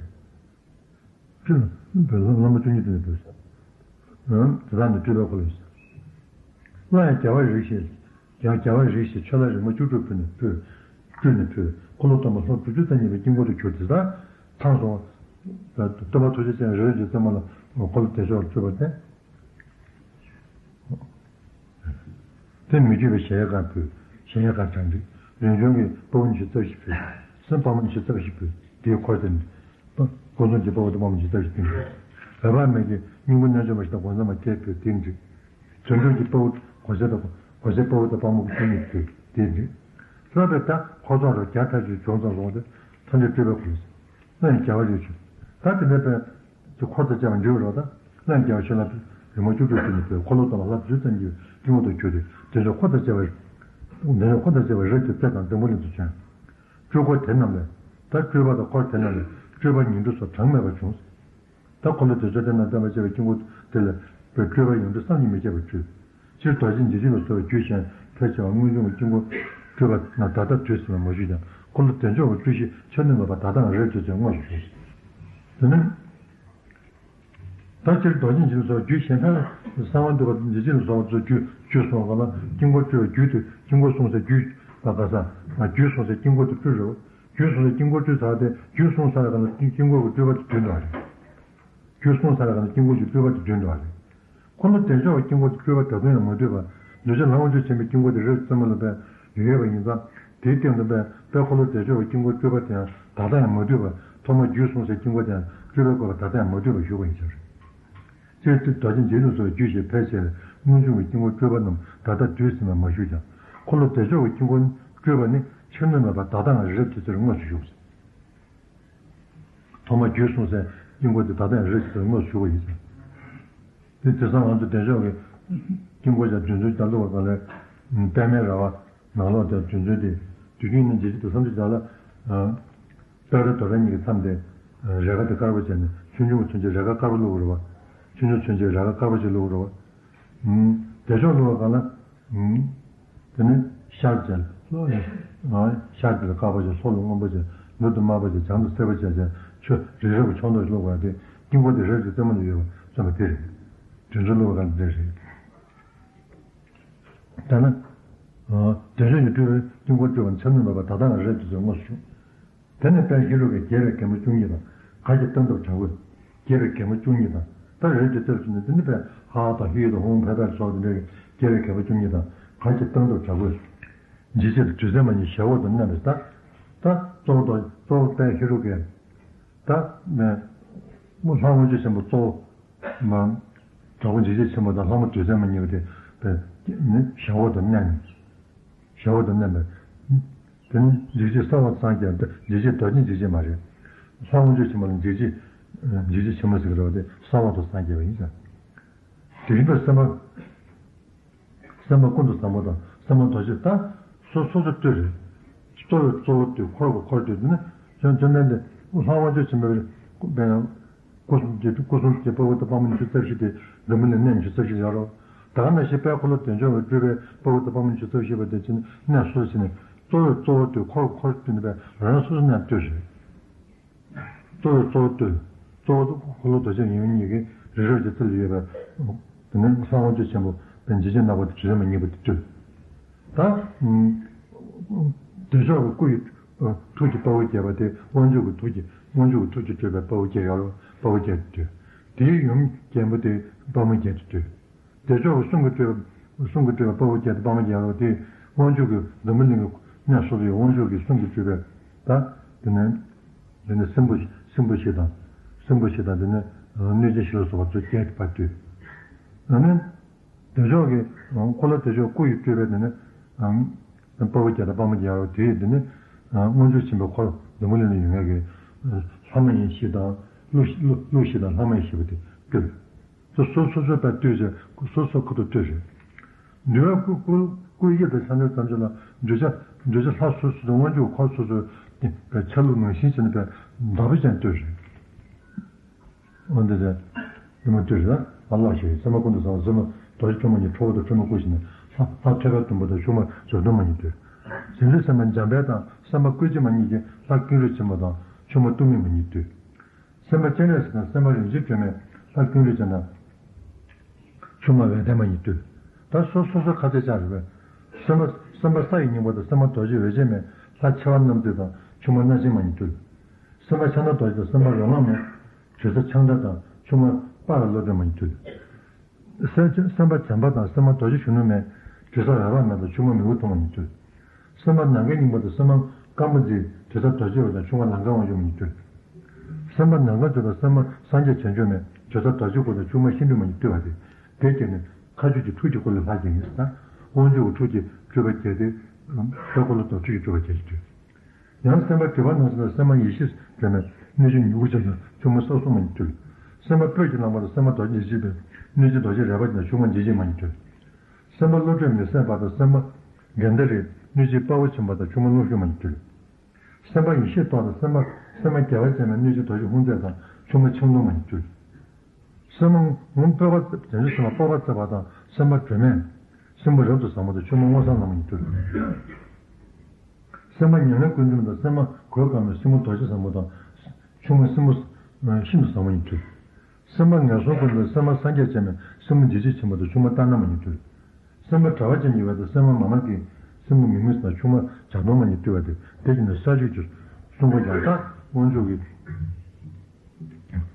སྤྲུལ་པའི་ལྷ་མོ་བཅུ་གཉིས་སྤྲུལ་ནས་ཕུལ། དེ་དག་ནི་སྤྲུལ་པའི་འཁོར་ལོ་ཡིན་ཟེར། སླར་ཡང་རྒྱལ་བ་རིགས་བཞི། ཡང་རྒྱལ་བ་རིགས་བཞི་ཆོས་ལྷ་རིགས་མ་བཅུ་དྲུག་ཕུལ་ནས་ཕུལ། སྤྲུལ་ནས་ཕུལ། འཁོར་ལོ་སྟོང་པ་ལྷ་དྲུག་ཅུ་རྩ་གཉིས་པའི་དཀྱིལ་འཁོར་དུ་གྱུར་ཏེ། ད་ཚང་སོང་། སྟོན་པ་ཐུགས་རྗེ་ཅན་རི་རབ་ཀྱི་རྩེ་མོ་ལ་འཁོར་ལོ་བདེ་མཆོག་ལ་སྤྲུལ་པ་སྟེ། དེ་མི་བསྐྱོད་པའི་གཞལ་ཡས་ཁང་ཕུལ། གཞལ་ཡས་ཁང་གྲ་སྒྲིག་རིན་འབྱུང་གི་དཔའ་བོ་ཉི་ཤུ་རྩ་བཞི་ཕུལ། སེམས་དཔའ་མོ་ཉི་ཤུ་རྩ་བཞི་ཕུལ། དེའི་འཁོར་དེ་ནི། སྐུ་གསུང་གི་དཔའ་བོ་དང་དཔའ་མོ་ཉི་ཤུ་རྩ་བཞི་ཕུལ། འོད་དཔག་མེད་ཀྱི་སྙིང་པོ་རྣལ་འབྱོར་མ་བཞི་དང་སྒོ་མཚམས་མ་བརྒྱད་ཕུལ། དེ་འགྲིག་དོན་གྲུབ་ཀྱི་དཔའ་བོ་གོ་ཆ་དང་གོ་ཆའི་དཔའ་བོ་དང་དཔའ་མོ་བཅུ་གཉིས་ཕུལ། དེ་འགྲིག་ལྷག་པའི་ད་འཁོར་ཚོགས་རུ་བརྒྱ་ཐམ་ཅད་བྱུང་ཙམ་སོང་སྟེ་ཐམས་ཅད་སྤྲུལ་པའི་འཁོར་ལོ། སླར་ཡང་རྒྱལ་བ་རིགས་བཞི། ད་དེ་འདྲ་པའི་དེ་འཁོར་དང་བཅས་པ་འགྲིག་རོགས། ད་སླར་ཡང་རྒྱལ་བ་ཆོས་ལྷ་རིགས་མ་བཅུ་དྲུག་སྤྲུལ་ནས་ཕུལ། འཁོར་ལོ་སྟོང་པ་ལྷ་བཅུ་ཙམ་གྱི་དཀྱིལ་འཁོར་དུ་གྱུར་ཏེ། བདེ་མཆོག་འཁོར་དང་བཅས་པ། བདེ་མཆོག་འཁོར་དང་བཅས་པ་རི་རབ་ཀྱི་རྩེ་དང་འཛམ་བུ་གླིང་དུ་བྱོན། སྤྲུལ་འཁོར་དེ་རྣམས་ལས། ད་སྤྲུལ་པ་དང་འཁོར་དེ་རྣམས་ལས་སྤྲུལ་པ་ཉིང་འཁྲུག་སོགས་གྲངས་མེད་པ་བྱུང་། ད་འཁོར་ལོ་བདེ་མཆོག་དེ་རྣམས་སྟོན་པར་བྱེད་པའི་དཀྱིལ་འཁོར་དེ་ལ་སྤྲུལ་པ་ཡོངས་གྲོལ་བསམ་གྱིས་མི་ཁྱབ་པ་སྤྲུལ། སྤྱིར་རྡོ་རྗེ་འཇིགས་བྱེད་ལ་སོགས་པའི་རྒྱུད་གཞན་ཕལ་ཆེ་བ་དངོས་བྱུང་གི་དཀྱིལ་འཁོར་སྤྲུལ་པ་རྣམས་ད་ལྟ་དུས་གསུམ་ལ་མ་བཞུགས་ཀྱང་། འཁོར་ལོ་བདེ་མཆོག་གི་སྤྲུལ་གཞི་ཆར་སྣོན་མེད་པ་ད་ལྟའང་རི་རབ་ཀྱི་རྩེར་དངོས་སུ་བྱུང་། དེ་ནས། ད་སྤྱིར་རྡོ་རྗེ་འཇིགས་ལ་སོགས་རྒྱུད་གཞན་ཕན་ལ་གསང་བ་འདུས་པ་འཇིགས་བྱེད་ལ་སོགས་པ་ཚོ་རྒྱུད་རྒྱུད་གསུངས་པ་ལ་དཀྱིལ་འཁོར་སྤྲུལ་པའི་རྒྱུད་དེ་དཀྱིལ་འཁོར་གསུངས་སའི་རྒྱུད་པ་ག་ས་རྒྱུད་གསུངས་སའི་དཀྱིལ་འཁོར་དུ་སྤྲུལ་རེད། རྒྱུད་གསུངས་སའི་དཀྱིལ་འཁོར་སྤྲུལ་ཚར་ཏེ་རྒྱུད་གསུངས་ཚར་བའི་སྒང་ལ་དཀྱིལ་འཁོར་གྱི་སྤྲུལ་པ་དེ་བརྗོད་འགྲོ་བ་རེད། རྒྱུད་གསུངས་ཚར་བའི་སྒང་ལ་དཀྱིལ་འཁོར་གྱི་སྤྲུལ་པ་དེ་བརྗོད་འགྲོ་བ་རེད། འཁོར་ལོ་བདེ་མཆོག་གི་དཀྱིལ་འཁོར་དེ་སྤྲུལ་པ་ད་དུང་ཡང་མ་བཏུལ་བར་གདུལ་བྱ་ལྷ་དབང་ཕྱུག་ཆེན་པོའི་དཀྱིལ་འཁོར་དེ་རི་རབ་རྩེ་མོ་ལ་དཔེ་ཡོད་པ་ཡིན་ཙང་། དེའི་སྟེང་དུ་དཔེ་དཔེ་འཁོར་ལོ་བདེ་མཆོག་གི་དཀྱིལ་འཁོར་སྤྲུལ་པ་དེ་ཡང་ད་ལྟ་ཡང་མ་བཏུལ་བར་ཐོག་མར་རྒྱུད་གསུངས་སའི་དཀྱིལ་འཁོར་དེ་ཡང་སྤྲུལ་པའི་སྐོར་ལ་ད་ལྟ་ཡང་མ་བཏུལ་བར་བཞུགས་པ་ཡིན་ཟེར། སྤྱིར་རྡོ་རྗེ་འཇིགས་ལ་སོགས་པའི་རྒྱུད་བཞི་ཕལ་ཆེར་དངོས་བྱུང་གི་དཀྱིལ་འཁོར་སྤྲུལ་པ་རྣམས་ད་ལྟ་དུས་གསུམ་ལ་མ་བཞུགས་ཀྱང་། འཁོར་ལོ་བདེ་མཆོག་གི་དཀྱིལ་འཁོར་སྤྲུལ་པ་ནི་ཆར་སྣོན་མེད་པར་ད་ལྟའང་རི་རབ་ཀྱི་རྩེར་དངོས་སུ་བཞུགས། ཐོག་མར་རྒྱུད་གསུངས་སའི་དཀྱིལ་འཁོར་དེ་ད་ལྟ་ཡང་རི་རབ་ཀྱི་རྩེར་དངོས་སུ་བཞུགས་པ་ཡིན་ཟེར། དེ་དེང་སང་ང་ཚོ་བདེ་མཆོག་གི་དཀྱིལ་འཁོར་ཞབས་རྡུལ་ཚོན་རྒྱ་ལོ་བ་ག་ལས་པདྨའི་ར་བ་ནང་ལོགས་དེ་རྡུལ་ཚོན་དེ་དུས་རྒྱུན་ནི་འཇིགས་བྱེད་དང་སེམས་ཅན་རྒྱ་ལ། པད་ར་དོ་ར་གཉིས་ཀྱི་མཚམས་དེ། རེ་ཁ་དེ་དཀར་པོ་བྱས་ནས་ཆུང་ཆུང་མཚོན་ཆའི་རེ་ཁ་དཀར་པོ་བླུགས་པ་རེད་བ། ཆུང་ཆུང་མཚོན་ཆའི་རེ་ཁ་དཀར་པོ་ཞིག་བླུགས་པ་རེད་བ། བདེ་མཆོག་བླུགས་པ་གང་ལ། དེ་ནི་ཤར་བྱས་ལྷོ་ནས། ཤར་དེ་ལ་དཀར་པོ་བྱས་ལྷོ་ལ་སྔོན་པོ་བྱས་ནུབ་ཏུ་དམར་པོ་བྱས་བྱང་དུ་སེར་པོ་བྱས་བྱས་ཆུ་རི་རབ་ཀྱི་ཕྱོགས་མདོག་བླུགས་པ་དེ་དཀྱིལ་འཁོར་དེ་རི་རབ་ཀྱི་རྩེ་མོ་ལ་ཡོད་པ་མཚོན་པ་དེ་རེད། རྡུལ་ཚོན་བླུགས་པ་གང་ལ་དེ་རེད། ད་ནི། བདེ་མཆོག་གི་སྤྲུལ་པའི་དཀྱིལ་འཁོར་སྤྲུལ་པ་ནི་ཆར་སྣོན་མེད་པར་ད་ལྟའང་རི་རབ་ཀྱི་རྩེར་དངོས་སུ་བཞུགས། དེ་ནས་དཔལ་ཧེ་རུ་ཀས་རྒྱལ་བའི་རྒྱལ་མོ་བཅུ་གཉིས་དང་། གར་གྱི་སྟེང་དུ་བྲག་བརྐོས། རྒྱལ་བའི་རྒྱལ་མོ་བཅུ་གཉིས་དང་། ད་རི་རབ་ཀྱི་རྩེར་བཞུགས་ནས་འདི་ནི་དཔེ་ཧ་དང་ཧི་དང་ཧུང་ཕེ་ཕེ་སོགས་དེ་འདྲའི་རྒྱལ་བའི་རྒྱལ་མོ་བཅུ་གཉིས་དང་གར་གྱི་སྟེང་དུ་བྲག་བརྐོས། འཇིགས་བྱེད་དང་དུས་མཚན་མ་གཉིས་ཞབས་འོག་ཏུ་མནན་པས་ད། ད་གཙོ་བོ་དང་གཙོ་བོ་དཔལ་ཧེ་རུ་ཀས། ད་ནས། ལྷ་དབང་ཕྱུག་ཆེན་པོ་གཙོ་བོ། མ། དྲག་པོ་འཇིགས་བྱེད་ཆེན་པོ་དང་ལྷ་མོ་དུས་མཚན་མ་གཉིས་པོ་དེ། ནི་ཞབས་འོག་ཏུ་མནན། ཞབས་འོག་ཏུ་མནན་པས། དེ་ནི་འཇིགས་བྱེད་གསང་བ་སངས་རྒྱས་འཇིགས་བྱེད་རྡོ་རྗེ་འཇིགས་བྱེད་མ་རེད། ལྷ་དབང་ཕྱུག་ཆེན་པོ་ལ་འཇིགས་བྱེད། འཇིགས་བྱེད་ཆེན་མོ་ཟེར་གྱི་རེད་བ། དེ་གསང་བ་དང་སངས་རྒྱས་པ་ཡིན་ཙང་། དེ་བཞིན་དུ་སེམས་དཔའ། སེམས་དཔའ་ཀུན་ཏུ་བཟང་པོ་དང་སེམས་དཔའ་རྡོ་རྗེ། ད་སོ་སོ་སོ་ལྟོས་རེད། གཙོ་བོའི་གཙོ་བོ་ལྟོས། འཁོར་གྱི་འཁོར་ལྟོས། འདི་ནི་བཅོམ་ལྡན་འདས་ལྷ་དབང་ཕྱུག་ཆེན་པོའི་སྐུ་གསུམ་གྱི་སྐུ་གསུམ་གྱི་དཔའ་བོ་དང་དཔའ་མོ་ཉི་ཤུ་རྩ་བཞི་དེ་འཛམ་བུ་གླིང་གནས་ཉི་ཤུ་རྩ་བཞི་ཡོད་རེད། ད་ག་ནང་བཞིན་དཔལ་འཁོར་ལོ་བདེ་མཆོག་གིས་སྤྲུལ་པའི་དཔའ་བོ་དང་དཔའ་མོ་ཉི་ཤུ་རྩ་བཞི་པོ་དེ་ཕྱིན་གནས་སོ་སོ་ཕྱིན་ནས་གཙོ་བོའི་གཙོ་བོ་ལྟོས། འཁོར་གྱི་འཁོར་ལྟོས་ནས་པའི་རང་སོ་སོ་གནས་ལྟོས་རེད། གཙོ་བོའི་གཙོ་བོ་ལྟོས། གཙོ་བོ་འཁོར་ལོ་རྡོ་རྗེ་ཡིན་ཡོད་གཉིས་ཀྱི་རི་རབ་ཀྱི་རྩེ་ལ་ཡོད་པའི། དེ་ནས་ལྷ་དབང་ཕྱུག་ཆེན་པོ་དཔལ་འཇིགས་བྱེད་ནག་པོ་དེ་དྲི་ཟ་མ་གཉིས་པོ་དེ་ལྟོས། ད་བདེ་མཆོག་གི་སྐུ་ཡི་ཐུགས་ཀྱི་དཔའ་བོ་བརྒྱད་པ་དེ་དབང་ཕྱུག་གི་ཐུགས་ཀྱི་དབང་ཕྱུག་གི་ཐུགས་ཀྱི་སྤྲུལ་པའི་དཔའ་བོ་བརྒྱད་ཡོད་རེད། དཔའ་བོ་བརྒྱད་དེ་ལྟོས། དེའི་ཡུམ་རྒྱལ་པོ་དེ་དཔའ་མོ་བརྒྱད་དེ་ལྟོས། བདེ་མཆོག་གི་གསུང་གིས་སྤྲུལ་པ། གསུང་གིས་སྤྲུལ་པའི་དཔའ་བོ་བརྒྱད་དེ་དཔའ་མོ་བརྒྱད་རེད། དེ་དབང་ཕྱུག་གི་འཛམ་བུ་གླིང་གི་གནས་སོ་སོ་ཡི་དབང་ཕྱུག་གི་གསུང་གིས་སྤྲུལ་པའི། ད་དེ་ནས་དེ་ནས་སྲིན་པོ་སྲིན་པོ་བཞི་དང་། སྲིན་པོ་བཞི་དང་དེ་ནས་གནོད་སྦྱིན་བཞི་ལ་སོགས་པ་ཚོ་བརྒྱད་དེ་ཕར་ལྟོས། ཨ་ནི་བདེ་མཆོག་གི་འཁོར་ལོ་བདེ་མཆོག་སྐུ་ཡིས་སྤྲུལ་པའི་དེ་ནས་དཔའ་བོ་བརྒྱད་དང་དཔའ་མོ་བརྒྱད་རེད། དེ་དེ་ནས་དབང་ཕྱུག་ཆེན་པོའི་འཁོར་འཛམ་བུ་གླིང་ལ་ཡོད་མཁན་གྱི་ལྷ་མ་ཡིན་བཞི་དང་ཀླུ་ཀླུ་ཀླུ་བཞི་དང་ལྷ་མ་ཡིན་བཞི་པོ་དེ་ལྟོས། སོ་སོ་སོ་སོ་པའི་ལྟོས་ཟེར། སོ་སོ་ཁུ་ཐུག་ལྟོས་ཟེར། འདུལ་བའི་སྐུ་སྐུ་སྐུ་ཡི་དབྱེར་དང་ཕྱག་མཚན་ཙམ་ཞིག་ལ་གདུལ་བྱ་གདུལ་བྱ་ལྷ་སོ་སོ་དང་དབང་ཕྱུག་འཁོར་སོ་སོའི་ཆ་ལུགས་ནང་བཞིན་བྱས་ནས་པའི་འདྲ་པོ་ཅན་ལྟོས་ཟེར། འོ་འདི་ཟེར། འདི་མ་ལྟོས་ཟེར། ཨ་ལགས་ཞེས་སེམས་དཔའ་ཀུན་ཏུ་བཟང་བ་སེམས་དཔའ་རྡོ་རྗེ་ཁྲོ་མོ་གཉིས་ཁྲོ་བོ་དང་ཁྲོ་མོའི་སྐུ་ཞིག་ནས་ལྷ་ལྷ་ཐོད་པའི་དུམ་བུ་དང་ཆུང་མ་འབྱོར་སྟོན་མ་གཉིས་ལྟོས། བྱིན་རླབས་སེམས་དཔའ་འཇམ་དཔལ་དང་སེམས་དཔའ་བཀོད་བྱེད་མ་གཉིས་ཀྱིས་ལྷ་ཀེང་རུས་ཆེན་མོ་དང་ཆུང་མ་གཏུམ་མིག་མ་གཉིས་ལྟོས། སེམས་དཔའ་སྤྱན་རས་གཟིགས་དང་སེམས་དཔའ་རིན་ཆེན་སྒྲོལ་མས་ལྷ་ཀེང་རུས་ཅན་དང་། ཆུང་མ་འོད་ལྡན་མ་གཉིས་ལྟོས། ད་སོ་སོ་སོ་ཁ་ཚད་ཆགས་རེད་པས། སེམས་དཔའ་སེམས་དཔའ་ས་ཡི་སྙིང་པོ་དང་སེམས་དཔའ་རྡོ་རྗེ་འོད་ཆེན་མས་ལྷ་ཆེ་བ་རྣམ་བདུན་དང་ཆུང་མ་སྣ་ཆེན་མ་གཉིས་ལྟོས། སེམས་དཔའ་ཕྱག་ན་རྡོ་རྗེ་དང་སེམས་དཔའ་རོ་ལངས་མས་དྲི་ཟ་ཆང་བདག་དང་ཆུང་མ་པ་ར་བློ་གྲོས་མ་གཉིས་ལྟོས། སེམས་སེམས་དཔའ་བྱམས་པ་དང་སེམས་དཔའ་རྡོ་རྗེ་གཞོན་ནུ་མས་དྲི་ཟ་འོད་དཔག་མེད་དང་ཆུང་མ་མིའུ་གདུང་མ་གཉིས་ལྟོས། སེམས་དཔའ་ནམ་མཁའི་སྙིང་པོ་དང་སེམས་དཔའ་སྐར་མ་འཛིན་དྲི་ཟ་རྡོ་རྗེ་འོད་དང་ཆུང་མ་ལང་ཀའི་དབང་ཕྱུག་མ་གཉིས་ལྟོས། སེམས་དཔའ་ནམ་མཁའ་མཛོད་དང་སེམས་དཔའ་སངས་རྒྱས་བྱང་ཆུབ་མས་དྲི་ཟ་རྡོ་རྗེ་སྐུ་དང་ཆུང་མ་ཤིན་ཏུ་མ་གཉིས་ལྟོས་པ་སྟེ། དེ་བརྒྱད་ནི་མཁའ་སྤྱོད་ཀྱི་ཐུགས་ཀྱི་སྐུ་ལས་ལྷག་བརྒྱད་ཡིན་ཟེར། དབང་ཕྱུག་གི་ཐུགས་ཀྱི་སྤྲུལ་པ་བརྒྱད་དེ། དཔལ་འཁོར་ལོ་དང་ཐུགས་ཀྱི་སྤྲུལ་པ་བརྒྱད་ཀྱིས་ལྟོས། ཡང་སེམས་དཔའ་སྒྲིབ་པ་སྣ་ཚོགས་ལ་སེམས་དཔའ་ཡེ་ཤེས་སྒྲོལ་མས་གནོད་སྦྱིན་མྱུ་གུ་ཅན་དང་ཆུང་མ་ས་གསུམ་མ་གཉིས་ལྟོས། སེམས་དཔའ་སྤོས་ཀྱི་ལྷ་མོ་དང་སེམས་དཔའ་རྡོ་རྗེ་འཇིགས་པས་གནོད་སྦྱིན་རྡོ་རྗེ་རལ་པ་ཅན་དང་ཆུང་མ་འཇིགས་བྱེད་མ་གཉིས་ལྟོས། སེམས་དཔའ་བློ་གྲོས་མི་ཟད་པ་དང་སེམས་དཔའ་གན་དྷ་རིས་གནོད་སྦྱིན་དཔའ་བོ་ཆེན་པོ་དང་ཆུང་མ་རླུང་ཤུགས་མ་གཉིས་ལྟོས། སེམས་དཔའ་ཡེ་ཤེས་ཏོག་དང་སེམས་དཔའ་སེམས་དཔའ་རྒྱལ་བ་ཅན་མས་གནོད་སྦྱིན་རྡོ་རྗེ་ཧཱུྃ་མཛད་དང་ཆུང་མ་འཆིང་སྡོང་མ་གཉིས་ལྟོས། སེམས་དཔའ་ངུ་སྤོབས་པ་བྱང་ཆུབ་སེམས་དཔའ་སྤོབས་པ་བརྩེགས་པ་དང་སེམས་དཔའ་སྒྲོལ་མས་སྲིན་པོ་རབ་ཏུ་བཟང་པོ་དང་ཆུང་མ་སྔོ་བསངས་ལ་མ་གཉིས་ལྟོས། སེམས་དཔའ་ཉམས་ལེན་ཀུན་འཛོམས་དང་སེམས་དཔའ་གོས་དཀར་མོས་སྲིན་མོ་རྡོ་རྗེ་བཟང་པོ་དང་ཆུང་མ་སྲིན་མོ་ཤིན་ཏུ་བཟང་པོ་གཉིས་ལྟོས། སེམས་དཔའ་ངན་སོང་ཀུན་འདུལ་སེམས་དཔའ་སངས་རྒྱས་བྱེད་མས་སྲིན་མོ་འཇིགས་བྱེད་ཆེན་པོ་དང་ཆུང་མ་ལྟར་སྣང་མ་གཉིས་ལྟོས། སེམས་དཔའ་དྲ་བ་ཅན་གྱི་འོད་དང་སེམས་དཔའ་མཱ་མ་ཀཱི་སྲིན་མོ་མིག་མི་གསལ་དང་ཆུང་མ་བྱ་གདོང་མ་གཉིས་ལྟོས་པ་སྟེ། དེ་བཞིན་དུ་ས་བཅུད་ཀྱི་གསུང་འཁོར་ཀྱང་ད་དབང་ཕྱུག་གི་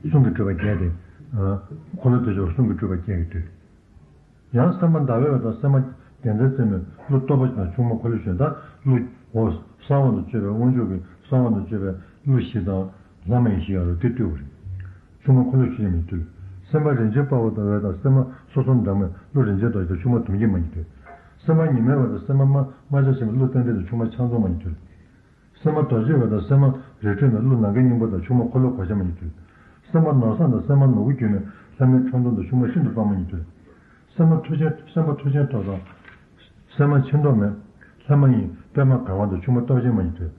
གསུང་གི་སྤྲུལ་པ་བརྒྱད་དེ། འཁོར་ལོ་བདེ་མཆོག་གསུང་གི་སྤྲུལ་པ་བརྒྱད་ཀྱིས་ལྟོས། ཡང་སེམས་དཔའ་ཟླ་བའི་འོད་དང་སེམས་དཔའ་རྒྱལ་མཚན་རྩེ་མོས་ཀླུ་གཏོར་མ་དང་ཆུང་མ་འཁོར་ལོས་ཞོན། ད་ཀླུ་འོ་ས་འོག་ཏུ་སྤྱོད་པའི་དབང་ཕྱུག་གི་ས་འོག་ཏུ་སྤྱོད་པའི་ཀླུ་བཞི་དང་ལྷ་མ་ཡིན་བཞི་ཡང་རུ་དེ་ལྟོས་པ་རེད། ཆུང་མ་འཁོར་ལོས་ཞོན་མ་གཉིས་ལྟོས། སེམས་དཔའ་རིན་ཆེན་དཔའ་བོ་དང་འོད་དང་སེམས་དཔའ་སོ་སོར་འབྲང་མོས་ཀླུ་རིན་ཆེན་རྡོ་རྗེ་དང་ཆུང་མ་དུམ་སྐྱེས་མ་གཉིས་ལྟོས། སེམས་དཔའ་ཉི་མའི་འོད་དང་སེམས་དཔའ་རྨ་རྨ་བྱ་ཆེན་པོས་ཀླུ་རྟ་མགྲིན་དང་ཆུང་མ་ཕྱག་རྫོང་མ་གཉིས་ལྟོས། སེམས་དཔའ་རྡོ་རྗེ་འོད་དང་སེམས་དཔའ་རི་ཁྲོད་མས་ཀླུ་ནམ་མཁའི་སྙིང་པོ་དང་ཆུང་མ་འཁོར་ལོ་གོ་ཆ་མ་གཉིས་ལྟོས། སེམས་དཔའ་ནོར་བཟང་དང་སེམས་དཔའ་ནོར་བུ་རྒྱུད་མས་ལྷ་མིའི་ཁྲག་འཐུང་དང་ཆུང་མ་ཤིན་ཏུ་དཔའ་མ་གཉིས་ལྟོས། སེམས་དཔའ་མཐུ་ཆེན་སེམས་དཔའ་མཐུ་ཆེན་ཐོབ་དང་། སེམས་དཔའ་ཆེ་མདོག་མས་ལྷ་མ་ཡིན་པད་མ་གར་དབང་དང་ཆུང་མ་སྟོབས་ཆེན་མ་གཉིས་ལྟོས།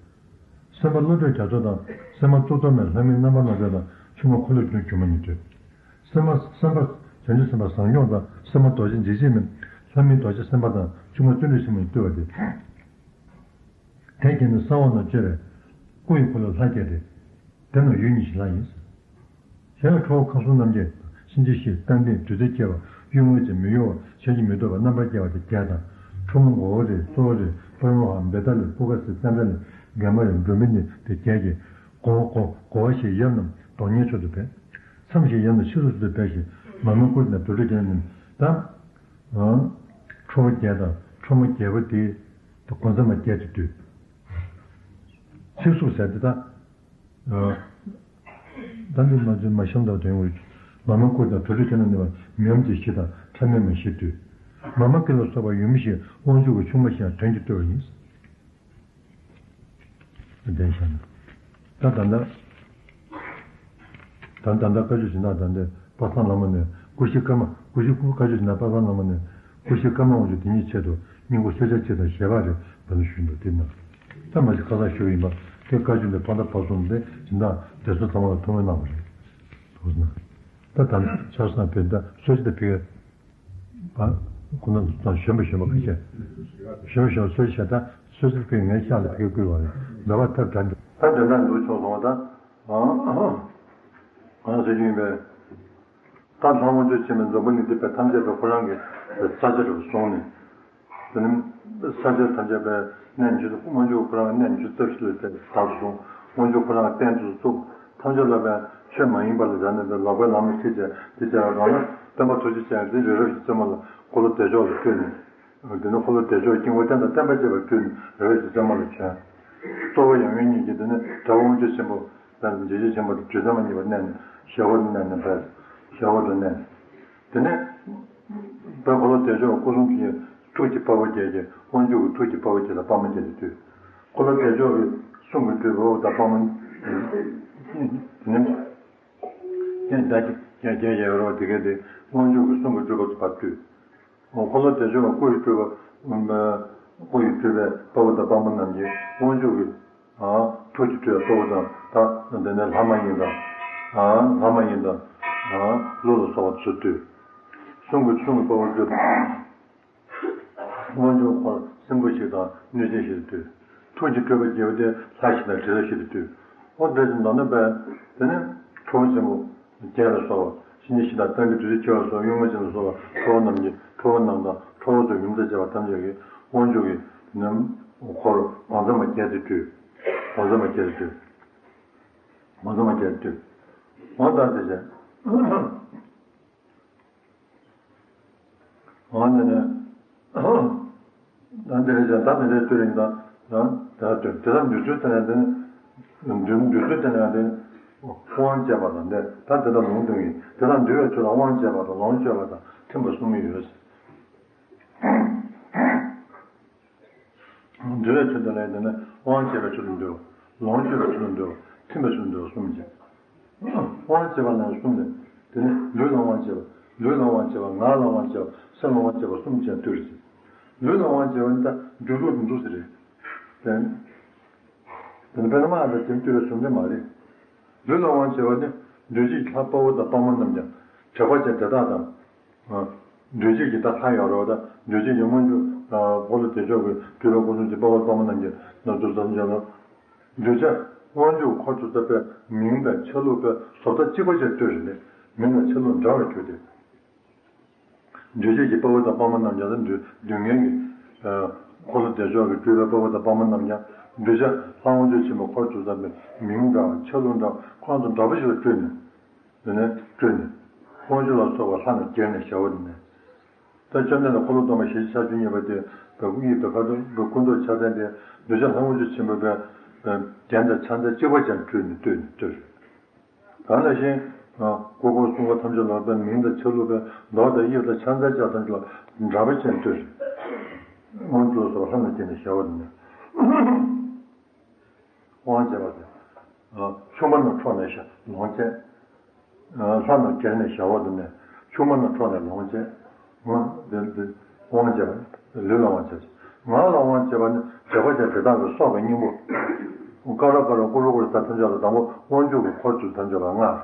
སེམས་དཔའ་བློ་གྲོས་རྒྱ་མཚོ་དང་སེམས་དཔའ་གཙུག་ཏོར་མས་ལྷ་མིའི་རྣམ་པར་སྣང་མཛད་དང་ཆུང་མ་འཁོར་ལོས་སྒྱུར་སྒྱུར་མ་གཉིས་ལྟོས། སེམས་དཔའ་སེམས་དཔའ་བྱང་ཆུབ་སེམས་དཔའ་ཟབ་མྱོང་དང་སེམས་དཔའ་རྡོ་རྗེ་འཇིགས་བྱེད་མས་ལྷ་མིའི་རྡོ་རྗེ་སེམས་དཔའ་དང་ཆུང་མ་བརྩོན་འགྲུས་ཆེན་མོ་ཡིས་བཏུལ་བ་སྟེ། དེ་བརྒྱད་ནི་ས་འོག་ན་སྤྱོད་པའི་སྐུ་ཡི་འཁོར་ལོ་ལྷ་བརྒྱད་དེ། དེ་རྣམས་ཡུལ་ཉི་ཤུ་ལྷག་ཡིན། གཞན་ཡང་ཁྲོ་བོ་ཁམས་གསུམ་རྣམ་བརྒྱད། གཤིན་རྗེ་གཤེད་རྟ་མགྲིན་བདུད་རྩི་སྐྱེ་བ། གཡུལ་ངོ་ཅན་མི་གཡོ་བ་ཆོས་ཀྱི་མི་ལྡོག་པ་རྣམ་པར་རྒྱལ་བ་དེ་བརྒྱད་དང་། ཁྲོ་མོ་མགོ་བོ་རེ་གཙོ་བོ་རེ་པར་མོ་ཧ་བེ་ཏ་ལི་པུ་ཀ་སི་ཙན་ད་ལི་གན་མ་རེ་འགྲོ་མི་ནི་དེ་བརྒྱད་ཀྱི། གོ་གོ་གོ་བ་ཞིག་ཡབ་རྣམས་གདོང་ཉེ་མཆོག་ཏུ་འབད། མཚམས་ཤིག་ཡབ་རྣམས་ཕྱི་སོ་སོ་སོར་འབད་ཞིང་མ་མོའི་སྐུ་ན་དུར་ཁྲོད་ཀྱང་ནི། ད་ཁྲོ་བོ་བརྒྱད་དང་ཁྲོ་མོ་བརྒྱད་པོ་དེ་གོ་མཚམས་མ་བརྒྱད་དུ་འདུས། ཚིག་ཟུར་ཟེར་དེ་དག་ད་འདི་མ་འཛིན་མ་ཤམ་དང་དོན་དངོས། མ་མོའི་སྐུ་དང་དུར་ཁྲོད་ཀྱང་ནི་བ་མི་འམ་གྱི་བཞི་དང་ཕྲ་མེན་མ་བཞི་འདུས། མ་མ་ཀི་ལ་སོགས་པ་ཡུམ་བཞི་དབང་ཕྱུག་གི་ཆུང་མ་བཞི་ཡང་དོན་གྱིས་བཏུལ་བ་ཡིན། ལྡན་བཞག་ན། ད་ད་ལྟ་ ད་ད་ལྟ་བཀའ་བརྒྱུད་སྦྱིན་བདག་དང་དེ་པ་སངས་བླ་མ་ནས་སྐུ་བཞི་ཀརྨ་སྐུ་བཞི་བཀའ་བརྒྱུད་སྦྱིན་བདག་པ་སངས་བླ་མ་ནས་སྐུ་བཞི་ཀརྨ་དབང་ཕྱུག་དེ་ཉིད་ཆེད་དུ་སྙིང་པོ་གསོལ་ཇ་གཅིག་དང་ཞལ་པར་རེ་འབུལ་ཞུས་འདུག་དེ་ན་ད་མ་གཞི་ཁ་སང་ཞུས་ཡིན་པ་དེ་བཀའ་བརྒྱུད་ལས་ཕ་མཐའ་བར་གསུམ་དེ་སྦྱིན་བདག་སྡེ་སྲིད་ཚང་མ་ལ་ཐུགས་སྨོན་གནང་བ་རེད། ཐུགས་སྨོན། ད་ད་ཆ་བཞག་ན་བོད་ད་གསོལ་ཇ་དང་ཕ་གི་པ། ཁོ་ན་ཚོ་གཞོན་པ་གཞོན་པ་ཁ་ཤས། གཞོན་པ་གཞོན་པ་སོ་ཤ་ད་སོ་སོའི་ཕའི་ངའི་ཤག་ལ་ཕ་གི་བསྐུལ་བ་རེད། འདྲ་བ་ཐབས་བྲལ་འདུག་ད་འདྲ་འདྲ་འདུག་བྱུང་སོང་བ་ད། གང་ཟེར་རྒྱུ་ཡིན་པས། ད་ལྷ་དབང་ཕྱུག་ཆེན་པོའི་འཛམ་བུ་གླིང་འདི་པའི་ཐམས་ཅད་པའི་ཁོ་རང་གི་ས་ཆ་རུ་སོང་ནས། དེ་ནི་ས་ཆ་ཐམས་ཅད་པའི་གནས་མཆོག་ཏུ་དབང་ཕྱུག་ཁོ་རང་གནས་མཆོག་རྩིབས་བཞི་ལ་བལྟས་དག་ཏུ་སོང་། དབང་ཕྱུག་ཁོ་རང་རྟེན་དུ་བཙུགས། ཐམས་ཅད་ལ་བས་ཆོས་མ་ཡིན་པ་ལ་བཞག་ནས་ལོག་པའི་ལམ་ལ་ཁྲིད་བྱས་དེ་བྱས་པ་གང་ན་སྟོན་པ་ཐུགས་རྗེ་ཅན་དེ་རི་རབ་ཀྱི་རྩེ་མོ་ལ་འཁོར་ལོ་བདེ་མཆོག་ལ་སྤྲུལ་ནས། དེ་ནི་འཁོར་ལོ་བདེ་མཆོག་དཀྱིལ་འཁོར་རྟེན་དང་བརྟེན་པ་བཅས་པ་སྤྲུལ་ནས་རི་རབ་ཀྱི་རྩེ་མོ་ལ་བྱོན། གཙོ་བོ་ཡང་དངོས་ཉིད་ཀྱིས་དེ་ནི་དགྲ་དབང་ཕྱུག་ཆེན་པོ་དང་འཇིགས་བྱེད་ཆེན་པོ་དང་བདུད་ཚང་མ་གཉིས་པ་མནན་ནས་ཞལ་འོག་ཏུ་མནན་ནས་བས། ཞལ་འོག་ཏུ་མནན། དེ་ནས། བོད་འཁོར་ལོ་བདེ་མཆོག་སྐུ་གསུང་ཐུགས་ཀྱི་ཐུགས་ཀྱི་དཔའ་བོ་བརྒྱད་ཀྱིས་དབང་ཕྱུག་གི་ཐུགས་ཀྱི་དཔའ་བོ་བརྒྱད་དང་དཔའ་མོ་བརྒྱད་དུ་བཏུལ། འཁོར་ལོ་བདེ་མཆོག་གི་གསུང་གི་སྤྲུལ་པ་དང་དཔའ་མོ། དེ་ནི། ཡང་བརྒྱད་ཀྱི་ཡ་ཡ་རོ་དེ་གས་དེ་དབང་ཕྱུག་གི་གསུང་གི་སྤྲུལ་པ་དུ་བབས་བཏུལ། འཁོར་ལོ་བདེ་མཆོག་གི་སྐུ་ཡི་སྤྲུལ་པ། སྐུ་ཡི་སྤྲུལ་པའི་དཔའ་བོ་དང་དཔའ་མོ་རྣམས་ཀྱིས་དབང་ཕྱུག་གི་ཐུགས་ཀྱི་སྤྲུལ་པའི་དཔའ་བོ་དང་ད་དེ་ནས་ལྷ་མ་ཡིན་དང་། ལྷ་མ་ཡིན་དང་། ཀླུ་ལ་སོགས་པ་ཚུར་བཏུལ། གསུང་གི་གསུང་གི་དཔའ་བོ་སྤྲུལ་པ། དབང་ཕྱུག་འཁོར་སྲིན་པོ་ཞིག་དང་གནོད་སྦྱིན་ཞིག་ཏུ་ཐུགས་ཀྱི་སྤྲུལ་པ་རྒྱལ་པོ་སྟེ་ལྷ་ཞིག་དང་དྲི་ཟ་ཞིག་ཏུ་སྤྲུལ། འོ་དེ་ཚོ་མདོར་ན་བས་དེ་ནི་ཁྲོ་བོ་ཆེན་པོ་བརྒྱད་ལ་སོགས་པ་ཕྱི་ཉིན་ཞིག་དང་རྟ་མགྲིན་བདུད་རྩི་འཁྱིལ་བ་སོགས་གཡུང་དྲུང་ཅན་ལ་སོགས་པ་ཁྲོ་བོ་རྣམས་ཀྱི་ཁྲོ་བོ་རྣམས་དང་ཁྲོ་བོ་ཚོ་ཡུམ་ཚ་བྱ་བ་ཐམས་ཅད་ཀྱིས་དབང་ཕྱུག་གི་དེ་ནི་འཁོར་བང་མཛོད་མ་བརྒྱད་དུ་སྤྲུལ། བང་མཛོད་མ་བརྒྱད་དུ་སྤྲུལ། བང་མཛོད་མ་བརྒྱད་དུ་སྤྲུལ། འོ་ད་དེ་བྱས། འོ་ནི་ནི། ད་འདི་རེད་ཅང་ད་འདི་འདྲའི་སྤྲུལ་རིང་དང་། ད་ད་སྤྲུལ་དེ་ལ་འདུལ་ཚུལ་དེ་ནས་དེ་ནི། འདུལ་འདུལ་ཚུལ་དེ་ནས་དེ་ནི། དབང་བྱེད་པ་དང་འདི་ད་དེ་ལ་ལུང་སྟོན་གྱི་དེ་ལ་འདུལ་བའི་ཚུལ་ལ་དབང་བྱེད་པ་དང་ལོངས་སྤྱོད་པ་དང་ཐིམ་པ་གསུམ་ཡོད། འདུལ་བའི་ཚུལ་དུ་ལས་དེ་ནི་དབང་བྱེད་པའི་ཚུལ་དུ་འདུལ། ལོངས་སྤྱོད་པའི་ཚུལ་དུ་འདུལ། ཐིམ་པའི་ཚུལ་དུ་འདུལ་གསུམ་གྱི། དབང་བྱེད་པ་ལ་གསུམ་ལས། དེ་ནི་ལུས་ལ་དབང་བྱེད་པ། ལུས་ལ་དབང་བྱེད་པ། ངག་ལ་དབང་བྱེད་པ། སེམས་ལ་དབང་བྱེད་པ་གསུམ་བྱས་སྤྲུལ་ཞིང་། ལུས་ལ་དབང་བྱེད་པ་ནི་ད་འཇུག་ལུགས་དེ་འདུག་ཟེར་རེད། དེ་ནི་དཔེར་ན་མ་ཨ་ད་དེ་སྤྲུལ་པའི་གཟུངས་དེ་མ་རེད། ལུས་ལ་དབང་བྱེད་པ་ནི་འདུས་བྱས་ཀྱི་ལྷ་དཔའ་བོ་དང་དཔའ་མོ་རྣམས་ཀྱང་དྲེགས་པ་ཅན་དེ་དག་དང་། འདུས་བྱས་ཀྱི་ད་ལྷ་ཡོད་རེད་བ། ད་འདུས་བྱས་ཀྱི་དབང་ཕྱུག་འཁོར་ལོ་བདེ་མཆོག་གི་སྤྲུལ་པ་སྐུ་གསུང་ཐུགས་དཔའ་བོ་དཔའ་མོ་རྣམས་ཀྱི་ནང་དུ་ཙམ་ཀྱང་ལ། འདུས་བྱས་དབང་ཕྱུག་འཁོར་ཚུལ་ལྟ་བུའི་མིང་དང་ཆ་ལུགས་པའི་བཟོ་ལྟ་གཅིག་པ་ཅིག་སྤྲུལ་རེད་དེ། མིང་དང་ཆ་ལུགས་འདྲ་བར་གྱུར་ཏེ། འདུས་བྱས་ཀྱི་དཔའ་བོ་དང་དཔའ་མོ་རྣམས་ཀྱང་ད་འདུས་འདུས་ངན་གྱི། འཁོར་ལོ་བདེ་མཆོག་གི་སྤྲུལ་པའི་དཔའ་བོ་དང་དཔའ་མོ་རྣམས་ཀྱང་འདུས་བྱས་ལྷ་དབང་ཕྱུག་ཆེན་པོ་འཁོར་ཚུལ་ལྟ་བུའི་མིང་འདྲ་བ་ཆ་ལུགས་འདྲ་བ་ཁོ་རང་ཚོ་འདྲ་པོ་ཞིག་ལ་སྤྲུལ་ནས། དེ་ནས་སྤྲུལ་ནས། དབང་ཕྱུག་ལ་སོགས་པ་ལྷ་རྣམས་གྱེར་ནས་ཞལ་འོག་ཏུ་མནན། ད་བཅོམ་ལྡན་འདས་འཁོར་ལོ་སྡོམ་པ་ཞལ་བཞི་ཕྱག་བཅུ་གཉིས་པ་དེ་བའི་སྐུ་ཡི་བའི་ཁ་དོག་བའི་སྐུ་མདོག་ཕྱག་མཚན་དེ་འདུས་བྱས་ལྷ་དབང་ཕྱུག་ཆེན་པོའི་བའི་རྒྱན་དང་ཕྱག་མཚན་གཅིག་པ་ཅན་སྤྲུལ་ནས་སྤྲུལ་ནས་སྤྲུལ། གང་ལ་བཞིན་སྐུ་འཁོར་གསུང་འཁོར་ཐམས་ཅད་ལ་བའི་མིང་དང་ཆ་ལུགས་པའི་མདོག་དང་དབྱིབས་དང་ཕྱག་མཚན་ཕྱག་ཐམས་ཅད་ལ་འདྲ་པོ་ཅན་སྤྲུལ། དབང་ཕྱུག་ལ་སོགས་པ་ལྷ་རྣམས་གྱེར་ནས་ཞལ་འོག་ཏུ་མནན། དབང་བྱེད་པ་དེ། ཆུང་མ་རྣམས་ཁྲོ་ནས་ལོངས་སྤྱད། ལྷ་རྣམས་གྱེར་ནས་ཞལ་འོག་ཏུ་མནན། ཆུང་མ་རྣམས་ཁྲོ་ནས་ལོངས་སྤྱད། དབང་བྱེད་པ་ལུས་ལ་དབང་བྱེད་པ། ངག་ལ་དབང་བྱེད་པ་ནི་དྲེགས་པ་ཅན་དེ་དག་གི་སྲོག་གི་སྙིང་པོ། ཀ་རོ་ཀ་རོ་ཀུ་རུ་ཀུ་རུ་ས་ཐམས་ཅད་ལ་དང་པོ་དབང་ཕྱུག་གི་འཁོར་ཚུལ་ཐམས་ཅད་ལ་སྔགས་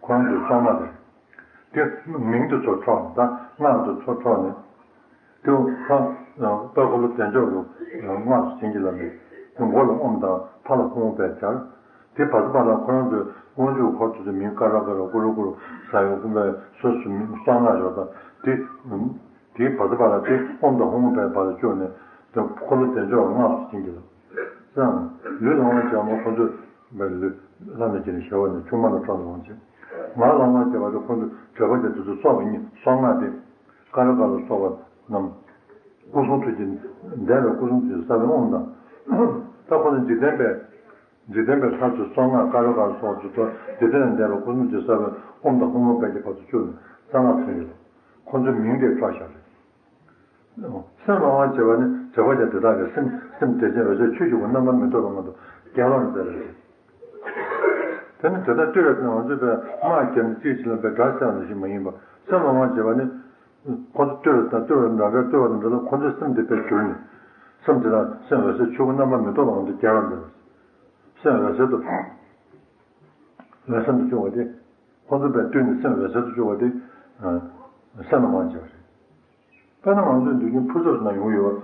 ཁོ་རང་ཚོའི་གསང་སྔགས་རེད། དེ་མིང་དུ་ཚུར་འཕྲོག་ནས་ད་སྔགས་དུ་ཚུར་འཕྲོག་ནས། དེ་ལྷ་དཔལ་འཁོར་ལོ་བདེ་མཆོག་གི་སྔགས་སུ་བྱིན་གྱིས་བརླབས་ནས་དེ་མགོ་ལ་ཨོཾ་དང་ཕ་ལ་ཧཱུྃ་བས་སྦྱར། དེ་བར་དུ་བར་ལ་ཁོ་རང་ཚོའི་དབང་ཕྱུག་འཁོར་ཚུལ་དུ་མིང་ཀ་ར་ཀ་ར་ཀུ་རུ་ཀུ་རུ་ས་ཡོ་ཀུ་བས་སོ་སོ་མིང་གསང་སྔགས་ཡོད་ད་དེ། དེའི་བར་དུ་བར་ལ་དེ་ཨོཾ་དང་ཧཱུྃ་བས་བར་དུ་བཅུག་ནས་དེ་འཁོར་ལོ་བདེ་མཆོག་སྔགས་སུ་བྱིན་གྱིས་བརླབས། ཙང་ལུས་ལ་དབང་བྱེད་པ་ཁོ་ཚོས་ལུས་ལྷ་རྣམས་ཀྱི་ནི་ཞལ་འོག་ནས་ཆུང་མ་ལ་ཁྲོ་ནས་ལོངས་སྤྱད། ངག་ལ་དབང་བྱེད་པ་དེ་ཁོ་ཚོས་དྲེགས་པ་ཅན་དེ་ཚོའི་སྲོག་གི་སྙིང་གསང་སྔགས་དེ། ཀ་ར་ཀ་ལ་སོགས་པ་རྣམས། སྐུ་གསུང་ཐུགས་ཀྱི་འདས་པའི་སྐུ་གསུང་ཐུགས་ཀྱི་ས་བོན་ཨོཾ་དང་། ད་ཁོ་ཚོ་འཇིག་རྟེན་པའི། འཇིག་རྟེན་པའི་ལྷ་ཚོའི་གསང་སྔགས་ཀ་ར་ཀ་ལ་སོགས་པ་ཚོ་འཇིག་རྟེན་ལས་འདས་པའི་སྐུ་གསུང་ཐུགས་ཀྱི་ས་བོན་ཨོཾ་དང་ཧཱུྃ་བས་ཀྱི་བར་དུ་བཅུག་ནས་གསང་སྔགས་ཐོན་ཡོད། ཁོ་ཚོའི་མིང་དེ་འཕྲོག་བཞག་རེད། སེམས་ལ་དབང་བྱེད་པ་ནི་དྲེགས་པ་ཅན་དེ་དག་གི་སེམས་སེམས་དེ་ཅན་རོ་ཅོག་ཆུ་སྐྱེས་བུ་རྣམ་པར་མི་རྟོག་པའི་ངང་དུ་རྒྱལ་བར་མཛད་པ་རེད། དེ་ནི་དེ་ལྟར་བསྟོད་པའི་ནང་ང་ཚོས་པའི་དམག་བརྒྱབ་ནས་གཅིག་གིས་གཅིག་ལ་པའི་དགྲ་བསད་པ་ནང་བཞིན་མ་ཡིན་པ། སེམས་ལ་དབང་བྱེད་པ་ནི། ཁོ་ཚོ་བསྟོད་པ་དང་བསྟོད་པ་རང་དགར་བསྟོད་པ་དང་འདྲ་ལ་ཁོ་ཚོའི་སེམས་དེ་དཔེ་གྱུར་ནས། སེམས་དེ་དག་སེམས་འོད་གསལ་ཆོས་སྐུ་རྣམ་པར་མི་རྟོག་པའི་ངང་དུ་རྒྱས་པར་མཛད་པ། སེམས་འོད་གསལ་དུ། འོད་གསལ་དུ་བཅུག་པ་དེ། ཁོ་ཚོ་པའི་བསྟོད་ནས་སེམས་འོད་གསལ་དུ་བཅུག་པ་དེ། སེམས་ལ་དབང་བྱེད་པ་རེད། དཔེར་ན་ང་ཚོས་འདོད་ཀྱི་ཕུར་ཚབ་ན་ཡོང་ཡོད།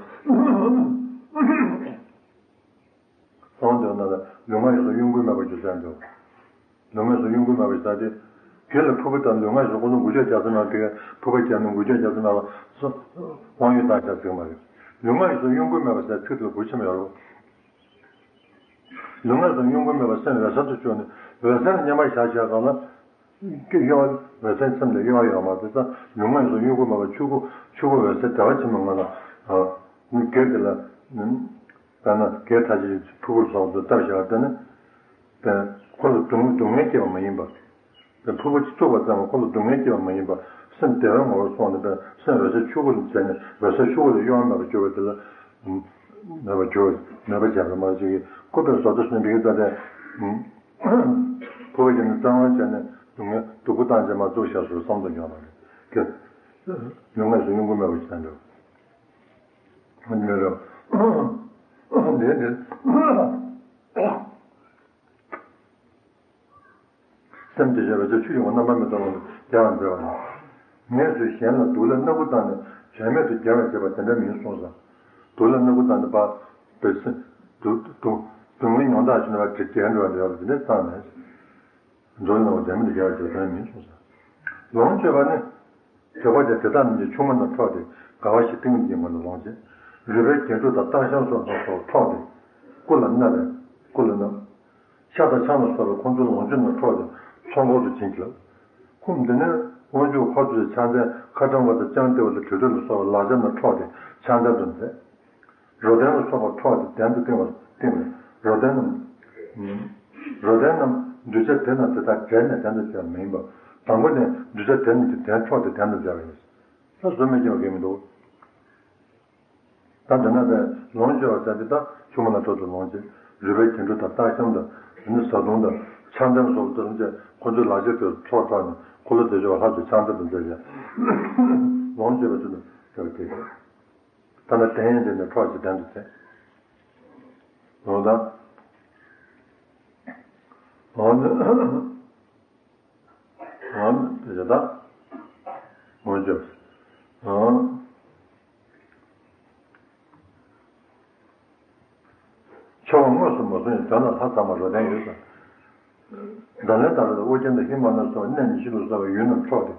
ལྷག་དོན་ན་ལུས་ངག་ཡིད་གསུམ་གཡོ་འགུལ་མེད་པར་གྱུར་ཟེར་འདུག་ལུས་ངག་ཡིད་གསུམ་གཡོ་འགུལ་མེད་པར་ཟེར་ཏེ། དེ་ལ་ཕུར་བུ་དང་ལུས་ངག་ཡིད་གསུམ་ཀུན་ཏུ་འགུལ་སྐྱོད་རྒྱག་ས་མེད་པའི་ཕུར་བུ་བརྒྱབ་ནས་འགུལ་སྐྱོད་རྒྱག་ས་མེད་པ་སོ། དབང་ཡོད་བཏང་བྱ་ཟེར་མ་རེད། ལུས་ངག་ཡིད་གསུམ་གཡོ་འགུལ་མེད་པར་ཟེར་ཚིག་དེ་ལ་གོ་ཆེན་པོ་ཡོད་རེད། ལུས་ངག་ཡིད་གསུམ་གཡོ་འགུལ་མེད་པར་སེམས་འོད་གསལ་དུ་བཅུག་ནས་འོད་གསལ་ལ་མཉམ་པར་བཞག་བྱས་གང་ལ། ཀྱི་གཡོ་བ། འོད་གསལ་སེམས་ལ་གཡོ་བ་ཡོད་མ་རེད་ཙང་ལུས་ངག་ཡིད་གསུམ་གཡོ་འགུལ་མེད་པར་ཆོས་སྐུ་ཆོས་སྐུ་འོད་གསལ་བདེ་བ་ཆེན་པོའི་ངང་ལ། ཨ། ནི་སྒེར་དེ་ལ། ནི། དཔེར་ན་སྒེར་མཐའ་བཞིའི་ཕུར་བུ་སོགས་སུ་བཏབ་བཞག་པ་དེ་ནི། དེ་ཁོ་ལ་སྡུག་སྡུག་བསྔལ་སྐྱེད་པ་མ་ཡིན་པ། དེ་ཕུར་བུ་གཅིག་བཙུགས་པ་ཙམ་ལ་ཁོ་ལ་སྡུག་བསྔལ་སྐྱེད་པ་མ་ཡིན་པ། སེམས་བདེ་བའི་ངོ་བོར་སོང་ནས་པས་སེམས་འོད་གསལ་ཆོས་སྐུ་ལ་བྱས་ནས་འོད་གསལ་ཆོས་སྐུ་ལ་གཡོ་བ་མེད་པར་གྱུར་པ་དེ་ལ། མེད་པར་གྱུར། མེད་པར་བྱས་པ་མ་གཏོགས་ཅིག་གིས་ཁོ་པས་བཟོ་ལྟ་སུན་པའི་ལྟ་སྟེ། ཕུར་བུ་ཡིན་ན་གཙང་བ་བྱས་ནས་སྡུག་བསྔལ་སྡུག་པོ་བཏང་བྱས་མ་བཙུགས་བཞག་སོགས་བསམ་དུ་ཡོང་བ་རེད། ཀྱེ། ལུས་ངག་ཡིད་གསུམ་གཡོ་འགུལ་མེད་པར་བྱས་འགྲོ། འོན་ཏེ་མེད་རོ། འདི་འདི། སེམས་དེ་བཞིན་འོད་གསལ་ཆོས་ཀྱི་ངོ་བོ་རྣམ་པར་མི་རྟོག་པ་ལ་རྒྱས་པར་མཛད་པ་ལ། ངས་སུ་གཞན་ལ་སྡུག་ལ་སྣ་དགུ་བཏང་ནས་བྱར་མེད་དུ་རྒྱས་པར་བྱེད་པ་དེ་འདྲ་མིན་གསུངས་སོ། སྡུག་ལ་སྣ་དགུ་བཏང་ནས་པ། བའི་སེམས། སྡུག་སྡུག་སྡུག་བསྔལ་མྱོང་དག་ཞིག་ན་བ་དེ་རྒྱས་འགྲོ་བ་འདྲ་བ་དེ་འདྲ་བཏང་ནས། སྡུག་ལ་སྣ་དགུ་བྱར་མེད་དུ་རྒྱས་པར་བྱེད་པ་དེ་འདྲ་མིན་གསུངས་སོ། ལོངས་སྤྱོད་པ་ནི། དེ་ཁོ་དེ་དེ་དག་རྣམས་ཀྱི་ཆུང་མ་རྣམས་འཕྲོག་སྟེ་དགའ་བ་ཞིག་ཏིང་ངེ་འཛིན་ངོ་ནས་ལོངས་སྤྱད། རུས་སྦལ་གྱེན་དྲུག་དང་སྟག་ཤམ་སོགས་རྣམས་སོགས་འཕྲོག་སྟེ། སྐུ་ལ་མནབས་པས་སྐུ་ལ་མནབས། ཤ་དང་ཆང་ལ་སོགས་པའི་ཁོང་ཚོའི་ལོངས་སྤྱོད་རྣམས་འཕྲོག་སྟེ་ཚོགས་འཁོར་དུ་བྱིན་གྱིས་བརླབས། ཁོང་འདི་ནས་དབང་ཕྱུག་ཁོ་ཚོས་ཕྱག་མཚན་ཁ་དྲང་པོ་དང་ལྕང་ལྡིར་བ་དང་དྲོད་ཐོལ་ལ་སོགས་པའི་ལག་ཆ་རྣམས་འཕྲོག་སྟེ་ཕྱག་མཚན་དུ་མཛད། རོ་ལྡན་ལ་སོགས་པ་འཕྲོག་སྟེ་གདན་དུ་བཏིང་བ་བཏིང་བས་རོ་ལྡན་རྣམས། རོ་ལྡན་རྣམས་གདུལ་བྱ་དེ་རྣམས་དེ་དག་བྲལ་ནས་གདན་དུ་བྱས་པ་མ་ཡིན་པར། དང་པོ་ནས་གདུལ་བྱ་དེ་རྣམས་ཀྱི་གདན་འཕྲོག་སྟེ་གདན་དུ་བྱས་པ་ཡིན། ད་བཟོ་མི་སྐྱེ་བ་གལ་མི་འདུག་ད་འདི་ན་པས་ལོངས་སྤྱོད་པ་ཟེར་དེ་དག་ཆུང་མ་ལ་འཕྲོག་ཏུ་ལོངས་སྤྱད། རུས་སྦལ་གྱེན་དྲུག་དང་སྟག་ཤམ་དང་། དེ་ནི་བཟའ་བཏུང་དང་ཕྱག་མཚན་སོགས་ཐམས་ཅད་ཁོ་ཚོའི་ལག་ཆ་དེ་ཚོགས་འཕྲོག་ནས་འཁོར་ལོ་བདེ་མཆོག་ལྷ་དང་ཕྱག་མཚན་དུ་མཛད་ཅིང་། ལོངས་སྤྱོད་པ་ཚུལ་དུ་བྱ་བ་དེ། ཐ་ན་གདན་ཡང་དེ་ནས་འཕྲོག་ཅིང་གདན་དུ་བྱས། འོ་ད། འོ་ན། འོ་ན་དེ་བྱ་ད། འོ་བྱ། འོ། ཆོ་ག་དངོས་སུ་མ་བཟུང་ཡང་དོན་ལ་ལྷ་ཚང་མ་རོ་ལྡན་ཡོད་ཙང་། ད་ལན་ལྟར་དུ་ཨོ་རྒྱན་དང་ཧི་མ་ལ་སོགས་གནས་ཉི་ཤུ་ལ་སོགས་པའི་ཡུལ་རྣམས་འཕྲོག་སྟེ།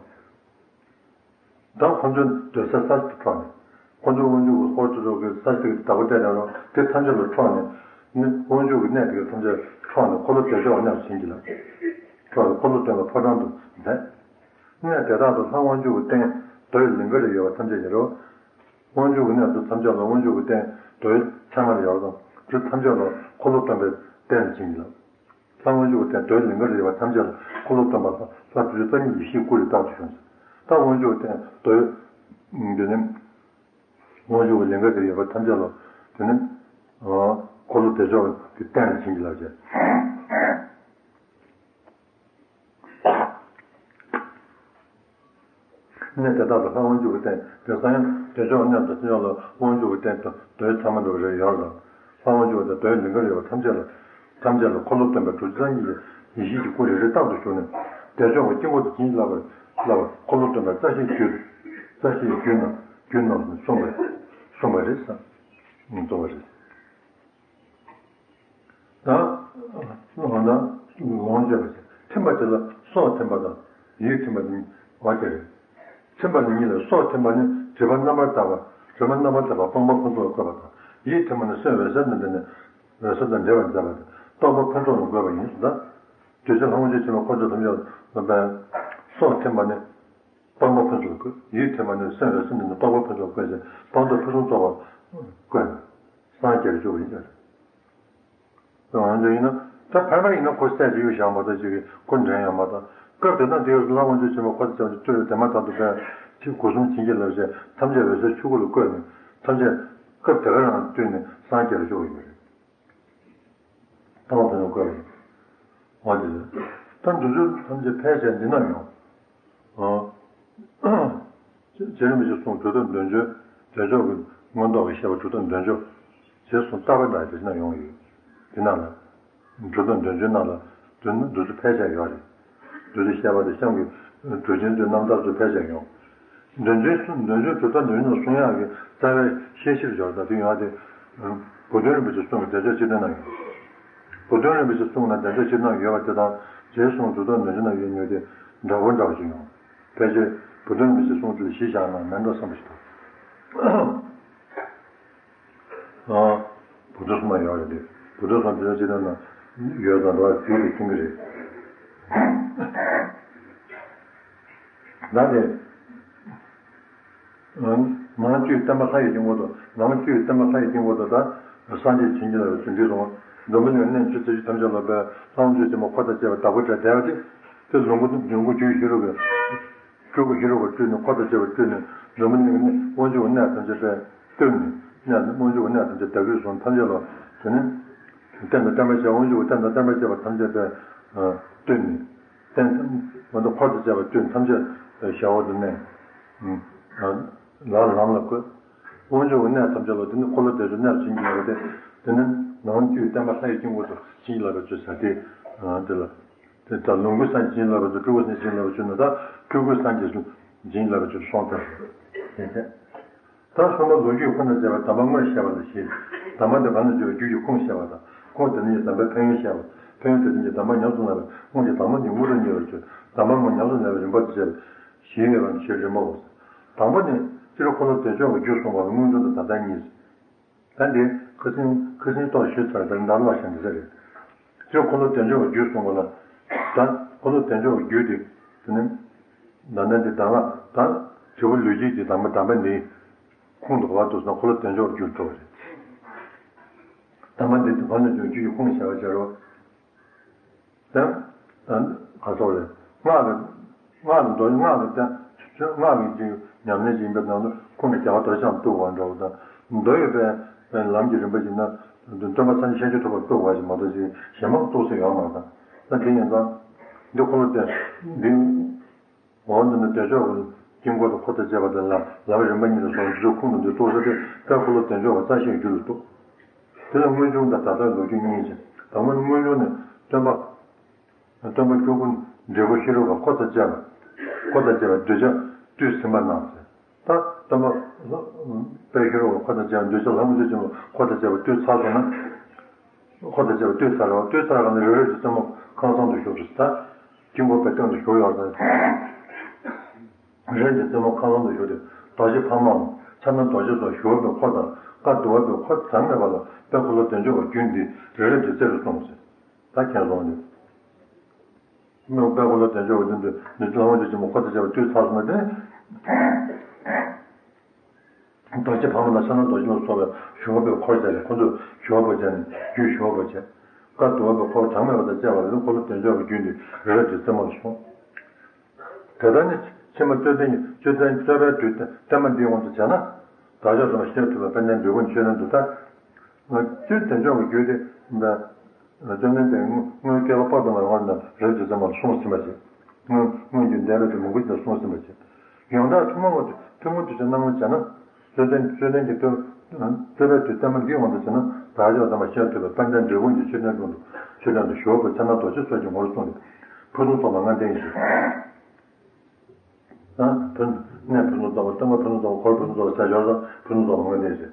ད་ཁོ་ཚོའི་སྡོད་ས་ས་ཞིག་ཏུ་འཕྲོག་ནས། ཁོ་ཚོའི་དབང་ཕྱུག་གི་ཧོར་ཚོ་ཚོ་གི་ས་ཞིག་ཏུ་བདག་པོ་སྤྲད་ཡོད་རུང་དེ་ཐམས་ཅད་ལ་འཕྲོག་ནས། ནི་དབང་ཕྱུག་གི་གནས་དེ་ག་ཐམས་ཅད་འཕྲོག་ནས་འཁོར་ལོ་བདེ་མཆོག་གནས་སུ་བྱིན་གྱིས་བརླབས། འཕྲོག་ནས་འཁོར་ལོ་སྟོན་པ་ཕོ་བྲང་དུ་མཛད། གནས་དེ་དག་ཏུ་ལྷ་དབང་ཕྱུག་གི་རྟེན་རྡོ་ཡི་ལིང་ག་རེ་ཡོད་པ་ཐམས་ཅད་ཡོད་རུང་། དབང་ཕྱུག་གི་གནས་དེ་ཐམས་ཅད་ལ་དབང་ཕྱུག་གི་རྟེན་རྡོ་ཡི་ཚད་མ་རེ་ཡོད་རུང་དེ་ཐམས་ཅད་ལ་འཁོར་ལོ་སྟོན་པའི་རྟེན་ལ་བྱིན་གྱིས་བརླབས། ལྷ་དབང་ཕྱུག་གི་རྟེན་རྡོའི་ལིང་ག་རེ་ཡོད་པ་ཐམས་ཅད་ལ་འཁོར་ལོ་སྟོན་པ་ལྷ་དྲུག་ཅུ་རྩ་གཉིས་ཡེ་ཤེས་སྐུ་རེ་རྟག་ཏུ་བཞུགས་ཤིང་། ད་དབང་ཕྱུག་གི་རྟེན་རྡོའི། དེ་ནི། དབང་ཕྱུག་གི་ལིང་ག་རེ་ཡོད་པ་ཐམས་ཅད་ལ། དེ་ནི། འཁོར་ལོ་བདེ་མཆོག་གི་རྟེན་ལ་བྱིན་གྱིས་བརླབས་བྱས། གནས་དེ་དག་ཏུ་ལྷ་དབང་ཕྱུག་གི་རྟེན་དེང་སང་ཡང་བདེ་མཆོག་གནས་དང་ཐུན་མོང་ལ་དབང་ཕྱུག་གི་རྟེན་དུ་རྡོའི་ཚད་མ་འདྲ་བ་རེ་ཡོད་ལ། ལྷ་དབང་ཕྱུག་དང་རྡོའི་ལིང་ག་རེ་ཡོད་པ་ཐམས་ཅད་ལ། ཐམས་ཅད་ལ་འཁོར་ལོ་སྟོན་པ་དྲུག་ཅུ་རྩ་གཉིས་ཀྱི་ཡེ་ཤེས་ཀྱི་སྐུ་རེ་རེ་རྟག་ཏུ་བཞུགས་ནས། བདེ་མཆོག་གི་དཀྱིལ་འཁོར་དུ་བྱིན་གྱིས་བརླབས་པར་བརླབས་པར་འཁོར་ལོ་སྟོན་པ་རྩ་ཤེའི་རྒྱུད། རྩ་ཤེའི་རྒྱུད་རྣམས་རྒྱུད་རྣམས་སུ་གསུངས་པ་གསུངས་པ་རེད་ཟེར། གསུངས་པ་རེད། ད། འོ་ན། ལོངས་སྤྱོད་པ་ཞིག་ཐིམ་པ་དེ་ལ་སྲོག་ཐིམ་པ་དང་ཡིད་ཐིམ་པ་གཉིས་བར་གྱི་རེད། ཐིམ་པ་ནི་གཉིས་ལས་སྲོག་ཐིམ་པ་ནི་སྒྲིབ་པ་རྣམ་པར་དག་པ། སྒྲིབ་པ་རྣམ་པར་དག་པ་སྤངས་པ་ཕུན་ཚོགས་ལ་བཀོད་པ་དང་། ཡིད་ཐིམ་པ་ནི་སེམས་འོད་གསལ་དང་ལྡན་ནས་འོད་གསལ་དང་འདྲེས་པར་མཛད་པ་སྟེ་སྤངས་པ་ཕུན་ཚོགས་ལ་བཀོད་པ་ཡིན་ཟེར་ད། གདུལ་བྱ་ལྷ་དབང་ཕྱུག་ཆེན་པོ་འཁོར་ཚོགས་ཐམས་ཅད་ལ་སོགས་པའི་སྲོག་ཐིམ་པ་ནི་སྤངས་པ་ཕུན་ཚོགས་ལ་བཀོད། ཡིད་ཐིམ་པ་ནི་སེམས་འོད་གསལ་དང་ལྡན་ནས་སྤངས་པ་ཕུན་ཚོགས་ལ་བཀོད་ཅིང་སྤངས་རྟོགས་ཕུན་སུམ་ཚོགས་པ་བཀོད་ནས་སངས་རྒྱས་པར་གྱུར་པ་ཡིན་ཟེར། ང་ཚོ་ཡིན་ན་ད་ཕལ་པ་ཡིན་ན་ཁོ་སྲས་ཅིག་གཡུག་བཞག་མ་གཏོགས་ཅིག་གི་ཁོ་འདྲེན་ཡང་མ་གཏོགས། སྐབས་དེ་ན་དེ་ཡོད་ལྷ་དབང་ཕྱུག་ཆེན་པོ་འཁོར་ཚོགས་ཀྱི་སྤྲུལ་པའི་དེ་མ་ཐག་ཏུ་ཕན་ཅིག་སྒོ་གསུམ་བྱིན་གྱིས་བརླབས་བྱས་ཐམས་ཅད་འོད་གསལ་ཆོས་སྐུ་ལ་བཀོད་ནས་ཐམས་ཅད་སྐབས་དེ་ག་རང་བཏུལ་ནས་སངས་རྒྱས་ལ་ཤོག་ཡིན་པ་རེད། སྤངས་པ་ཕུན་སུམ་བཀོད་པ་ཡིན། འོ་དེ་རེད། ད་འདི་ཚོ་ཐམས་ཅད་ཕལ་ཆེར་འདི་ན་ཡོང་། ཨ། རྗེ་རིན་པོ་ཆེས་གསུངས་གྲུབ་མཐའ་དོན་བརྗོད། དལ་འབྱོར་གྱི་མངོན་རྟོགས་ཀྱི་བཤད་པ་གྲུབ་མཐའ་དོན་བརྗོད། ཞེས་གསུངས་རྟག་པར་ན་དེ་ན་ཡོང་ཡོད། འདི་ན་ལ། གྲུབ་མཐའ་དོན་བརྗོད་ནང་ལ་འདི་ཚོ་ཕལ་ཆེར་ཡོད་རེད། འདི་ཚོ་བཤད་པ་དང་གཤམ་གྱི་གྲུབ་ཆེན་ཚོའི་རྣམ་ཐར་ཚོ་ཕལ་ཆེར་ཡོང་། འདོན་ཆོས་གསུང་འདོན་ཆོས་གྲུབ་མཐའ་འདོན་ཆོས་གསུང་ཡག་གི་རྩ་བའི་བཤད་གཞིར་འབྱོར་ད་དུ་ཡོང་བ་དེ། བུ་སྟོན་རིན་པོ་ཆེ་གསུང་གི་བདེ་མཆོག་སྤྱིར་བཏང་ན་ཡོད། བུ་སྟོན་རིན་པོ་ཆེ་གསུང་ན་བདེ་མཆོག་སྤྱིར་བཏང་ཡོད་པ་དེ་དང་རྗེས་གསུང་གྲུབ་མཐའ་འདོན་ཆོས་ན་ཡོད་ཉོས་དེ་འདྲ་པོ་འདྲ་པོ་ཞིག་ཡོང་། ཕལ་ཆེར་བུ་སྟོན་རིན་པོ་ཆེ་གསུང་དེ་ལ་གཞི་བཞག་ན་མེད་འགྲོ་བསམ་པ་ཞིག་འདུག་ཨ། བུ་ཐུ་སུ་མ་ཡོད་རེད་དེ། བུ་ཐུ་སུ་མ་དེ་ཚོ་སྤྱིར་བཏང་ན་ཡོད་ཙང་འགྲོ་བ་རྒྱུད་དུ་མཐུན་གྱི་རེད། ད་དེ། ནང་བཅུད་བསྟན་པ་ལྷ་ཡི་དཀྱིལ་འཁོར་དུ། ནང་བཅུད་བསྟན་པ་ལྷ་ཡི་དཀྱིལ་འཁོར་དུ་ད་སངས་རྒྱས་བྱིན་གྱིས་བརླབས་པའི་ཚུལ་འདི་སོང་། འཛམ་བུ་གླིང་གནས་བཅུ་རྩ་བཞི་ཐམས་ཅད་ལ་དཔལ་ལྷ་དབང་ཆོས་ཆེན་པོ་འཁོར་དང་བཅས་པ་བདག་པོའི་གྲས་བསྡད་པ་དེ། དེ་ལོངས་སྐུ་ལོངས་སྐུ་རྒྱུ་ཡི་ཤེས་རབ་ཀྱི་སྤྲུལ་སྐུ་ཤེས་རབ་ཀྱིས་སྤྲུལ་ནས་འཁོར་དང་བཅས་པ་སྤྲུལ་ནས་འཛམ་བུ་གླིང་གི་གནས་དབང་ཕྱུག་གི་གནས་ཐམས་ཅད་པས་བཏུལ་ནས། གནས་དབང་ཕྱུག་གི་གནས་ཐམས་ཅད་བདག་པོས་བཟུང་ཐམས་ཅད་ལ། དེ་ནས་རྟེན་དང་བརྟེན་པར་བཅས་པ་དབང་ཕྱུག་གི་རྟེན་དང་བརྟེན་པར་བཅས་པ་ཐམས་ཅད་པས་བཏུལ་ནས། རྟེན་ཐམས་ཅད་འཁོར་དང་བཅས་པ་བཏུལ་ཐམས་ཅད་ཞབས་འོག་ཏུ་གནས། ལམ་ལམ་ལ་བཀོད། དབང་ཕྱུག་གི་གནས་ཐམས་ཅད་ལ་དེ་ནི་འཁོར་ལོ་བདེ་མཆོག་གནས་སུ་བྱིན་གྱིས་བརླབས་པ་སྟེ། དེ་ནི་ནང་བཅུད་བསྟན་པ་ལྷ་ཡི་དཀྱིལ་འཁོར་དུ་བྱིན་གྱིས་བརླབས་པའི་ཚུལ་ཟེར་ཏེ། དེ་ལ། དེ་ལྟར་ལོངས་སྐུའི་སངས་རྒྱས་བྱིན་གྱིས་བརླབས་པ་དང་སྤྲུལ་སྐུའི་སངས་རྒྱས་བྱིན་གྱིས་བརླབས་པ་བྱུང་ན་ད་སྤྲུལ་སྐུའི་སངས་རྒྱས་སུ་བྱིན་གྱིས་བརླབས་པ་ཚུལ་སོང་ཚར། ད་གསུམ་པ་ལོ་རྒྱུས་ཁོ་ནར་བྱས་པ་གདམས་པ་དངོས་བཤད་པ་ལ་བཞི། གདམས་པ་དེ་གང་ལ་བརྗོད་པའི་རྒྱུད་ཀྱི་ཁུངས་བཤད་པ་དང་། ཁུངས་དེ་ཉིད་གདམས་པའི་ཕན་ཡོན་བཤད་པ། ཕན་ཡོན་དེ་ཉིད་གདམས་པ་ཉམས་སུ་བླང་བའི་དངོས་ཀྱི་གདམས་ངག་གི་དངོས་གྲུབ་བརྙེས་པར་བརྗོད། གདམས་པ་དངོས་ཉམས་སུ་བླང་བའི་རིམ་པ་དང་བཅས་པ་བཞི་ཡོད་པ་ཞེས་རིམ་པའོ། དང་པོ་ནི། སྤྱིར་འཁོར་ལོ་བདེ་མཆོག་གི་རྒྱུད་གསུངས་པ་ལ་སྔོན་འགྲོ་དང་ད་ལྟ་གཉིས། ད་འདི་ཁ་སང་ཁ་སང་ཏོག་ཞུས་ཚར་བའི་འདར་ལོག་བྱས་འདི་ཚ་རེད། སྤྱིར་འཁོར་ལོ་བདེ་མཆོག་གི་རྒྱུད་གསུངས་པ་ལ། ད་འཁོར་ལོ་བདེ་མཆོག་གི་རྒྱུད་དེ། དེ་ནི། ད་ནི་འདི་གདམས་ངག་ད་དྲིལ་བུ་ལུས་དཀྱིལ་གྱི་གདམས་པ་གདམས་པ་འདི། ཁུངས་དུ་གོ་བ་འདུག་ན་འཁོར་ལོ་བདེ་མཆོག་གི་རྒྱུད་དུ་འགྲོ་བ་རེད། གདམས་པ་འདི་གང་ལ་འཇུག་རྒྱུད་ཀྱི་ཁུངས་བྱ་བ་བྱ་རོགས། དེ། ག་སོགས་རེད། སྔགས་ཀྱི། སྔགས་ཀྱི་མདོ་སྔགས་ཀྱི་སྟེང་། སྔགས་ཀྱི་ཅིག་ཉམས་ལེན་ཅིག་ཡིན་པའི་ནང་དུ་ཁོང་གི་རྒྱལ་བ་རྡོ་རྗེ་འཆང་བཏུལ་བ་འདྲ་བོ་དང་། མདོ་ཡོད་པའི་ལམ་གྱི་རིམ་པ་ཞིག་ན། སྟོན་པ་སངས་རྒྱས་ཤཱཀྱ་ཐུབ་པ་བཏུལ་བ་ཞིག་མ་གཏོགས་ཅིག་གཞན་མ་བཏུལ་ས་ཡོད་མ་རེད། ད་དེ་ཡིན་ཙང་། འདི་ཁོ་ལ་བརྟེན་འདི། འོ་འདི་ནི་བདེ་མཆོག་གི་དཀྱིལ་འཁོར་དུ་འཁོར་དང་བཅས་པ་དང་ལམ་རིམ་པ་གཉིས་ལ་སོགས་འདི་ཚོ་ཁུངས་དང་འདི་རྟོགས་ས་དེ་དཔལ་འཁོར་ལོ་བདེ་མཆོག་གི་རྩ་ཤེས་རྒྱུད་ལ་གཏུགས། དེ་ལ་སྔོན་བྱུང་དང་ད་ལྟའི་ལོ་རྒྱུས་གཉིས་ཀྱི་དང་པོ་ནི་སྔོན་བྱུང་ནི་སྟོན་པ། སྟོན་པ་སྤྲུལ་སྐུ་འབྲས་བུ་ཤེས་རབ་ཀྱིས་འཁོར་དང་བཅས་པ། འཁོར་དང་བཅས་པ་གདུལ་བྱ་བཏུལ་ཟིན་པ་རྣམས་ཟེར། ད་སྟོན་པ་དཔལ་ཤེས་རབ་ཀྱིས་འཁོར་དང་བཅས་པ་གདུལ་བྱ་ལྷ་དབང་ཕྱུག་ཆེན་པོས་འཁོར་དང་བཅས་པ་བཏུལ་ཚར་སོང་ན། འཁོར་དང་བཅས་པ་བཏུལ་ཚར་རེད་བ། བཏུལ་ཚར་ག་ནས་རབ་རིབ་ཀྱི་རྩེ་མོ་ཁང་བཟང་དུ་བཞུགས་སོ། ད་དཀྱིལ་འཁོར་པའི་སྟེང་དུ་བཞུགས་ཡོད་ཙང་། རིབ་ཀྱི་རྩེ་མོ་ཁང་བཟང་དུ་བཞུགས་ཏེ་རྡོ་རྗེ་ཕག་མོའམ་ཕྱག་ན་རྡོ་རྗེ་སོགས་ཞུ་བ་པོའི་འཁོར་དང་བཀའ་བསྡུ་བ་པོའི་འཁོར་གྲངས་མེད་པ་ལ་དཔལ་འཁོར་ལོ་བདེ་མཆོག་གི་རྒྱུད་འདི་རབ་རིབ་ཀྱི་རྩེ་རུ་གསུངས་ཟེར། ད་མཁྱེན་སོང་སྟེ། དཔལ་འཁོར་ལོ་བདེ་མཆོག་གི་རྒྱུད་འདི་ནི་ལྷ་དབང་ཕྱུག་ཆེན་པོས་འཁོར་དང་བཅས་པ་བཏུལ་ཚར་སོང་ན་དེ། རྡོ་རྗེ་ཕག་མོ་དང་ཕྱག་ན་རྡོ་རྗེ་ལ་སོགས་པའི་ཞུ་བ་པོའི་འཁོར་བྱས་ནས་ཁོ་ཚོས་ཞུ་བ་པོ་བྱས་ནས་རྒྱུད་ཞུ་བ་པོ་བྱས། བཀའ་བསྡུ་བ་པོའི་འཁོར་གྲངས་མེད་པ་དང་བཅས་པ་ལ་ནི་འཁོར་ལོ་བདེ་མཆོག་གི་རྒྱུད་འདི་རབ་རིབ་ཀྱི་རྩེ་མོ་ལ་གསུངས། དེ་ལྟར་ནི་ཕྱི་མ་རྩོད་ལྡན་གྱི་རྩོད་ལྡན་རྩོད་པའི་དུས་བསྟན་མ་འདིའི་དབང་དུ་བྱས་ན། བདག་ཅག་ཚང་མ་ཤེས་ཐུབ་པའི་དཔལ་ལྡན་འབྲས་བུ་མཆོད་རྟེན་དུ་ལྟ། རྩོད་བདེ་མཆོག་གི་རྒྱུད་དེ། རྩོད་ལྡན་དེ་སྔོན་བསྐལ་པ་དཔག་ཏུ་མེད་པའི་སྔོན་ནས་རབ་རིབ་ཀྱི་རྩེ་མོ་ལ་གསུངས་ཟིན་པ་བྱས། སྔོན་སྔོན་གྱི་འདས་རབས་ཀྱི་མང་པོ་ཞིག་ལ་གསུངས་ཟིན་པ་བྱས། ཡང་དག་ཐུན་མོང་བ་ཐུན་མོང་དུ་བྱས་སྣང་བ་བྱས་ན། རྩོད་ལྡན་རྩོད་ལྡན་གྱི་རྩོད་རྩོད་པའི་དུས་བསྟན་མ་འདིའི་དབང་དུ་བྱས་ན་བདག་ཅག་ཚང་མ་ཤེས་ཐུབ་པའི་དཔལ་ལྡན་འབྲས་སྤུངས་ཀྱི་མཆོད་རྟེན་དྲུང་དུ་མཆོད་རྟེན་དུ་ཞུ་བ་པོ་ཕྱག་ན་རྡོ་རྗེ་སོགས་ཀྱི་ངོ་བོར་གསུངས་ཏེ། ཕུན་སུམ་ཚོགས་པ་ལྔ་ལྡན་ཡིན་ཞེས། ད་ཕུན་གནས་ཕུན་སུམ་ཚོགས་པ་སྟོན་པ་ཕུན་སུམ་ཚོགས་པ་འཁོར་ཕུན་སུམ་ཚོགས་པ་ཟེར་ཡོད་ཙང་ཕུན་སུམ་ཚོགས་པ་ལྔ་ལྡན་ཞེས།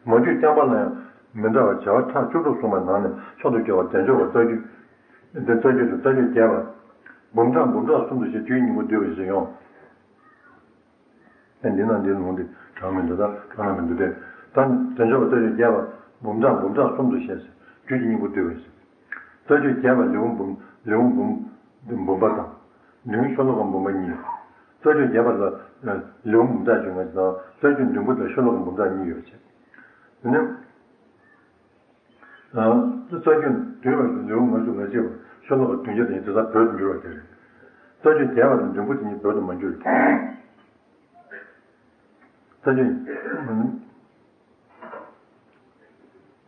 མ་གྱུར་རྐྱང་པ་ལ་ཡང་མི་འདྲ་བ་བྱེ་བ་ཕྲག་བཅུ་དྲུག་གསུངས་པའི་ནང་ནས་མཆོག་ཏུ་གྱུར་པ་བདེ་མཆོག་གི་རྩ་རྒྱུད། འདི་རྩ་རྒྱུད་དང་རྩ་རྒྱུད་རྒྱས་པ། འབུམ་ཕྲག་འབུམ་ཕྲག་གསུམ་དུ་ཞེས་རྒྱུད་སྙིང་པོ་བསྡུས་པ་ཞེས་ཡོང་། ཨེ་འདི་ན་འདི་ལུང་འདི་དྲང་མི་འདུག་ད་དྲང་ན་མི་འདུག་སྟེ། ད་བདེ་མཆོག་གི་རྩ་རྒྱུད་རྒྱས་པ། འབུམ་ཕྲག་འབུམ་ཕྲག་གསུམ་དུ་ཞེས་རྒྱུད་ཀྱི་སྙིང་པོ་བསྡུས་པ་ཞེས། རྩ་རྒྱུད་རྒྱས་པ་ལེའུ་འབུམ་ལེའུ་འབུམ་འབུམ་པ་དང་། མདུན་ཤོ་ལོ་ཀ་འབུམ་པ་གཉིས། རྩ་རྒྱུད་རྒྱས་པ་ལ་ལེའུ་འབུམ་ཕྲག་བཅོ་ལྔ་དང་རྩ་རྒྱུད་མདུན་པོ་དང་ཤོ་ལོ་ཀ་འབུམ་ཕྲག་གཉིས་ཡོད་ཅེས། དེ་ནས། རྩ་རྒྱུད་བསྡུས་པ་ལེའུ་ལྔ་བཅུ་ང་གཅིག་པ་ཤོ་ལོ་ཀ་བདུན་བརྒྱ་དང་ཉི་ཤུ་རྩ་བོད་དུ་འགྱུར་བ་དེ་རེད། རྩ་རྒྱུད་རྒྱས་པ་དང་མདུན་པོ་དེ་ཉིད་བོད་དུ་མ་འགྱུར། རྩ་རྒྱུད་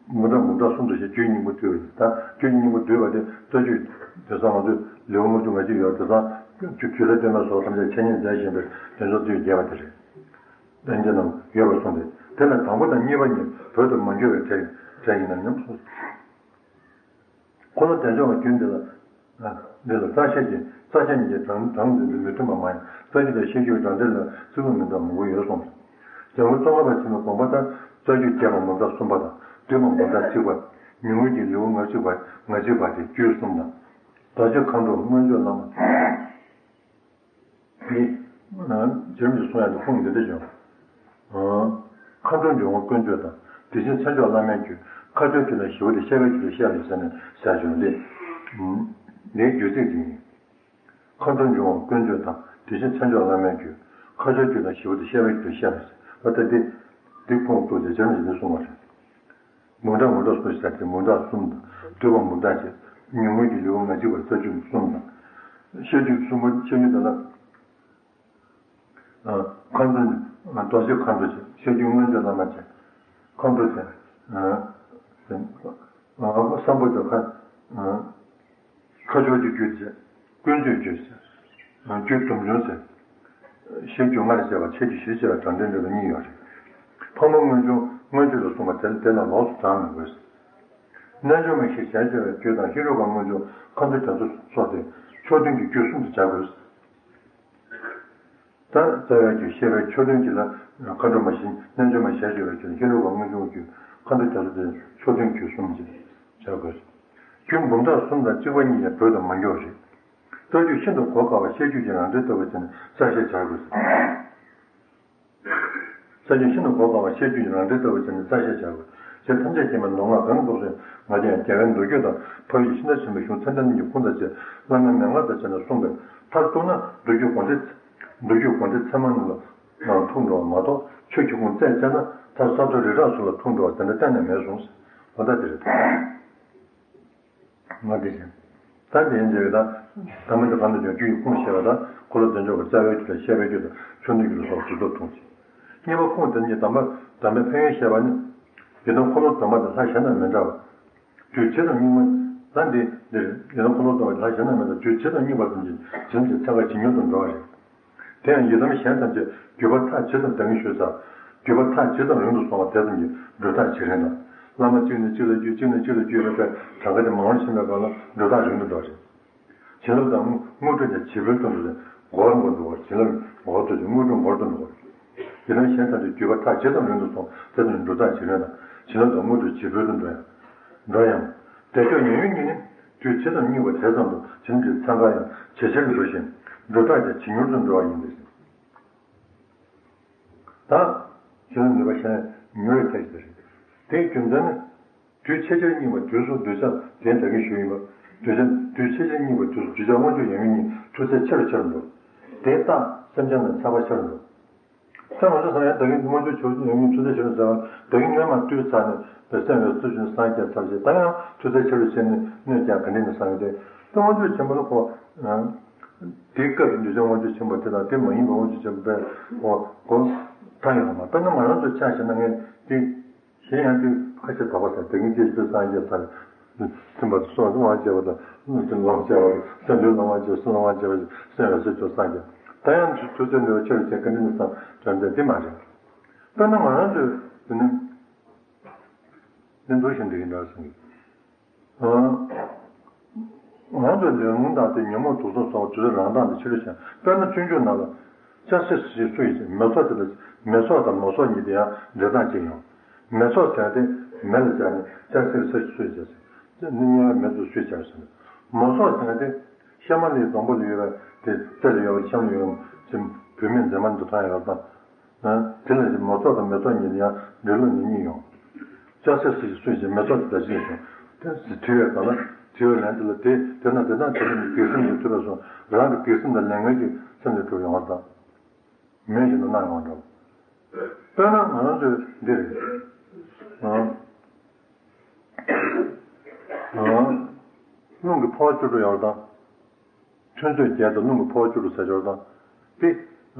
མུ་ཏྲ་མུ། ཟླ་གསུམ་དུ་ཞེས་རྒྱུད་སྙིང་པོ་བསྡུས་པ་ཡིན། ད་རྒྱུད་སྙིང་པོ་བསྡུས་པ་དེ་རྩ་རྒྱུད་དེ་ཚོ་ང་ཚོས་ལེའུ་ལྔ་བཅུ་ང་གཅིག་ཡོད་དེ་ཚང་རྒྱུད་རྒྱུད་ལ་ལྟོས་མེད་སོགས་ཐམས་ཅད་འཆད་ཉན་མཛད་བཞིན་པའི་དོན་ཚོགས་བསྡུས་རྒྱས་པ་དེ་རེད། ལྷན་རྒྱས་རྣམས་ཡོད་པར་གསུངས་ཏེ། དེ་ལ་དང་པོ་དང་གཉིས་པ་གཉིས་བོད་དུ་མ་འགྱུར་བའི་གྲས་གྲས་ཡིན་ན་སྙམ་གསུངས། འཁོར་ལོ་བདེ་མཆོག་གི་རྒྱུད་འདི་ལ། འདི་ལ་རྩ་ཤེས་ཀྱི་རྩ་ཤེས་གཉིས་ཀྱི་གྲངས་གྲངས་འདི་འདི་མི་མཐུན་པ་མ་ཡིན། རྩ་རྒྱུད་དང་ཤེས་རྒྱུད་གྲངས་འདི་ལ་ཚིག་ལྷུག་མི་འདུག་མང་པོ་ཡོད་གསུངས། འཇམ་མགོན་ཙོང་ཁ་པ་ཆེན་པོའི་དགོངས་པ་ལྟར་རྩ་རྒྱུད་རྒྱས་པ་མུ་མཐའ་གསུམ་པ་དང་བསྡུས་པ་མུ་མཐའ་གཅིག་པ། ཉུང་ངུ་གི་ལེའུ་ལྔ་གཅིག་པ་ལྔ་གཅིག་པ་དེ་རྒྱུད་གསུམ་དང་། བདག་ཆོས་མཁའ་འགྲོ་མངོན་སྤྱོད་བླ་མ། འདི། རྗེ་རིན་པོ་ཆེས་གསུང་ཡག་གི་ཁུངས་འདི་འདྲ་བྱུང་། མཁའ་འགྲོ་འབྱུང་བ་དཀོན་མཆོག་དང་། དེ་བཞིན་མཚན་མཆོག་བླ་མའི་རྒྱུད། མཁའ་སྤྱོད་རྒྱུད་ལ་ཞི་བ་སྟེ་བཤད་པའི་རྒྱུད་ལ་བཤད་པ་ཡིན་ཟེར་ནས་ཟེར་བྱུང་སྟེ། འདིའི་རྒྱུད་ཚིག་འདི་ཡིན། མཁའ་འགྲོ་འབྱུང་བ་དཀོན་མཆོག་དང་། དེ་བཞིན་མཚན་མཆོག་བླ་མའི་རྒྱུད། མཁའ་སྤྱོད་རྒྱུད་ལ་ཞི་བ་སྟེ་བཤད་པའི་རྒྱུད་ལ་བཤད་པ་ཟེར་བ་ལྟ་སྟེ། འདི་ཁུངས་གཏུགས་ཏེ་རྗེ་རིན་པོ་ཆེས་འདི་གསུངས་པ་རེད། མུ་མཐའ་མུ་མཐའ་གསུམ་ཟེར་ཏེ་མུ་མཐའ་གསུམ་དང་བསྡུས་པ་མུ་མཐའ་བྱས། ཉུང་ངུ་གི་ལེའུ་ལྔ་གཅིག་པ་རྩ་རྒྱུད་གསུམ་དང་། ཤེས་རྒྱུད་གསུམ་པོ་ཤེས་རྒྱུད་དེ་ལ། མཁའ་འགྲོ་རྡོ་རྗེ་མཁའ་འགྲོ་བྱས། ཤེས་རྒྱུད་མངོན་སྤྱོད་བླ་མ་བྱས། མཁའ་འགྲོ་བྱས། བསམ་པ་དེ་མཁའ། མཁའ་སྤྱོད་ཀྱི་རྒྱུད་བྱས། ཀུན་སྤྱོད་རྒྱུད་བྱས། རྒྱུད་སྡོམ་འབྱུང་བྱས། ཤེས་རྒྱུད་ལྔ་ལ་བྱས་པ་ཤེས་རྒྱུད་བཞི་བྱས་པ་གྲངས་འདྲེན་འདྲ་བ་གཉིས་ཡོད་རེད། ཕག་མོ་མངོན་འབྱུང་མངོན་སྤྱོད་ལ་གསུངས་པ་དེ་དེ་ལ་ལོགས་སུ་བགྲང་མི་དགོས། རྣལ་འབྱོར་མ་ཞེས་ཞལ་བྱ་བའི་རྒྱུད་དང་ཤེས་རབ་མཁའ་མངོན་འབྱུང་མཁའ་འགྲོ་རྒྱ་མཚོ་སོགས་ཏེ་མཆོག་ཐུན་གྱི་རྒྱུད་གསུམ་དུ་བྱ་དགོས། ད་རྩ་བའི་རྒྱུད་བཤད་པའི་མཆོག་ཐུན་གྱི་ལ་མཁའ་འགྲོ་མ་ཞེས་རྣལ་འབྱོར་མ་ཞལ་བྱ་བའི་རྒྱུད་ཤེས་རབ་མཁའ་མངོན་འབྱུང་རྒྱུད་མཁའ་འགྲོ་རྒྱ་མཚོ་སྟེ་མཆོག་ཐུན་རྒྱུད་གསུམ་ཞེས་བྱ་དགོས། རྒྱུད་འབུམ་ཕྲག་གསུམ་དང་གཅིག་པ་གཉིས་ཀྱང་བོད་དུ་མ་འགྱུར་བ་རེད། རྩ་རྒྱུད་ཤིན་ཏུ་གོ་དཀའ་བ་ཤེས་རྒྱུད་ཀྱི་རང་འགྲེལ་ལྟ་བུ་བྱས་ནས་རྩ་བཤད་བྱ་དགོས། རྩ་རྒྱུད་ཤིན་ཏུ་གོ་དཀའ་བ་ཤེས་རྒྱུད་ཀྱི་རང་འགྲེལ་ལྟ་བུ་བྱས་ནས་རྩ་བཤད་བྱ་དགོས། ཞེས་ཐམས་ཅད་མཁྱེན་པའི་མདོ་སྔགས་གང་གི་སྐབས་སུ་ཡང་ང་རྒྱལ་ཡང་རྒྱལ་བའི་མདོ་རྒྱུད་དང་འཕགས་ཡུལ་ཤིང་རྟ་ཆེན་པོའི་གཞུང་ཚད་ལྡན་གྱི་ཁུངས་དང་བཅས་བླ་མའི་མན་ངག་དང་བཅས་ནས་གསུངས་པས། མཐར་གཏུགས་ན་མདོ་རྒྱུད་དགོངས་འགྲེལ། མདོ་རྒྱུད་དགོངས་འགྲེལ་ཚད་མ་རྣམས་ལ་ནང་ཐུག་འགྲོ་བ་མ་གཏོགས་ཆོས་ཀྱི་ཁུངས་རྩད་བཅད་ན་མཐར་ས་རྡོ་རི་བྲག་སོགས་ལ་ཐུག་འགྲོ་བ་དེ་འདྲ་གཏན་ནས་མེད་གསུངས། འོ་ད་དེ་རེད། ང་དེ་བཞིན། ད་དེ་ཡིན་ཅེས་ད། དམ་པ་འདི་གང་དུ་ཀྱང་རྒྱུ་ཡི་ཁུངས་བཤད་པ་དང་འཁོར་ལོ་བདེ་མཆོག་གི་རྩ་བའི་རྒྱུད་དང་བཤད་པའི་རྒྱུད་དང་མཆོག་ཐུན་རྒྱུད་ལ་སོགས་རྒྱུད་སྟོབས་ཐུང་ཅིང་། གཉིས་པ་ཁུངས་དེ་ཉིད་དམ་པ་དམ་པའི་ཕན་ཡོན་བཤད་པ་ནི། ཡི་དམ་འཁོར་ལོ་སྡོམ་པ་དང་ལྷ་གཞན་དང་མི་འདྲ་བ། དུས་ཇི་ཙམ་སྙིགས་མ། ད་འདི་འདིར་ཡི་དམ་འཁོར་ལོ་སྡོམ་པ་དང་ལྷ་གཞན་དང་མི་འདྲ་བ་དུས་ཇི་ཙམ་སྙིགས་པ་ཙམ་གྱིས་ཇི་ཙམ་གྱི་ཚན་ཁ་ཇེ་ཉུང་དུ་འགྲོ་བ་རེད། དེ་ཡང་ཡི་དམ་གཞན་ཐམས་ཅད་བརྒྱུད་པ་མཐའ་ཇི་ཙམ་འདང་གི་ཤོད་ས། བརྒྱུད་པ་མཐའ་ཇི་ཙམ་རིང་དུ་སོང་བ་དེ་ཙམ་གྱིས་འགྲོ་ཐག་ཇེ་རིང་དང་། བླ་མ་གཅིག་ནས་གཅིག་ལ་བརྒྱུད་གཅིག་ནས་གཅིག་ལ་བརྒྱུད་པའི་ཕན་གྲངས་ཀ་དེ་མང་རུ་ཕྱིན་པའི་སྐབས་ལ་འགྲོ་ཐག་རིང་དུ་འགྲོ་རེད། བྱིན་རླབས་དང་དངོས་གྲུབ་ཀྱང་ཇེ་འཕེལ་དུ་འགྲོ་རེད། འགོར་འགོར་འགྲོ་བར་བྱིན་རླབས་འགོར་དུ་ཇེ་དངོས་གྲུབ་འགོར་དུ་འགྲོ་བར། ཡི་དམ་གཞན་ཐམས་ཅད་བརྒྱུད་པ་མཐའ་ཇི་ཙམ་རིང་དུ་སོང་དེ་ཙམ་འགྲོ་ཐག་ཇེ་རིང་དང་། བྱིན་རླབས་དང་དངོས་གྲུབ་ཇེ་འཕེལ་དུ་འགྲོ་ཡང་འགྲོ་ཡང་། བདེ་མཆོག་མྱ་ངན་གཉིས་ནི་དུས་ཇི་ཙམ་སྙིགས་པ་དེ་ཙམ་དུ་བྱིན་གྱི་ཚན་ཁ་ཡང་ཇེ་ཆེར་འགྲོ་ཞིང་འགྲོ་ཐག་ཀྱང་ཇེ་ཉུང་དུ་འགྲོ་བ་ཡིན་ཏེ། ད་བྱིན་རླབས་ནུས་པ་གཞན་མྱུར་བའི་ཐབས་ཤེས་རེད། དེའི་རྒྱུ་མཚན་ནི། དུས་ཕྱེད་ཆར་སྙིགས་པ་དུས་སུ་གདུལ་བྱ་དེ་འདྲ་གི་ཞུ་ཡིན་པ། གདུལ་བྱ་དུས་ཕྱེད་ཆར་སྙིགས་པ་དུས་སུ་གདུལ་བྱ་མངོན་སྤྱོད་ཡོད་མེད་གཉིས་མཐུ་ཚད་ཆེ་རུ་ཆེ་རུ་འགྲོ། དེ་ལྟ་སེམས་ཅན་ལ་ཚ་བ་ཆེ་རུ་འགྲོ། ད་ང་ཚོ་སངས་རྒྱས་བདག་གིས་མངོན་སྤྱོད་ཆེ་རུ་ཡོད་མེད་མཐུ་ཚད་ཆེ་རུ་ཟེར་བ་བདག་གིས་སྔོན་མ་བཏུལ་ཚར་ནས་བསམ་པའི་སྲོལ་རྒྱུན་སངས་རྒྱས་ཚར་རྗེས་ད་ཡང་མཐུ་ཚད་ཆེ་རུ་བྱས་ནས་གནོད་ཀྱང་ག་འདྲ་ནས་སངས་རྒྱས་ཏེ། ད་མངོན་སྤྱོད་ཆེན་པོ་ལ་གོ། དེའི་སྐབས་ཀྱི་གདུལ་བྱ་མངོན་སྤྱོད་ཆེན་པོ་དེ་དང་དེ་མ་ཡིན་པའི་མངོན་སྤྱོད་ཆེན་པོ་དཔེ་གོ་གོ་ད་ཡོང་མ། དཔེར་ན་ང་རང་ཚོ་ཆ་བཞག་ན་ངས་དེ། གཞན་ཡང་དེ་ཁ་ཤས་དོགས་པ་ཟེར་དེ་ངས་ཅི་ཞིག་སངས་རྒྱས་ས་ལ་ཚིམ་པ་དང་སོགས་སློང་བ་བྱས་པ་དང་སྣོད་ཀྱི་སློང་བ་བྱས་པ་དང་སེམས་ལུས་སློང་བ་བྱས་སེམས་སློང་བ་བྱས་པ་སེམས་ཡོད་ཚད་ཅོག་སངས་རྒྱས་ད་ཡང་དུས་ཚོད་འདི་བ་ཆེ་རུ་ཆེ་ག་འདྲ་ནས་སངས་རྒྱས་དེ་མ་རེད། དཔེར་ན་ང་རང་ཚོས་དེ་ནི་ནི་འདུག་བཞིན་འདུག་ཡིན་འདྲ་སོང་གི། ང་ཚོའི་ལས་རླུང་དང་དེ་ཉོན་མོངས་དུག་གསུམ་སོགས་དུས་རང་དང་དེ་ཕྱི་རོལ་ཞིང་དཔེར་ན་སྤྱོད་འཇུག་ནང་ལ། ལྕགས་སྲེག་ཞེས་སུ་ཡིས་མེ་སོགས་དེ་ལ་མེ་སོགས་དང་མོ་སོགས་གཉིས་དེ་ཡང་འབྲེལ་ཐག་གཅིག་ཡོང་། མེ་སོགས་ཟེར་ན་དེ་མེ་ལ་སྦྱར་ནས་ལྕགས་སྲེག་ས་སུ་ཡིས་བྱས་ཟེར། དེ་ནི་དམྱལ་བའི་མེ་ཚོ་སུ་ཡིས་སྦྱར་ཟེར། མོ་སོགས་ཟེར་ན་དེ་ཤ་མ་ལི་སྡོང་པོ་ལ་ཡོད་པ་དེ་རྩེ་ལ་ཡོད་པ་ཤ་མ་ལ་ཡོད་པ་བུད་མེད་མཛེས་མ་འདུ་ཐང་ཡོད་པ་དང་། དེ་ལ་མོ་ཚོགས་དང་མེ་ཚོགས་གཉིས་ལ་ཡང་འབྲེལ་ལུགས་ནི་གཉིས་ཡོང་། ལྕགས་སྲེག་སུ་ཡིས་སུ་ཡིས་མེ་ཚོགས་དེ་དང་གཅིག་ཡོང་། དེ་དུས་བས་གང་ལ་དུས་བས་ལན་དེ་ལ་དེ་དེ་ན་དེ་ན་དེ་ནི་སྡིག་སེམས་ཀྱིས་ཐུབ་པས་སོ་རང་གི་སྡིག་སེམས་དང་ལས་ངན་གྱི་སེམས་ལས་གྲུབ་ཡོང་བ་དང་། མེ་བཞིན་དུ་གནག་ཡོང་བ་འདྲ། དཔེར་ན་ང་རང་ཚོའི་འདིར། རླུང་གི་ཕོ་བ་བཅུ་དྲུག་ཡོད་དང་། ཐུན་ཚོད་བརྒྱད་དང་རླུང་གི་ཕོ་བ་བཅུ་དྲུག་ཟེར་ཡོད་དང་། དེ།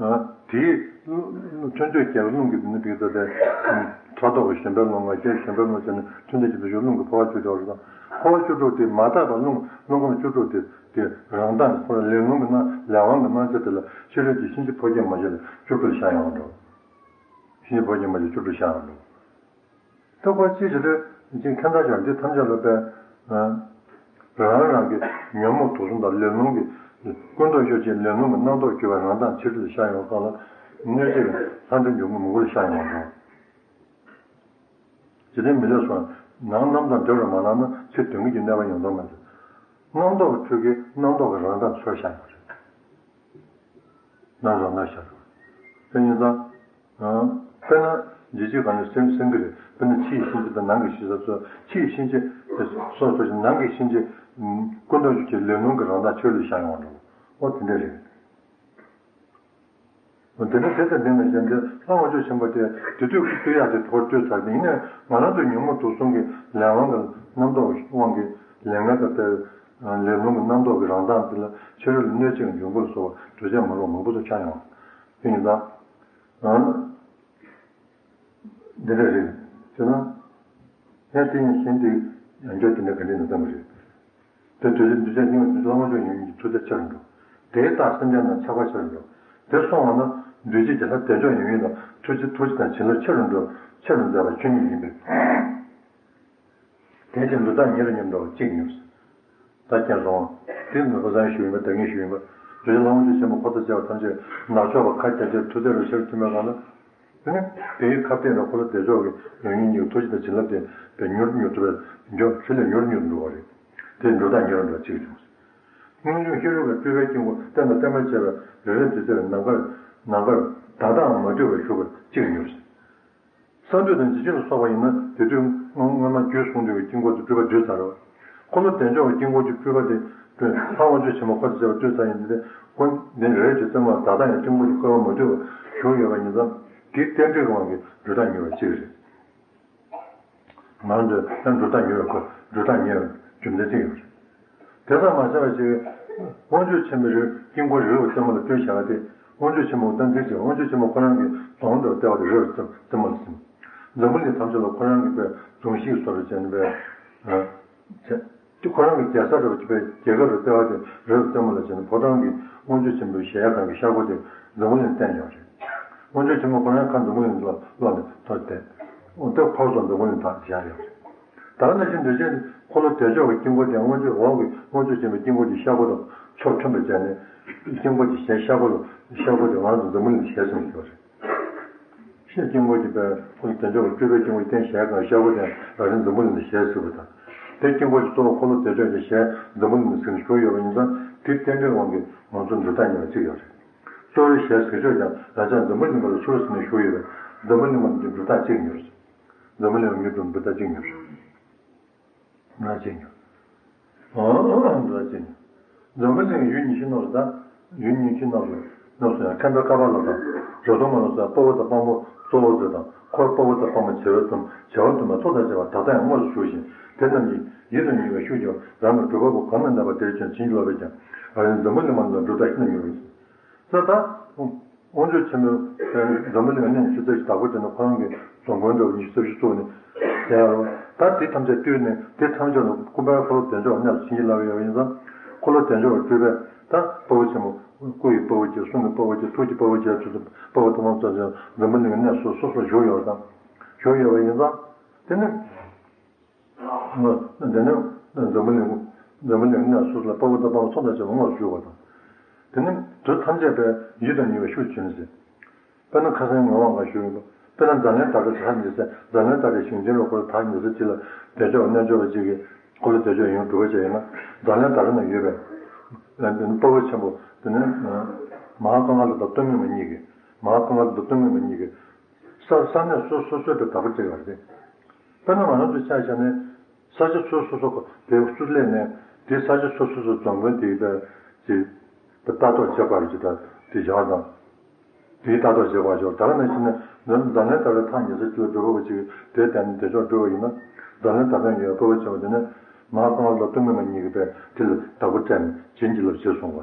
དེའི་ཐུན་ཚོད་བརྒྱད་རླུང་གི་ནི་དེ་ཚོ་དེ། ཕྲག་དོག་གི་ཞེན་པའི་རླུང་ང་རྒྱལ་ཞེན་པའི་རླུང་བྱས་ནས་ཐུན་མཐའ་གཅིག་ཏུ་བཞུགས། རླུང་གི་འཕོ་བ་བཅུ་དྲུག་རེད་དང་། འཕོ་བ་བཅུ་དྲུག་དེ་མ་དག་པ་རླུང་རླུང་ཁམས་བཅུ་དྲུག་དེ་དེ་རང་མདངས་ཁོ་རང་ལས་རླུང་གི་སྣང་ལས་དབང་གི་སྣང་ཆ་དེ་ལ་ཕྱི་རོལ་གྱི་གཤིན་རྗེ་ཕོ་སྐྱེས་མ་བྱས་ལ་བཅུ་དྲུག་ཤར་ཡོང་འགྲོ། གཤིན་རྗེ་ཕོ་སྐྱེས་མ་བྱས་བཅུ་དྲུག་ཤར་ཡོང་འགྲོ། ད་ཁོ་ཅི་ཞིག་རེད། ཅིང་ཁྱད་མཚར་ཞིག་འདི་ཐམས་ཅད་ལ་དཔེ། རང་རང་གི་ཉོན་མོངས་དུག་གསུམ་དང་ལས་རླུང་གི་ཀུན་རྟོག་གཡོ་བྱེད་ལས་རླུང་གི་རྣམ་རྟོག་གྱུར་པའི་རང་མདངས་ཕྱི་རོལ་ལ་ཤར་ཡོང་སྐབས་ལ། གནོད་བྱེད་ཀྱི་ལྷ་འདྲེ་འབྱུང་པོ་མང་པོ་ལ་ཤར་ཡོང་འགྲོ། འཇིག་རྟེན་མི་ལས་སོགས་ནང་རྣམ་དག་འབྲེལ་བར་མ་ལངས་ན་ཚེ་དོན་གྱི་གནས་པ་ཡོང་དོན་མ་ཟད། རྣམ་རྟོག་གི་ཁྲོད་ཀྱི་རྣམ་རྟོག་གི་རང་མདངས་ཚུར་ཤར་ཡོང་རེད། ནང་རང་ལ་ཤར་འགྲོ། དེ་ཡིན་ཙང་། དཔེར་ན་འཇིགས་བྱེད་གང་ལས་སེམས་སེམས་ཀྱི་རེད། དཔེར་ན་ཕྱི་ཡི་གཤིན་རྗེ་དང་ནང་གི་གཤིན་རྗེ་སོགས། ཕྱི་ཡི་གཤིན་རྗེ་སོགས་སོགས་ཀྱི་ནང་གི་གཤིན་རྗེ་ཀུན་རྟོག་གཡོ་བྱེད་ལས་རླུང་གི་རང་མདངས་ཕྱི་རོལ་ལ་ཤར་ཡོང་བ་འགྲོ། འོ་དེ་འདྲ་རེད། འོ་དེ་ནི་དེ་ལྟར་འདི་ནས་གཞན་དོན་ལྷ་དབང་ཕྱུག་ཆེན་པོ་དེ་དེ་དུས་ཀྱི་སྤྱོད་ཡག་དེ་དོར་སྤྲོད་ཚར་ཏེ། ཡིན་ནའང་ང་རང་ཚོའི་ཉོན་མོངས་དུག་གསུམ་གྱི་ལས་དབང་གི་རྣམ་རྟོག་དབང་གིས་ལས་ངན་དང་དེ་ལས་རླུང་གི་རྣམ་རྟོག་གི་རང་མདངས་དེ་ལ་ཕྱི་རོལ་ལ་གནོད་བྱེད་ཀྱི་འབྱུང་པོ་ལ་སོགས་པ་འདུས་བྱས་མ་རུངས་མང་པོ་ཞིག་ཤར་ཡོང་། དེ་ཡིན་ཙང་། འདི་འདྲ་རེད། བྱས་ན། ཡང་དེ་ཡང་གཞན་དེ་ཡང་བསྐྱར་དེ་འདྲ་ག་འདྲ་ཡིན་ན་བསམ་གྱི་རེད། དེ་དུས་ཀྱི་འདུས་བྱས་རྙིང་བའི་ལྷ་དབང་ཕྱུག་ཡོན་གྱི་ཐུགས་རྗེ་ཆེ་རུ་འགྲོ། དེའི་རྟགས་སེམས་ཅན་རྣམས་ཆགས་པ་ཆེ་རུ་འགྲོ། དེ་སོང་བ་ན་འདུས་བྱས་ཀྱི་ལྷ་བདེ་མཆོག་ཡོན་གྱི་ཐུགས་རྗེ་ཐུགས་རྗེ་དང་བྱིན་རླབས་ཆེ་རུ་འགྲོ། ཆེ་རུ་མཛད་པ་ཆོས་ཉིད་ཡིན་པས། དེ་ཕྱིར་འདུས་བདག་ཉེ་རུ་སྙོམས་འགྲོ་བ་གཅིག་ཉོབ། ད་ཀྱང་སོང་། དེ་ནི་ཁོ་ཚང་ཞུ་ཡིན་པ། ད་ངས་ཞུ་ཡིན་པ། འདུས་བྱས་ལྷ་དབང་ཕྱུག་ཆེན་པོ་འཁོར་དང་བཅས་པ་ཐམས་ཅད་ནག་ཕྱོགས་པ་ཁ་རྒྱ་ཆེར་ཐུགས་རྗེ་རུ་ཤར་ཐུབ་པའི་སྒང་ལ། དེ་ནི་དེའི་ཁ་གཏད་ནས་འཁོར་ལོ་བདེ་མཆོག་གི་ཡོན་གྱི་ཐུགས་རྗེ་དང་བྱིན་རླབས་དེ་དཔེ་མྱུར་མྱུར་དུ་བས་མགྱོགས་ཚུལ་ལས་མྱུར་མྱུར་འགྲོ་བ་རེད། དེ་འདུས་བདག་ཉེ་རུ་འགྲོ་བ་གཅིག་བྱུང་། སྔོན་བྱུང་ཤེས་རབ་ཀྱི་སྤྲུལ་པའི་དཀྱིལ་འཁོར་རྟེན་དང་བརྟེན་པར་བཅས་པའི་རེ་རེ་དུས་ཚེ་ནམ་མཁར་ནམ་མཁར་ཟླ་དང་མ་བསྒྲིགས་པར་བཞུགས་པ་གཅིག་ཉོབ། གསང་འདུས་དང་འཇིགས་བྱེད་ལ་སོགས་པ་ཡིན་ན་དེ་དུས་སྔོན་སྔོན་མ་རྒྱུད་གསུང་འདུས་ཀྱི་དཀྱིལ་འཁོར་དུ་སྤྲུལ་པ་བསྡུས་ཚར་རོ། འཁོར་ལོ་བདེ་མཆོག་གི་དཀྱིལ་འཁོར་གྱི་སྤྲུལ་པ་དེ་དཔེ་ལྷ་དབང་ཕྱུག་ཆེན་པོ་འཁོར་དང་བཅས་པ་སྤྲུལ་ཚར་ཡིན། དེ་དེ་ཁོ་འདི་རེ་རེ་བྱས་ཙམ་ལ་ད་ལྟ་ཡང་དཀྱིལ་འཁོར་གྱི་བཀོད་པ་མ་བསྡུས་པར་བཞུགས་ཡོད་པ་ཡིན་ཙང་། དེའི་རྟེན་འབྲེལ་གྱི་དབང་གིས་འདུས་བདག་ཉེ་བ་གཅིག་རེད། ང་ཚོས་ཡང་འདུས་བདག་ཉེ་བའི་སྐོར། འདུས་བདག་ཉེ་བའི་རྒྱུ་མཚན་གཅིག་ཡོད་རེད། དེ་ཙམ་མ་ཟད་པ་ཞིག་དབང་ཕྱུག་ཆེན་པོའི་རིགས་དཀྱིལ་འཁོར་རི་རབ་རྩེ་མོ་ལ་སྤྲུལ་བྱ་བ་དེ། དབང་ཕྱུག་ཆེན་པོ་ད་འདི་ཅིག་དབང་ཕྱུག་ཆེན་པོ་ཁོ་རང་གི་གདོང་དུ་བལྟ་བ་དེ་རི་རབ་རྩེ་མོ་ལ་ཟེར། འཛམ་བུ་གླིང་ཐམས་ཅད་ལ་ཁོ་རང་གི་དཔེ་གདོང་ཤིག་བཟོ་རུ་བྱས་ནས་དཔེ། དེ་ཁོ་རང་གི་རྒྱལ་ས་རུ་དཔེ་རྒྱལ་ཁབ་རུ་བལྟ་བ་དེ་རི་རབ་རྩེ་མོ་ལ་བྱས་ནས། ཕོ་བྲང་གི་དབང་ཕྱུག་ཆེན་པོའི་ཞལ་ཡར་གང་གི་ཤར་སྒོ་དེ་འཛམ་བུ་གླིང་བསྟན་ཡོད་རེད། དབང་ཕྱུག་ཆེན་པོ་ཁོ་རང་ཁ་འཛམ་བུ་གླིང་ལ་ལོག་ནས་ཐོག་བསྡད། འོ་དེ་ཁོ་ཚོ་འཛམ་བུ་གླིང་དག་བཞག་ཡོད་རེད། ད་ནང་བཞིན་འདུས་བྱས་འཁོར་ལོ་བདེ་མཆོག་གི་དཀྱིལ་འཁོར་དེ་དབང་ཕྱུག་འོག་གི་དབང་ཕྱུག་ཆེན་པོའི་དཀྱིལ་འཁོར་གྱི་ཤར་སྒོ་དང་ཕྱོགས་མཐུན་པར་བྱས་ནས། དཀྱིལ་འཁོར་གྱི་ཞལ་ཤར་སྒོ་ལ་ཤར་སྒོ་དེ་ང་ཚོ་འཛམ་བུ་གླིང་གི་ཞལ་ཟེར་ཡོད་རེད། ཤེལ་དཀྱིལ་འཁོར་གྱི་དཔེ་ཁོ་ལ་བདེ་མཆོག་གི་སྤྲུལ་པའི་དཀྱིལ་འཁོར་གྱི་རྟེན་ཞལ་གང་ཤར་སྒོ་དེ་རང་བཞིན་འཛམ་བུ་གླིང་གི་ཞལ་ཟེར་བ་དང་། དེ་དཀྱིལ་འཁོར་གྱི་གཙོ་བོ་འཁོར་ལོ་བདེ་མཆོག་གི་ཞལ་འཛམ་བུ་གླིང་གི་ཟེར་ནས་བཞུགས་ཡོད་པ་ཡིན་ཙང་། དེ་རྟེན་འབྲེལ་དབང་གིས་ང་ཚོ་འདུས་བདག་ཉེ་བ་གཅིག་ཡོད་རེད། གཙོ་བོའི་ཞལ་ཟེར་ཆོག་ཀྱང་རང་ཅག་འཛམ་བུ་གླིང་པ་ལ་ཚུར་ཟེར་ནས་བཞུགས་ཡོད་པས། འཛམ་བུ་གླིང་པ་འདི་འདུས་བདག་གཅིག་ཉོར། འཛམ་བུ་གླིང་པ་མྱུར་དུ་འདུས་བདག་གཅིག་ཉོར། ང་གཅིག་ཉོར། འདུས་བདག་གཅིག་ཉོར། འཛམ་བུ་གླིང་ཡུལ་ཉི་ཤུ་རྣམས་སུ་དང་། ཡུལ་ཉི་ཤུ་རྣམས་སུ། རྣམས་སུ་ཡང་མཁན་པོའི་བཀའ་བབས་ལ་དང་། རོ་དུ་མ་ལ་སོགས་དཔའ་བོ་དང་དཔའ་མོ་གཙོ་བོ་དེ་དང་། འཁོར་དཔའ་བོ་དང་དཔའ་མོ་བྱེ་བ་དུ་མ་བྱེ་བ་དུ་མ་ཚོགས་དང་བཅས་པ་ད་ལྟ་ཡང་དངོས་སུ་བཞུགས་ཤིང་། དེ་རྣམས་ཀྱིས་ཡིད་དུ་མྱོང་བའི་ཤུགས་ཀྱིས་རང་གི་སྒྲུབ་པ་པོ་གང་ན་གནས་པ་དེར་ཀྱང་བྱིན་གྱིས་རློབ་པས་ཀྱང་། ཨ་ནི་འཛམ་བུ་གླིང་མ་ལ་འགྲོ་ལྟ་ཤིན་ཏུ་མྱུར་བས། ད་ལྟ་དབང་ཕྱུག་ཆེན་པོས་འཛམ་བུ་གླིང་གནས་ཆུ་ཚོད་ཀྱི་བདག་པོ་དེ་ནི་ཁོ་རང་གི་རྫོང་དཔོན་འདྲ་བོ་ཉི་ཤུ་རྩ་བཞི་བཙུགས་ནས་བསྡད་ཡ་རོ། ད་དེ་ཐམས་ཅད་བཏུལ་ནས་དེ་ཐམས་ཅད་ལ་ཀུན་ཕན་འཁོར་ལོ་བདེ་མཆོག་གནས་སུ་བྱིན་གྱིས་བརླབས་ཡོད་པ་ཡིན་ཙང་། འཁོར་ལོ་བདེ་མཆོག་གི་སྤྲུལ་པས་ད་དཔའ་བོ་ཆེན་པོ་སྐུ་ཡི་དཔའ་བོ་ཆེ། གསུང་གི་དཔའ་བོ་ཆེ། ཐུགས་ཀྱི་དཔའ་བོ་ཆེ། ཐུགས་ཀྱི་དཔའ་བོ་དམ་པ་ཚོ་འཛམ་བུ་གླིང་གི་གནས་སོ་སོ་སོ་བཞུགས་ཡོད་དང་བཞུགས་ཡོད་པ་ཡིན་ཙང་། དེ་ནི། དེ་ནི་འཛམ་བུ་གླིང་། འཛམ་བུ་གླིང་གནས་སོ་སོ་ལ་དཔའ་བོ་དང་དཔའ་མོ་ཚོགས་དང་བཅས་པ་དངོས་སུ་བཞུགས་པ་དང་། དེ་ནི་དུས་ཐམས་ཅད་པའི་ཡིད་དུ་མྱོང་བའི་ཤུགས་ཆེ་ནི་ཟེར། དཔེར་ན་ཁ་སང་ངོ་མ་ང་ཞུས་ཡིན་པ། དཔེར་ན་འཛམ་གླིང་བདག་སྒྲ་དག་ཉི་ཚེ། འཛམ་གླིང་བདག་སྒྲ་ཞིང་ཆེན་ལ་འཁོར་དག་ཉི་ཚེ་གཅིག་ལ་བདེ་མཆོག་རྣལ་འབྱོར་པ་གཅིག་གིས་འཁོར་ལོ་བདེ་མཆོག་ཡོངས་སྒྲུབ་པ་བྱས་ཡིན་ན། འཛམ་གླིང་བདག་སྒྲ་ན་ཡོད་པའི་དཔའ་བོ་ཆེན་པོ་དེ་ནི་མ་ཧཱ་ཀཱ་ལ་དང་སྟོད་སྨད་མ་གཉིས་ཀྱིས། མ་ཧཱ་ཀཱ་ལ་དང་སྟོད་སྨད་མ་གཉིས་ཀྱིས། ས་ས་གནས་སོ་སོ་སོའི་དཔེ་བདག་པོ་བྱེད་ཀྱི་ཡོད་རེད། དཔེར་ན་ང་རང་ཚོའི་ཆ་བཞག་ནས། ས་ཆ་སོ་སོ་སོ་དེ་ཚུར་སླེབས་ནས། དེ་ས་ཆ་སོ་སོ་སོ་རྫོང་དཔོན་དེའི་དཔེ་ཅིག་དེ་ལྟ་རྟོག་བྱེད་པ་རེད་ཅིག་ད་དེ་བཞག་དང་། དེའི་ལྟ་རྟོག་བྱེད་པ་ཞོག་ད་ག་ནང་བཞིན་ནས་འཛམ་འཛམ་གླིང་ད་རེས་ཐག་ཉེ་ས་ཅིག་ལ་འགྲོ་དགོས་པ་ཅིག་དེ་བསྟན་ནས་བདེ་མཆོག་སྒྲུབ་པ་ཡིན་ན། འཛམ་གླིང་ད་ལྟ་ཡོད་པའི་དཔའ་བོ་ཆེན་པོ་དེ་ནི་མ་ཧཱ་ཀཱ་ལ་དང་སྟོད་སྨད་མ་གཉིས་ཀྱིས་དཔེ་དེ་ལ་བདག་པོ་སྤྲད་ནས་བྱིན་གྱིས་རློབས་བྱས་གསུང་གི་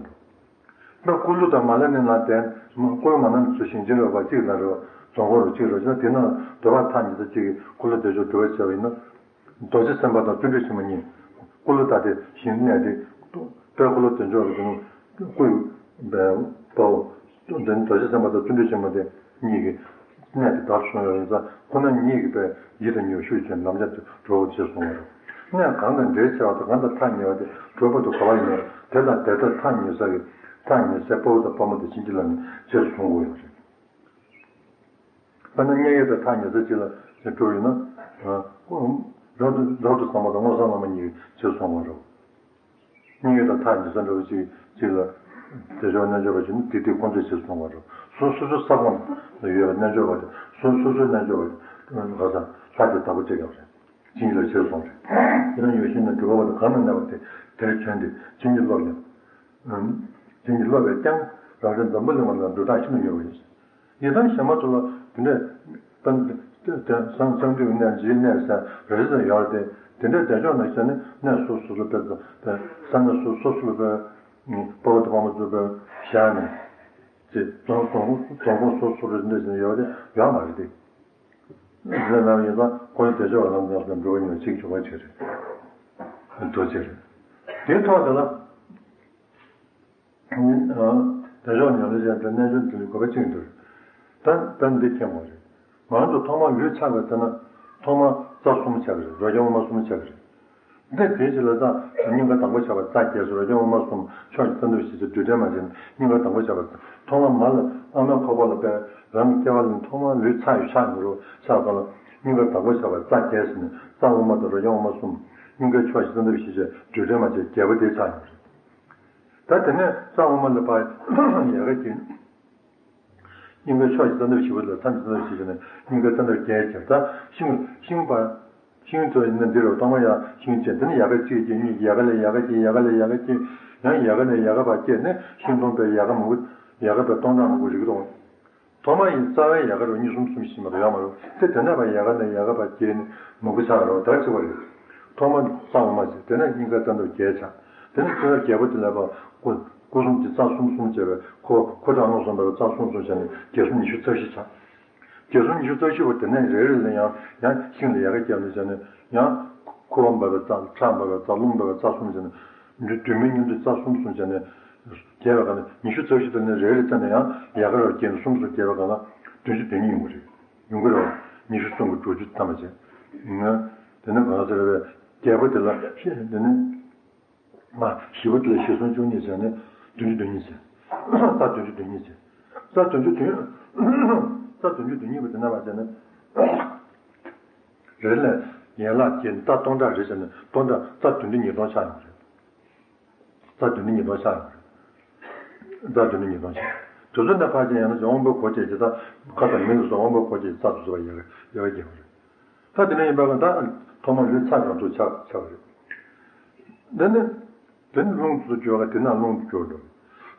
འདུག་ད་ཀུ་ལུ་དང་མ་ལ་ནི་ལ་དེ་ཀུ་ལུ་མ་ན་ནི་ཚུར་ཞིང་ཆེན་རོགས་པ་གཅིག་ལ་རོགས་ སྡོང་པོ་རུ་གཅིག་རུ་ཆགས། དེ་ན་འདོད་པ་ཐག་ཉེ་ས་གཅིག་གིས་འཁོར་ལོ་བདེ་མཆོག་སྒྲུབ་པར་བྱ་བ་ཡིན་ན། རྡོ་རྗེ་སེམས་དཔའ་དང་བརྩོན་འགྲུས་ཆེན་པོ་གཉིས། འཁོར་ལོ་ད་ལྟའི་ཞིང་གནས་དེ། དཔལ་འཁོར་ལོ་བདེ་མཆོག་གི་དེ་ནི་སྐུ་ཡི་དཔའ་བོ། དེ་ནི་རྡོ་རྗེ་སེམས་དཔའ་དང་བརྩོན་འགྲུས་ཆེན་པོ་དེ་གཉིས་ཀྱི་གནས་དེ་བདག་ཏུ་བཟུང་ཡོད་ཡིན་ཙང་ཁོ་ན་གཉིས་ཀྱི་དཔལ་ཡིད་དང་ཉེ་བའི་ཤུགས་ཀྱིས་ལམ་སྦྱར་དུ་འགྲོ་བ་ཅེས་གསུངས་པ་རེད། གནས་གང་དང་འབྲེལ་ཆེ་བ་དང་གང་དང་ཐག་ཉེ་བ་དེ་འགྲོ་བ་དུ་ག་བ་ཡིན་ན་དེ་དང་དེ་དག་ཐག་ཉེ་ས་ཀྱི་ཐག་ཉེ་སའི་དཔའ་བོ་དང་དཔའ་མོ་དེ་བྱིན་གྱིས་བརླབས་ནས་རྗེས་སུ་བཟུང་དགོས་ཡོད་རེད། དཔེར་ན་མཉན་ཡོད་པའི་ཐག་ཉེ་ས་གཅིག་ལ་འགྲོ་ཡོད་ན། རབ་ཏུ་རབ་ཏུ་བཟང་པོ་དང་མངོན་སུམ་བླ་མ་གཉིས་ཀྱིས་རྗེས་སུ་བཟུང་བར་འགྲོ། མཉན་ཡོད་དང་ཐག་ཉེ་ས་འགྲོ་བ་གཅིག་གཅིག་ལ་བདེ་མཆོག་རྣལ་འབྱོར་པ་ཞིག་ནི་དེ་དུས་ཁོང་ཚོས་རྗེས་སུ་བཟུང་བར་འགྲོ། སོ་སོ་སོའི་ས་ཁོངས་ལ་ཡོད་པའི་རྣལ་འབྱོར་པ་དེ་སོ་སོ་སོའི་རྣལ་འབྱོར་པ་དེ་ག་ས་ལྷ་གྱི་བདག་པོ་བྱེད་དགོས་རེད། བྱིན་གྱིས་བརླབས་རྗེས་སུ་བཟུང་རེད། དེ་ནས་ཡོད་བཞིན་དུ་སྒྲུབ་པ་པོ་དེ་གང་ན་གནས་པ་དེ་དེར་བྱོན་ཏེ་བྱིན་གྱིས་རློབ་ཀྱང་། བྱིན་གྱིས་རློབ་པས་ཀྱང་རང་རེ་འཛམ་བུ་གླིང་པ་ལ་འགྲོ་སྟངས་ཤིན་ཏུ་ཉེ་བ་ཡིན། ཡི་དམ་ཞལ་མ་ཐུབ་ལ་དེ་འདྲས་དཔེར་ན་དེ་དེ་སང་སང་དུས་གནས་རྗེའི་གནས་ཟེར་རེ་རེ་ཡོད་རེད་དེ། དེ་འདྲས་བདེ་མཆོག་ནས་བྱས་ནས་གནས་སོ་སོ་སོ་དཔེ་ས་གནས་སོ་སོ་སོ་ལ་དཔེ་དཔའ་བོ་དང་དཔའ་མོ་ཚོ་དཔེ་བཞག་ནས་ཅེས་རྫོང་རྫོང་རྫོང་ཁོངས་སོ་སོ་རེ་འདྲས་ཡོད་རེད་ཡོད་མ་རེད་དེ། དེ་ལ་ཡིན་ཙང་ཁོ་བོ་བདེ་མཆོག་ལམ་འགག་དང་འགྲོ་བ་ཉིད་ལ་ཆིག་འཇོག་པ་བྱེད་རེད། འགྲོ་བྱེད་རེད། དེའི་ཐོག་དེ་ལ། བདེ་མཆོག་ཉམས་ལེན་བྱས་ཏེ་རྣལ་འབྱོར་འདི་ལ་གོ་བ་ཆིག་འདུག་ད་ད་འདི་མཁྱེན་དགོས་རེད། ང་ཚོ་ཐོག་མར་ལུས་ཆགས་པའི་ཚེ་ན་ཐོག་མར་རྩ་གསུམ་ཆགས་ཀྱི་རེད། རོ་རྐྱང་དབུ་མ་གསུམ་ཆགས་ཀྱི་རེད། འདི་དེའི་རྗེས་ལ་ད་སྙིང་ག་དང་པོ་ཆགས་པ་རྩ་བརྒྱད་སོགས་རོ་རྐྱང་དབུ་མ་གསུམ་ཕྱོགས་ཀྱི་རྩ་འདབ་བཞི་ཆ་དུས་དྲན་མ་བྱས་ནས་སྙིང་ག་དང་པོ་ཆགས་པ་ཐོག་མར་མ་ལ་ཨ་མའི་ཁོག་པ་ལ་པའི་རང་གི་སྐྱེ་བ་ལ་ཐོག་མར་ལུས་ཆགས་ཡོད་ཆགས་ཡོད་རོ་ཆགས་པ་ལ་སྙིང་ག་དང་པོ་ཆགས་པ་རྩ་བརྒྱད་ཟེར་ནས་རྩ་དབུ་མ་དང་རོ་རྐྱང་དབུ་མ་གསུམ་སྙིང་གའི་ཕྱོགས་བཞི་རྩ་འདབ་བཞི་ཆ་དུས་དྲན་མ་བྱས་བརྒྱད་པོ་དེ་ཆགས་ཡོད་རེད། ད་དེ་ནས་རྩ་དབུ་མ་ལ་ཕར་ཡལ་ག་གྱོན། སྙིང་གའི་ཕྱོགས་ཀྱི་རྩ་འདབ་བཞི་པོ་ལ་མཚམས་ཀྱི་རྩ་འདབ་བཞི་བྱས་ནས་སྙིང་གའི་རྩ་འདབ་བརྒྱད་ཀྱང་ད་ཤིང་ཤིང་པ། ཤིང་ཚོ་ཡིན་ན་འདི་རུ་གཏོང་བ་ཡ་ཤིང་བཅད་འདི་ནི་ཡལ་ག་གཅིག་གཅིག་གཉིས་ཡལ་ག་ལས་ཡལ་ག་སྐྱེ་ཡལ་ག་ལས་ཡལ་ག་སྐྱེ་ཡང་ཡལ་ག་ནས་ཡལ་ག་བར་སྐྱེས་ནས་ཤིང་སྡོང་པའི་ཡལ་ག་མང་པོ་ཡལ་ག་པའི་སྟོང་ཕྲག་མང་པོ་རིག་གི་འདུག་ཐོག་མ་ཡིན་རྩ་བའི་ཡལ་ག་རུ་གཉིས་གསུམ་གསུམ་བཞི་མ་གཏོགས་ཡོད་མ་རེད་དེ། དེ་ནས་ཕར་ཡལ་ག་ནས་ཡལ་ག་བར་སྐྱེས་ནས་མང་པོ་ཆགས་རོགས་ད་གཅིག་པ་རེད། ཐོག་མ་རྩ་དབུ་མ་བྱས་དེ་ནས་སྙིང་གའི་རྩ་འདབ་བརྒྱད་ཆགས། དེ་ནས་རྩ་བའི་བརྒྱད་པོ་དེ་ལ་ཕར་སྐུ་སྐུ་གསུམ་གྱི་རྩ་གསུམ་གསུམ་བྱས་པའི་ཁོ་ཁོ་གྲངས་མངོན་སུམ་པའི་རྩ་གསུམ་གསུམ་བྱས་ནས་བརྒྱད་གསུམ་ཉི་ཤུ་རྩ་བཞི་ཆགས། བརྒྱད་གསུམ་ཉི་ཤུ་རྩ་བཞི་པོ་དེ་ནས་རེ་རེ་ལ་ཡང་ཡང་ཤིང་ལ་ཡལ་ག་བརྒྱབ་ནས་བྱས་ནས་ཡང་ཁུ་བ་འབབ་པའི་རྩ་ཁྲག་འབབ་པའི་རྩ་རླུང་འབབ་པའི་རྩ་གསུམ་བྱས་ནས་དུས་མིན་མཉམ་དུ་རྩ་གསུམ་གསུམ་བྱས་ནས་རྒྱས་པའི་སྒང་ལ་ཉི་ཤུ་རྩ་བཞི་དེ་ནས་རེ་རེ་བརྩིས་ནས་ཡང་ཡལ་ག་རུ་བརྒྱད་ནས་གསུམ་གསུམ་རྒྱས་པའི་སྒང་ལ་བདུན་ཅུ་དོན་གཉིས་ཡོང་གི་རེད། ཡོང་གི་རེད་བ། ཉི་ཤུ་གསུམ་གྱི་དྲུག་ཅུ་ཐམ་པ་བྱས། དེ་ནས་གང་ཟེར་བའི་རྒྱས་པ་དེ་ལ་དེ་ནས། མ་བཞི་པོ་དེ་ལ་བཞི་གསུམ་བཅུ་གཉིས་བྱས་ནས་བདུན་ཅུ་དོན་གཉིས་བྱས། རྩ་བདུན་ཅུ་དོན་གཉིས་བྱས། རྩ་བདུན་ཅུ་དོན། རྩ་བདུན་ཅུ་དོན་གཉིས་པོ་དེ་ནས་མར་བྱས་ནས། རེ་ལ་ཡན་ལག་བརྒྱད་རྩ་སྟོང་ཕྲག་རེ་བྱས་ནས་སྟོང་ཕྲག་རྩ་བདུན་ཅུ་ཉིས་སྟོང་ཆགས་ཡོང་རེད། རྩ་བདུན་ཅུ་ཉིས་སྟོང་ཆགས་ཡོང་རེད། རྩ་བདུན་ཅུ་ཉིས་སྟོང་ཆགས། དེ་ཚོ་ནས་ཕར་ཕྱིན་ཡང་ན་དབང་པོའི་འཁོར་བཅས་ཀྱི་རྩ་ཁ་དང་མིག་ལ་སོགས་དབང་པོའི་འཁོར་བཅས་ཀྱི་རྩ་དེ་ཚོ་ཡལ་ག་ཡལ་ག་བརྒྱབ་པ་རེད། ད་དེ་ནས་ཡིན་པ་ག་ད་ཐོག་མར་ལུས་ཚ་གང་ཚུགས་ཆགས་ཆགས་པ་རེད། འདི་ནི། དེ་ནི་རླུང་དུ་གྱུར་བ་དེ་ན་རླུང་དུ་གྱུར་འགྲོ།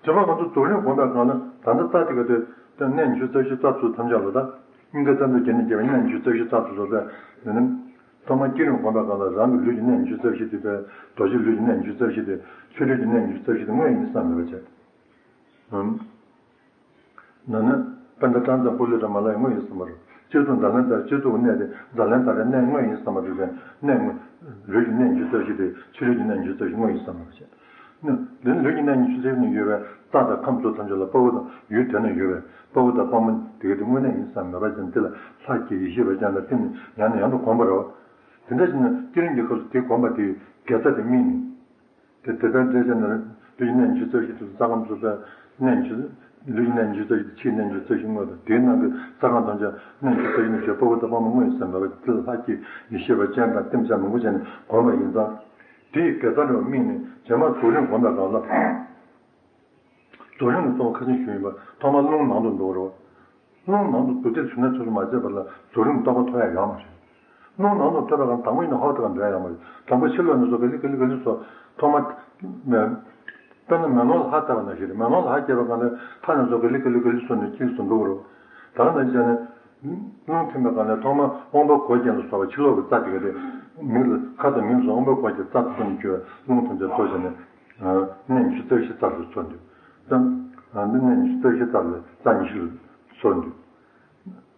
དེ་བ་ང་ཚོ་རྫོགས་རིམ་སྒོམ་པའི་སྒང་ལ་ད་ལྟ་རྩ་དེ་ག་དེ་ད་གནས་ཉི་ཤུ་རྩ་བཞི་རྩ་ཚུགས་ཐམས་ཅད་ལ་ད་སྙིང་གའི་རྩ་འདབ་བརྒྱད་ནས་བརྒྱད་པའི་གནས་ཉི་ཤུ་རྩ་བཞི་རྩ་ཚུགས་སོ་སོའི་དེ་ནི། ཐོག་མར་བསྐྱེད་རིམ་སྒོམ་པའི་སྒང་ལ་རང་གི་ལུས་ཀྱི་གནས་ཉི་ཤུ་རྩ་བཞི་དེ་དཔེ་རྡོ་རྗེ་ལུས་ཀྱི་གནས་ཉི་ཤུ་རྩ་བཞི་དེ་ཆོས་ལུས་ཀྱི་གནས་ཉི་ཤུ་རྩ་བཞི་དེ་དངོས་ཡིན་བསམ་མེད་པ་བྱས། ཨམ། ན་ནི། པཎྜི་ཏ་བཀྲག་མཚམས་པོ་ལི་ཏ་མ་ལ་ཡང་དངོས་ཡིན་བསམ་པ་རེད། སྤྱི་གཙུག་ཛཱ་ལན་ཏ་སྤྱི་གཙུག་གནས་དེ་ཛཱ་ལན་ཏ་རའི་གནས་དངོས་ཡིན་བསམ་པ་རེད་པས་གནས་དངོས། ལུས་ཀྱི་གནས་ཉི་ཤུ་རྩ་བཞི་དེ་ཆོས་ལུས་ཀྱི་གནས་ཉི་ཤུ་རྩ་བཞི་དངོས་ཡིན་བསམ་པ་རེད། ནི་འདི་ནི་ལུས་ཀྱི་གནས་ཉི་ཤུ་རྩ་བཞི་ནི་ཡོད་པའི་རྩ་དང་ཁམས་གཙོ་ཐམས་ཅད་ལ་དཔའ་བོ་དང་ཡུལ་དེ་ན་ཡོད་པའི་དཔའ་བོ་དང་དཔའ་མོ་དེ་ག་དེ་དངོས་གནས་ཡིན་བསམ་མེད་པ་ཅན་དེ་ལ་ལྷ་སྐྱེས་ཡེ་ཤེས་པ་ཅན་ལ་བསྟིམ་ནས་ཡང་ནས་ཡང་དུ་སྒོམ་པ་རེད། དེ་འདྲ་ཞིག་ན་བསྐྱེད་རིམ་གྱི་སྐབས་སུ་དེ་སྒོམ་པ་དེའི་དགེ་རྩ་དེ་སྨིན་ནས། དེ་དེ་ལྟར་འདྲ་བྱས་ན་ལུས་ཀྱི་གནས་ཉི་ཤུ་རྩ་བཞི་དེ་ཚོ་རྩ་ཁམས་ཚུགས་པའི་གནས་ཉི་ཤུ། ལུས་ཀྱི་གནས་ཉི་ཤུ་རྩ་བཞི་དེ་ཕྱིའི་གནས་ཉི་ཤུ་རྩ་བཞི་དངོས་དང་དེའི་ནང་གི་རྩ་ཁམས་ཐམས་ཅད་གནས་ཉི་ཤུ་རྩ་བཞི་ནས་བྱས་དཔའ་བོ་དང་དཔའ་མོ་དངོས་ཡིན་བསམ་མེད་པ་དེ་ལ་ལྷ་སྐྱེས་ཡེ་ཤེས་པ་ཅན་དང་བསྟིམ་བྱ་མང་པོ་བྱས་ནས་སྒོམ་པ་ཡིན་ཙང་། དེ་ཡི་དགེ་རྩ་རེ་བ་སྨིན་ནས་རྗེས་མ་རྫོགས་རིམ་སྒོམ་པའི་སྒང་ལ། རྫོགས་རིམ་གྱི་གཙོ་བོ་ཁ་ཅིག་ཞུས་ཡིན་པ་ཐོག་མར་རླུང་ནང་དུ་འགྲོ་བ་རེད། རླུང་ནང་དུ་འགྲོ་དུས་ཚུར་ནས་ཚུར་མ་བྱས་པ་ལ་རྫོགས་རིམ་རྟོགས་པ་ཐོབ་ཡ་ཡོད་མ་རེད། རླུང་ནང་དུ་ཐོབ་པའི་སྒང་དང་པོ་ཡིན་ན་ཧོབ་ཏེ་ག་འགྲོ་ཡ་ཡོད་མ་རེད། དང་པོ་ཕྱི་ལོགས་ནས་སོ་ག་ལེ་ག་ལེ་ག་ལེ་སོ། ཐོག་མ། མེ། དཔེར་ན་མེ་ལོང་ལ་ཧ་བཏབ་པ་ནང་བཞིན་རེད། མེ་ལོང་ལ་ཧ་བརྒྱབ་པའི་སྒང་ལ་མཐའ་ནས་སོ་ག་ལེ་ག་ལེ་ག་ལེ་སོ་ནས་གཅིག་སུ་འགྲོ་གི་རེད། ད་ག་ནང་བཞིན་ནས། རླུང་ཐིམ་པའི་སྒང་ལ་ཐོག་མ་དབང་པོ་གོ་རྐྱེན་ལ་སོགས་པ་ཕྱི་ལོགས་ཀྱི་རྩ་དེ་ག་དེ་མིག་ལ་ཁ་དང་མིག་ལ་སོགས་དབང་པོ་གོ་རྐྱེན་རྩ་དེ་ཚོ་ནས་གྱུར་བའི་རླུང་ཐམས་ཅད་ཚོགས་བྱས་ནས། གནས་ཉི་ཤུ་རྩ་བཞི་རྩ་ལ་ཚོགས་འདུག་ད། འདི་གནས་ཉི་ཤུ་རྩ་བཞི་རྩ་ལ་རྩ་ཉི་ཤུ་ལ་ཚོགས་འདུག་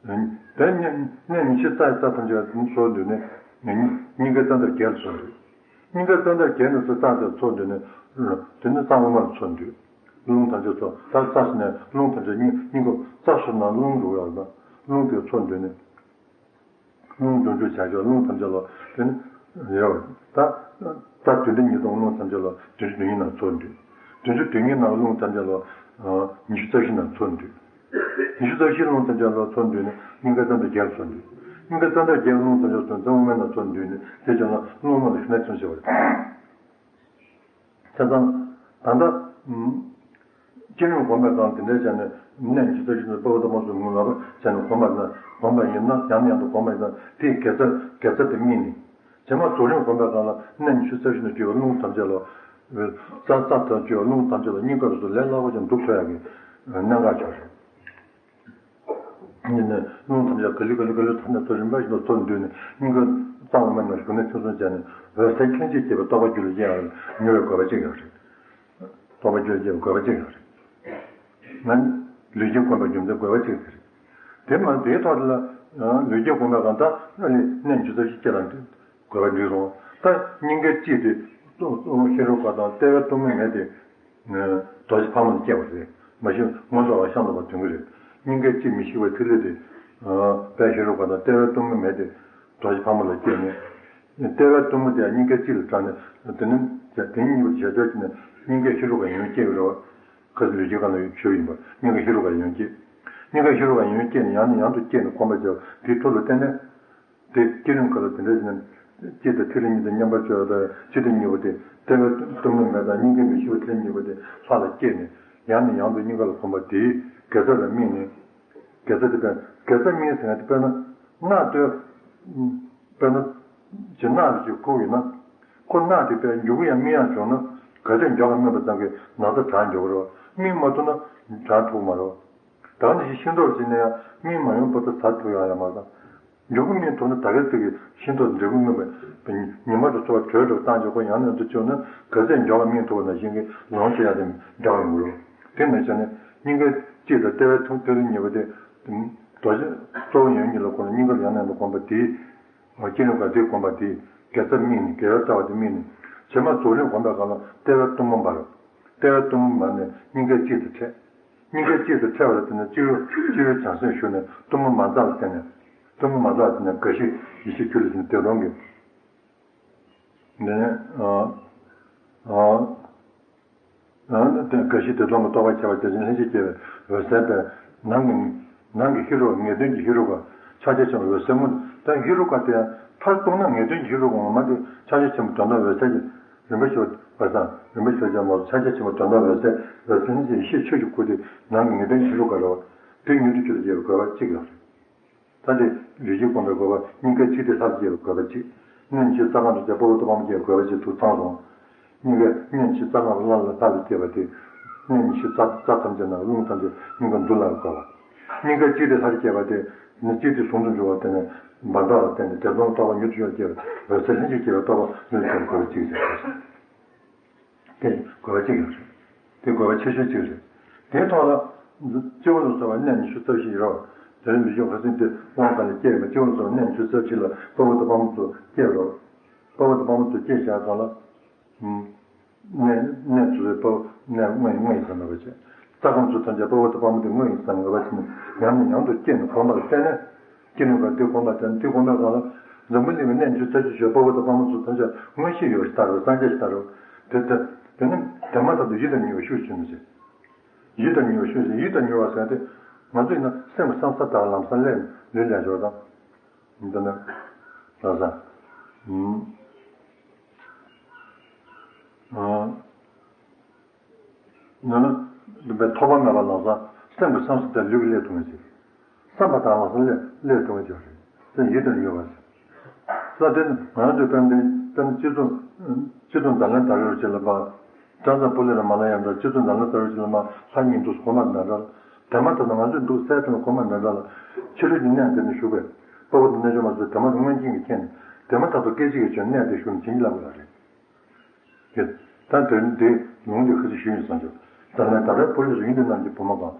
དེ་ནས་གནས་ཉི་ཤུ་རྩ་རྩ་ཐམས་ཅད་ཚོར་འདུས་ནས་སྙིང་གའི་རྩ་འདབ་བརྒྱད་ལ་ཚོར་འདུས། སྙིང་གའི་རྩ་འདབ་བརྒྱད་ནས་ཚོར་རྩ་ཚོར་འདུས་ནས་དེ་ནས་རྩ་དབུ་མར་ཚོར་འདུས། རླུང་ཐམས་ཅད་ཚོར་ད་རྩ་ཟེར་ནས་རླུང་ཐམས་ཅད་སྙིང་སྙིང་ག་རྩ་ཟེར་ན་རླུང་འགྲོ་ཡག་ལ་རླུང་དེ་ཚོར་འདུས་ནས། རླུང་འདུ་འཇུག་བྱ་ཞོར་རླུང་ཐམས་ཅད་ལ་དེ་ནི་ཡོད། ད་ད་དུས་འདི་ཉིད་དུ་རླུང་ཐམས་ཅད་ལ་དུས་འདི་ཉིད་ནང་ཚོར་འདུས། དུས་འདི་དུས་ཉིད་ནང་རླུང་ཐམས་ཅད་ལ་ཉི་ཤུ་རྩ་བཞི་ནང་ཚོར་འདུས། ཉི་ཤུ་རྩ་བཞི་རླུང་ཐམས་ཅད་ལ་ཚོར་འདུས་ནས་སྙིང་གའི་རྩ་འདབ་བརྒྱད་ལ་ཚོར་འདུས། སྙིང་གའི་རྩ་འདབ་བརྒྱད་རླུང་ཐམས་ཅད་ཚོར་འདུས་ནས་དེ་ཅན་ལ་རླུང་ལྔ་ལ་ཞུགས་ནས་ཚུན་ཆད་པ་རེད། བྱས་ཙང་། ད་ལྟ། ཨུམ། སྤྱི་ཡོངས་སྒོམ་པའི་སྒང་དེ་འདྲའི་བྱས་ནས་གནས་ཉི་ཤུ་རྩ་བཞི་ནས་དཔའ་བོ་དང་དམག་ཚོགས་ངོ་མ་བྱས་ནས་སྒོམ་པ་ན་སྒོམ་པ་ཡིན་ན་ཡང་ནས་ཡང་དུ་སྒོམ་པ་ཡིན་ན་དེའི་དགེ་རྩ་དགེ་རྩ་དེ་སྨིན་ནས། བྱེ་མ་རྫོགས་རིམ་སྒོམ་པའི་སྒང་ལ་གནས་ཉི་ཤུ་རྩ་བཞི་ནས་བརྒྱུད་པའི་རླུང་ཐམས་ཅད་ལ། རྩ་རྩ་དང་བརྒྱུད་པའི་རླུང་ཐམས་ཅད་ལ་སྙིང་ག་རུ་སོགས་ལས་སླ་པོ་ཅན་འདུག་ཐུབ་ཡག་གི་གནད་འགག་ཆགས་རེད། ཡིན་ནའི་རླུང་ཐམས་ཅད་ག་ལེ་ག་ལེ་ག་ལེ་ཐོག་ནས་ཚུར་རིམ་པ་བཞིན་དུ་ཚུར་འདུས་ནས་སྙིང་གའི་རྩ་དབུ་མའི་ནང་ཞུགས་ནས་ཐིམ་སོང་བྱས་ནས་འོད་གསལ་ལྷན་ཅིག་སྐྱེས་པའི་རྟོགས་པ་རྒྱུད་ལ་སྐྱེ་བར་མྱུར་བའི་དགོས་པ་གཅིག་ཡོད་རེད། རྟོགས་པ་རྒྱུད་ལ་སྐྱེ་བའི་དགོས་པ་གཅིག་ཡོད་རེད། ང་ལུས་དཀྱིལ་བསྒོམ་པའི་རྒྱུ་མཚན་དགོས་པ་གཅིག་དེ་རེད། དེ་མ་དེའི་ཐོག་དེ་ལ་ལུས་དཀྱིལ་བསྒོམ་པའི་སྒང་ད་ཨ་ནི་གནས་ཉི་ཤུ་རྩ་བཞི་སྐྱེ་ལ་འདུས། དགོས་པ་འགྲིག་སོང་། ད་སྙིང་གའི་དཔྱིས་དེ་ཤེས་རབ་དཀར་དང་ལྟེ་བའི་གཏུམ་མོའི་མེ་དེ་རྡོ་རྗེ་ཕག་མོ་ལ་སྐྱེ་བ་རེད། མ་གཞི་མངོན་རྟོགས་ལ་ཤམ་ཐབས་པ་དོན་གྱི་རེད། སྙིང་གའི་དཔྱིས་མི་ཤིགས་པའི་ཐིག་ལེ་དེ་དཔལ་ཤེས་རབ་དཀར་དང་ལྟེ་བའི་གཏུམ་མོའི་མེ་དེ་རྡོ་རྗེ་ཕག་མོ་ལ་སྐྱེས་ནས། ལྟེ་བའི་གཏུམ་མོ་དེ་སྙིང་གའི་དཔྱིས་ལ་སྐྲག་ནས་དེ་ནི་དེ་གཉིས་པོ་བྱེད་འདོད་ཀྱི་ནས་སྙིང་གའི་ཤེས་རབ་དཀར་ཡོང་སྐྱེ་བའི་རེད་བ། ཁ་སང་ལུས་དཀྱིལ་སྒང་ལ་ཡོད་ཆོས་ཡིན་པ་སྙིང་གའི་ཤེས་རབ་དཀར་ཡོང་སྐྱེ། སྙིང་གའི་ཤེས་རབ་དཀར་ཡོང་སྐྱེས་ནས་ཡང་ནས་ཡང་དུ་སྐྱེས་ནས་གོམས་པ་བྱས་པ་དེའི་མཐུ་ལ་བརྟེན་ནས། དེ་བསྐྱེད་རིམ་ཁག་ལ་དེ་འདྲ་བྱས་ནས་དཔྱིས་དང་ཐིག་ལེ་གཉིས་དང་མཉམ་པར་སྦྱོར་བའི་དཔྱིས་ཏེ་གཉིས་པོ་དེ་ལྟེ་བའི་གཏུམ་མོའི་མེ་དང་སྙིང་གའི་མི་ཤིགས་པའི་ཐིག་ལེ་གཉིས་པོ་དེ་ལྷ་ལ་སྐྱེས་ནས་ཡང་ནས་ཡང་དུ་སྙིང་ག་ལ་གོམས་པ་དེའི་དགེ་རྩ་ལ་སྨིན་ནས། དགེ་རྩ་དེ་དཔེར་དགེ་རྩ་སྨིན་ཟེར་ན་དེ་དཔེར་ན་རྣག་གཏོར། དཔེར་ན་ཅིག་རྣག་ཅིག་ཁུག་ཡོད་ན། ཁོ་རྣག་དེ་དཔེར་མགྱོགས་པོ་ཡང་སྨིན་ཡག་བྱུང་ན་ག་ཚོད་མགྱོགས་པ་སྨིན་པ་ཙམ་གྱིས་ན་ཚ་དྲག་མགྱོགས་པོ་རེད་བ། སྨིན་མ་ཐུབ་ན་དྲག་ཐུབ་མ་རེད་བ། ད་ནི་ཤི་མདོག་ཅིག་ནས་ཡང་སྨིན་མ་ཡོང་བར་དུ་ད་ཐུབ་ཡག་ཡང་མ་རེད། མགྱོགས་པོ་སྨིན་ཐུབ་ན་ད་ག་ཙིག་གི་ཤི་མདོག་འབྲས་བུ་སྨིན་པ་ཉི་མ་དང་ཚོ་བ་གྲོས་འགྲོ་བཏང་ཆོག་གོ། ཡང་ནས་ཡང་དུ་བཅུག་ན་ག་ཚད་མགྱོགས་པ་སྨིན་ཐུབ་པ་ནང་བཞིན་གྱི་ལོངས་སྤྱོད་ཡག་དེ་འདྲ་བ་ཡོང་གི་རེད། དེ་མིན་ཙང་ནི་སྙིང་གའི་དཔྱིས་དང་ལྟེ་བའི་གཏུམ་མོའི་ཐིག་ལེ་གཉིས་པོ་དེ། རྡོ་རྗེ་གཙོ་བོ་ཡོན་གཉིས་ལ་གོམས་ནས་སྙིང་ག་ལ་ཡང་ནས་ཡང་དུ་གོམས་པ་དེས། སྐྱེ་རིམ་ཁག་དེ་གོམས་པ་དེས་དགེ་རྩ་སྨིན་ནས་དགེ་བའི་རྩ་བ་དེ་སྨིན་ནས་བྱེ་མ་རྫོགས་རིམ་གོམས་པའི་སྒང་ལ་ལྟེ་བའི་གཏུམ་མོ་འབར། ལྟེ་བའི་གཏུམ་མོ་འབར་ནས་སྙིང་གའི་དཔྱིས་སུ་འཕྲད། སྙིང་གའི་དཔྱིས་སུ་འཕྲད་པ་ལ་བརྟེན་ནས་སྤྱི་བོའི་སྤྱི་བོའི་བྱང་སེམས་ཞུགས་ནས་གཏུམ་མོ་མ་འཛག་ལ་བརྟེན་ནས། གཏུམ་མོ་མ་འཛག་ལ་བརྟེན་ནས་རྒ་ཤི་ཡེ་ཤེས་ཆུ་ལས་བྱུང་བདེ་སྟོང་གི། ནས། ཨ། ཨ། ཨ། དེ་རྒ་ཤི་བདེ་སྟོང་གི་རྟོགས་པ་ཁྱད་པར་བརྒྱ་བྱིན་ལྷན་ཅིག་སྐྱེས་པའི་འོད་གསལ་པས་ནང་གི། ནང་གི་ཤེས་རབ་ངེས་དོན་གྱི་ཤེས་རབ་ཀ་ཕྱག་རྒྱ་ཆེན་པོའི་འོད་གསལ་མངོན། ད་ཤེས་རབ་ཀ་དེ་ཕར་གཏུགས་ན་ངེས་དོན་གྱི་ཤེས་རབ་ཀ་ངོ་མ་དེ་ཕྱག་རྒྱ་ཆེན་པོའི་དོན་དམ་འོད་གསལ་གྱི་རིམ་པ་ཤོ་བར་སང་རིམ་པ་ཤོ་ཅན་མ་སོ་ཕྱག་རྒྱ་ཆེན་པོའི་དོན་དམ་འོད་གསལ་འོད་གསལ་ལྷན་ཅིག་ཡེ་ཤེས་ཆོས་ཀྱི་སྐུ་དེ་ནང་གི་ངེས་དོན་གྱི་ཤེས་རབ་ཀ་རེད་བ། དེ་མྱུར་དུ་ཆོས་ལ་སྐྱེ་བའི་དགོས་པ་གཅིག་ཡོད་རེད། ད་དེ་ལུས་དཀྱིལ་བསྒོམ་པའི་དགོས་པ་སྙིང་གའི་དཔྱིས་ཏེ་ལྷར་སྐྱེ་བའི་དགོས་པ་གཅིག་གནས་ཉི་ཤུ་རྩ་ལྔ་རུ་སྐྱེ་དཔའ་བོ་དང་དཔའ་མོ་སྐྱེ་བའི་དགོས་པ་གཅིག་ཐུགས་ཚང་སོང་། སྙིང་གའི་གནས་ཉི་ཤུ་རྩ་ལྔ་རུ་ལྷ་ལ་ལྷ་ལ་སྐྱེ་བ་དེ། གནས་ཉི་ཤུ་རྩ་རྩ་ཐམས་ཅད་ན་རླུང་ཐམས་ཅད་སྙིང་ག་འདུ་ལ་དགོས་པ། སྙིང་གའི་དཔྱིས་ཏེ་ལྷར་སྐྱེ་བ་དེ། ནི་དཔྱིས་ཏེ་ཟུང་དུ་འཇུག་པར་བརྟེན་ནས་འབར་འདོར་ལ་བརྟེན་ནས་བདེ་སྟོང་རྟོགས་པ་མྱུར་དུ་ཡོང་སྐྱེ་བའི་འོད་གསལ་ལྷན་ཅིག་སྐྱེ་བའི་རྟོགས་པ་མྱུར་དུ་སྐྱེ་བའི་དགོས་པ་གཅིག་ཟེར། དེ་དགོས་པ་གཅིག་ཡོད་རེད། དེ་དགོས་པ་ཆེ་ཤོས་གཅིག་རེད། དེའི་ཐོག་ལ། སྤྱི་བོ་ལ་སོགས་པ་གནས་ཉི་ཤུ་རྩ་བཞི་ཡོད་རེད། དེ་རིང་མི་ཆོས་ཁ་སང་དེ་དབང་ག་ལ་སྐྱེས་ཡོད་མ། སྤྱི་བོ་ལ་སོགས་པ་གནས་ཉི་ཤུ་རྩ་བཞི་ལ་དཔའ་བོ་དང་དཔའ་མོ་ཚོ་སྐྱེས་ཡོད་རེད། དཔའ་བོ་དང་དཔའ་མོ་ཚོ་སྐྱེས་བཞག་གང་ལ། གནས་གནས་ཚུལ་བའི་དཔའ་བོ་གནས་དངོས་དངོས་ཡིན་བསམ་པ་བྱས། རྩ་ཁམས་ཚོ་ཐམས་ཅད་དཔའ་བོ་དང་དཔའ་མོ་དེ་དངོས་ཡིན་བསམ་པ་བྱས་ནས་ཡང་ནས་ཡང་དུ་སྐྱེས་ནས་གོམས་པ་ལ་བརྟེན་ནས། སྐྱེ་ནས་པ་དེ་གོམས་པ་དང་དེ་གོམས་པའི་སྒང་ལ་འཛམ་བུ་གླིང་གི་གནས་ཉི་ཤུ་རྩ་བཞི་ཞོལ་དཔའ་བོ་དང་དཔའ་མོ་ཚོ་ཐམས་ཅད་མངོན་ཤེས་ཡོད་ཞིག་ལྟ་རུ་སངས་རྒྱས་ཞིག་ལྟ་རུ། དེ་དེ་དེ་ནི་དེ་མ་ཐག་ཏུ་ཡིད་དང་ཉེ་བར་ཤུགས་ཆེན་མོ་ཟེར། ཡིད་དང་ཉེ་བར་ཤུགས་ཆེན། ཡིད་དང་ཉེ་བར་ཟེར་ཏེ། ང་ཚོ་ཡིན་ན་སེམས་ཀྱི་བསམ་ས་དང་ལམ་སང་སླེབས་ལུས་ལས་སྦྱོར་དང་། འདི་ནི། ལམ་སང་། ཨ། ཡང་ན། འདི་པའི་ཐོགས་པ་མེད་པ་ལམ་སང་སེམས་ཀྱི་བསམ་ས་དེ་ལུས་ཀྱི་སླེབས་ཐུབ་མི་ཟེར། བསམ་པ་དང་ལམ་སང་སླེབས་སླེབས་ཐུབ་མི་ཅིག་རེད། དེ་ཡིད་དང་ཉེ་བ་ཟེར། ས་དེ་ནི་ང་ཚོས་དཔེར་ན་དཔེར་ན་སྤྱི་གཙུག་སྤྱི་གཙུག་ཛཱ་ལན་ད་རེ་རུ་ཅི་ལ་པ། བཀྲ་ཚ་པུ་ལེ་ར་མ་ལ་ཡ་འདྲ་སྤྱི་གཙུག་ཛཱ་ལན་ད་རེ་རུ་ཅི་ལ་མ་ལྷ་གཉིས་འདུག་གོ་མ་འདྲ་འདྲ་ལ། དེ་མ་ཐག་ཏུ་ང་ཚོས་འདུག་སའི་ཐོག་ལ་གོ་མ་འདྲ་འདྲ་ལ། ཕྱི་རོལ་གྱི་གནས་འདི་ནས་ཞུགས་པའི་དཔའ་བོ་དང་རྣལ་འབྱོར་མ་ཚོས་དེ་མ་ཐག་མངོན་རྐྱེན་གྱིས་མཁྱེན་ནས་དེ་མ་ཐག་ཏུ་སྐད་ཅིག་གིས་བྱོན་གནས་དེ་ཞུགས་ནས་བྱིན་གྱིས་བརླབས་པ་རེད། ད་དོན་དེ་ལུང་འདི་ཁ་ཅིག་ཞུས་ཡིན་བསམ་བྱུང་། ད་ལན་ད་ལན་པོ་ལི་སུ་ཡིན་དུ་རྣམས་ཀྱི་བུ་མོ་གང་།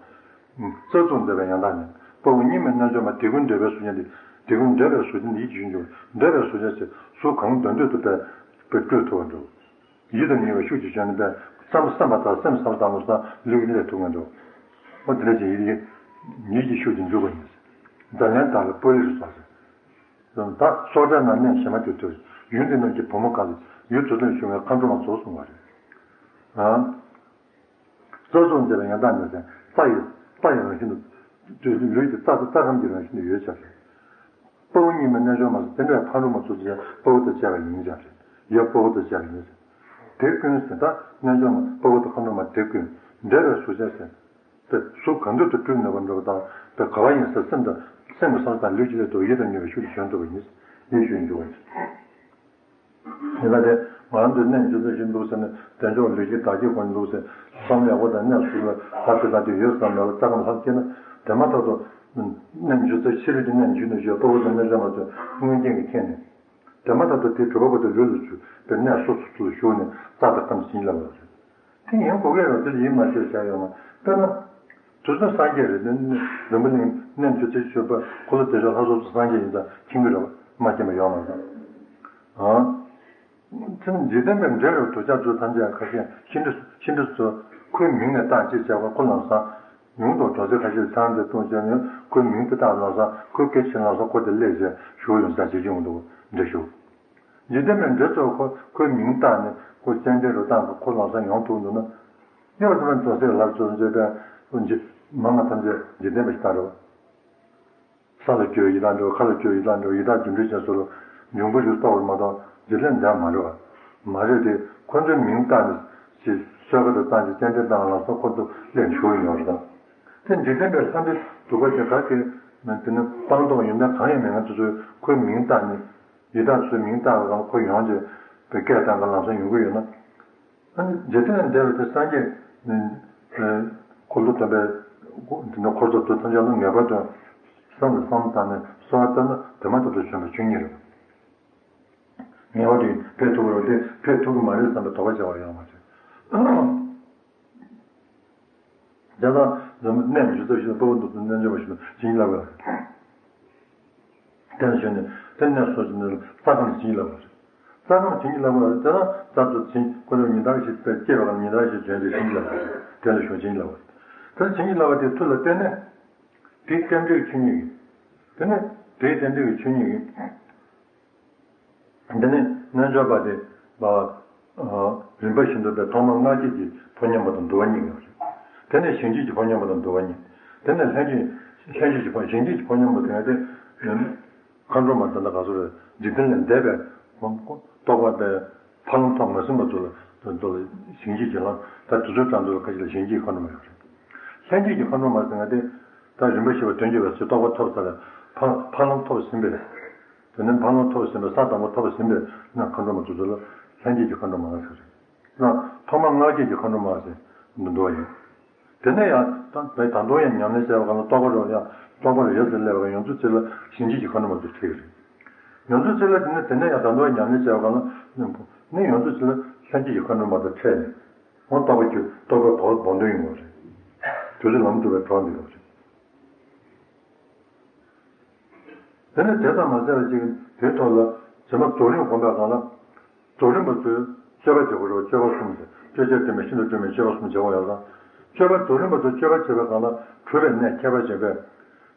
རྩ་གཙུག་འདི་བའི་ཡང་དག་ཉིད། དཔའ་བོ་གཉིས་མེད་རྣལ་འབྱོར་མ། དེ་ཀུན་འདོད་པའི་གཟུགས་ཅན་ཏེ། དེ་ཀུན་འདོད་པའི་གཟུགས་ཅན་ཏེ། ཡིད་ཀྱི་ཤུགས་འཇུག་འདོད་པའི་གཟུགས་ཅན་ཟེར། གཟུགས་གང་འདོད་འདོད་དུ་སྤེལ་སྤེལ་སྤྲོད་ཐུབ་པར་འགྲོ། ཡིད་དང་ཉེ་བའི་ཤུགས་ཀྱིས་བྱས་ནས་བསམ་བསམ་པ་དང་སེམས་བསམ་པ་དང་ལོ་སང་ལུས་ཀྱི་ལས་ཐུབ་ངེས་འགྲོ། འོ་དེ་ལས་ཀྱང་ཡིད་ཀྱི་ཡིད་ཀྱི་ཤུགས་ཀྱིས་འཇུག་པ་ཡིན། ཛཱ་ལན་དག་ལ་པོ་ལི་རུ་སོགས་ཟེར། ད་སྲོག་ཆགས་རྣམས་གནས་གཞན་མ་དེར་ཐུག་ཡུལ་འདི་རྣམས་ཀྱི་བུ་མོ་གང་ལ་ཡུལ་དེ་ལ་བྱུང་བའི་མཁའ་འགྲོ་མ་ཚོ་གསུངས་པ་རེད། རྩྭ་གཟུགས་འདི་ལ་ཡང་དག་ནི་ཟེར། རྩྭ་ཡི་རྩྭ་ཡི་རང་བཞིན་དུ། ལུས་ཀྱི་རྩྭ་དང་རྩྭ་ཁམས་ཀྱི་རང་བཞིན་དུ་ཡོད་ཀྱང་རེད། དཔའ་བོ་གཉིས་མེད་རྣལ་འབྱོར་མ་ཟེར། དེ་འདྲའི་མཁའ་འགྲོ་མ་ཚོ་ཟེར་དཔའ་བོ་དང་བཅས་པ་ཡིན་ཀྱང་རེད། ཡབ་དཔའ་བོ་དང་བཅས་པ་ཡིན་ཟེར། དེ་ཀུན་ཟེར། ད་རྣལ་འབྱོར་མ་དཔའ་བོ་དང་མཁའ་འགྲོ་མ་དེ་ཀུན་འདོད་པའི་གཟུགས་ཅན་ཟེར། དེ་གཟུགས་གང་འདོད་དུ་སྤྲུལ་ནུས་པར་འགྲོ་བ་དང་། དེ་ག་བ་ཡིན་ཟེར་སེམས་དང་སེམས་ཀྱི་བསམ་བློ་དང་ལུས་ཀྱི་ལས་དང་ཡིད་དང་ཉེ་བའི་ཤུགས་ཀྱིས་བྱོན་ཐུབ་པ་ཡིན། ཡིད་ཤུགས་འཇུག་པ་ཡིན། དེ་ལ་དེ་ང་རང་ཚོའི་གནས་འཇུ་ཚུལ་ཞིག་འདུག་ཟེར་ནས། དལ་འབྱོར་ལུས་ཀྱི་བདག་གིས་ཁོ་འདུག་ཟེར། བསམ་ཡག་པོ་དང་གནས་སུ་ལ་ལྷ་ཁྲི་ལྷ་དེ་ཡོད་བསམ་ལ་རྩ་ཁམས་ལྷ་སྐྱེས་ན། དེ་མ་ཐག་ཏུ་གནས་འཇུ་ཚུལ་ཕྱི་རོལ་གྱི་གནས་འཇུ་ནས་བཞུགས་དཔའ་བོ་དང་རྣལ་འབྱོར་མ་ཚོས་མངོན་རྐྱེན་གྱིས་མཁྱེན་ནས། དེ་མ་ཐག་ཏུ་དེ་གྲུབ་པ་པོ་དེ་ལུས་ལ་བཅུག་པའི་གནས་སོ་སོ་སོ་ལ་ཞུགས་ནས་རྩ་དང་ཁམས་བྱིན་གྱིས་བརླབས་པ་རེད། དེ་ཡིན་དགོས་ཀྱི་རེད། དེ་ལ་ཡིད་མ་ཆེས་བྱ་ཡོད་མ། དཔེར་ན། དུས་གསུམ་སངས་རྒྱས་རེད། འཛམ་བུ་གླིང་གནས་འཇུ་ཚུལ་ཞུས་པ་འཁོར་ལོ་བདེ་མཆོག་ལྷ་ཚོགས་སུ་སངས་རྒྱས་ཡིན་ཙང་མཁྱེན་གྱི་རེད་པ། མ་མཁྱེན་པ་ཡོད་མ་རེད། ཨང་། དེ་ནི་འཇིག་རྟེན་པའི་འབྲེལ་བའི་དོ་ཅག་ཚོ་ཐམས་ཅད་ཁ་ཤས་ཤི་འདྲི་ཤི་འདྲི་ཚོ་ཁོའི་མིང་ནས་བཏགས་ཅེས་བྱ་བ་ཁོ་ལམ་སང་ཉུང་དུ་འགྲོ་ཚེ་ཁ་ཤས་ཚང་དེ་གཏོང་བྱས་ནས་ཁོའི་མིང་དེ་བཏགས་ལམ་སང་ཁོའི་སྐད་ཆ་ལམ་སང་ཁོ་དེ་སླེབས་བྱས་ཞུགས་ཡོང་ས་བྱེད་ཀྱི་ཡོང་འདུག་འདྲ་ཞུ། འཇིག་རྟེན་པའི་འབྲེལ་ཚོ་ཁོ་ཁོའི་མིང་བཏགས་ནས་ཁོ་སྤྱན་འདྲེན་རུ་བཏང་གི་ཁོ་ལམ་སང་ཡོང་ཐུབ་འདུག་ན། ཡོད་དེ་མ་འགྲོ་ཚེ་ལབ་ཚོ་འཇིག་རྟེན་པའི་མ་མ་ཐམས་ཅད་འཇིག་རྟེན་པའི་ཤ་སྟག་རེད། ས་ལ་སྐྱོལ་ཡི་དྭགས་འདྲ་བོ། ཁ་ལ་སྐྱོལ་ཡི་དྭགས་འདྲ་བོ། ཡི་དྭགས་རྒྱུ་འབྲས་ཅན་སོགས་ལ་འབྱུང་པོ་རིགས་རྟོགས་པར་མ་གཏོགས་འཇིག་རྟེན་འདྲ་མ་རེད་པ། མ་རེད་དེ། ཁོ་ཚོའི་མིང་བཏགས་ནས་ཅིག་གསོལ་ཁ་དང་བཏང་ཅིག་སྤྱན་འདྲེན་བཏང་ལ་སོགས་ཁོ་ཚོ་སླེབས་བཞུགས་ཡོང་རེད་ད། དེ་འཇིག་རྟེན་པའི་ལྷ་འདྲེ་གདུག་པ་ཅན་ག་གེ་དེ་ནི་སྤངས་རྟོགས་ཡོན་ཏན་གང་ཡང་མེད་མཁན་དེ་ཚོས་ཁོའི་མིང་བཏགས་ནས་ཡི་དྭགས་ཚོའི་མིང་བཏགས་པ་དང་ཁོ་ཡོང་རྗེས་པའི་སྐད་བཏང་གི་ལམ་སང་ཡོང་གི་ཡོད་ན། ཨ་ནི་འཇིག་རྟེན་ལས་འདས་པའི་དེ་སངས་རྒྱས་ནི་འཁོར་ལོ་སྟོན་པའི་འདི་ནི་འཁོར་ཚོགས་དེ་ཐམས་ཅད་ལ་ངེས་པར་དུ་བསམ་དུ་བསམ་བཏང་ནས་གསོལ་བ་བཏབ་ན་དེ་མ་ཐག་ཏུ་བྱོན་པ་ཆོས་ཉིད་རེད། ངེས་པར་དུ་ཕེབས་ཐུབ་ཀྱི་རེད་དེ་ཕེབས་ཐུབ་ཀྱི་མ་རེད་བསམ་པའི་དོགས་པ་བྱ་བ་ཡོད་མ་རེད། དེ་ལ་འཛམ་བུ་གནས་འཇུ་ཚུལ་ཞུས་ན་དཔའ་བོ་འདུག་ཚུལ་རྣལ་འབྱོར་མ་ཞུས་ན་བྱིན་རླབས་ཡོད་རེད། དེ་ལ་ཞོན་ནས་དེ་གནས་སོ་སོ་ནས་རྩ་ཁམས་བྱིན་གྱིས་བརླབས་པ་རེད། རྩ་ཁམས་བྱིན་གྱིས་བརླབས་པ་རེད། དེ་ལ་རྩ་ཚོ་བྱིན་ཁོ་ཚོ་ཉི་ཟླ་ཞིག་པའི་སྐྱེས་པ་གང་ཉི་ཟླ་ཞིག་བྱོན་ཏེ་བྱིན་གྱིས་བརླབས་པ་རེད། དེ་ལ་ཞོན་བྱིན་གྱིས་བརླབས་པ་རེད། དེ་ལ་བྱིན་གྱིས་བརླབས་པ་དེའི་མཐུ་ལ་བརྟེན་ནས་དེའི་རྟེན་འབྲེལ་གྱི་ཆོས་ཉིད་ཀྱིས། དེ་ནས་དེའི་རྟེན་འབྲེལ་གྱི་ཆོས་ཉིད་ཀྱིས། འདི་ནི་རྣལ་འབྱོར་པ་དེ་པ། རིམ་པ་བཞིན་དུ་པའི་ཐོག་མར་སྔགས་སྐྱེས་ཀྱི་ཕོ་ཉམས་པ་དང་འདུལ་བ་གཉིས་ཡོད་རེད། དེ་ནས་གཞན་སྐྱེས་ཀྱི་ཕོ་ཉམས་པ་དང་འདུལ་བ་གཉིས། དེ་ནས་ལྷན་སྐྱེས་ལྷན་སྐྱེས་ཀྱི་ཕོ་གཞན་སྐྱེས་ཀྱི་ཕོ་ཉམས་པ་དེ་ནི་མཁའ་འགྲོ་མ་དེ་འདྲ་ག་ཚོད་རེད། འཇིག་རྟེན་ལས་འདས་པའི་རྟོགས་པ་དེ་ཕ་ལམ་ཐོབ་མ་ཟིན་པ་ཚོ་ལ་དོན་དུ་གཞན་སྐྱེས་ཀྱི་ལམ་ད་དུས་ཚོད་གྲངས་ཚོད་ལ་ཁ་ཅིག་ལ་གཞན་སྐྱེས་ཀྱི་མཁའ་འགྲོ་མ་ཡོད་རེད། ལྷན་སྐྱེས་ཀྱི་མཁའ་འགྲོ་མ་ཟེར་ན་དེ་ད་རིམ་པ་བཞི་པ་དོན་བརྒྱད་པའི་ཚེ་རྟོགས་པ་ཐོབ་ཚར་ལ་ཕ་ཕ་ལམ་ཐོབ་ཟིན་པའི། དེ་ནས་ཕ་ལམ་ཐོབ་ཟིན་པའི་ས་དང་པོ་ཐོབ་ཟིན་པའི་ན་མཁའ་འགྲོ་མ་དེ་ཚོ་ལ་ལྷན་སྐྱེས་ཀྱི་མཁའ་འགྲོ་མ་ཟེར་རེད། ན་ཐོག་མར་སྔགས་སྐྱེས་ཀྱི་མཁའ་འགྲོ་མ་ཟེར་འདུ་འདུ་བ་ཡིན། དེ་ནས་ཡང་ད་བས་ད་དུང་ཡང་ཉམས་ལེན་བྱས་པ་གང་ལ་རྟོགས་པ་རུ་ཡང་རྟོགས་པ་རུ་ཡོད་ཚད་སླེབས་པ་ཡོངས་རྫོགས་ཚེ་ལ་གཞན་སྐྱེས་ཀྱི་མཁའ་འགྲོ་མ་དེ་ཚོ་ཁྲིད་ཀྱི་རེད། ཡོངས་རྫོགས་ཚེ་ལ་དེ་ནས་དེ་ནས་ཡང་ད་དུང་ཡང་ཉམས་ལེན་བྱས་པ་གང་ལ་ནི་ཡོངས་རྫོགས་ཚེ་ལ་ལྷན་སྐྱེས་ཀྱི་མཁའ་འགྲོ་མ་དེ་ཁྲིད་ནས་འོ་རྟོགས་པ་ཁྱོད་རྟོགས་པའི་བོགས་བོགས་འདོན་ཡོང་བ་རེད། དུས་ཚོད་ལམ་འགྲོ་བའི་གྲོགས་འདི་ཡོང་བ་རེད། དེ་ནས་དེ་ཙམ་མ་ཟད་པ་ཅིག་དེའི་ཐོག་ལ་བྱེ་མ་རྫོགས་རིམ་སྒོམ་པའི་སྒང་ལ། རྫོགས་རིམ་པ་ཚོས་སྤྱོད་པ་བྱེད་དགོས་རེད། སྤྱོད་པ་གསུམ་ཟེར། སྤྱོད་བྱེད་སྒྲོན་མེ་ཤིན་ཏུ་སྒྲོན་མེ་སྤྱོད་པ་གསུམ་བྱེད་དགོས་ཡོད་ཙང་། སྤྱོད་པ་རྫོགས་རིམ་པ་ཚོས་སྤྱོད་པ་བྱེད་པའི་སྒང་ལ་གྲུབ་པའི་གནས་ཁྱད་པར་ཅན་པས།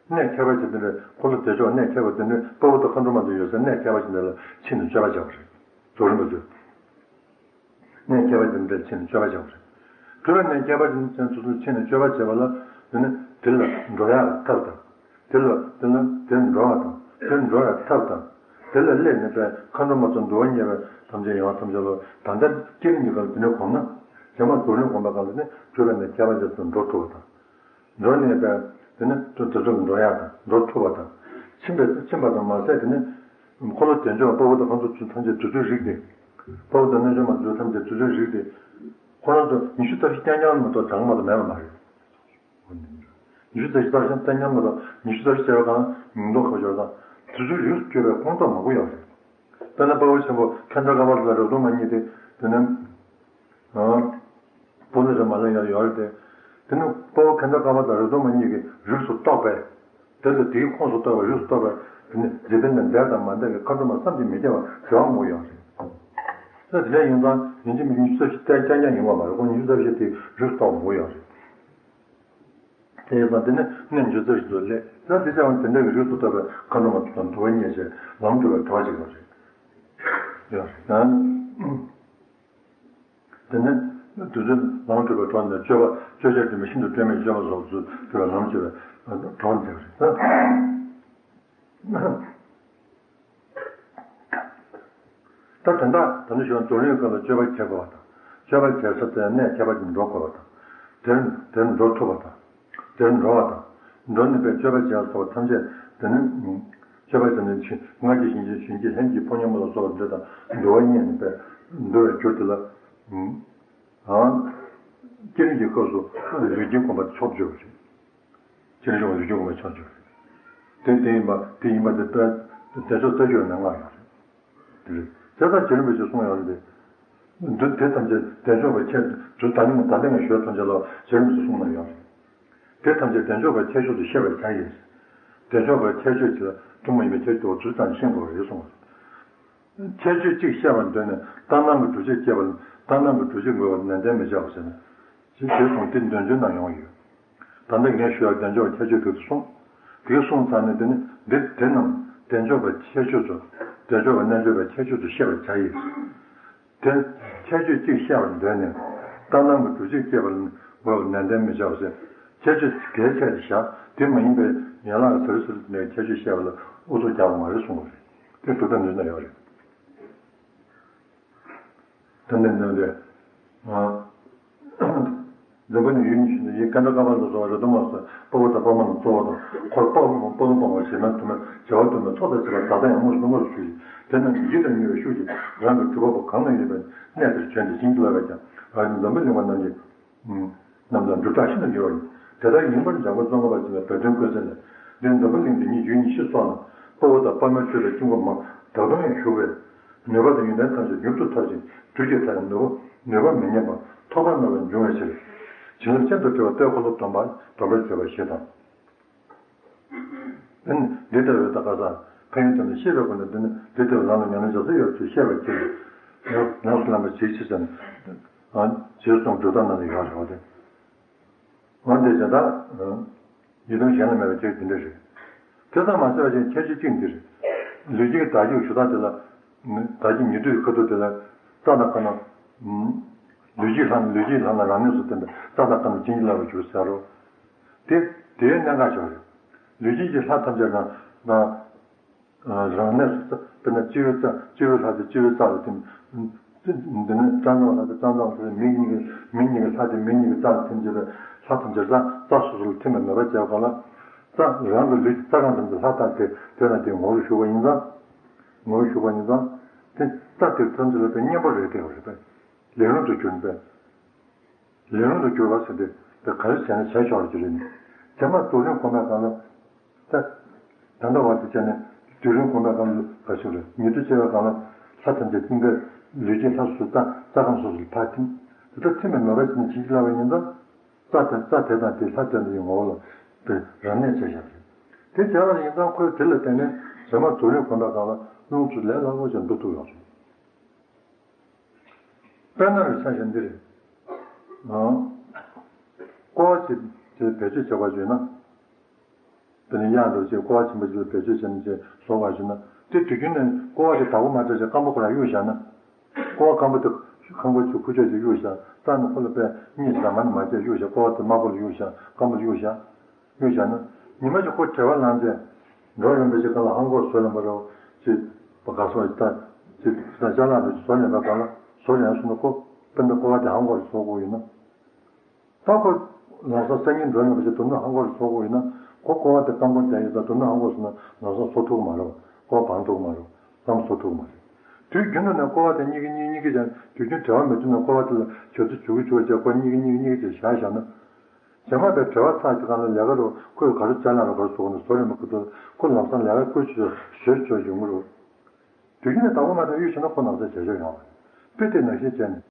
གནས་ཁྱད་པར་ཅན་དེ་འདྲའི་འཁོར་ལོ་བདེ་མཆོག་གནས་ཁྱད་པར་དེ་འདྲའི་དཔའ་བོ་དང་མཁའ་འགྲོ་མ་དེ་ཡོད་སའི་གནས་ཁྱད་པར་ཅན་དེ་ལ་ཕྱིན་ནས་སྤྱོད་པ་བྱེད་དགོས་རེད། རྫོགས་རིམ་པ་ཚོས། གནས་ཁྱད་པར་ཅན་དེ་འདྲ་ཕྱིན་ནས་སྤྱོད་པ་བྱ་བ་རེད། གྲུབ་པའི་གནས་ཁྱད་པར་ཅན་དེ་ཚོ་ཕྱིན་ནས་སྤྱོད་པ་བྱེད་པ་ལ་དེ་ནི་དེ་ལ་འགྲོ་ཡག་ཐབས་དང་། དེ་ལ་དེ་ལ་དེར་འགྲོ་བ་དང་དེར་འགྲོ་ཡག་ཐབས་དང་། དེ་ལ་སླེབས་ནས་པའི་མཁའ་འགྲོ་མ་ཚོ་འདུལ་བ་བརྙེས་པའི་ཐམས་ཅད་ཡོང་བ་ཐམས་ཅད་ལ་ད་ལྟ་སྐྱེ་རིམ་གྱི་སྐབས་དེ་ནས་གོམས་ན། བྱེ་མ་རྫོགས་རིམ་སྒོམ་པའི་སྐབས་དེ་ནི་གྲུབ་པའི་གནས་ཁྱད་པར་ཅན་དུ་འགྲོ་ཐུབ་པ་དང་། འགྲོ་ནས་པའི་དེ་ནི་དུ་དེ་ཚོ་འགྲོ་ཡག་དང་འགྲོ་ཐུབ་པ་དང་། ཕྱིན་པའི་ཕྱིན་པ་དང་མ་ཟད་དེ་ནི། འཁོར་ལོ་བདེ་མཆོག་དཔའ་བོ་དང་ཁོང་ཚོ་ཚུར་ཐམས་ཅད་དུས་ཚོད་རིག་སྟེ། དཔའ་བོ་དང་རྣལ་འབྱོར་མ་ཚོ་ཐམས་ཅད་དུས་ཚོད་རིག་སྟེ། ཁོ་རང་ཚོ་ཉི་ཤུ་རྩ་བཞི་རྐྱང་རྐྱང་མ་གཏོགས་གྲངས་མ་གཏོགས་མེད་པ་མ་རེད། ཉི་ཤུ་རྩ་བཞི་རྐྱང་རྐྱང་མ་གཏོགས་ཉི་ཤུ་རྩ་བཞི་བྱས་པ་གང་ཉིས་སྟོང་ཁ་སྦྱོར་དང་དུས་ཚོད་རིག་སྐྱོད་པའི་ཁོངས་གཏོགས་མང་པོ་ཡོད་རེད། དཔེར་ན་དཔའ་བོ་ཆེན་པོ་ཁེ་ད་ཀ་པ་ལ་རབ་གདུང་མ་གཉིས་ཏེ་དེ་ནི། ཨང་། པོ་ལི་རི་མ་ལ་ཡ་ཡོད་རེད་དེ། དེ་ནི་དཔའ་བོ་ཁེ་ད་ཀ་པ་དང་རབ་གདུང་མ་གཉིས་ཀྱིས་རིགས་སུ་གཏོགས་པའི། དེ་ལ་དེའི་ཁོངས་སུ་གཏོགས་པའི་རིགས་སུ་གཏོགས་པའི་དེ་ནི་འཇིག་རྟེན་ལ་འདས་དང་མ་འདས་ཀྱི་མཁའ་འགྲོ་མ་བསམ་གྱིས་མི་ཁྱབ་པ་དྲུག་པོ་ཡོད་རེད། ས་དེ་འདྲ་ཡིན་ཙང་ཡིན་གཅིག་མིན་གཅིག་ཉི་ཤུ་རྩ་བཞི་ཏན་ཏན་ཏན་ཡིན་པ་མ་རེད། ཁོ་ཉི་ཤུ་རྩ་བཞི་དེ་རིགས་སུ་གཏོགས་པ་ཡོད་རེད། དེ་ཡིན་ཙང་དེ་ནི་གནས་ཉི་ཤུ་རྩ་བཞི་དུ་སླེབས། ད་དེ་ཚེ་དེ་འདྲ་གི་རིགས་སུ་གཏོགས་པའི་མཁའ་འགྲོ་མ་དང་འདུ་བ་བརྙེས་བྱས་ལམ་གྲོལ་བའི་གྲོགས་ཅིག་ཡོད་རེད། ཡོད་རེད། དེ་ནས་དུས་ཚོད་ལམ་གྲོལ་བའི་གྲོགས་ནས་སྤྱོད་པ་སྤྱོད་བྱར་འདུན་པའི་ཤིན་ཏུ་སྤྲོས་མེད་སྤྱོད་པ་སོགས་སུ་གྲོལ་བའི་ལམ་སྤྱོད་པའི་གྲོགས་འདེབས་རེད། ད་དོན་དག་ད་ནི་ཞུ་བ་འཛམ་གླིང་ཁམས་ལ་སྤྱོད་པ་བྱེད་དགོས་པ་དང་། སྤྱོད་པ་བྱེད་ས་དེ་གནས་ཁྱད་པར་ཅན་འགྲོ་དགོས་པ་དང་། དེར་དེར་འགྲོ་ཐུབ་པ་དང་། དེར་འགྲོ་བ་དང་། འགྲོ་ནུས་པའི་སྤྱོད་པ་བྱེད་པ་སོགས་ཐམས་ཅད་དེ་ནི། སྤྱོད་པ་བྱས་ནས་ཆོས་སྔར་གྱི་ཞིང་ཆེན་གཞོན་སྐྱེས་ལྷན་ཅིག་ཕོ་ཉ་མོ་ལ་སོགས་པ་འདི་དང་འདུ་བ་བརྙེས་ནས་པས་འདུ་བའི་རྒྱུ་དེ་ལ། ཨང་། བསྐྱེད་རིམ་གྱི་སྐབས་སུ་ལུས་ཀྱི་སྒོམ་པ་མཆོག་གྱུར་པ་རེད། བསྐྱེད་རིམ་ལུས་ཀྱི་སྒོམ་པ་མཆོག་གྱུར་པ་རེད། དེ་དེ་ཡིན་པ་དེ་ཡིན་པ་དེ་དཔེ་དེ་ཚོ་ལྟ་རྒྱུ་ནས་ལྔ་ཡོད་རེད། དེ་རེད། དེ་ལྟར་བྱེད་རིམ་པས་ཅེས་གསུངས་ཡོད་རེད། འདི་དེ་ཐམས་ཅད་བདེ་མཆོག་པའི་ཁྱད་དུ་ད་ནི་ད་ལྟ་ངས་ཞུས་ཐམས་ཅད་ལ་བྱེད་རིམ་ཅེས་གསུངས་ནས་ཡོད་རེད། དེ་ཐམས་ཅད་བདེ་མཆོག་པའི་ཁྱད་ཆོས་སུ་ཤེས་པར་བྱ་ཡིན། བདེ་མཆོག་པའི་ཁྱད་ཆོས་ཀྱི་ཐུན་མོང་ཡིན་པའི་ཁྱད་ཆོས་དེ་ཚོ་ཙམ་ཤེས་དགོས་རེད་གསུངས་པ་རེད། ཁྱད་ཆོས་གཅིག་ཤེས་པར་འདོད་ནས་ལྟར་སྣང་གི་སྒྲུབ་བྱེད་སྐྱེས་པ་ལ་ལྟར་སྣང་གི་སྒྲུབ་བྱེད་དགོས་པ་ནན་ཏན་མི་བྱ་བ་ཟེར་ན། ཞེས་ཞེས་གསུངས་ཏེ་འདོན་བརྗོད་ནང་ཡོང་ཡོད། ད་ལྟ་ངས་ཞུ་ཡག་བདེ་མཆོག་ཁྱད་ཆོས་དེ་ཚོ་གསུངས། དེ་གསུངས་ཚར་ནས་དེ་ནི་འདི་དེ་རྣམས་བདེ་མཆོག་པའི་ཁྱད་ཆོས་སུ། བདེ་མཆོག་པའི་རྣལ་འབྱོར་པའི་ཁྱད་ཆོས་སུ་ཤེས་པར་བྱ་ཡིན། དེ་ཁྱད་ཆོས་གཅིག་བཤད་པར་འདོད་ནས་ལྟར་སྣང་གི་སྒྲུབ་བྱེད་སྐྱེས་པ་ལ་དགོས་པ་ནན་ཏན་མི་བྱ་བ་ཟེར། ཁྱད་ཆོས་གལ་ཆེ་བ་བཞག་དེ་མ་ཡིན་པའི་ཡན་ལག་ཟུར་ཟུར་ནས་ཁྱད་ཆོས་བཤད་པ་ལ་ཨུ་ཚུགས་རྒྱག་པ་མ་རེད་གསུངས་པ་རེད། དེ་སྒྲུབ་ཐབས་འདི་ན་ཡོད་རེད། དེ་ནས་ནས་ལས། འཛམ་བུ་གླིང་ཡུལ་གཉིས་ཤིག་ནི་ཡིན་ཀ་འདྲ་ཀ་པ་ལ་སོགས་རི་དྭགས་མ་སོགས་དཔའ་བོ་དང་དཔའ་མོ་ལ་གཙོ་བོ་དང་འཁོར་དཔའ་བོ་དཔའ་བོ་སྤངས་པ་བྱེ་མ་དུ་མ་བྱེ་བ་དུ་མ་ཚོགས་དང་བཅས་པ་ད་ལྟ་ཡང་དངོས་སུ་དངོས་སུ་ཞུ་ཞིང་དེ་རྣམས་ཀྱི་ཡིད་དང་ཉེ་བའི་ཤུགས་ཀྱིས་རང་གི་སྒྲུབ་པ་པོ་གང་ན་ཡོད་པའི་གནས་དེར་བྱོན་ཏེ་བྱིན་གྱིས་བརླབས་པས་ཀྱང་ཨ་ནི་འཛམ་བུ་གླིང་པ་རྣམས་ཀྱི་རྣམས་ལ་འགྲུབ་རྟགས་ཤིན་ཏུ་ཡོད་རེད། དེ་ལྟར་ཡིན་པར་འཇམ་མགོན་ཙོང་ཁ་པ་ཆེན་པོའི་སྦས་དོན་བཀོད་ཚེ་ལས་འདིར་འཛམ་བུ་གླིང་འདི་ཉིད་ཡུལ་ཉི་ཤུ་སོགས་ན་དཔའ་བོ་དང་དཔའ་མོས་གཙོས་པའི་དཀྱིལ་འཁོར་མང་བདག་སྟོང་ཡང་བཞུགས་པས། ནུས་པ་དང་ཡོན་ཏན་ཐམས་ཅད་མྱུར་དུ་ཐོབ་ཅིང་བདུད་ཀྱི་མཐའ་ཡང་ནུས་པ་ནུས་པ་མི་ཉམས་པ་ཐོག་མར་སྨྲ་བས་འབྱུང་བའི་ཕྱིར། བྱིན་རླབས་ཅན་དུ་འགྲོ་བའི་ལྟས་འཁོར་ལོ་སྡོམ་པ་སྡོམ་པར་བྱེད་པ་ཞེས་དང་། འདི་ལྟ་བུའི་ད་ག་ས་ཕན་ཡོན་དེ་ནི་ཤེས་པའི་སྒོ་ནས་འདི་ནི་འདི་ལྟ་བུའི་ལམ་ལ་ཉམས་ལེན་བྱ་ས་ཡོད་ཚུལ་ཤེས་པར་གྱིས། ལམ་སུ་ལམ་པ་ཇི་ཕྱིར་ཟེར་ན། ཞེས་གསུངས་སྒྲུབ་རྟགས་རྣམས་ལ་ཡོད་རེད་བ་དེ། འོན་ཏེ་གཞན་དག་ཡིད་དུ་གཞན་ལ་མེད་པའི་ཕྱིར་དེ་འདྲ་རེད། དེ་ཙམ་མ་ཟད་པ་ཅིག་ཁྱད་ཆོས་གཅིག་འདི་རེད། ལུས་ཀྱི་བདག་རྒྱུད་ཞུ་དག་དེ་ལ། བདག་རྒྱུད་ཉེ་དུའི་ཁ་ཐུག་དེ་ལ་རྩ་དང་ཁ་ན། ལུས་ཀྱི་ལྷ་ལུས་ཀྱི་ལྷ་ན་རང་གནས་སུ་བསྟན་པའི་རྩ་དང་ཁ་ན་བྱིན་གྱིས་བརླབས་པར་གྱུར་ཟེར་རོ། དེ་དེའི་གནད་འགག་ཆགས་རེད། ལུས་ཀྱི་ལྷ་ཐམས་ཅད་རང་རང་། རང་གནས་སུ་རྩ། དཔེར་ན་སྤྱི་བོའི་རྩ། སྤྱི་བོའི་ལྷ་དེ་སྤྱི་བོའི་རྩ་ལ་ཐིམ། འདི་ནི་ཙན་དན་ལྷ་དེ་ཙན་དན་ལྷ་དེ་མིག་གཉིས་ཀྱི་མིག་གཉིས་ཀྱི་ལྷ་དེ་མིག་གཉིས་ཀྱི་རྩ་ལ་ཐིམ་བྱས་པའི་ལྷ་ཐམས་ཅད་རྩ་རྩ་སོ་སོ་ལ་ཐིམ་པའི་མོས་པ་བྱས་པ་ལ། རྩ་རང་གི་ལུས་ཀྱི་རྩ་ཁམས་ཐམས་ཅད་ལྷ་དང་དེ་དེ་ན་དེ་ངོ་བོར་ཞུགས་པ་ཡིན་ཙང་། ངོ་བོར་ཞུགས་པ་ཡིན་ཙང་། དེ་རྩ་དེ་ཐམས་ཅད་ལ་དེ་གཉེན་པོ་རེད་དེ་རེད་པས། ལས་རུང་དུ་གྱུར་པས། ལས་རུང་དུ་གྱུར་པ་ཟེར་དུས་དེ་ག་རེ་བྱས་ན་བྱས་ཆོག་རྒྱུ་རེད། བྱས་མ་རྫོགས་རིམ་གོམས་པའི་སྒང་ལ། ད་ད་ལྟ་བར་དུ་བྱས་ནས་རྫོགས་རིམ་གོམས་པའི་སྒང་ལ་ག་ཞིག་རེད། ཉེ་དུ་བྱེད་པའི་སྒང་ལ་ལྷ་ཐམས་ཅད་ཀུན་དགའ་ལུས་ཀྱི་ལྷ་སོ་སོ་རྩ་རྩ་ཁམས་སོ་སོར་ཕར་ཐིམ། དེ་ལྟར་ཐིམ་པའི་མོས་པ་བྱས་ནས་བྱིན་གྱིས་བརླབས་པ་ཡིན་ཙང་། རྩ་དེ་རྩ་དེ་དང་དེ་ལྷ་དེ་འདྲ་ཡི་ངོ་བོ་ལ་དེ་རབ་གནས་བྱས་བཞག་རེད། དེ་བྱས་པ་ཡིན་ཙང་ཁོས་དེ་ལ་བརྟེན་ནས་བྱས་མ་རྫོགས་རིམ་གོམས་པའི་སྒང་ལ་ལྷུན་གྱིས་ལས་སླ་པོ་ཞིག་འགྲུབ་ཐུབ་ཡོད་རེད། དཔེར་ན་རེ་ཆ་བཞག་འདི་རེད། ཨང་། ཀོ་བ་ཅིག་དེ་བེད་སྤྱོད་བྱེད་པ་བརྗོད་ན། དེ་ནས་གཡག་འདྲ་ཅིག་ཀོ་བ་ཆེན་པོ་ཅིག་ལ་བེད་སྤྱོད་བྱས་ནས་ཅིག་བཟོ་བ་བརྗོད་ན། དེ་དུས་རྒྱུན་ནས་ཀོ་བ་དེ་བདག་པོ་མ་སྤྲད་ཅིག་སྐམ་པོ་ཁོ་རང་གཡུག་བཞག་ན། ཀོ་བ་སྐམ་པོ་དེ་ཁང་པ་ཅིག་ཁུག་ཀྱོག་ཅིག་གཡུག་བཞག་རྩ་ནས་ཁོ་ལ་དཔེ་གཉིད་ཟ་མ་ནས་མ་བྱས་གཡུག་བཞག་ཀོ་བ་དེ་དམར་པོ་ལ་གཡུག་བཞག་སྐམ་པོ་ལ་གཡུག་བཞག་གཡུག་བཞག་ན། ཉི་མ་ཞིག་ཁོ་བྲེལ་བ་ལངས་རྗེས། འགྲོ་རན་པའི་ཅིག་གང་ལ་ཧང་གོ་བཟོ་ལེན་པ་རོ། ཅིག་པ་ག་སོ་ད། ཅིག་ད་ཅ་ལག་རེ་བཟོ་ལེན་པ་གང་ལ་བཟོ་ལེན་སོང་ན་ཁོ་དཔེར་ན་ཀོ་བ་དེ་ཧང་གོ་རེ་བཟོ་དགོས་ཡིན་ན། ད་ཁོ་ལམ་སང་སང་ཉིན་འགྲོ་ལེན་པ་ཅིག་དུ་ནུ་ཧང་གོ་རེ་བཟོ་དགོས་ཡིན་ན་ཁོ་ཀོ་བ་དེ་སྐམ་པོ་བསྡད་ཡོད་ད་དུ་ནུ་ཧང་གོ་སོང་ན་ལམ་སང་བཟོ་ཐུབ་ཀྱི་མ་རེད། ཀོ་བ་སྦང་ཐུབ་ཀྱི་མ་རེད། ལམ་བཟོ་ཐུབ་ཀྱི་མ་རེད། དུས་རྒྱུན་དུ་ནས་ཀོ་བ་དེ་གཉིས་ཀྱི་གཉིས་གཉིས་ཀྱི་ཀྱང་དུས་རྒྱུན་བྲེལ་བ་མི་འདུག་ན་ཀོ་བ་དེ་ལ་ཞབས་ཏོག་བྱུག་གི་བྱུག་བྱས་ཀོ་གཉིས་ཀྱི་གཉིས་གཉིས་ཀྱི་བྱས་བཞག་ན། རྗེས་མ་པའི་བྲེལ་བ་ཚར་གྱི་སྒང་ལ་ལས་ཀ་རུ་ཁོས་ག་རེ་བྱས་ན་རུ་ག་རེ་བཟོ་དགོས་ན་བཟོ་རན་པ་ཁོ་ཚོ་ཁོ་ལམ་སང་ལས་ཀ་བཀོལ་ཆོག་ཞོར་ཆོག་ཡོང་གི་རུ། དུས་རྒྱུན་ནས་བདག་པོ་མ་བྱས་གཡུག་བྱས་ན་ཁོ་ལམ་སང་བྱས་ཆོག་ཡོང་བ་རེད། དཔེ་དེ་ནང་བཞིན་བྱས་ནས་